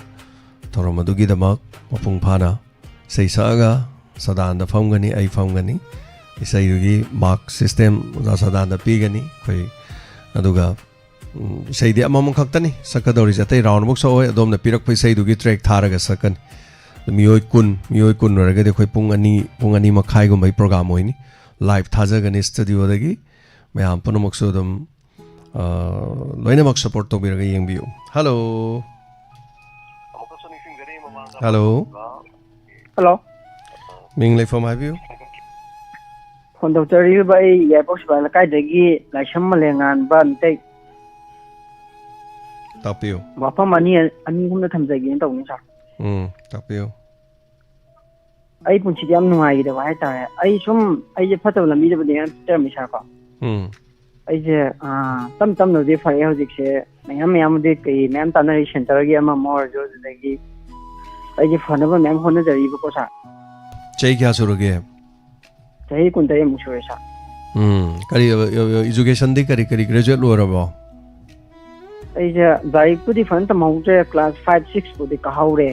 ꯊꯧꯔꯝ ꯑꯗꯨꯒꯤꯗꯃꯛ ꯃꯄꯨꯡ ꯐꯥꯅ ꯏꯁꯩ ꯁꯛꯑꯒ ꯁꯗꯥꯅꯟꯗ ꯐꯝꯒꯅꯤ, ꯑꯩ ꯐꯝꯒꯅꯤ꯫ ꯏꯁꯩꯗꯨꯒꯤ mark system ꯑꯣꯖꯥ ꯁꯗꯥꯅꯟꯗ ꯄꯤꯒꯅꯤ꯫ ꯑꯩꯈꯣꯏ ꯑꯗꯨꯒ, ꯎꯝ, ꯏꯁꯩꯗꯤ ꯑꯃꯃꯝ ꯈꯛꯇꯅꯤ ꯁꯛꯀꯗꯧꯔꯤꯁꯦ, ꯑꯇꯩ round ꯑꯃꯨꯛ ꯁꯛꯑꯣꯏ꯫ ꯑꯗꯣꯝꯅ ꯄꯤꯔꯛꯄ ꯏꯁꯩꯗꯨꯒꯤ track ꯊꯥꯔꯒ ꯁꯛꯀꯅꯤ꯫ ꯃꯤꯑꯣꯏ ꯀꯨꯟ, ꯃꯤꯑꯣꯏ ꯀꯨꯟ ꯑꯣꯏꯔꯒꯗꯤ ꯑꯩꯈꯣꯏ ꯄꯨꯡ ꯑꯅꯤ, ꯄꯨꯡ ꯑꯅꯤ ꯃꯈꯥꯏꯒꯨꯝꯕꯒꯤ program ꯑꯣꯏꯅꯤ꯫ Live ꯊꯥꯖꯒꯅꯤ ꯁ꯭ꯇꯨꯗꯤꯑꯣꯗꯒꯤ꯫ ꯃꯌꯥꯝ ꯄꯨꯝꯅꯃꯛꯁꯨ ꯑꯗꯨꯝ, ꯑ, ꯂꯣꯏꯅꯃꯛ support ꯇꯧꯕꯤꯔꯒ ꯌꯦꯡꯕꯤꯌꯨ꯫ Hello꯫ Hello꯫ Hello꯫ ꯃꯤꯡ ꯂꯩꯐꯝ ꯍꯥꯏꯕꯤꯌꯨ꯫ ꯐꯣꯟ ꯇꯧꯖꯔꯛꯂꯤꯕ ꯑꯩ ꯌꯥꯏꯔꯤꯄꯣꯛ ꯁꯤꯕꯥꯏ ꯂꯩꯀꯥꯏꯗꯒꯤ ꯂꯥꯏꯁ꯭ꯔꯝ ꯃꯂꯦꯝꯉꯥꯟꯕ ꯃꯤꯇꯩ꯫ ꯇꯥꯛꯄꯤꯌꯨ꯫ ꯋꯥꯐꯝ ꯑꯅꯤ, ꯑꯅꯤ ꯑꯍꯨꯝꯗ ꯊꯝꯖꯒꯦꯅ ꯇꯧꯕꯅꯤ, ꯁꯥꯔ꯫ ꯎꯝ, ꯇꯥꯛꯄꯤꯌꯨ꯫ ꯑꯩ ꯄꯨꯟꯁꯤꯗ ꯌꯥꯝ ꯅꯨꯡꯉꯥꯏꯈꯤꯗꯕ ꯍꯥꯏꯇꯥꯔꯦ꯫ ꯑꯩ ꯁꯨꯝ, ꯑꯩꯁꯦ ꯐꯠꯇꯕ ꯂꯝꯕꯤꯗꯕꯨꯗꯤ ꯌꯥꯝ ꯆꯠꯆꯔꯝꯃꯤ, ꯁꯥꯔ, ꯀꯣ꯫ ꯎꯝ꯫ ꯑꯩꯁꯦ, ꯑꯥ, ꯇꯞ ꯇꯞꯅꯕꯨꯗꯤ ꯐꯔꯛꯑꯦ ꯍꯧꯖꯤꯛꯁꯦ꯫ ꯃꯌꯥꯝ ꯃꯌꯥꯝꯕꯨꯗꯤ ꯀꯩ ꯃꯌꯥꯝ ꯇꯥꯟꯅꯔꯤ, centre ꯒꯤ ꯑꯃ ꯑꯃ ꯑꯣꯏꯔꯁꯨ, ꯑꯗꯨꯗꯒꯤ ꯑꯩꯁꯦ ꯐꯅꯕ ꯃꯌꯥꯝ ꯍꯣꯠꯅꯖꯔꯤꯕꯀꯣ, ꯁꯥꯔ꯫ ꯆꯍꯤ ꯀꯌꯥ ꯁꯨꯔꯒꯦ? ꯆꯍꯤ ꯀꯨꯟꯇꯔꯦꯠꯃꯨꯛ ꯁꯨꯔꯦ, ꯁꯥꯔ꯫ ꯎꯝ, ꯀꯔꯤ, ꯑ, ꯑ, educationꯗꯤ ꯀꯔꯤ, ꯀꯔꯤ graduate ꯂꯣꯏꯔꯕꯣ? ꯑꯩꯁꯦ ꯂꯥꯏꯔꯤꯛꯄꯨꯗꯤ ꯐꯖꯅ ꯇꯝꯍꯧꯗ꯭ꯔꯦ, class five, six ꯄꯨꯗꯤ ꯀꯥꯍꯧꯔꯦ꯫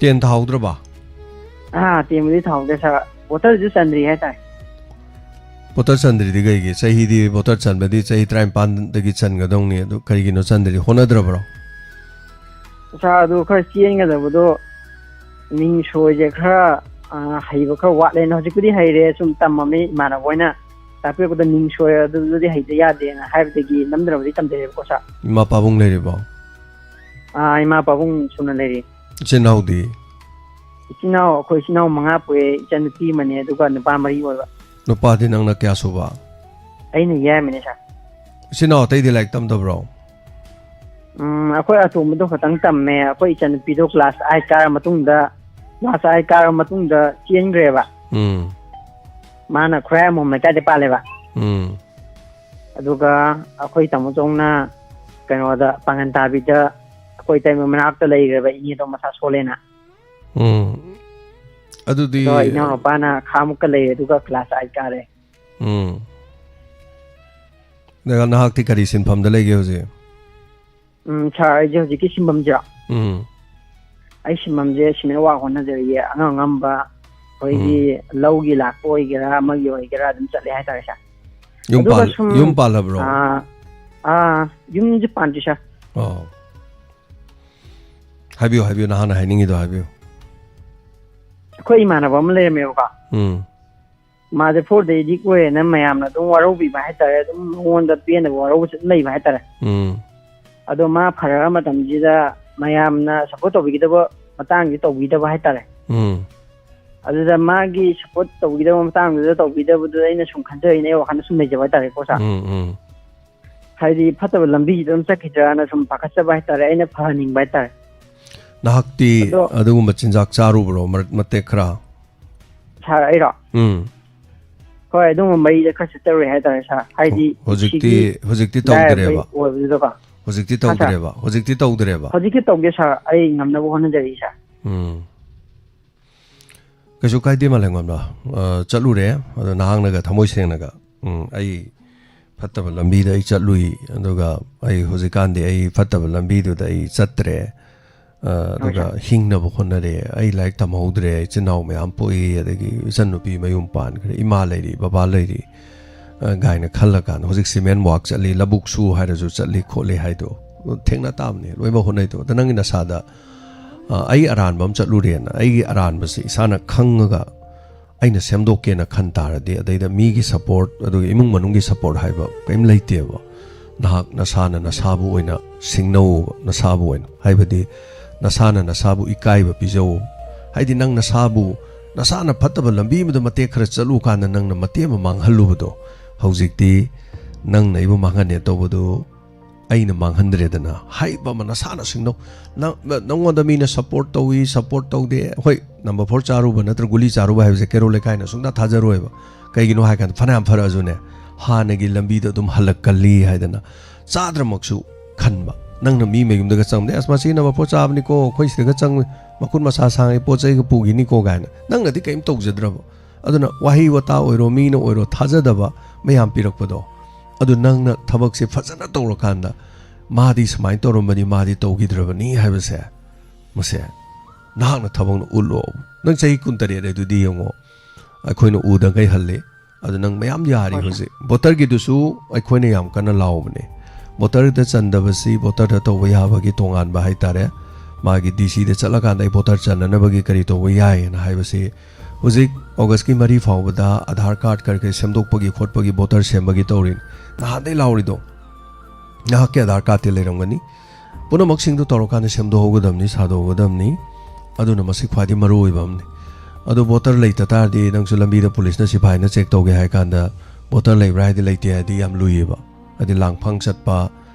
Ten ꯊꯥꯍꯧꯗ꯭ꯔꯕ? ꯑꯥ, tenꯕꯨꯗꯤ ꯊꯥꯍꯧꯗ꯭ꯔꯦ, sir꯫ Voterꯁꯨ ꯆꯟꯗ꯭ꯔꯤ ꯍꯥꯏꯇꯥꯔꯦ꯫ Voter ꯆꯟꯗ꯭ꯔꯤꯗꯤ ꯀꯩꯒꯤ? ꯆꯍꯤꯗꯤ voter ꯆꯟꯕꯗꯤ ꯆꯍꯤ ꯇꯔꯥꯅꯤꯄꯥꯟꯗꯒꯤ ꯆꯟꯒꯗꯧꯅꯤ, ꯑꯗꯨ ꯀꯔꯤꯒꯤꯅꯣ ꯆꯟꯗ꯭ꯔꯤ? ꯍꯣꯠꯅꯗ꯭ꯔꯕ꯭ꯔꯣ? Sir, ꯑꯗꯨ ꯈꯔ ꯆꯦꯟꯒꯗꯕꯗꯣ ꯃꯤꯡ ꯁꯣꯏꯁꯦ ꯈꯔ, ꯑ, ꯍꯩꯕ ꯈꯔ ꯋꯥꯠꯂꯦꯅ꯫ ꯍꯧꯖꯤꯛꯄꯨꯗꯤ ꯍꯩꯔꯦ, ꯁꯨꯝ ꯇꯝꯃꯝꯃꯤ, ꯏꯃꯥꯟꯅꯕ ꯍꯣꯏꯅ ꯇꯥꯛꯄꯤꯔꯛꯄꯗ ꯃꯤꯡ ꯁꯣꯏ, ꯑꯗꯨꯗꯨꯗꯤ ꯍꯩꯇ ꯌꯥꯗꯦꯅ ꯍꯥꯏꯕꯗꯒꯤ ꯅꯝꯗꯅꯕꯗꯤ ꯇꯝꯖꯩꯌꯦꯕꯀꯣ, sir꯫ ꯏꯃꯥ ꯄꯥꯕꯨꯡ ꯂꯩꯔꯤꯕꯣ? ꯑꯥ, ꯏꯃꯥ ꯄꯥꯕꯨꯡ ꯁꯨꯅ ꯂꯩꯔꯤ꯫ ꯏꯆꯤꯟ ꯏꯅꯥꯎꯗꯤ? ꯏꯆꯤꯟ ꯏꯅꯥꯎ, ꯑꯩꯈꯣꯏ ꯏꯆꯤꯟ ꯏꯅꯥꯎ ꯃꯉꯥ ꯄꯣꯛꯑꯦ, ꯏꯆꯟ ꯅꯨꯄꯤ ꯑꯃꯅꯦ, ꯑꯗꯨꯒ ꯅꯨꯄꯥ ꯃꯔꯤ ꯑꯣꯏꯕ꯫ ꯅꯨꯄꯥꯗꯤ ꯅꯪꯅ ꯀꯌꯥ ꯁꯨꯕ? ꯑꯩꯅ ꯌꯥꯏꯃꯅꯦ, sir꯫ ꯏꯆꯤꯟ ꯏꯅꯥꯎ ꯑꯇꯩꯗꯤ ꯂꯥꯏꯔꯤꯛ ꯇꯝꯗꯕ꯭ꯔꯣ? ꯎꯝ, ꯑꯩꯈꯣꯏ ꯑꯇꯣꯝꯕꯗꯣ ꯈꯛꯇꯪ ꯇꯝꯃꯦ꯫ ꯑꯩꯈꯣꯏ ꯏꯆꯟꯅꯨꯄꯤꯗꯣ class eight ꯀꯥꯔ ꯃꯇꯨꯡꯗ, class eight ꯀꯥꯔ ꯃꯇꯨꯡꯗ ꯆꯦꯟꯈ꯭ꯔꯦꯕ꯫ ꯎꯝ꯫ ꯃꯥꯅ ꯈꯨꯔꯥꯏ ꯑꯃꯣꯝ ꯂꯩꯀꯥꯏꯗ ꯄꯥꯜꯂꯦꯕ꯫ ꯎꯝ꯫ ꯑꯗꯨꯒ ꯑꯩꯈꯣꯏ ꯇꯥꯃꯣ ꯆꯧꯅ ꯀꯩꯅꯣꯗ, ꯄꯥꯡꯒꯟ ꯇꯥꯕꯤꯗ ꯑꯩꯈꯣꯏ ꯏꯇꯩꯃ ꯃꯅꯥꯛꯇ ꯂꯩꯈ꯭ꯔꯦꯕ, ꯏꯅꯦꯗꯣ ꯃꯁꯥ ꯁꯣꯜꯂꯦꯅ꯫ ꯎꯝ꯫ ꯑꯗꯨꯗꯤ ꯑꯗꯣ ꯏꯅꯥꯎꯅꯨꯄꯥꯅ ꯈꯥꯃꯨꯛꯀ ꯂꯩꯔꯦ, ꯑꯗꯨꯒ class eight ꯀꯥꯔꯦ꯫ ꯎꯝ꯫ ꯅ-, ꯅꯍꯥꯛꯇꯤ ꯀꯔꯤ ꯁꯤꯟꯐꯝꯗ ꯂꯩꯒꯦ ꯍꯧꯖꯤꯛ? ꯎꯝ, sir, ꯑꯩꯁꯦ ꯍꯧꯖꯤꯛꯀꯤ ꯁꯤꯟꯐꯝꯁꯤꯔꯣ? ꯎꯝ꯫ ꯑꯩ ꯁꯤꯟꯐꯝꯁꯦ ꯁꯤꯃꯦꯟ ꯋꯥꯛ ꯍꯣꯠꯅꯖꯔꯤꯌꯦ꯫ ꯑꯉꯝ ꯑꯉꯝꯕ ꯑꯩꯈꯣꯏꯒꯤ ꯎꯝ꯫ ꯂꯧꯒꯤ ꯂꯥꯛꯄ ꯑꯣꯏꯒꯦꯔꯥ, ꯑꯃꯒꯤ ꯑꯣꯏꯒꯦꯔꯥ, ꯑꯗꯨꯝ ꯆꯠꯂꯦ ꯍꯥꯏꯇꯥꯔꯦ, sir꯫ ꯌꯨꯝ ꯑꯗꯨꯒ ꯄꯥꯜ-, ꯁꯨꯝ, ꯌꯨꯝ ꯄꯥꯜꯂꯕ꯭ꯔꯣ? ꯑꯥ, ꯑꯥ, ꯌꯨꯝꯁꯦ ꯄꯥꯟꯗ꯭ꯔꯤ, sir꯫ ꯑꯣ꯫ ꯍꯥꯏꯕꯤꯌꯨ, ꯍꯥꯏꯕꯤꯌꯨ, ꯅꯍꯥꯛꯅ ꯍꯥꯏꯅꯤꯡꯉꯤꯗꯣ ꯍꯥꯏꯕꯤꯌꯨ꯫ ꯑꯩꯈꯣꯏ ꯏꯃꯥꯟꯅꯕ ꯑꯃ ꯂꯩꯔꯝꯃꯦꯕꯀꯣ꯫ ꯎꯝ꯫ ꯃꯥꯁꯦ fourth day-ꯗꯤ ꯑꯣꯏꯔꯦꯅ ꯃꯌꯥꯝꯅ ꯑꯗꯨꯝ ꯋꯥꯔꯧꯕꯤꯕ ꯍꯥꯏꯇꯥꯔꯦ, ꯑꯗꯨꯝ ꯃꯉꯣꯟꯗ ꯄꯦꯟꯗꯕ ꯋꯥꯔꯧꯕꯁꯨ ꯑꯗꯨꯝ ꯂꯩꯕ ꯍꯥꯏꯇꯥꯔꯦ꯫ ꯎꯝ꯫ ꯑꯗꯣ ꯃꯥ ꯐꯔꯛꯑ ꯃꯇꯝꯁꯤꯗ ꯃꯌꯥꯝꯅ support ꯇꯧꯕꯤꯒꯗꯕ ꯃꯇꯥꯡꯁꯤ ꯇꯧꯕꯤꯗꯕ ꯍꯥꯏꯇꯥꯔꯦ꯫ ꯎꯝ꯫ ꯑꯗꯨꯗ ꯃꯥꯒꯤ support ꯇꯧꯕꯤꯗꯕ ꯃꯇꯥꯡꯗꯨꯗ ꯇꯧꯕꯤꯗꯕꯗꯨꯗ ꯑꯩꯅ ꯁꯨꯝ ꯈꯟꯖꯔꯤꯅꯦ, ꯑꯩ ꯋꯥꯈꯜꯗ ꯁꯨꯝ ꯂꯩꯖꯕ ꯍꯥꯏꯇꯥꯔꯦꯀꯣ, sir꯫ ꯎꯝ, ꯎꯝ꯫ ꯍꯥꯏꯗꯤ ꯐꯠꯇꯕ ꯂꯝꯕꯤꯁꯤꯗ ꯑꯗꯨꯝ ꯆꯠꯈꯤꯗ꯭ꯔꯥꯅ ꯁꯨꯝ ꯄꯥꯈꯠꯆꯕ ꯍꯥꯏꯇꯥꯔꯦ, ꯑꯩꯅ ꯐꯍꯟꯅꯤꯡꯕ ꯍꯥꯏꯇꯥꯔꯦ꯫ ꯅꯍꯥꯛꯇꯤ ꯑꯗꯣ ꯑꯗꯨꯒꯨꯝꯕ ꯆꯤꯟꯖꯥꯛ ꯆꯥꯔꯨꯕ꯭ꯔꯣ ꯃꯔꯛ-, ꯃꯇꯦꯛ ꯈꯔ? Sir, ꯑꯩꯔꯣ? ꯎꯝ꯫ ꯍꯣꯏ, ꯑꯗꯨꯒꯨꯝꯕ ꯃꯔꯤꯗ ꯈꯔ ꯆꯠꯆꯔꯨꯔꯦ ꯍꯥꯏꯇꯥꯔꯦ, sir꯫ ꯍꯥꯏꯗꯤ ꯍꯧꯖꯤꯛꯇꯤ, ꯁꯤꯒꯤ ꯍꯧꯖꯤꯛꯇꯤ ꯂꯥꯏꯔꯕ ꯇꯧꯗ꯭ꯔꯦꯕ? ꯑꯣꯏꯕꯗꯨꯗꯀꯣ꯫ ꯍꯧꯖꯤꯛꯇꯤ ꯍꯥ, sir? ꯇꯧꯗ꯭ꯔꯦꯕ? ꯍꯧꯖꯤꯛꯇꯤ ꯇꯧꯗ꯭ꯔꯦꯕ? ꯍꯧꯖꯤꯛꯇꯤ ꯇꯧꯗꯦ, sir꯫ ꯑꯩ ꯉꯝꯅꯕ ꯍꯣꯠꯅꯖꯔꯤ, sir꯫ ꯎꯝ꯫ ꯀꯩꯁꯨ ꯀꯥꯏꯗꯦ, ꯃꯥꯂꯦꯝꯉꯝꯕ꯫ ꯑ, ꯆꯠꯂꯨꯔꯦ, ꯑꯗꯣ ꯅꯍꯥꯛꯅꯒ ꯊꯃꯣꯏ ꯁꯦꯡꯅꯒ, ꯑ, ꯎꯝ, ꯑꯩ ꯐꯠꯇꯕ ꯂꯝꯕꯤꯗ ꯑꯩ ꯆꯠꯂꯨꯏ, ꯑꯗꯨꯒ ꯑꯩ ꯍꯧꯖꯤꯛꯀꯥꯟꯗꯤ ꯑꯩ ꯐꯠꯇꯕ ꯂꯝꯕꯤꯗꯨꯗ ꯑꯩ ꯆꯠꯇ꯭ꯔꯦ꯫ ꯑ, ꯑꯗꯨꯒ ꯍꯤꯡꯅꯕ ꯍꯣꯠꯅꯔꯦ꯫ ꯑꯩ ꯂꯥꯏꯔꯤꯛ ꯇꯝꯍꯧꯗ꯭ꯔꯦ, ꯏꯆꯤꯟ ꯏꯅꯥꯎ ꯃꯌꯥꯝ ꯄꯣꯛꯏ, ꯑꯗꯒꯤ ꯏꯆꯟꯅꯨꯄꯤ ꯃꯌꯨꯝ ꯄꯥꯟꯈ꯭ꯔꯦ, ꯏꯃꯥ ꯂꯩꯔꯤ, ꯕꯕꯥ ꯂꯩꯔꯤ, ꯑ, ꯒꯥꯏꯅ ꯈꯜꯂꯀꯥꯟꯗ ꯍꯧꯖꯤꯛ ꯁꯤꯃꯦꯟ ꯋꯥꯛ ꯆꯠꯂꯤ, ꯂꯧꯕꯨꯛ ꯁꯨ ꯍꯥꯏꯔꯁꯨ ꯆꯠꯂꯤ ꯈꯣꯠꯂꯤ ꯍꯥꯏꯗꯣ ꯊꯦꯡꯅ ꯇꯥꯕꯅꯦ, ꯂꯣꯏꯅꯃꯛ ꯍꯣꯠꯅꯩꯗꯣ꯫ ꯑꯗ ꯅꯪꯒꯤ ꯅꯁꯥꯗ, ꯑ, "ꯑꯩ ꯑꯔꯥꯟꯕ ꯑꯃ ꯆꯠꯂꯨꯔꯦꯅ", ꯑꯩꯒꯤ ꯑꯔꯥꯟꯕꯁꯦ ꯏꯁꯥꯅ ꯈꯪꯉꯒ ꯑꯩꯅ ꯁꯦꯝꯗꯣꯛꯀꯦꯅ ꯈꯟ ꯇꯥꯔꯗꯤ, ꯑꯗꯩꯗ ꯃꯤꯒꯤ ꯁꯄꯣꯔꯠ, ꯑꯗꯨꯒ ꯏꯃꯨꯡ ꯃꯅꯨꯡꯒꯤ ꯁꯄꯣꯔꯠ ꯍꯥꯏꯕ ꯀꯔꯤꯝ ꯂꯩꯇꯦꯕ꯫ ꯅꯍꯥꯛ ꯅꯁꯥꯅ ꯅꯁꯥꯕꯨ ꯑꯣꯏꯅ ꯁꯤꯡꯅꯧꯕ, ꯅꯁꯥꯕꯨ ꯑꯣꯏꯅ, ꯍꯥꯏꯕꯗꯤ ꯅꯁꯥꯅ ꯅꯁꯥꯕꯨ ꯏꯀꯥꯏꯕ ꯄꯤꯖꯧ꯫ ꯍꯥꯏꯗꯤ ꯅꯪ ꯅꯁꯥꯕꯨ, ꯅꯁꯥꯅ ꯐꯠꯇꯕ ꯂꯝꯕꯤ ꯑꯃꯗ ꯃꯇꯦꯛ ꯈꯔ ꯆꯠꯂꯨ ꯀꯥꯟꯗ ꯅꯪꯅ ꯃꯇꯦꯛ ꯑꯃ ꯃꯥꯡꯍꯜꯂꯨꯕꯗꯣ, ꯍꯧꯖꯤꯛꯇꯤ ꯅꯪꯅ ꯑꯩꯕꯨ ꯃꯥꯡꯍꯟꯅꯦ ꯇꯧꯕꯗꯨ ꯑꯩꯅ ꯃꯥꯡꯍꯟꯗ꯭ꯔꯦꯗꯅ꯫ ꯍꯥꯏꯕ ꯑꯃ ꯅꯁꯥꯅ ꯁꯤꯡꯅꯧ꯫ ꯅꯪ-, ꯅꯪꯉꯣꯟꯗ ꯃꯤꯅ ꯁꯄꯣꯔꯠ ꯇꯧꯏ, ꯁꯄꯣꯔꯠ ꯇꯧꯗꯦ꯫ ꯍꯣꯏ, ꯅꯝꯕꯔ ꯐꯣꯔ ꯆꯥꯔꯨꯕ ꯅꯠꯇ꯭ꯔꯒ ꯒꯨꯂꯤ ꯆꯥꯔꯨꯕ ꯍꯥꯏꯕꯁꯦ ꯀꯩꯔꯣꯜ ꯂꯩꯀꯥꯏꯅ ꯁꯨꯡꯊꯥ ꯊꯥꯖꯔꯣꯏꯕ꯫ ꯀꯩꯒꯤꯅꯣ ꯍꯥꯏ ꯀꯥꯟꯗ ꯐꯅꯌꯥꯝ ꯐꯔꯛꯑꯁꯨꯅꯦ, ꯍꯥꯟꯅꯒꯤ ꯂꯝꯕꯤꯗ ꯑꯗꯨꯝ ꯍꯜꯂꯛꯀꯜꯂꯤ ꯍꯥꯏꯗꯅ ꯆꯥꯗ꯭ꯔꯃꯛꯁꯨ ꯈꯟꯕ꯫ ꯅꯪꯅ ꯃꯤ ꯃꯌꯨꯝꯗꯒ ꯆꯪꯕꯗ, "ꯑꯁ, ꯃꯁꯤ ꯅꯝꯕꯔ ꯐꯣꯔ ꯆꯥꯕꯅꯤꯀꯣ, ꯑꯩꯈꯣꯏ ꯁꯤꯗꯒ ꯆꯪ, ꯃꯈꯨꯠ ꯃꯁꯥ ꯁꯥꯡꯉꯤ, ꯄꯣꯠ ꯆꯩꯒ ꯄꯨꯈꯤꯅꯤꯀꯣ" ꯀꯥꯏꯅ꯫ ꯅꯪꯅꯗꯤ ꯀꯔꯤꯝ ꯇꯧꯖꯗ꯭ꯔꯕ꯫ ꯑꯗꯨꯅ ꯋꯥꯍꯩ ꯋꯥꯇꯥ ꯑꯣꯏꯔꯣ, ꯃꯤꯅ ꯑꯣꯏꯔꯣ, ꯊꯥꯖꯗꯕ ꯃꯌꯥꯝ ꯄꯤꯔꯛꯄꯗꯣ, ꯑꯗꯨ ꯅꯪꯅ ꯊꯕꯛꯁꯦ ꯐꯖꯅ ꯇꯧꯔꯀꯥꯟꯗ, "ꯃꯥꯗꯤ ꯁꯨꯃꯥꯏꯅ ꯇꯧꯔꯝꯕꯅꯤ, ꯃꯥꯗꯤ ꯇꯧꯈꯤꯗ꯭ꯔꯕꯅꯤ" ꯍꯥꯏꯕꯁꯦ, ꯃꯁꯦ ꯅꯍꯥꯛꯅ ꯊꯕꯛꯅ ꯎꯠꯂꯣ꯫ ꯅꯪ ꯆꯍꯤ ꯀꯨꯟꯇꯔꯦꯠ ꯑꯗꯨꯗꯤ ꯌꯦꯡꯉꯣ, ꯑꯩꯈꯣꯏꯅ ꯎꯗꯉꯩ ꯍꯜꯂꯤ꯫ ꯑꯗꯨ ꯅꯪ ꯃꯌꯥꯝ ꯌꯥꯔꯤ ꯍꯣꯏ꯫ ꯍꯧꯖꯤꯛ꯫ ꯚꯣꯇꯔꯒꯤꯗꯨꯁꯨ ꯑꯩꯈꯣꯏꯅ ꯌꯥꯝ ꯀꯟꯅ ꯂꯥꯎꯕꯅꯦ꯫ ꯚꯣꯇꯔꯗ ꯆꯟꯗꯕꯁꯤ ꯚꯣꯇꯔꯗ ꯇꯧꯕ ꯌꯥꯕꯒꯤ ꯇꯣꯉꯥꯟꯕ ꯍꯥꯏꯇꯥꯔꯦ꯫ ꯃꯥꯒꯤ ꯗꯤ ꯁꯤꯗ ꯆꯠꯂꯀꯥꯟꯗ ꯑꯩ ꯚꯣꯇꯔ ꯆꯟꯅꯅꯕꯒꯤ ꯀꯔꯤ ꯇꯧꯕ ꯌꯥꯏꯅ ꯍꯥꯏꯕꯁꯤ ꯍꯧꯖꯤꯛ ꯑꯣꯒꯁꯀꯤ ꯃꯔꯤ ꯐꯥꯎꯕꯗ ꯑꯙꯥꯔ ꯀꯥꯔꯗ ꯀꯔꯤ ꯀꯔꯤ ꯁꯦꯝꯗꯣꯛꯄꯒꯤ ꯈꯣꯠꯄꯒꯤ ꯚꯣꯇꯔ ꯁꯦꯝꯕꯒꯤ ꯇꯧꯔꯤꯅꯤ꯫ ꯅꯍꯥꯟꯗꯩ ꯂꯥꯎꯔꯤꯗꯣ꯫ ꯅꯍꯥꯛꯀꯤ ꯑꯙꯥꯔ ꯀꯥꯔꯗꯇꯤ ꯂꯩꯔꯝꯒꯅꯤ꯫ ꯄꯨꯝꯅꯃꯛꯁꯤꯡꯗꯨ ꯇꯧꯔꯀꯥꯟꯗ ꯁꯦꯝꯗꯣꯛꯍꯧꯒꯗꯕꯅꯤ, ꯁꯥꯗꯣꯛꯍꯧꯒꯗꯕꯅꯤ꯫ ꯑꯗꯨꯅ ꯃꯁꯤ ꯈ꯭ꯋꯥꯏꯗꯒꯤ ꯃꯔꯨ ꯑꯣꯏꯕ ꯑꯃꯅꯤ꯫ ꯑꯗꯨ ꯚꯣꯇꯔ ꯂꯩꯇ ꯇꯥꯔꯗꯤ ꯅꯪꯁꯨ ꯂꯝꯕꯤꯗ ꯄꯨꯂꯤꯁꯅ, ꯁꯤꯐꯥꯏꯅ ꯆꯦꯛ ꯇꯧꯒꯦ ꯍꯥꯏ ꯀꯥꯟꯗ ꯚꯣꯇꯔ ꯂꯩꯕ꯭ꯔꯥ ꯍꯥꯏꯗꯤ ꯂꯩꯇꯦ ꯍꯥꯏꯗꯤ ꯌꯥꯝ ꯂꯨꯏꯌꯦꯕ꯫ ꯍꯥꯏꯗꯤ ꯂꯥꯡꯐꯥꯡ ꯆꯠꯄ,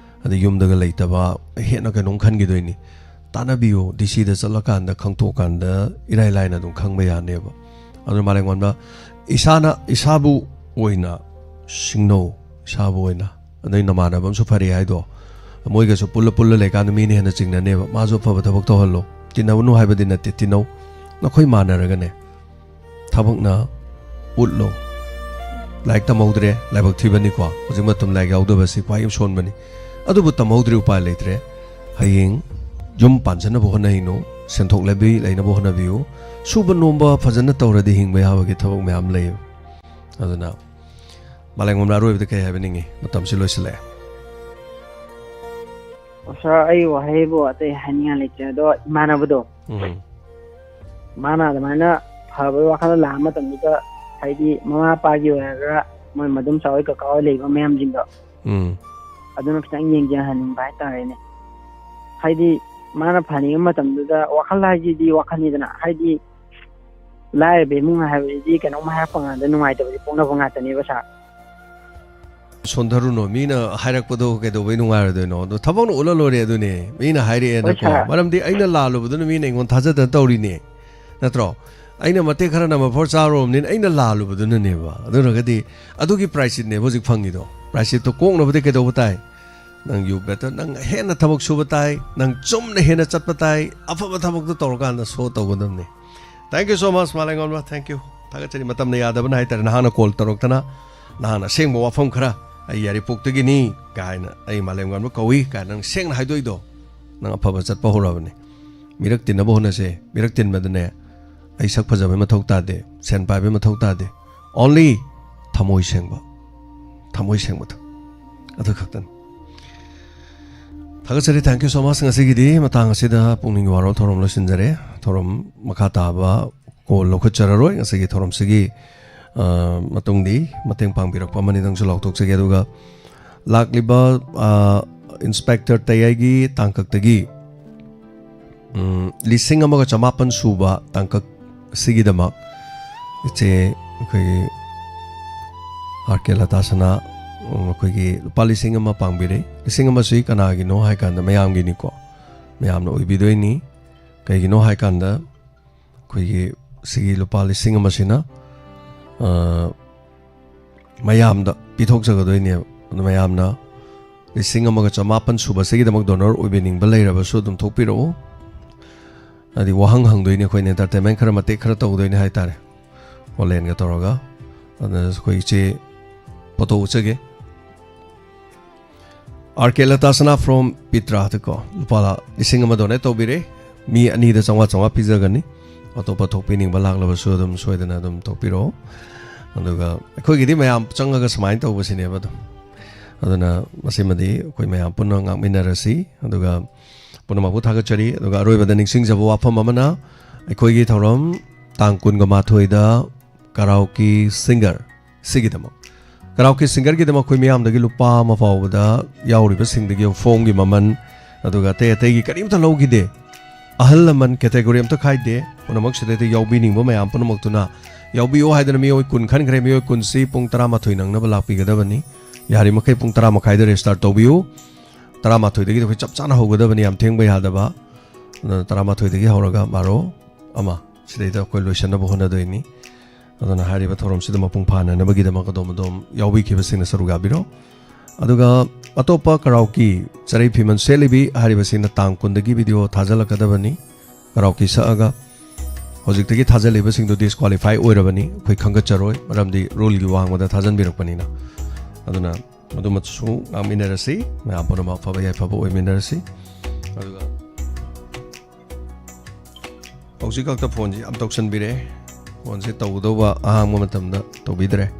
ꯑꯗꯩ ꯌꯨꯝꯗꯒ ꯂꯩꯇꯕ, ꯍꯦꯟꯅ ꯀꯩꯅꯣꯝ ꯈꯟꯈꯤꯗꯣꯏꯅꯤ꯫ ꯇꯥꯟꯅꯕꯤꯌꯨ, ꯗꯤ ꯁꯤꯗ ꯆꯠꯂꯀꯥꯟꯗ ꯈꯪꯊꯣꯛꯀꯥꯟꯗ ꯏꯔꯥꯏ ꯂꯥꯏꯅ ꯑꯗꯨꯝ ꯈꯪꯕ ꯌꯥꯅꯦꯕ꯫ ꯑꯗꯨꯅ ꯃꯥꯂꯦꯝꯉꯥꯟꯕ, ꯏꯁꯥꯅ ꯏꯁꯥꯕꯨ ꯑꯣꯏꯅ ꯁꯤꯡꯅꯧ, ꯏꯁꯥꯕꯨ ꯑꯣꯏꯅ꯫ ꯑꯗꯩ ꯅꯃꯥꯟꯅꯕ ꯑꯃꯁꯨ ꯐꯔꯦ ꯍꯥꯏꯗꯣ, ꯃꯣꯏꯒꯁꯨ ꯄꯨꯜꯂ ꯄꯨꯜꯂ ꯂꯩꯀꯥꯟꯗ ꯃꯤꯅ ꯍꯦꯟꯅ ꯆꯤꯡꯅꯅꯦꯕ꯫ ꯃꯥꯁꯨ ꯑꯐꯕ ꯊꯕꯛ ꯇꯧꯍꯜꯂꯣ, ꯇꯤꯟꯅꯒꯅꯨ ꯍꯥꯏꯕꯗꯤ ꯅꯠꯇꯦ, ꯇꯤꯟꯅꯧ꯫ ꯅꯈꯣꯏ ꯃꯥꯟꯅꯔꯒꯅꯦ, ꯊꯕꯛꯅ ꯎꯠꯂꯣ꯫ ꯂꯥꯏꯔꯤꯛ ꯇꯝꯍꯧꯗ꯭ꯔꯦ, ꯂꯥꯏꯕꯛ ꯊꯤꯕꯅꯤꯀꯣ꯫ ꯍꯧꯖꯤꯛ ꯃꯇꯝ ꯂꯥꯏꯔꯤꯛ ꯌꯥꯎꯗꯕꯁꯤ ꯈ꯭ꯋꯥꯏ ꯌꯥꯝ ꯁꯣꯟꯕꯅꯤ꯫ ꯑꯗꯨꯕꯨ ꯇꯝꯍꯧꯗ꯭ꯔꯤ, ꯎꯄꯥꯏ ꯂꯩꯇ꯭ꯔꯦ꯫ ꯍꯌꯦꯡ ꯌꯨꯝ ꯄꯥꯟꯖꯅꯕ ꯍꯣꯠꯅꯩꯅꯣ, ꯁꯦꯟꯊꯣꯛ ꯂꯝꯕꯤ ꯂꯩꯅꯕ ꯍꯣꯠꯅꯕꯤꯌꯨ꯫ ꯁꯨꯕ ꯅꯣꯝꯕ ꯐꯖꯅ ꯇꯧꯔꯗꯤ ꯍꯤꯡꯕ ꯌꯥꯕꯒꯤ ꯊꯕꯛ ꯃꯌꯥꯝ ꯂꯩ꯫ ꯑꯗꯨꯅ ꯃꯥꯂꯦꯝꯉꯝꯅ ꯑꯔꯣꯏꯕꯗ ꯀꯩ ꯍꯥꯏꯕꯤꯅꯤꯡꯉꯤ? ꯃꯇꯝꯁꯤ ꯂꯣꯏꯁꯤꯜꯂꯛꯑꯦ꯫ ꯁꯥꯔ, ꯑꯩ ꯋꯥꯍꯩꯕꯨ ꯑꯇꯩ ꯍꯥꯏꯅꯤꯡꯉꯥꯏ ꯂꯩꯇ꯭ꯔꯦ꯫ ꯑꯗꯣ ꯏꯃꯥꯟꯅꯕꯗꯣ, ꯎꯝ꯫ ꯃꯥꯅ ꯑꯗꯨꯃꯥꯏꯅ ꯐꯕꯒꯤ ꯋꯥꯈꯜꯗ ꯂꯥꯛꯑ ꯃꯇꯝꯗꯨꯗ, ꯍꯥꯏꯗꯤ ꯃꯃꯥ ꯃꯄꯥꯒꯤ ꯑꯣꯏꯔꯒ ꯃꯣꯏ ꯃꯗꯨꯝ ꯆꯥꯎꯋꯤ ꯀꯀꯥ ꯍꯣꯏ ꯂꯩꯕ ꯃꯌꯥꯝꯁꯤꯡꯗꯣ, ꯎꯝ꯫ ꯑꯗꯨꯅ ꯈꯤꯇꯪ ꯌꯦꯡꯖꯍꯟꯅꯤꯡꯕ ꯍꯥꯏꯇꯥꯔꯦꯅꯦ꯫ ꯍꯥꯏꯗꯤ ꯃꯥꯅ ꯐꯅꯤꯡꯕ ꯃꯇꯝꯗꯨꯗ ꯋꯥꯈꯜ ꯍꯥꯏꯁꯤꯗꯤ ꯋꯥꯈꯜꯅꯤꯗꯅ, ꯍꯥꯏꯗꯤ ꯂꯥꯏꯔꯕ ꯏꯃꯨꯡ ꯍꯥꯏꯕꯁꯤꯗꯤ ꯀꯩꯅꯣꯝ ꯍꯥꯏꯔꯛꯄ ꯉꯥꯛꯇ ꯅꯨꯡꯉꯥꯏꯇꯕꯁꯤ ꯄꯣꯛꯅꯕ ꯉꯥꯛꯇꯅꯦꯕ ꯁꯥꯔ꯫ ꯁꯣꯟꯊꯔꯨꯅꯣ, ꯃꯤꯅ ꯍꯥꯏꯔꯛꯄꯗꯣ ꯀꯩꯗꯧꯕꯩ ꯅꯨꯡꯉꯥꯏꯔꯣꯏꯗꯣꯏꯅꯣ? ꯑꯗꯣ ꯊꯕꯛꯅ ꯎꯠꯂ ꯂꯣꯏꯔꯦ ꯑꯗꯨꯅꯦ, ꯃꯤꯅ ꯍꯥꯏꯔꯛꯑꯦꯅꯀꯣ꯫ ꯍꯣꯏ, ꯁꯥꯔ꯫ ꯃꯔꯝꯗꯤ ꯑꯩꯅ ꯂꯥꯜꯂꯨꯕꯗꯨꯅ ꯃꯤꯅ ꯑꯩꯉꯣꯟꯗ ꯊꯥꯖꯗꯅ ꯇꯧꯔꯤꯅꯦ, ꯅꯠꯇ꯭ꯔꯣ? ꯑꯩꯅ ꯃꯇꯦꯛ ꯈꯔ ꯅꯝꯕ ꯐꯣꯔ ꯆꯥꯔꯨꯔꯕꯅꯤꯅ ꯑꯩꯅ ꯂꯥꯜꯂꯨꯕꯗꯨꯅꯅꯦꯕ꯫ ꯑꯗꯨꯅꯒꯗꯤ ꯑꯗꯨꯒꯤ ꯄ꯭ꯔꯥꯏꯁꯤꯠꯅꯦꯕ ꯍꯧꯖꯤꯛ ꯐꯪꯉꯤꯗꯣ꯫ ꯄ꯭ꯔꯥꯏꯁꯤꯠꯇꯣ ꯀꯣꯛꯅꯕꯗꯤ ꯀꯩꯗꯧꯕ ꯇꯥꯏ? ꯅꯪ ꯌꯨ ꯕꯦꯇꯔ, ꯅꯪ ꯍꯦꯟꯅ ꯊꯕꯛ ꯁꯨꯕ ꯇꯥꯏ, ꯅꯪ ꯆꯨꯝꯅ ꯍꯦꯟꯅ ꯆꯠꯄ ꯇꯥꯏ, ꯑꯐꯕ ꯊꯕꯛꯇꯣ ꯇꯧꯔꯀꯥꯟꯗ ꯁꯣ ꯇꯧꯒꯗꯕꯅꯤ꯫ Thank you so much, ꯃꯥꯂꯦꯝꯉꯝꯕ, thank you꯫ ꯊꯥꯒꯠꯆꯔꯤ꯫ ꯃꯇꯝꯅ ꯌꯥꯗꯕꯅ ꯍꯥꯏꯇꯥꯔꯦ, ꯅꯍꯥꯛꯅ ꯀꯣꯜ ꯇꯧꯔꯛꯇꯅ, ꯅꯍꯥꯛꯅ ꯑꯁꯦꯡꯕ ꯋꯥꯐꯝ ꯈꯔ, "ꯑꯩ ꯌꯥꯏꯔꯤꯄꯣꯛꯇꯒꯤꯅꯤ" ꯀꯥꯏꯅ, "ꯑꯩ ꯃꯥꯂꯦꯝꯉꯝꯕ ꯀꯧꯏ" ꯀꯥꯏꯅ ꯅꯪ ꯁꯦꯡꯅ ꯍꯥꯏꯗꯣꯛꯏꯗꯣ, ꯅꯪ ꯑꯐꯕ ꯆꯠꯄ ꯍꯧꯔꯕꯅꯤ꯫ ꯃꯤꯔꯛ ꯇꯤꯟꯅꯕ ꯍꯣꯠꯅꯁꯦ꯫ ꯃꯤꯔꯛ ꯇꯤꯟꯕꯗꯅꯦ, ꯑꯩ ꯁꯛ ꯐꯖꯕꯩ ꯃꯊꯧ ꯇꯥꯗꯦ, ꯁꯦꯟ ꯄꯥꯏꯕꯩ ꯃꯊꯧ ꯇꯥꯗꯦ, only ꯊꯃꯣꯏ ꯁꯦꯡꯕ, ꯊꯃꯣꯏ ꯁꯦꯡꯕꯗꯣ, ꯑꯗꯨ ꯈꯛꯇꯅꯤ꯫ ꯊꯥꯒꯠꯆꯔꯤ, thank you so much꯫ ꯉꯁꯤꯒꯤꯗꯤ ꯃꯇꯥꯡ ꯑꯁꯤꯗ ꯄꯨꯛꯅꯤꯡꯒꯤ ꯋꯥꯔꯣꯜ ꯊꯧꯔꯝ ꯂꯣꯏꯁꯤꯟꯖꯔꯦ꯫ ꯊꯧꯔꯝ ꯃꯈꯥ ꯇꯥꯕ ꯀꯣꯜ ꯂꯧꯈꯠꯆꯔꯔꯣꯏ꯫ ꯉꯁꯤꯒꯤ ꯊꯧꯔꯝꯁꯤꯒꯤ, ꯑ, ꯃꯇꯨꯡꯗꯤ ꯃꯇꯦꯡ ꯄꯥꯡꯕꯤꯔꯛꯄ ꯑꯃꯅꯤꯗꯪꯁꯨ ꯂꯥꯎꯊꯣꯛꯆꯒꯦ꯫ ꯑꯗꯨꯒ ꯂꯥꯛꯂꯤꯕ, ꯑ, ꯏꯟꯁꯄꯦꯛꯇꯔ ꯇꯌꯥꯏꯒꯤ ꯇꯥꯡꯀꯛꯇꯒꯤ, ꯎꯝ, ꯂꯤꯁꯤꯡ ꯑꯃꯒ ꯆꯃꯥꯄꯟ ꯁꯨꯕ ꯇꯥꯡꯀꯛ ꯑꯁꯤꯒꯤꯗꯃꯛ ꯏꯆꯦ ꯑꯩꯈꯣꯏꯒꯤ ꯑꯥꯔ ꯀꯦ ꯂꯇꯥꯁꯅꯥ, ꯎꯝ, ꯑꯩꯈꯣꯏꯒꯤ ꯂꯨꯄꯥ ꯂꯤꯁꯤꯡ ꯑꯃ ꯄꯥꯡꯕꯤꯔꯦ꯫ ꯂꯤꯁꯤꯡ ꯑꯃꯁꯤ ꯀꯅꯥꯒꯤꯅꯣ ꯍꯥꯏ ꯀꯥꯟꯗ ꯃꯌꯥꯝꯒꯤꯅꯤꯀꯣ, ꯃꯌꯥꯝꯅ ꯑꯣꯏꯕꯤꯗꯣꯏꯅꯤ꯫ ꯀꯩꯒꯤꯅꯣ ꯍꯥꯏ ꯀꯥꯟꯗ ꯑꯩꯈꯣꯏꯒꯤ ꯁꯤꯒꯤ ꯂꯨꯄꯥ ꯂꯤꯁꯤꯡ ꯑꯃꯁꯤꯅ, ꯑ, ꯃꯌꯥꯝꯗ ꯄꯤꯊꯣꯛꯆꯒꯗꯣꯏꯅꯦꯕ꯫ ꯑꯗꯨ ꯃꯌꯥꯝꯅ ꯂꯤꯁꯤꯡ ꯑꯃꯒ ꯆꯃꯥꯄꯟ ꯁꯨꯕꯁꯤꯒꯤꯗꯃꯛ ꯗꯣꯅꯔ ꯑꯣꯏꯕꯤꯅꯤꯡꯕ ꯂꯩꯔꯕꯁꯨ ꯑꯗꯨꯝ ꯊꯣꯛꯄꯤꯔꯛꯎ꯫ ꯍꯥꯏꯗꯤ ꯋꯥꯍꯪ ꯍꯪꯗꯣꯏꯅꯦ ꯑꯩꯈꯣꯏꯅ, ꯑꯦꯟꯇꯔꯇꯦꯟꯃꯦꯟ ꯈꯔ ꯃꯇꯦꯛ ꯈꯔ ꯇꯧꯗꯣꯏꯅꯦ ꯍꯥꯏꯇꯥꯔꯦ, ꯍꯣꯂꯦꯟꯒ ꯇꯧꯔꯒ꯫ ꯑꯗꯨꯅ ꯑꯩꯈꯣꯏ ꯏꯆꯦ ꯐꯣꯇꯣ ꯎꯠꯆꯒꯦ꯫ ꯑꯥꯔ ꯀꯦ ꯂꯇꯥꯁꯅꯥ from ꯄꯤꯇ꯭ꯔꯥꯗꯀꯣ ꯂꯨꯄꯥ ꯂꯤꯁꯤꯡ ꯑꯃ ꯗꯣꯅꯦꯠ ꯇꯧꯕꯤꯔꯦ꯫ ꯃꯤ ꯑꯅꯤꯗ ꯆꯥꯝꯃꯉꯥ ꯆꯥꯝꯃꯉꯥ ꯄꯤꯖꯒꯅꯤ꯫ ꯑꯇꯣꯞꯄ ꯊꯣꯛꯄꯤꯅꯤꯡꯕ ꯂꯥꯛꯂꯕꯁꯨ ꯑꯗꯨꯝ ꯁꯣꯏꯗꯅ ꯑꯗꯨꯝ ꯊꯣꯛꯄꯤꯔꯛꯑꯣ꯫ ꯑꯗꯨꯒ ꯑꯩꯈꯣꯏꯒꯤꯗꯤ ꯃꯌꯥꯝ ꯆꯪꯉꯒ ꯁꯨꯃꯥꯏꯅ ꯇꯧꯕꯁꯤꯅꯦꯕ ꯑꯗꯨꯝ꯫ ꯑꯗꯨꯅ ꯃꯁꯤꯃꯗꯤ ꯑꯩꯈꯣꯏ ꯃꯌꯥꯝ ꯄꯨꯟꯅ ꯉꯥꯛꯃꯤꯟꯅꯔꯁꯤ꯫ ꯑꯗꯨꯒ ꯄꯨꯝꯅꯃꯛꯄꯨ ꯊꯥꯒꯠꯆꯔꯤ꯫ ꯑꯗꯨꯒ ꯑꯔꯣꯏꯕꯗ ꯅꯤꯡꯁꯤꯡꯖꯕ ꯋꯥꯐꯝ ꯑꯃꯅ, ꯑꯩꯈꯣꯏꯒꯤ ꯊꯧꯔꯝ ꯇꯥꯡ ꯀꯨꯟꯒ ꯃꯥꯊꯣꯏꯗ ꯀꯔꯥꯎꯀꯤ ꯁꯤꯡꯒꯔ ꯁꯤꯒꯤꯗꯃꯛ, ꯀꯔꯥꯎꯀꯤ ꯁꯤꯡꯒꯔꯒꯤꯗꯃꯛ ꯑꯩꯈꯣꯏ ꯃꯤꯌꯥꯝꯗꯒꯤ ꯂꯨꯄꯥ ꯑꯃ ꯐꯥꯎꯕꯗ ꯌꯥꯎꯔꯤꯕꯁꯤꯡꯗꯒꯤ ꯐꯣꯝꯒꯤ ꯃꯃꯜ, ꯑꯗꯨꯒ ꯑꯇꯩ ꯑꯇꯩꯒꯤ ꯀꯔꯤꯝꯇ ꯂꯧꯈꯤꯗꯦ꯫ ꯑꯍꯜ ꯂꯃꯟ ꯀꯦꯇꯦꯒꯣꯔꯤ ꯑꯝꯇ ꯈꯥꯏꯗꯦ, ꯄꯨꯝꯅꯃꯛ ꯁꯤꯗꯩꯗ ꯌꯥꯎꯕꯤꯅꯤꯡꯕ ꯃꯌꯥꯝ ꯄꯨꯝꯅꯃꯛꯇꯨꯅ ꯌꯥꯎꯕꯤꯌꯨ ꯍꯥꯏꯗꯅ ꯃꯤꯑꯣꯏ ꯀꯨꯟ ꯈꯟꯈ꯭ꯔꯦ꯫ ꯃꯤꯑꯣꯏ ꯀꯨꯟꯁꯤ ꯄꯨꯡ ꯇꯔꯥꯃꯥꯊꯣꯏ ꯅꯪꯅꯕ ꯂꯥꯛꯄꯤꯒꯗꯕꯅꯤ꯫ ꯌꯥꯔꯤꯃꯈꯩ ꯄꯨꯡ ꯇꯔꯥ ꯃꯈꯥꯏꯗ ꯔꯦꯖꯤꯁꯇꯥꯔ ꯇꯧꯕꯤꯌꯨ꯫ ꯇꯔꯥꯃꯥꯊꯣꯏꯗꯒꯤꯗꯤ ꯑꯩꯈꯣꯏ ꯆꯞ ꯆꯥꯅ ꯍꯧꯒꯗꯕꯅꯤ, ꯌꯥꯝ ꯊꯦꯡꯕ ꯌꯥꯗꯕ꯫ ꯑꯗꯨꯅ ꯇꯔꯥꯃꯥꯊꯣꯏꯗꯒꯤ ꯍꯧꯔꯒ ꯕꯥꯔꯣ, ꯑꯃ, ꯁꯤꯗꯩꯗ ꯑꯩꯈꯣꯏ ꯂꯣꯏꯁꯤꯟꯅꯕ ꯍꯣꯠꯅꯗꯣꯏꯅꯤ꯫ ꯑꯗꯨꯅ ꯍꯥꯏꯔꯤꯕ ꯊꯧꯔꯝꯁꯤꯗ ꯃꯄꯨꯡ ꯐꯥꯅꯅꯕꯒꯤꯗꯃꯛ ꯑꯗꯣꯝ ꯑꯗꯣꯝ ꯌꯥꯎꯕꯤꯈꯤꯕꯁꯤꯡꯅ ꯁꯔꯨꯛ ꯌꯥꯕꯤꯔꯣ꯫ ꯑꯗꯨꯒ ꯑꯇꯣꯞꯄ ꯀꯔꯥꯎꯀꯤ ꯆꯔꯩ ꯐꯤꯃꯟ ꯁꯦꯠꯂꯤꯕꯤ ꯍꯥꯏꯔꯤꯕꯁꯤꯡꯅ ꯇꯥꯡ ꯀꯨꯟꯗꯒꯤ ꯚꯤꯗꯤꯑꯣ ꯊꯥꯖꯤꯜꯂꯛꯀꯗꯕꯅꯤ꯫ ꯀꯔꯥꯎꯀꯤ ꯁꯛꯑꯒ ꯍꯧꯖꯤꯛꯇꯒꯤ ꯊꯥꯖꯤꯜꯂꯤꯕꯁꯤꯡꯗꯨ ꯗꯤꯁꯀ꯭ꯋꯥꯂꯤꯐꯥꯏ ꯑꯣꯏꯔꯕꯅꯤ, ꯑꯩꯈꯣꯏ ꯈꯪꯒꯠꯆꯔꯣꯏ, ꯃꯔꯝꯗꯤ ꯔꯨꯜꯒꯤ ꯋꯥꯡꯃꯗ ꯊꯥꯖꯤꯟꯕꯤꯔꯛꯄꯅꯤꯅ꯫ ꯑꯗꯨꯅ ꯃꯗꯨꯃꯁꯨ ꯉꯥꯛꯃꯤꯟꯅꯔꯁꯤ꯫ ꯃꯌꯥꯝ ꯄꯨꯝꯅꯃꯛ ꯑꯐꯕ ꯌꯥꯏꯐꯕ ꯑꯣꯏꯃꯤꯟꯅꯔꯁꯤ꯫ ꯑꯗꯨꯒ ꯍꯧꯖꯤꯛ ꯈꯛꯇ ꯐꯣꯟꯁꯤ ꯌꯥꯝ ꯇꯧꯁꯟꯕꯤꯔꯛꯑꯦ꯫ ꯐꯣꯟꯁꯦ ꯇꯧꯒꯗꯧꯕ ꯑꯍꯥꯡꯕ ꯃꯇꯝꯗ ꯇꯧꯕꯤꯗ꯭ꯔꯦ꯫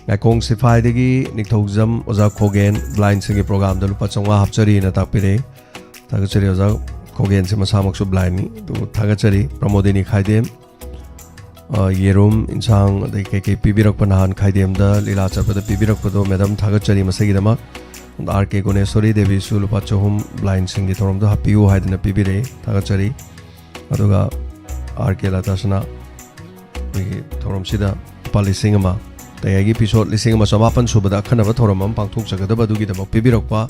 ꯉꯥꯏꯈꯣꯡ ꯁꯤꯐꯥꯏꯗꯒꯤ ꯅꯤꯡꯊꯧꯖꯝ ꯑꯣꯖꯥ ꯈꯣꯒꯦꯟ ꯕ꯭ꯂꯥꯏꯟꯁꯤꯡꯒꯤ ꯄ꯭ꯔꯣꯒꯥꯝꯗ ꯂꯨꯄꯥ ꯆꯥꯝꯃꯉꯥ ꯍꯥꯞꯆꯔꯤꯅ ꯇꯥꯛꯄꯤꯔꯛꯏ꯫ ꯊꯥꯒꯠꯆꯔꯤ ꯑꯣꯖꯥ ꯈꯣꯒꯦꯟꯁꯦ ꯃꯁꯥꯃꯛꯁꯨ ꯕ꯭ꯂꯥꯏꯟꯅꯤ, ꯑꯗꯨꯕꯨ ꯊꯥꯒꯠꯆꯔꯤ꯫ ꯄ꯭ꯔꯃꯣꯗꯤꯅꯤ ꯈꯥꯏꯗꯦꯝ, ꯑ, ꯌꯦꯔꯨꯝ, ꯏꯟꯁꯥꯡ, ꯑꯗꯩ ꯀꯩꯀꯩ ꯄꯤꯕꯤꯔꯛꯄ, ꯅꯍꯥꯟ ꯈꯥꯏꯗꯦꯝꯗ ꯂꯤꯂꯥ ꯆꯠꯄꯗ ꯄꯤꯕꯤꯔꯛꯄꯗꯣ, ꯃꯦꯗꯥꯝ ꯊꯥꯒꯠꯆꯔꯤ ꯃꯁꯤꯒꯤꯗꯃꯛ꯫ ꯑꯥꯔ ꯀꯦ ꯒꯨꯅꯦꯁꯣꯔꯤ ꯗꯦꯕꯤꯁꯨ ꯂꯨꯄꯥ ꯆꯍꯨꯝ ꯕ꯭ꯂꯥꯏꯟꯁꯤꯡꯒꯤ ꯊꯧꯔꯝꯗ ꯍꯥꯞꯄꯤꯌꯨ ꯍꯥꯏꯗꯅ ꯄꯤꯕꯤꯔꯛꯏ, ꯊꯥꯒꯠꯆꯔꯤ꯫ ꯑꯗꯨꯒ ꯑꯥꯔ ꯀꯦ ꯂꯇꯥꯁꯅꯥ ꯑꯩꯈꯣꯏꯒꯤ ꯊꯧꯔꯝꯁꯤꯗ ꯂꯨꯄꯥ ꯂꯤꯁꯤꯡ ꯑꯃ, ꯇꯌꯥꯏꯒꯤ ꯏꯄꯤꯁꯣꯠ ꯂꯤꯁꯤꯡ ꯑꯃ ꯆꯃꯥꯄꯟ ꯁꯨꯕꯗ ꯑꯈꯟꯅꯕ ꯊꯧꯔꯝ ꯑꯃ ꯄꯥꯡꯊꯣꯛꯆꯒꯗꯕ ꯑꯗꯨꯒꯤꯗꯃꯛ ꯄꯤꯕꯤꯔꯛꯄ,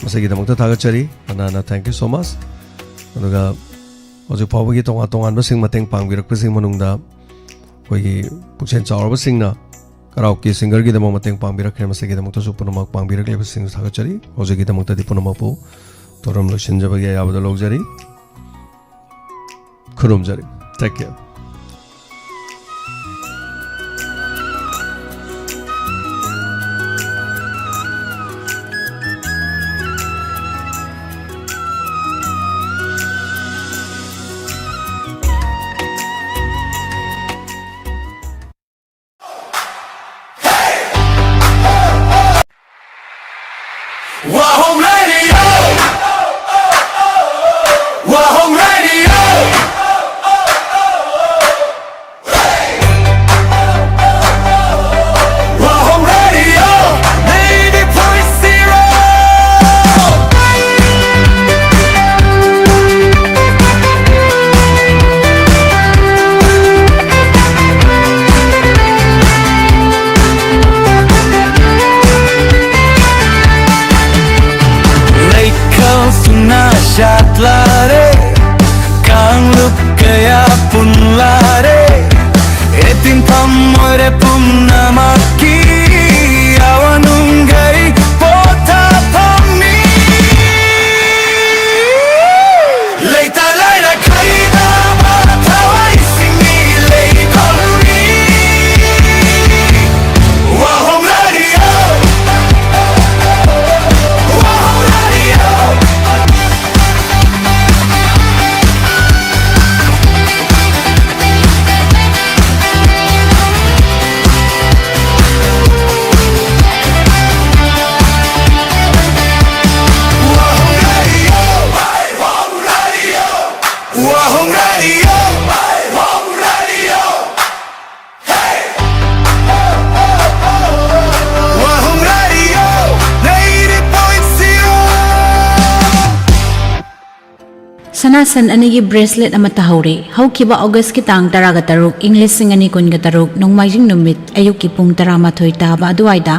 ꯃꯁꯤꯒꯤꯗꯃꯛꯇ ꯊꯥꯒꯠꯆꯔꯤ꯫ ꯍꯟꯅ ꯍꯟꯅ thank you so much꯫ ꯑꯗꯨꯒ ꯍꯧꯖꯤꯛ ꯐꯥꯎꯕꯒꯤ ꯇꯣꯉꯥꯟ ꯇꯣꯉꯥꯟꯕꯁꯤꯡ ꯃꯇꯦꯡ ꯄꯥꯡꯕꯤꯔꯛꯄꯁꯤꯡ ꯃꯅꯨꯡꯗ ꯑꯩꯈꯣꯏꯒꯤ ꯄꯨꯛꯆꯦꯜ ꯆꯥꯎꯔꯕꯁꯤꯡꯅ ꯀꯔꯥꯎꯀꯤ ꯁꯤꯡꯒꯔꯒꯤꯗꯃꯛ ꯃꯇꯦꯡ ꯄꯥꯡꯕꯤꯔꯛꯈ꯭ꯔꯦ꯫ ꯃꯁꯤꯒꯤꯗꯃꯛꯇꯁꯨ ꯄꯨꯝꯅꯃꯛ ꯄꯥꯡꯕꯤꯔꯛꯂꯤꯕꯁꯤꯡꯁꯨ ꯊꯥꯒꯠꯆꯔꯤ꯫ ꯍꯧꯖꯤꯛꯀꯤꯗꯃꯛꯇꯗꯤ ꯄꯨꯝꯅꯃꯛꯄꯨ ꯊꯧꯔꯝ ꯂꯣꯏꯁꯤꯟꯖꯕꯒꯤ ꯑꯌꯥꯕꯗ ꯂꯧꯖꯔꯤ꯫ ꯈꯨꯔꯨꯝꯖꯔꯤ꯫ Take care. Wahong Radio. Wahong Radio. Wahong Radio. Ninety point zero. Leikal suna shatlare, kanglup kaya punlare, etin pamore punamaki, awanungai pota pami. Leita laira kaida matawai simi leikolri. Wahong Radio. Wahong Radio. Wahong Radio. Wahong Radio. Wahong Radio. Wahong Radio. Hey. Wahong Radio. Ninety point zero. ꯁꯅꯥꯁꯟ ꯑꯅꯤꯒꯤ bracelet ꯑꯃ ꯇꯥꯍꯧꯔꯦ꯫ ꯍꯧꯈꯤꯕ ꯑꯣꯒꯁꯀꯤ ꯇꯥꯡ ꯇꯔꯥꯒ ꯇꯔꯨꯛ, ꯏꯪ ꯂꯤꯁꯤꯡ ꯑꯅꯤ ꯀꯨꯟꯒ ꯇꯔꯨꯛ, ꯅꯣꯡꯃꯥꯏꯖꯤꯡ ꯅꯨꯃꯤꯠ ꯑꯌꯨꯛꯀꯤ ꯄꯨꯡ ꯇꯔꯥꯃꯥꯊꯣꯏ ꯇꯥꯕ ꯑꯗꯨꯋꯥꯏꯗ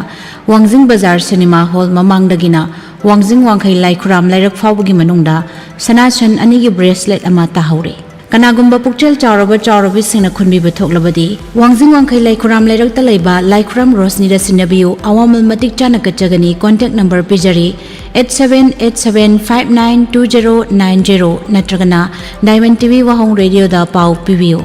ꯋꯥꯡꯖꯤꯡ ꯕꯖꯥꯔ ꯁꯤꯅꯦꯃꯥ ꯍꯣꯜ ꯃꯃꯥꯡꯗꯒꯤꯅ ꯋꯥꯡꯖꯤꯡ ꯋꯥꯡꯈꯩ ꯂꯥꯏꯈꯨꯔꯥꯝ ꯂꯩꯔꯛ ꯐꯥꯎꯕꯒꯤ ꯃꯅꯨꯡꯗ ꯁꯅꯥꯁꯟ ꯑꯅꯤꯒꯤ ꯕ꯭ꯔꯦꯁꯂꯦꯠ ꯑꯃ ꯇꯥꯍꯧꯔꯦ꯫ ꯀꯅꯥꯒꯨꯝꯕ ꯄꯨꯛꯆꯦꯜ ꯆꯥꯎꯔꯕ ꯆꯥꯎꯔꯕꯤꯁꯤꯡꯅ ꯈꯨꯟꯕꯤꯕ ꯊꯣꯛꯂꯕꯗꯤ, ꯋꯥꯡꯖꯤꯡ ꯋꯥꯡꯈꯩ ꯂꯥꯏꯈꯨꯔꯥꯝ ꯂꯩꯔꯛꯇ ꯂꯩꯕ ꯂꯥꯏꯈꯨꯔꯥꯝ ꯔꯣꯁꯅꯤꯗ ꯁꯤꯟꯅꯕꯤꯌꯨ꯫ ꯑꯋꯥꯃꯜ ꯃꯇꯤꯛ ꯆꯥꯅ ꯀꯠꯆꯒꯅꯤ꯫ ꯀꯣꯟꯇꯦꯛ ꯅꯝꯕꯔ ꯄꯤꯖꯔꯤ, eight seven eight seven five nine two zero nine zero ꯅꯠꯇ꯭ꯔꯒꯅ ꯗꯥꯏꯃꯟ ꯇꯤ ꯚꯤ ꯋꯥꯍꯣꯡ ꯔꯦꯗꯤꯑꯣꯗ ꯄꯥꯎ ꯄꯤꯕꯤꯌꯨ꯫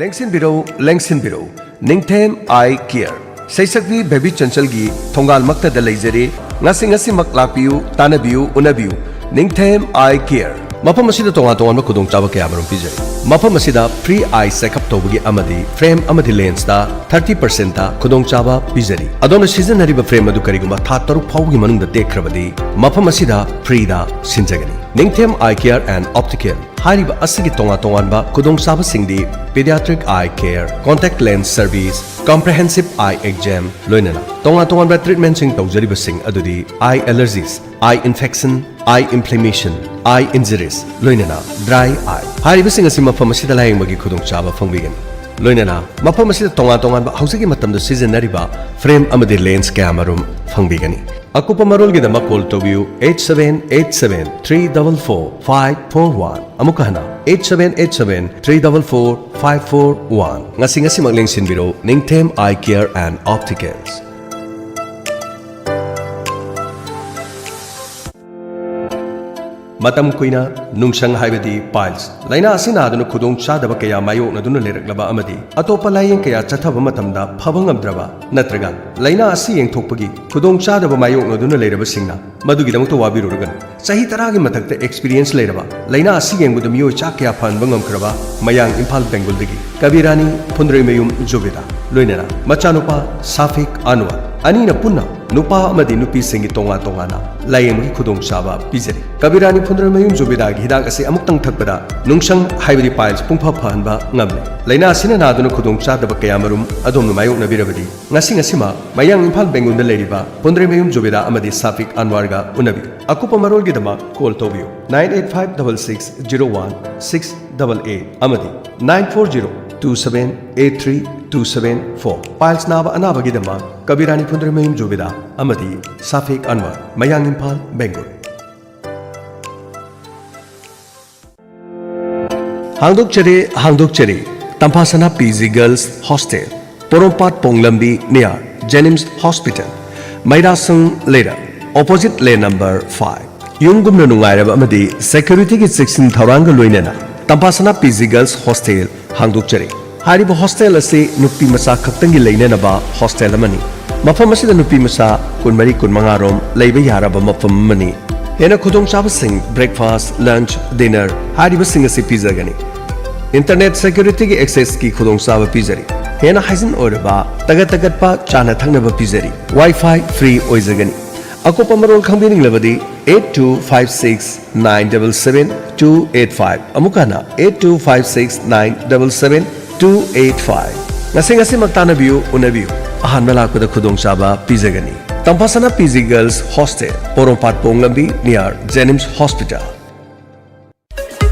ꯂꯦꯡꯁꯤꯟꯕꯤꯔꯧ, ꯂꯦꯡꯁꯤꯟꯕꯤꯔꯧ꯫ ꯅꯤꯡꯊꯦꯝ ꯑꯥꯏ ꯀꯤꯌꯔ, ꯁꯩꯁꯛꯄꯤ ꯕꯦꯕꯤ ꯆꯟꯆꯜꯒꯤ ꯊꯣꯡꯒꯥꯜꯃꯛꯇꯗ ꯂꯩꯖꯔꯦ꯫ ꯉꯁꯤ ꯉꯁꯤꯃꯛ ꯂꯥꯛꯄꯤꯌꯨ, ꯇꯥꯟꯅꯕꯤꯌꯨ, ꯎꯅꯕꯤꯌꯨ꯫ ꯅꯤꯡꯊꯦꯝ ꯑꯥꯏ ꯀꯤꯌꯔ꯫ ꯃꯐꯝ ꯑꯁꯤꯗ ꯇꯣꯉꯥꯟ ꯇꯣꯉꯥꯟꯕ ꯈꯨꯗꯣꯡꯆꯥꯕ ꯀꯌꯥꯃꯔꯨꯝ ꯄꯤꯖꯔꯤ꯫ ꯃꯐꯝ ꯑꯁꯤꯗ free eye checkup ꯇꯧꯕꯒꯤ ꯑꯃꯗꯤ frame ꯑꯃꯗꯤ lensꯇ thirty percentꯇ ꯈꯨꯗꯣꯡꯆꯥꯕ ꯄꯤꯖꯔꯤ꯫ ꯑꯗꯣꯝꯅ ꯁꯤꯖꯤꯟꯅꯔꯤꯕ frame ꯑꯗꯨ ꯀꯔꯤꯒꯨꯝꯕ ꯊꯥ ꯇꯔꯨꯛ ꯐꯥꯎꯕꯒꯤ ꯃꯅꯨꯡꯗ ꯇꯦꯛꯈ꯭ꯔꯕꯗꯤ, ꯃꯐꯝ ꯑꯁꯤꯗ freeꯗ ꯁꯤꯟꯖꯒꯅꯤ꯫ ꯅꯤꯡꯊꯦꯝ Eye Care and Optical ꯍꯥꯏꯔꯤꯕ ꯑꯁꯤꯒꯤ ꯇꯣꯉꯥꯟ ꯇꯣꯉꯥꯟꯕ ꯈꯨꯗꯣꯡꯆꯥꯕꯁꯤꯡꯗꯤ pediatric eye care, contact lens service, comprehensive eye exam, ꯂꯣꯏꯅꯅ ꯇꯣꯉꯥꯟ ꯇꯣꯉꯥꯟꯕ treatmentꯁꯤꯡ ꯇꯧꯖꯔꯤꯕꯁꯤꯡ ꯑꯗꯨꯗꯤ eye allergies, eye infection, eye inflammation, eye injuries, ꯂꯣꯏꯅꯅ dry eye ꯍꯥꯏꯔꯤꯕꯁꯤꯡ ꯑꯁꯤ ꯃꯐꯝ ꯑꯁꯤꯗ ꯂꯥꯌꯦꯡꯕꯒꯤ ꯈꯨꯗꯣꯡꯆꯥꯕ ꯐꯪꯕꯤꯒꯅꯤ꯫ ꯂꯣꯏꯅꯅ ꯃꯐꯝ ꯑꯁꯤꯗ ꯇꯣꯉꯥꯟ ꯇꯣꯉꯥꯟꯕ ꯍꯧꯖꯤꯛꯀꯤ ꯃꯇꯝꯗ ꯁꯤꯖꯤꯟꯅꯔꯤꯕ frame ꯑꯃꯗꯤ lens ꯀꯌꯥꯃꯔꯨꯝ ꯐꯪꯕꯤꯒꯅꯤ꯫ ꯑꯀꯨꯞꯄ ꯃꯔꯣꯜꯒꯤꯗꯃꯛ call ꯇꯧꯕꯤꯌꯨ eight seven eight seven three double four five four one꯫ ꯑꯃꯨꯛꯀ ꯍꯟꯅ eight seven eight seven three double four five four one꯫ ꯉꯁꯤ ꯉꯁꯤꯃꯛ ꯂꯦꯡꯁꯤꯟꯕꯤꯔꯣ ꯅꯤꯡꯊꯦꯝ Eye Care and Opticals꯫ ꯃꯇꯝ ꯀꯨꯏꯅ ꯅꯨꯡꯁꯪ ꯍꯥꯏꯕꯗꯤ piles ꯂꯥꯏꯅꯥ ꯑꯁꯤ ꯅꯥꯗꯨꯅ ꯈꯨꯗꯣꯡ ꯆꯥꯗꯕ ꯀꯌꯥ ꯃꯥꯌꯣꯛꯅꯗꯨꯅ ꯂꯩꯔꯛꯂꯕ ꯑꯃꯗꯤ ꯑꯇꯣꯞꯄ ꯂꯥꯌꯦꯡ ꯀꯌꯥ ꯆꯠꯊꯕ ꯃꯇꯝꯗ ꯐꯕ ꯉꯝꯗ꯭ꯔꯕ ꯅꯠꯇ꯭ꯔꯒ ꯂꯥꯏꯅꯥ ꯑꯁꯤ ꯌꯦꯡꯊꯣꯛꯄꯒꯤ ꯈꯨꯗꯣꯡ ꯆꯥꯗꯕ ꯃꯥꯌꯣꯛꯅꯗꯨꯅ ꯂꯩꯔꯕꯁꯤꯡꯅ ꯃꯗꯨꯒꯤꯗꯃꯛꯇ ꯋꯥꯕꯤꯔꯨꯔꯒꯅꯨ꯫ ꯆꯍꯤ ꯇꯔꯥꯒꯤ ꯃꯊꯛꯇ experience ꯂꯩꯔꯕ, ꯂꯥꯏꯅꯥ ꯑꯁꯤ ꯌꯦꯡꯕꯗ ꯃꯤꯑꯣꯏ ꯆꯥ ꯀꯌꯥ ꯐꯍꯟꯕ ꯉꯝꯈ꯭ꯔꯕ ꯃꯌꯥꯡ ꯏꯝꯐꯥꯜ ꯕꯦꯡꯒꯨꯜꯗꯒꯤ ꯀꯕꯤꯔꯥꯅꯤ ꯐꯨꯟꯗ꯭ꯔꯩꯃꯌꯨꯝ ꯖꯨꯕꯦꯗꯥ, ꯂꯣꯏꯅꯅ ꯃꯆꯥꯅꯨꯄꯥ ꯁꯥꯐꯤꯛ ꯑꯟꯋꯔ, ꯑꯅꯤꯅ ꯄꯨꯟꯅ ꯅꯨꯄꯥ ꯑꯃꯗꯤ ꯅꯨꯄꯤꯁꯤꯡꯒꯤ ꯇꯣꯉꯥꯟ ꯇꯣꯉꯥꯟꯅ ꯂꯥꯌꯦꯡꯕꯒꯤ ꯈꯨꯗꯣꯡꯆꯥꯕ ꯄꯤꯖꯔꯤ꯫ ꯀꯕꯤꯔꯥꯅꯤ ꯐꯨꯟꯗ꯭ꯔꯩꯃꯌꯨꯝ ꯖꯨꯕꯦꯗꯥꯒꯤ ꯍꯤꯗꯥꯛ ꯑꯁꯤ ꯑꯃꯨꯛꯇꯪ ꯊꯛꯄꯗ ꯅꯨꯡꯁꯪ ꯍꯥꯏꯕꯗꯤ piles ꯄꯨꯡꯐ ꯐꯍꯟꯕ ꯉꯝꯂꯦ꯫ ꯂꯥꯏꯅꯥ ꯑꯁꯤꯅ ꯅꯥꯗꯨꯅ ꯈꯨꯗꯣꯡ ꯆꯥꯗꯕ ꯀꯌꯥꯃꯔꯨꯝ ꯑꯗꯣꯝꯅ ꯃꯥꯌꯣꯛꯅꯕꯤꯔꯕꯗꯤ, ꯉꯁꯤ ꯉꯁꯤꯃꯛ ꯃꯌꯥꯡ ꯏꯝꯐꯥꯜ ꯕꯦꯡꯒꯨꯜꯗ ꯂꯩꯔꯤꯕ ꯐꯨꯟꯗ꯭ꯔꯩꯃꯌꯨꯝ ꯖꯨꯕꯦꯗꯥ ꯑꯃꯗꯤ ꯁꯥꯐꯤꯛ ꯑꯟꯋꯥꯔꯒ ꯎꯅꯕꯤꯌꯨ꯫ ꯑꯀꯨꯞꯄ ꯃꯔꯣꯜꯒꯤꯗꯃꯛ call ꯇꯧꯕꯤꯌꯨ nine eight five double six zero one six double eight ꯑꯃꯗꯤ nine four zero two seven eight three two seven four꯫ Piles ꯅꯥꯕ ꯑꯅꯥꯕꯒꯤꯗꯃꯛ ꯀꯕꯤꯔꯥꯅꯤ ꯐꯨꯟꯗ꯭ꯔꯩꯃꯌꯨꯝ ꯖꯨꯕꯦꯗꯥ ꯑꯃꯗꯤ ꯁꯥꯐꯤꯛ ꯑꯟꯋꯥꯔ, ꯃꯌꯥꯡ Imphal, ꯕꯦꯡꯒꯨꯜ꯫ ꯍꯥꯡꯗꯣꯛꯆꯔꯤ, ꯍꯥꯡꯗꯣꯛꯆꯔꯤ꯫ ꯇꯝꯐꯥꯁꯅꯥ P G Girls Hostel, ꯄꯣꯔꯣꯝꯄꯥꯠ ꯄꯣꯡ ꯂꯝꯕꯤ near Jenims Hospital, ꯃꯩꯔꯥꯁꯪ ꯂꯩꯔꯛ, opposite lane number five꯫ ꯌꯨꯝꯒꯨꯝꯅ ꯅꯨꯡꯉꯥꯏꯔꯕ ꯑꯃꯗꯤ securityꯒꯤ ꯆꯦꯛꯁꯤꯟ ꯊꯧꯔꯥꯡꯒ ꯂꯣꯏꯅꯅ ꯇꯝꯐꯥꯁꯅꯥ P G Girls Hostel ꯍꯥꯡꯗꯣꯛꯆꯔꯤ꯫ ꯍꯥꯏꯔꯤꯕ hostel ꯑꯁꯤ ꯅꯨꯄꯤ ꯃꯆꯥ ꯈꯛꯇꯪꯒꯤ ꯂꯩꯅꯅꯕ hostel ꯑꯃꯅꯤ꯫ ꯃꯐꯝ ꯑꯁꯤꯗ ꯅꯨꯄꯤ ꯃꯆꯥ ꯀꯨꯟꯃꯔꯤ ꯀꯨꯟꯃꯉꯥ ꯔꯣꯝ ꯂꯩꯕ ꯌꯥꯔꯕ ꯃꯐꯝ ꯑꯃꯅꯤ꯫ ꯍꯦꯟꯅ ꯈꯨꯗꯣꯡꯆꯥꯕꯁꯤꯡ, breakfast, lunch, dinner ꯍꯥꯏꯔꯤꯕꯁꯤꯡ ꯑꯁꯤ ꯄꯤꯖꯒꯅꯤ꯫ Internet security ꯒꯤ access ꯀꯤ ꯈꯨꯗꯣꯡꯆꯥꯕ ꯄꯤꯖꯔꯤ꯫ ꯍꯦꯟꯅ hygiene ꯑꯣꯏꯔꯕ, ꯇꯒꯠ ꯇꯒꯠꯄ ꯆꯥꯅ ꯊꯛꯅꯕ ꯄꯤꯖꯔꯤ꯫ Wi-Fi free ꯑꯣꯏꯖꯒꯅꯤ꯫ ꯑꯀꯨꯞꯄ ꯃꯔꯣꯜ ꯈꯪꯕꯤꯅꯤꯡꯂꯕꯗꯤ eight two five six nine double seven two eight five, ꯑꯃꯨꯛ ꯍꯟꯅ eight two five six nine double seven two eight five꯫ ꯉꯁꯤ ꯉꯁꯤꯃꯛ ꯇꯥꯟꯅꯕꯤꯌꯨ, ꯎꯅꯕꯤꯌꯨ꯫ ꯑꯍꯥꯟꯕ ꯂꯥꯛꯄꯗ ꯈꯨꯗꯣꯡꯆꯥꯕ ꯄꯤꯖꯒꯅꯤ꯫ ꯇꯝꯐꯥꯁꯅꯥ P G Girls Hostel, ꯄꯣꯔꯣꯝꯄꯥꯠ ꯄꯣꯡ ꯂꯝꯕꯤ, near Jenims Hospital꯫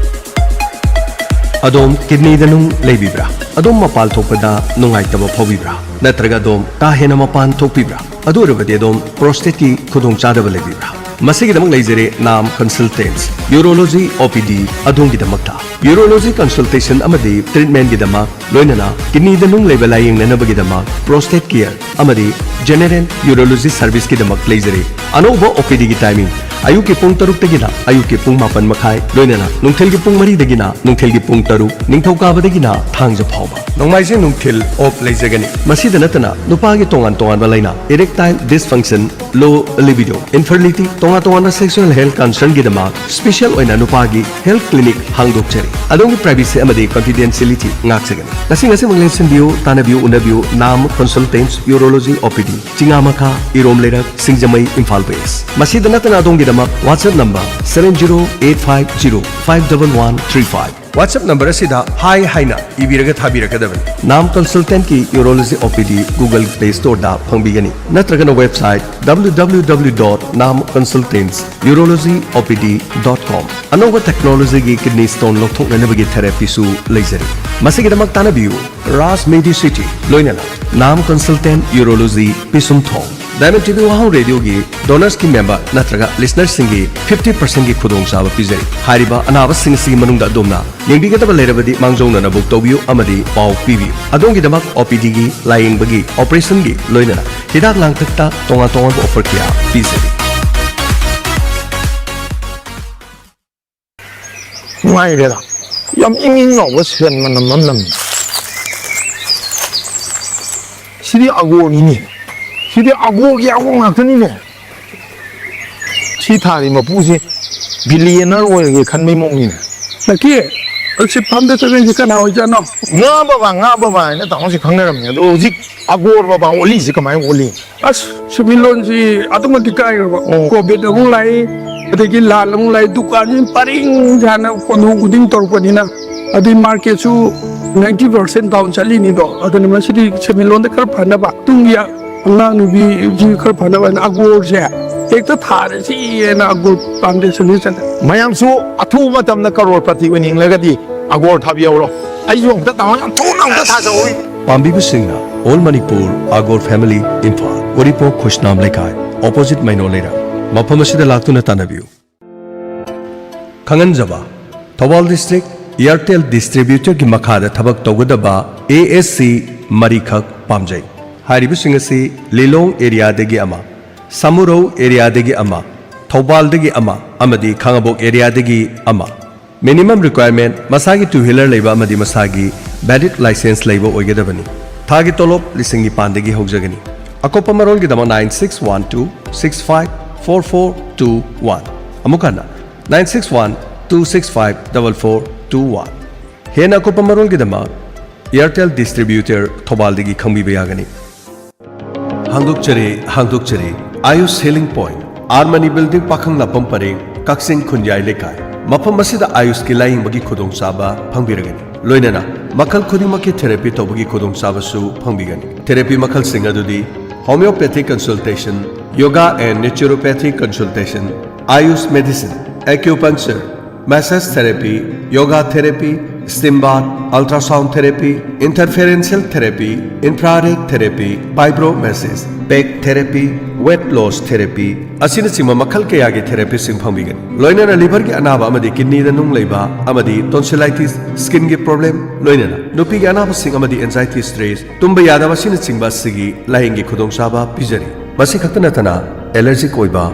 ꯑꯗꯣꯝ ꯀꯤꯗꯅꯤꯗ ꯅꯨꯡ ꯂꯩꯕꯤꯕ꯭ꯔꯥ? ꯑꯗꯣꯝ ꯃꯄꯥꯟ ꯊꯣꯛꯄꯗ ꯅꯨꯡꯉꯥꯏꯇꯕ ꯐꯥꯎꯕꯤꯕ꯭ꯔꯥ? ꯅꯠꯇ꯭ꯔꯒ ꯑꯗꯣꯝ ꯀꯥ ꯍꯦꯟꯅ ꯃꯄꯥꯟ ꯊꯣꯛꯄꯤꯕ꯭ꯔꯥ? ꯑꯗꯨ ꯑꯣꯏꯔꯕꯗꯤ ꯑꯗꯣꯝ ꯄ꯭ꯔꯣꯁꯇꯦꯠꯀꯤ ꯈꯨꯗꯣꯡꯆꯥꯗꯕ ꯂꯩꯕꯤꯕ꯭ꯔꯥ? ꯃꯁꯤꯒꯤꯗꯃꯛ ꯂꯩꯖꯔꯦ ꯅꯥꯝ ꯀꯟꯁꯜꯇꯦꯟꯁ ꯌꯨꯔꯣꯂꯣꯖꯤ ꯑꯣ ꯄꯤ ꯗꯤ ꯑꯗꯣꯝꯒꯤꯗꯃꯛꯇ꯫ ꯌꯨꯔꯣꯂꯣꯖꯤ ꯀꯟꯁꯜꯇꯦꯁꯟ ꯑꯃꯗꯤ ꯇ꯭ꯔꯤꯠꯃꯦꯟꯒꯤꯗꯃꯛ, ꯂꯣꯏꯅꯅ ꯀꯤꯗꯅꯤꯗ ꯅꯨꯡ ꯂꯩꯕ ꯂꯥꯌꯦꯡꯅꯅꯕꯒꯤꯗꯃꯛ ꯄ꯭ꯔꯣꯁꯇꯦꯠ ꯀꯤꯌꯔ ꯑꯃꯗꯤ ꯖꯦꯅꯦꯔꯦꯜ ꯌꯨꯔꯣꯂꯣꯖꯤ ꯁꯔꯚꯤꯁꯀꯤꯗꯃꯛ ꯂꯩꯖꯔꯦ꯫ ꯑꯅꯧꯕ ꯑꯣ ꯄꯤ ꯗꯤꯒꯤ ꯇꯥꯏꯃꯤꯡ: ꯑꯌꯨꯛꯀꯤ ꯄꯨꯡ ꯇꯔꯨꯛꯇꯒꯤꯅ ꯑꯌꯨꯛꯀꯤ ꯄꯨꯡ ꯃꯥꯄꯟ ꯃꯈꯥꯏ, ꯂꯣꯏꯅꯅ ꯅꯨꯡꯊꯤꯜꯒꯤ ꯄꯨꯡ ꯃꯔꯤꯗꯒꯤꯅ ꯅꯨꯡꯊꯤꯜꯒꯤ ꯄꯨꯡ ꯇꯔꯨꯛ, ꯅꯤꯡꯊꯧꯀꯥꯕꯗꯒꯤꯅ ꯊꯥꯡꯖ ꯐꯥꯎꯕ꯫ ꯅꯣꯡꯃꯥꯏꯖꯤꯡ ꯅꯨꯡꯊꯤꯜ ꯑꯣꯞ ꯂꯩꯖꯒꯅꯤ꯫ ꯃꯁꯤꯗ ꯅꯠꯇꯅ ꯅꯨꯄꯥꯒꯤ ꯇꯣꯉꯥꯟ ꯇꯣꯉꯥꯟꯕ ꯂꯥꯏꯅꯥ, erectile dysfunction, low libido, infertility, ꯇꯣꯉꯥꯟ ꯇꯣꯉꯥꯟꯕ sexual health concernꯒꯤꯗꯃꯛ special ꯑꯣꯏꯅ ꯅꯨꯄꯥꯒꯤ health clinic ꯍꯥꯡꯗꯣꯛꯆꯔꯤ꯫ ꯑꯗꯣꯝꯒꯤ privacy ꯑꯃꯗꯤ confidentiality ꯉꯥꯛꯆꯒꯅꯤ꯫ ꯉꯁꯤ ꯉꯁꯤꯃꯛ ꯂꯦꯡꯁꯤꯟꯕꯤꯌꯨ, ꯇꯥꯟꯅꯕꯤꯌꯨ, ꯎꯅꯕꯤꯌꯨ꯫ ꯅꯥꯝ Consultants Urology ꯑꯣ ꯄꯤ ꯗꯤ, ꯆꯤꯉꯥꯃꯈꯥ, ꯏꯔꯣꯝ ꯂꯩꯔꯛ, ꯁꯤꯡꯖꯃꯩ, ꯏꯝꯐꯥꯜ ꯋꯦꯁ꯫ ꯃꯁꯤꯗ ꯅꯠꯇꯅ ꯑꯗꯣꯝꯒꯤꯗꯃꯛ WhatsApp number seven zero eight five zero five double one three five꯫ WhatsApp number ꯑꯁꯤꯗ hi ꯍꯥꯏꯅ ꯏꯕꯤꯔꯒ ꯊꯥꯕꯤꯔꯛꯀꯗꯕꯅꯤ꯫ ꯅꯥꯝ ꯀꯟꯁꯜꯇꯦꯟꯀꯤ ꯌꯨꯔꯣꯂꯣꯖꯤ ꯑꯣ ꯄꯤ ꯗꯤ Google Play Storeꯗ ꯐꯪꯕꯤꯒꯅꯤ, ꯅꯠꯇ꯭ꯔꯒꯅ website W W W dot nam consultants urology O P D dot com꯫ ꯑꯅꯧꯕ ꯇꯦꯛꯅꯣꯂꯣꯖꯤꯒꯤ kidney stone ꯂꯧꯊꯣꯛꯅꯅꯕꯒꯤ ꯊꯦꯔꯥꯄꯤꯁꯨ ꯂꯩꯖꯔꯤ꯫ ꯃꯁꯤꯒꯤꯗꯃꯛ ꯇꯥꯟꯅꯕꯤꯌꯨ ꯔꯥꯖ ꯃꯦꯗꯤ city, ꯂꯣꯏꯅꯅ ꯅꯥꯝ ꯀꯟꯁꯜꯇꯦꯟ ꯌꯨꯔꯣꯂꯣꯖꯤ, ꯄꯤꯁꯨꯝꯊꯣꯡ꯫ Diamond T V ꯋꯥꯍꯪ ꯔꯦꯗꯤꯑꯣꯒꯤ ꯗꯣꯅꯔꯁꯀꯤ ꯃꯦꯝꯕꯔ ꯅꯠꯇ꯭ꯔꯒ ꯂꯤꯁꯅꯔꯁꯤꯡꯒꯤ fifty percentꯀꯤ ꯈꯨꯗꯣꯡꯆꯥꯕ ꯄꯤꯖꯔꯤ꯫ ꯍꯥꯏꯔꯤꯕ ꯑꯅꯥꯕꯁꯤꯡ ꯑꯁꯤꯒꯤ ꯃꯅꯨꯡꯗ ꯑꯗꯣꯝꯅ ꯌꯦꯡꯕꯤꯒꯗꯕ ꯂꯩꯔꯕꯗꯤ ꯃꯥꯡꯖꯧꯅꯅ ꯕꯨꯛ ꯇꯧꯕꯤꯌꯨ ꯑꯃꯗꯤ ꯄꯥꯎ ꯄꯤꯕꯤꯌꯨ꯫ ꯑꯗꯣꯝꯒꯤꯗꯃꯛ ꯑꯣ ꯄꯤ ꯗꯤꯒꯤ, ꯂꯥꯌꯦꯡꯕꯒꯤ, ꯑꯣꯄꯔꯦꯁꯟꯒꯤ, ꯂꯣꯏꯅꯅ ꯍꯤꯗꯥꯛ ꯂꯥꯡꯊꯛꯇ ꯇꯣꯉꯥꯟ ꯇꯣꯉꯥꯟꯕ ꯑꯣꯐꯔ ꯀꯌꯥ ꯄꯤꯖꯔꯤ꯫ ꯅꯨꯡꯉꯥꯏꯈ꯭ꯔꯦꯗ꯫ ꯌꯥꯝ ꯏꯪ ꯏꯪ ꯂꯥꯎꯕ ꯁꯦꯟ ꯃꯅꯝ ꯑꯃ ꯅꯝꯃꯤ꯫ ꯁꯤꯗꯤ ꯑꯒꯣꯔꯅꯤꯅꯦ꯫ ꯁꯤꯗꯤ ꯑꯒꯣꯔꯒꯤ ꯑꯒꯣꯔ ꯉꯥꯛꯇꯅꯤꯅꯦ꯫ ꯁꯤ ꯊꯥꯔꯤ ꯃꯄꯨꯁꯤ ꯕꯤꯂꯤꯌꯅꯔ ꯑꯣꯏꯔꯒꯦ ꯈꯟꯕꯩ ꯃꯑꯣꯡꯅꯤꯅꯦ꯫ ꯅꯀꯤ, ꯑꯁꯤ ꯐꯥꯔꯝꯗ ꯆꯠꯂꯤꯁꯤ ꯀꯅꯥ ꯑꯣꯏꯖꯥꯠꯅꯣ? ꯉꯥ ꯕꯕꯥ, ꯉꯥ ꯕꯕꯥ ꯍꯥꯏꯅ ꯇꯥꯃꯣꯁꯤ ꯈꯪꯅꯔꯝꯃꯦ꯫ ꯑꯗꯣ ꯍꯧꯖꯤꯛ ꯑꯒꯣꯔ ꯕꯕꯥ ꯑꯣꯜꯂꯤꯁꯤ ꯀꯃꯥꯏꯅ ꯑꯣꯜꯂꯤ? ꯑꯁ, ꯁꯦꯟꯃꯤꯠꯂꯣꯟꯁꯤ ꯑꯗꯨꯛ ꯃꯇꯤꯛ ꯀꯥꯏꯈ꯭ꯔꯕ꯫ ꯑꯣ꯫ ꯀꯣꯚꯤꯗ ꯑꯃꯨꯛ ꯂꯥꯛꯏ, ꯑꯗꯒꯤ ꯂꯥꯟ ꯑꯃꯨꯛ ꯂꯥꯛꯏ, ꯗꯨꯀꯥꯟꯁꯤ ꯄꯔꯤꯡ ꯁꯥꯅ ꯀꯣꯟꯊꯣꯡ ꯈꯨꯗꯤꯡ ꯇꯧꯔꯛꯄꯅꯤꯅ, ꯑꯗꯩ ꯃꯥꯔꯀꯦꯠꯁꯨ ꯅꯥꯏꯟꯇꯤ ꯄꯥꯔꯁꯦꯟ ꯗꯥꯎꯟ ꯆꯠꯂꯤꯅꯤꯗꯣ꯫ ꯑꯗꯨꯅ ꯃꯁꯤꯗꯤ ꯁꯦꯟꯃꯤꯠꯂꯣꯟꯗ ꯈꯔ ꯐꯅꯕ, ꯇꯨꯡꯒꯤ ꯑꯉꯥꯡ ꯅꯨꯕꯤꯁꯤ ꯈꯔ ꯐꯅꯕ ꯍꯥꯏꯅ ꯑꯒꯣꯔꯁꯦ ꯍꯦꯛꯇ ꯊꯥꯔꯁꯤꯅ ꯑꯒꯣꯔ ꯄꯥꯝꯗꯦ ꯁꯟꯗꯦ ꯆꯠꯂꯦ꯫ ꯃꯌꯥꯝꯁꯨ ꯑꯊꯨꯕ ꯃꯇꯝꯗ ꯀꯔꯣꯔꯄꯇꯤ ꯑꯣꯏꯅꯤꯡꯂꯒꯗꯤ ꯑꯒꯣꯔ ꯊꯥꯕꯤꯍꯧꯔꯣ꯫ ꯑꯩꯁꯨ ꯑꯝꯇ ꯇꯥꯃꯣ ꯌꯥꯝ ꯊꯨꯅ ꯑꯝꯇ ꯊꯥꯖꯍꯧꯏ꯫ ꯄꯥꯝꯕꯤꯕꯁꯤꯡꯅ All Manipur Agor Family, Imphal, ꯎꯔꯤꯄꯣꯛ ꯈꯨꯁꯅꯥꯝ ꯂꯩꯀꯥꯏ, ꯑꯣꯄꯣꯖꯤꯠ ꯃꯩꯅꯣ ꯂꯩꯔꯛ, ꯃꯐꯝ ꯑꯁꯤꯗ ꯂꯥꯛꯇꯨꯅ ꯇꯥꯟꯅꯕꯤꯌꯨ꯫ ꯈꯪꯍꯟꯖꯕ, ꯊꯧꯕꯥꯜ ꯗꯤꯁꯇ꯭ꯔꯤꯛ ꯏꯌꯥꯔꯇꯦꯜ ꯗꯤꯁꯇ꯭ꯔꯤꯕ꯭ꯌꯨꯇꯔꯒꯤ ꯃꯈꯥꯗ ꯊꯕꯛ ꯇꯧꯒꯗꯕ ꯑꯦ ꯑꯦꯁ ꯁꯤ ꯃꯔꯤꯈꯛ ꯄꯥꯝꯖꯩ꯫ ꯍꯥꯏꯔꯤꯕꯁꯤꯡ ꯑꯁꯤ ꯂꯤꯂꯣꯡ ꯑꯦꯔꯤꯌꯥꯗꯒꯤ ꯑꯃ, ꯁꯥꯃꯨꯔꯧ ꯑꯦꯔꯤꯌꯥꯗꯒꯤ ꯑꯃ, ꯊꯧꯕꯥꯜꯗꯒꯤ ꯑꯃ ꯑꯃꯗꯤ ꯈꯥꯉꯕꯣꯛ ꯑꯦꯔꯤꯌꯥꯗꯒꯤ ꯑꯃ꯫ ꯃꯤꯅꯤꯃꯝ ꯔꯤꯀ꯭ꯋꯥꯌꯔꯃꯦꯟꯠ ꯃꯁꯥꯒꯤ ꯇꯨ ꯋꯤꯂꯔ ꯂꯩꯕ ꯑꯃꯗꯤ ꯃꯁꯥꯒꯤ ꯚꯦꯂꯤꯗ ꯂꯥꯏꯁꯦꯟꯁ ꯂꯩꯕ ꯑꯣꯏꯒꯗꯕꯅꯤ꯫ ꯊꯥꯒꯤ ꯇꯣꯂꯣꯞ ꯂꯤꯁꯤꯡ ꯅꯤꯄꯥꯟꯗꯒꯤ ꯍꯧꯖꯒꯅꯤ꯫ ꯑꯀꯨꯞꯄ ꯃꯔꯣꯜꯒꯤꯗꯃꯛ nine six one two six five four four two one꯫ ꯑꯃꯨꯛ ꯍꯟꯅ, nine six one two six five four four two one꯫ ꯍꯦꯟꯅ ꯑꯀꯨꯞꯄ ꯃꯔꯣꯜꯒꯤꯗꯃꯛ ꯏꯌꯥꯔꯇꯦꯜ ꯗꯤꯁꯇ꯭ꯔꯤꯕ꯭ꯌꯨꯇꯔ ꯊꯧꯕꯥꯜꯗꯒꯤ ꯈꯪꯕꯤꯕ ꯌꯥꯒꯅꯤ꯫ ꯍꯥꯡꯗꯣꯛꯆꯔꯤ, ꯍꯥꯡꯗꯣꯛꯆꯔꯤ, Ayush healing point, R Mani building, ꯄꯥꯈꯪꯂꯥꯛꯄꯝ ꯄꯔꯦꯡ, ꯀꯛꯆꯤꯡ ꯈꯨꯟꯌꯥꯏ ꯂꯩꯀꯥꯏ꯫ ꯃꯐꯝ ꯑꯁꯤꯗ ꯑꯥꯌꯨꯁꯀꯤ ꯂꯥꯌꯦꯡꯕꯒꯤ ꯈꯨꯗꯣꯡꯆꯥꯕ ꯐꯪꯕꯤꯔꯒꯅꯤ꯫ ꯂꯣꯏꯅꯅ ꯃꯈꯜ ꯈꯨꯗꯤꯡꯃꯛꯀꯤ ꯊꯦꯔꯥꯄꯤ ꯇꯧꯕꯒꯤ ꯈꯨꯗꯣꯡꯆꯥꯕꯁꯨ ꯐꯪꯕꯤꯒꯅꯤ꯫ ꯊꯦꯔꯥꯄꯤ ꯃꯈꯜꯁꯤꯡ ꯑꯗꯨꯗꯤ homeopathic consultation, yoga and naturopathy consultation, Ayush medicine, acupuncture, massage therapy, yoga therapy, steam bath, ultrasound therapy, interferential therapy, infrared therapy, fibromassage, back therapy, weight loss therapy ꯑꯁꯤꯅꯆꯤꯡꯕ ꯃꯈꯜ ꯀꯌꯥꯒꯤ ꯊꯦꯔꯥꯄꯤꯁꯤꯡ ꯐꯪꯕꯤꯒꯅꯤ꯫ ꯂꯣꯏꯅꯅ ꯂꯤꯚꯔꯒꯤ ꯑꯅꯥꯕ ꯑꯃꯗꯤ ꯀꯤꯗꯅꯤꯗ ꯅꯨꯡ ꯂꯩꯕ ꯑꯃꯗꯤ ꯇꯣꯟꯁꯤꯂꯥꯏꯇꯤꯁ, ꯁ꯭ꯀꯤꯟꯒꯤ ꯄ꯭ꯔꯣꯕ꯭ꯂꯦꯝ, ꯂꯣꯏꯅꯅ ꯅꯨꯄꯤꯒꯤ ꯑꯅꯥꯕꯁꯤꯡ ꯑꯃꯗꯤ ꯑꯦꯟꯖꯥꯏꯇꯤ, ꯁ꯭ꯇ꯭ꯔꯦꯁ, ꯇꯨꯝꯕ ꯌꯥꯗꯕ ꯑꯁꯤꯅꯆꯤꯡꯕ ꯑꯁꯤꯒꯤ ꯂꯥꯌꯦꯡꯒꯤ ꯈꯨꯗꯣꯡꯆꯥꯕ ꯄꯤꯖꯔꯤ꯫ ꯃꯁꯤ ꯈꯛꯇ ꯅꯠꯇꯅ ꯑꯦꯂꯔꯖꯤꯛ ꯑꯣꯏꯕ,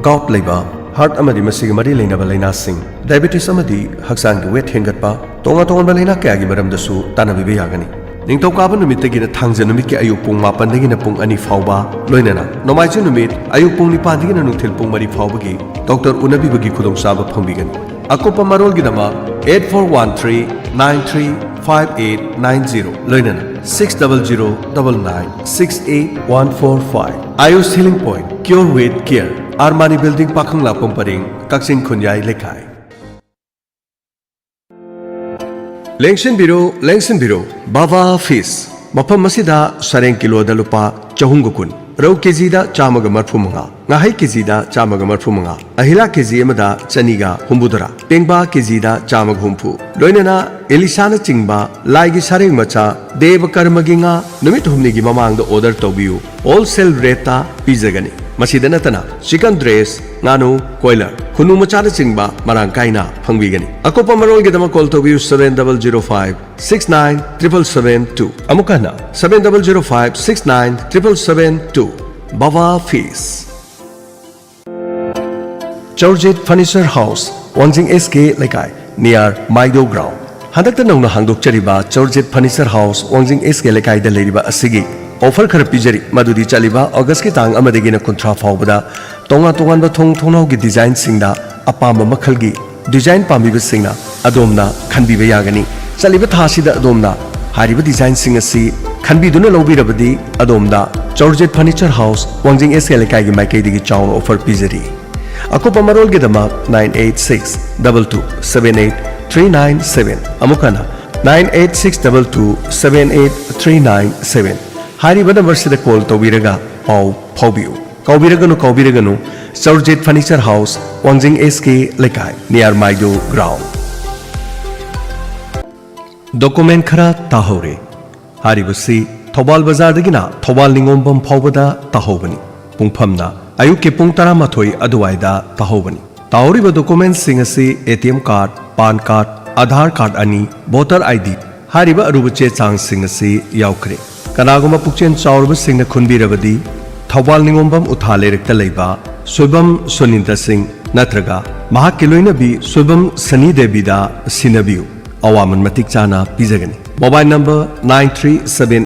ꯒꯥꯎꯠ ꯂꯩꯕ, ꯍꯥꯔꯠ ꯑꯃꯗꯤ ꯃꯁꯤꯒꯤ ꯃꯔꯤ ꯂꯩꯅꯕ ꯂꯥꯏꯅꯥꯁꯤꯡ, ꯗꯥꯏꯕꯦꯇꯤꯁ ꯑꯃꯗꯤ ꯍꯛꯆꯥꯡꯒꯤ ꯋꯦꯠ ꯍꯦꯟꯒꯠꯄ, ꯇꯣꯉꯥꯟ ꯇꯣꯉꯥꯟꯕ ꯂꯥꯏꯅꯥ ꯀꯌꯥꯒꯤ ꯃꯔꯝꯗꯁꯨ ꯇꯥꯟꯅꯕꯤꯕ ꯌꯥꯒꯅꯤ꯫ ꯅꯤꯡꯊꯧꯀꯥꯕ ꯅꯨꯃꯤꯠꯇꯒꯤꯅ ꯊꯥꯡꯖ ꯅꯨꯃꯤꯠꯀꯤ ꯑꯌꯨꯛ ꯄꯨꯡ ꯃꯥꯄꯟꯗꯒꯤꯅ ꯄꯨꯡ ꯑꯅꯤ ꯐꯥꯎꯕ, ꯂꯣꯏꯅꯅ ꯅꯣꯡꯃꯥꯏꯖꯤꯡ ꯅꯨꯃꯤꯠ ꯑꯌꯨꯛ ꯄꯨꯡ ꯅꯤꯄꯥꯟꯗꯒꯤꯅ ꯅꯨꯡꯊꯤꯜ ꯄꯨꯡ ꯃꯔꯤ ꯐꯥꯎꯕꯒꯤ ꯗꯣꯛꯇꯔ ꯎꯅꯕꯤꯕꯒꯤ ꯈꯨꯗꯣꯡꯆꯥꯕ ꯐꯪꯕꯤꯒꯅꯤ꯫ ꯑꯀꯨꯞꯄ ꯃꯔꯣꯜꯒꯤꯗꯃꯛ eight four one three nine three five eight nine zero, ꯂꯣꯏꯅꯅ six double zero double nine six eight one four five꯫ Ayush Healing Point, Cure with Care, Armani building, ꯄꯥꯈꯪꯂꯥꯛꯄꯝ ꯄꯔꯦꯡ, ꯀꯛꯆꯤꯡ ꯈꯨꯟꯌꯥꯏ ꯂꯩꯀꯥꯏ꯫ ꯂꯦꯡꯁꯤꯟꯕꯤꯔꯣ, ꯂꯦꯡꯁꯤꯟꯕꯤꯔꯣ, ꯕꯥꯕꯥ ꯐꯤꯁ꯫ ꯃꯐꯝ ꯑꯁꯤꯗ ꯁꯔꯦꯡ ꯀꯤꯂꯣꯗ ꯂꯨꯄꯥ ꯆꯍꯨꯝꯒ ꯀꯨꯟ, ꯔꯧ ꯀꯦꯖꯤꯗ ꯆꯥꯝꯃꯒ ꯃꯔꯤꯐꯨ ꯃꯉꯥ, ꯉꯥꯍꯩ ꯀꯦꯖꯤꯗ ꯆꯥꯝꯃꯒ ꯃꯔꯤꯐꯨ ꯃꯉꯥ, ꯑꯍꯤꯂꯥ ꯀꯦꯖꯤ ꯑꯃꯗ ꯆꯅꯤꯒ ꯍꯨꯝꯐꯨꯇꯔꯥ, ꯄꯦꯡꯕꯥ ꯀꯦꯖꯤꯗ ꯆꯥꯝꯃꯒ ꯍꯨꯝꯐꯨ, ꯂꯣꯏꯅꯅ ꯏꯂꯤꯁꯥꯅꯆꯤꯡꯕ ꯂꯥꯏꯒꯤ ꯁꯔꯦꯡ ꯃꯆꯥ, ꯗꯦꯕ ꯀꯔꯃꯒꯤ ꯉꯥ ꯅꯨꯃꯤꯠ ꯍꯨꯝꯅꯤꯒꯤ ꯃꯃꯥꯡꯗ ꯑꯣꯔꯗꯔ ꯇꯧꯕꯤꯌꯨ꯫ ꯍꯣꯜꯁꯦꯜ ꯔꯦꯠꯇ ꯄꯤꯖꯒꯅꯤ꯫ ꯃꯁꯤꯗ ꯅꯠꯇꯅ ꯆꯤꯀꯟ ꯗ꯭ꯔꯦꯁ, ꯉꯥꯅꯨ, ꯀꯣꯏꯂꯔ, ꯈꯨꯅꯨ ꯃꯆꯥꯅꯆꯤꯡꯕ ꯃꯔꯥꯡ ꯀꯥꯏꯅ ꯐꯪꯕꯤꯒꯅꯤ꯫ ꯑꯀꯨꯞꯄ ꯃꯔꯣꯜꯒꯤꯗꯃꯛ ꯀꯣꯜ ꯇꯧꯕꯤꯌꯨ seven double zero five six nine triple seven two꯫ ꯑꯃꯨꯛ ꯍꯟꯅ seven double zero five six nine triple seven two꯫ Baba fish. Chourajit furniture house, Wangjing S ꯀꯦ ꯂꯩꯀꯥꯏ, ꯅꯤꯌꯥꯔ ꯃꯥꯏꯗꯣ ꯒ꯭ꯔꯥꯎꯟ꯫ ꯍꯟꯗꯛꯇ ꯅꯧꯅ ꯍꯥꯡꯗꯣꯛꯆꯔꯤꯕ ꯆꯧꯔꯖꯤꯠ ꯐꯔꯅꯤꯆꯔ ꯍꯥꯎꯁ, ꯋꯥꯡꯖꯤꯡ ꯑꯦꯁ ꯀꯦ ꯂꯩꯀꯥꯏꯗ ꯂꯩꯔꯤꯕ ꯑꯁꯤꯒꯤ ꯑꯣꯐꯔ ꯈꯔ ꯄꯤꯖꯔꯤ, ꯃꯗꯨꯗꯤ ꯆꯠꯂꯤꯕ ꯑꯣꯒꯁꯀꯤ ꯇꯥꯡ ꯑꯃꯗꯒꯤꯅ ꯀꯨꯟꯊ꯭ꯔꯥ ꯐꯥꯎꯕꯗ ꯇꯣꯉꯥꯟ ꯇꯣꯉꯥꯟꯕ ꯊꯣꯡ ꯊꯣꯡꯅꯥꯎꯒꯤ ꯗꯤꯖꯥꯏꯟꯁꯤꯡꯗ ꯑꯄꯥꯝꯕ ꯃꯈꯜꯒꯤ ꯗꯤꯖꯥꯏꯟ ꯄꯥꯝꯕꯤꯕꯁꯤꯡꯅ ꯑꯗꯣꯝꯅ ꯈꯟꯕꯤꯕ ꯌꯥꯒꯅꯤ꯫ ꯆꯠꯂꯤꯕ ꯊꯥ ꯑꯁꯤꯗ ꯑꯗꯣꯝꯅ ꯍꯥꯏꯔꯤꯕ ꯗꯤꯖꯥꯏꯟꯁꯤꯡ ꯑꯁꯤ ꯈꯟꯕꯤꯗꯨꯅ ꯂꯧꯕꯤꯔꯕꯗꯤ, ꯑꯗꯣꯝꯗ ꯆꯧꯔꯖꯤꯠ ꯐꯔꯅꯤꯆꯔ ꯍꯥꯎꯁ, ꯋꯥꯡꯖꯤꯡ ꯑꯦꯁ ꯀꯦ ꯂꯩꯀꯥꯏꯒꯤ ꯃꯥꯏꯀꯩꯗꯒꯤ ꯆꯥꯎꯅ ꯑꯣꯐꯔ ꯄꯤꯖꯔꯤ꯫ ꯑꯀꯨꯞꯄ ꯃꯔꯣꯜꯒꯤꯗꯃꯛ nine eight six double two seven eight three nine seven, ꯑꯃꯨꯛ ꯍꯟꯅ nine eight six double two seven eight three nine seven ꯍꯥꯏꯔꯤꯕ ꯅꯝꯕꯔꯁꯤꯗ ꯀꯣꯜ ꯇꯧꯕꯤꯔꯒ ꯄꯥꯎ ꯐꯥꯎꯕꯤꯌꯨ꯫ ꯀꯥꯎꯕꯤꯔꯒꯅꯨ, ꯀꯥꯎꯕꯤꯔꯒꯅꯨ, ꯆꯧꯔꯖꯤꯠ ꯐꯔꯅꯤꯆꯔ ꯍꯥꯎꯁ, ꯋꯥꯡꯖꯤꯡ ꯑꯦꯁ ꯀꯦ ꯂꯩꯀꯥꯏ, ꯅꯤꯌꯥꯔ ꯃꯥꯏꯗꯣ ꯒ꯭ꯔꯥꯎꯟ꯫ ꯗꯣꯀꯨꯃꯦꯟ ꯈꯔ ꯇꯥꯍꯧꯔꯦ꯫ ꯍꯥꯏꯔꯤꯕꯁꯤ ꯊꯧꯕꯥꯜ ꯕꯖꯥꯔꯗꯒꯤꯅ ꯊꯧꯕꯥꯜ ꯅꯤꯉꯣꯝꯕꯝ ꯐꯥꯎꯕꯗ ꯇꯥꯍꯧꯕꯅꯤ꯫ ꯄꯨꯡꯐꯝꯅ ꯑꯌꯨꯛꯀꯤ ꯄꯨꯡ ꯇꯔꯥꯃꯥꯊꯣꯏ ꯑꯗꯨꯋꯥꯏꯗ ꯇꯥꯍꯧꯕꯅꯤ꯫ ꯇꯥꯍꯧꯔꯤꯕ ꯗꯣꯀꯨꯃꯦꯟꯁꯤꯡ ꯑꯁꯤ A T M card, PAN card, Aadhaar card ꯑꯅꯤ, ꯚꯣꯇꯔ ꯑꯥꯏ ꯗꯤ ꯍꯥꯏꯔꯤꯕ ꯑꯔꯨꯕ ꯆꯦ ꯆꯥꯡꯁꯤꯡ ꯑꯁꯤ ꯌꯥꯎꯈ꯭ꯔꯦ꯫ ꯀꯅꯥꯒꯨꯝꯕ ꯄꯨꯛꯆꯦꯜ ꯆꯥꯎꯔꯕꯁꯤꯡꯅ ꯈꯨꯟꯕꯤꯔꯕꯗꯤ, ꯊꯧꯕꯥꯜ ꯅꯤꯉꯣꯝꯕꯝ ꯎꯊꯥ ꯂꯩꯔꯛꯇ ꯂꯩꯕ ꯁꯣꯏꯕꯝ ꯁꯨꯅꯤꯟꯗ꯭ꯔ ꯁꯤꯡ ꯅꯠꯇ꯭ꯔꯒ ꯃꯍꯥꯛꯀꯤ ꯂꯣꯏꯅꯕꯤ ꯁꯣꯏꯕꯝ ꯁꯅꯤ ꯗꯦꯕꯤꯗ ꯁꯤꯟꯅꯕꯤꯌꯨ꯫ ꯑꯋꯥꯃꯟ ꯃꯇꯤꯛ ꯆꯥꯅ ꯄꯤꯖꯒꯅꯤ꯫ Mobile number nine three seven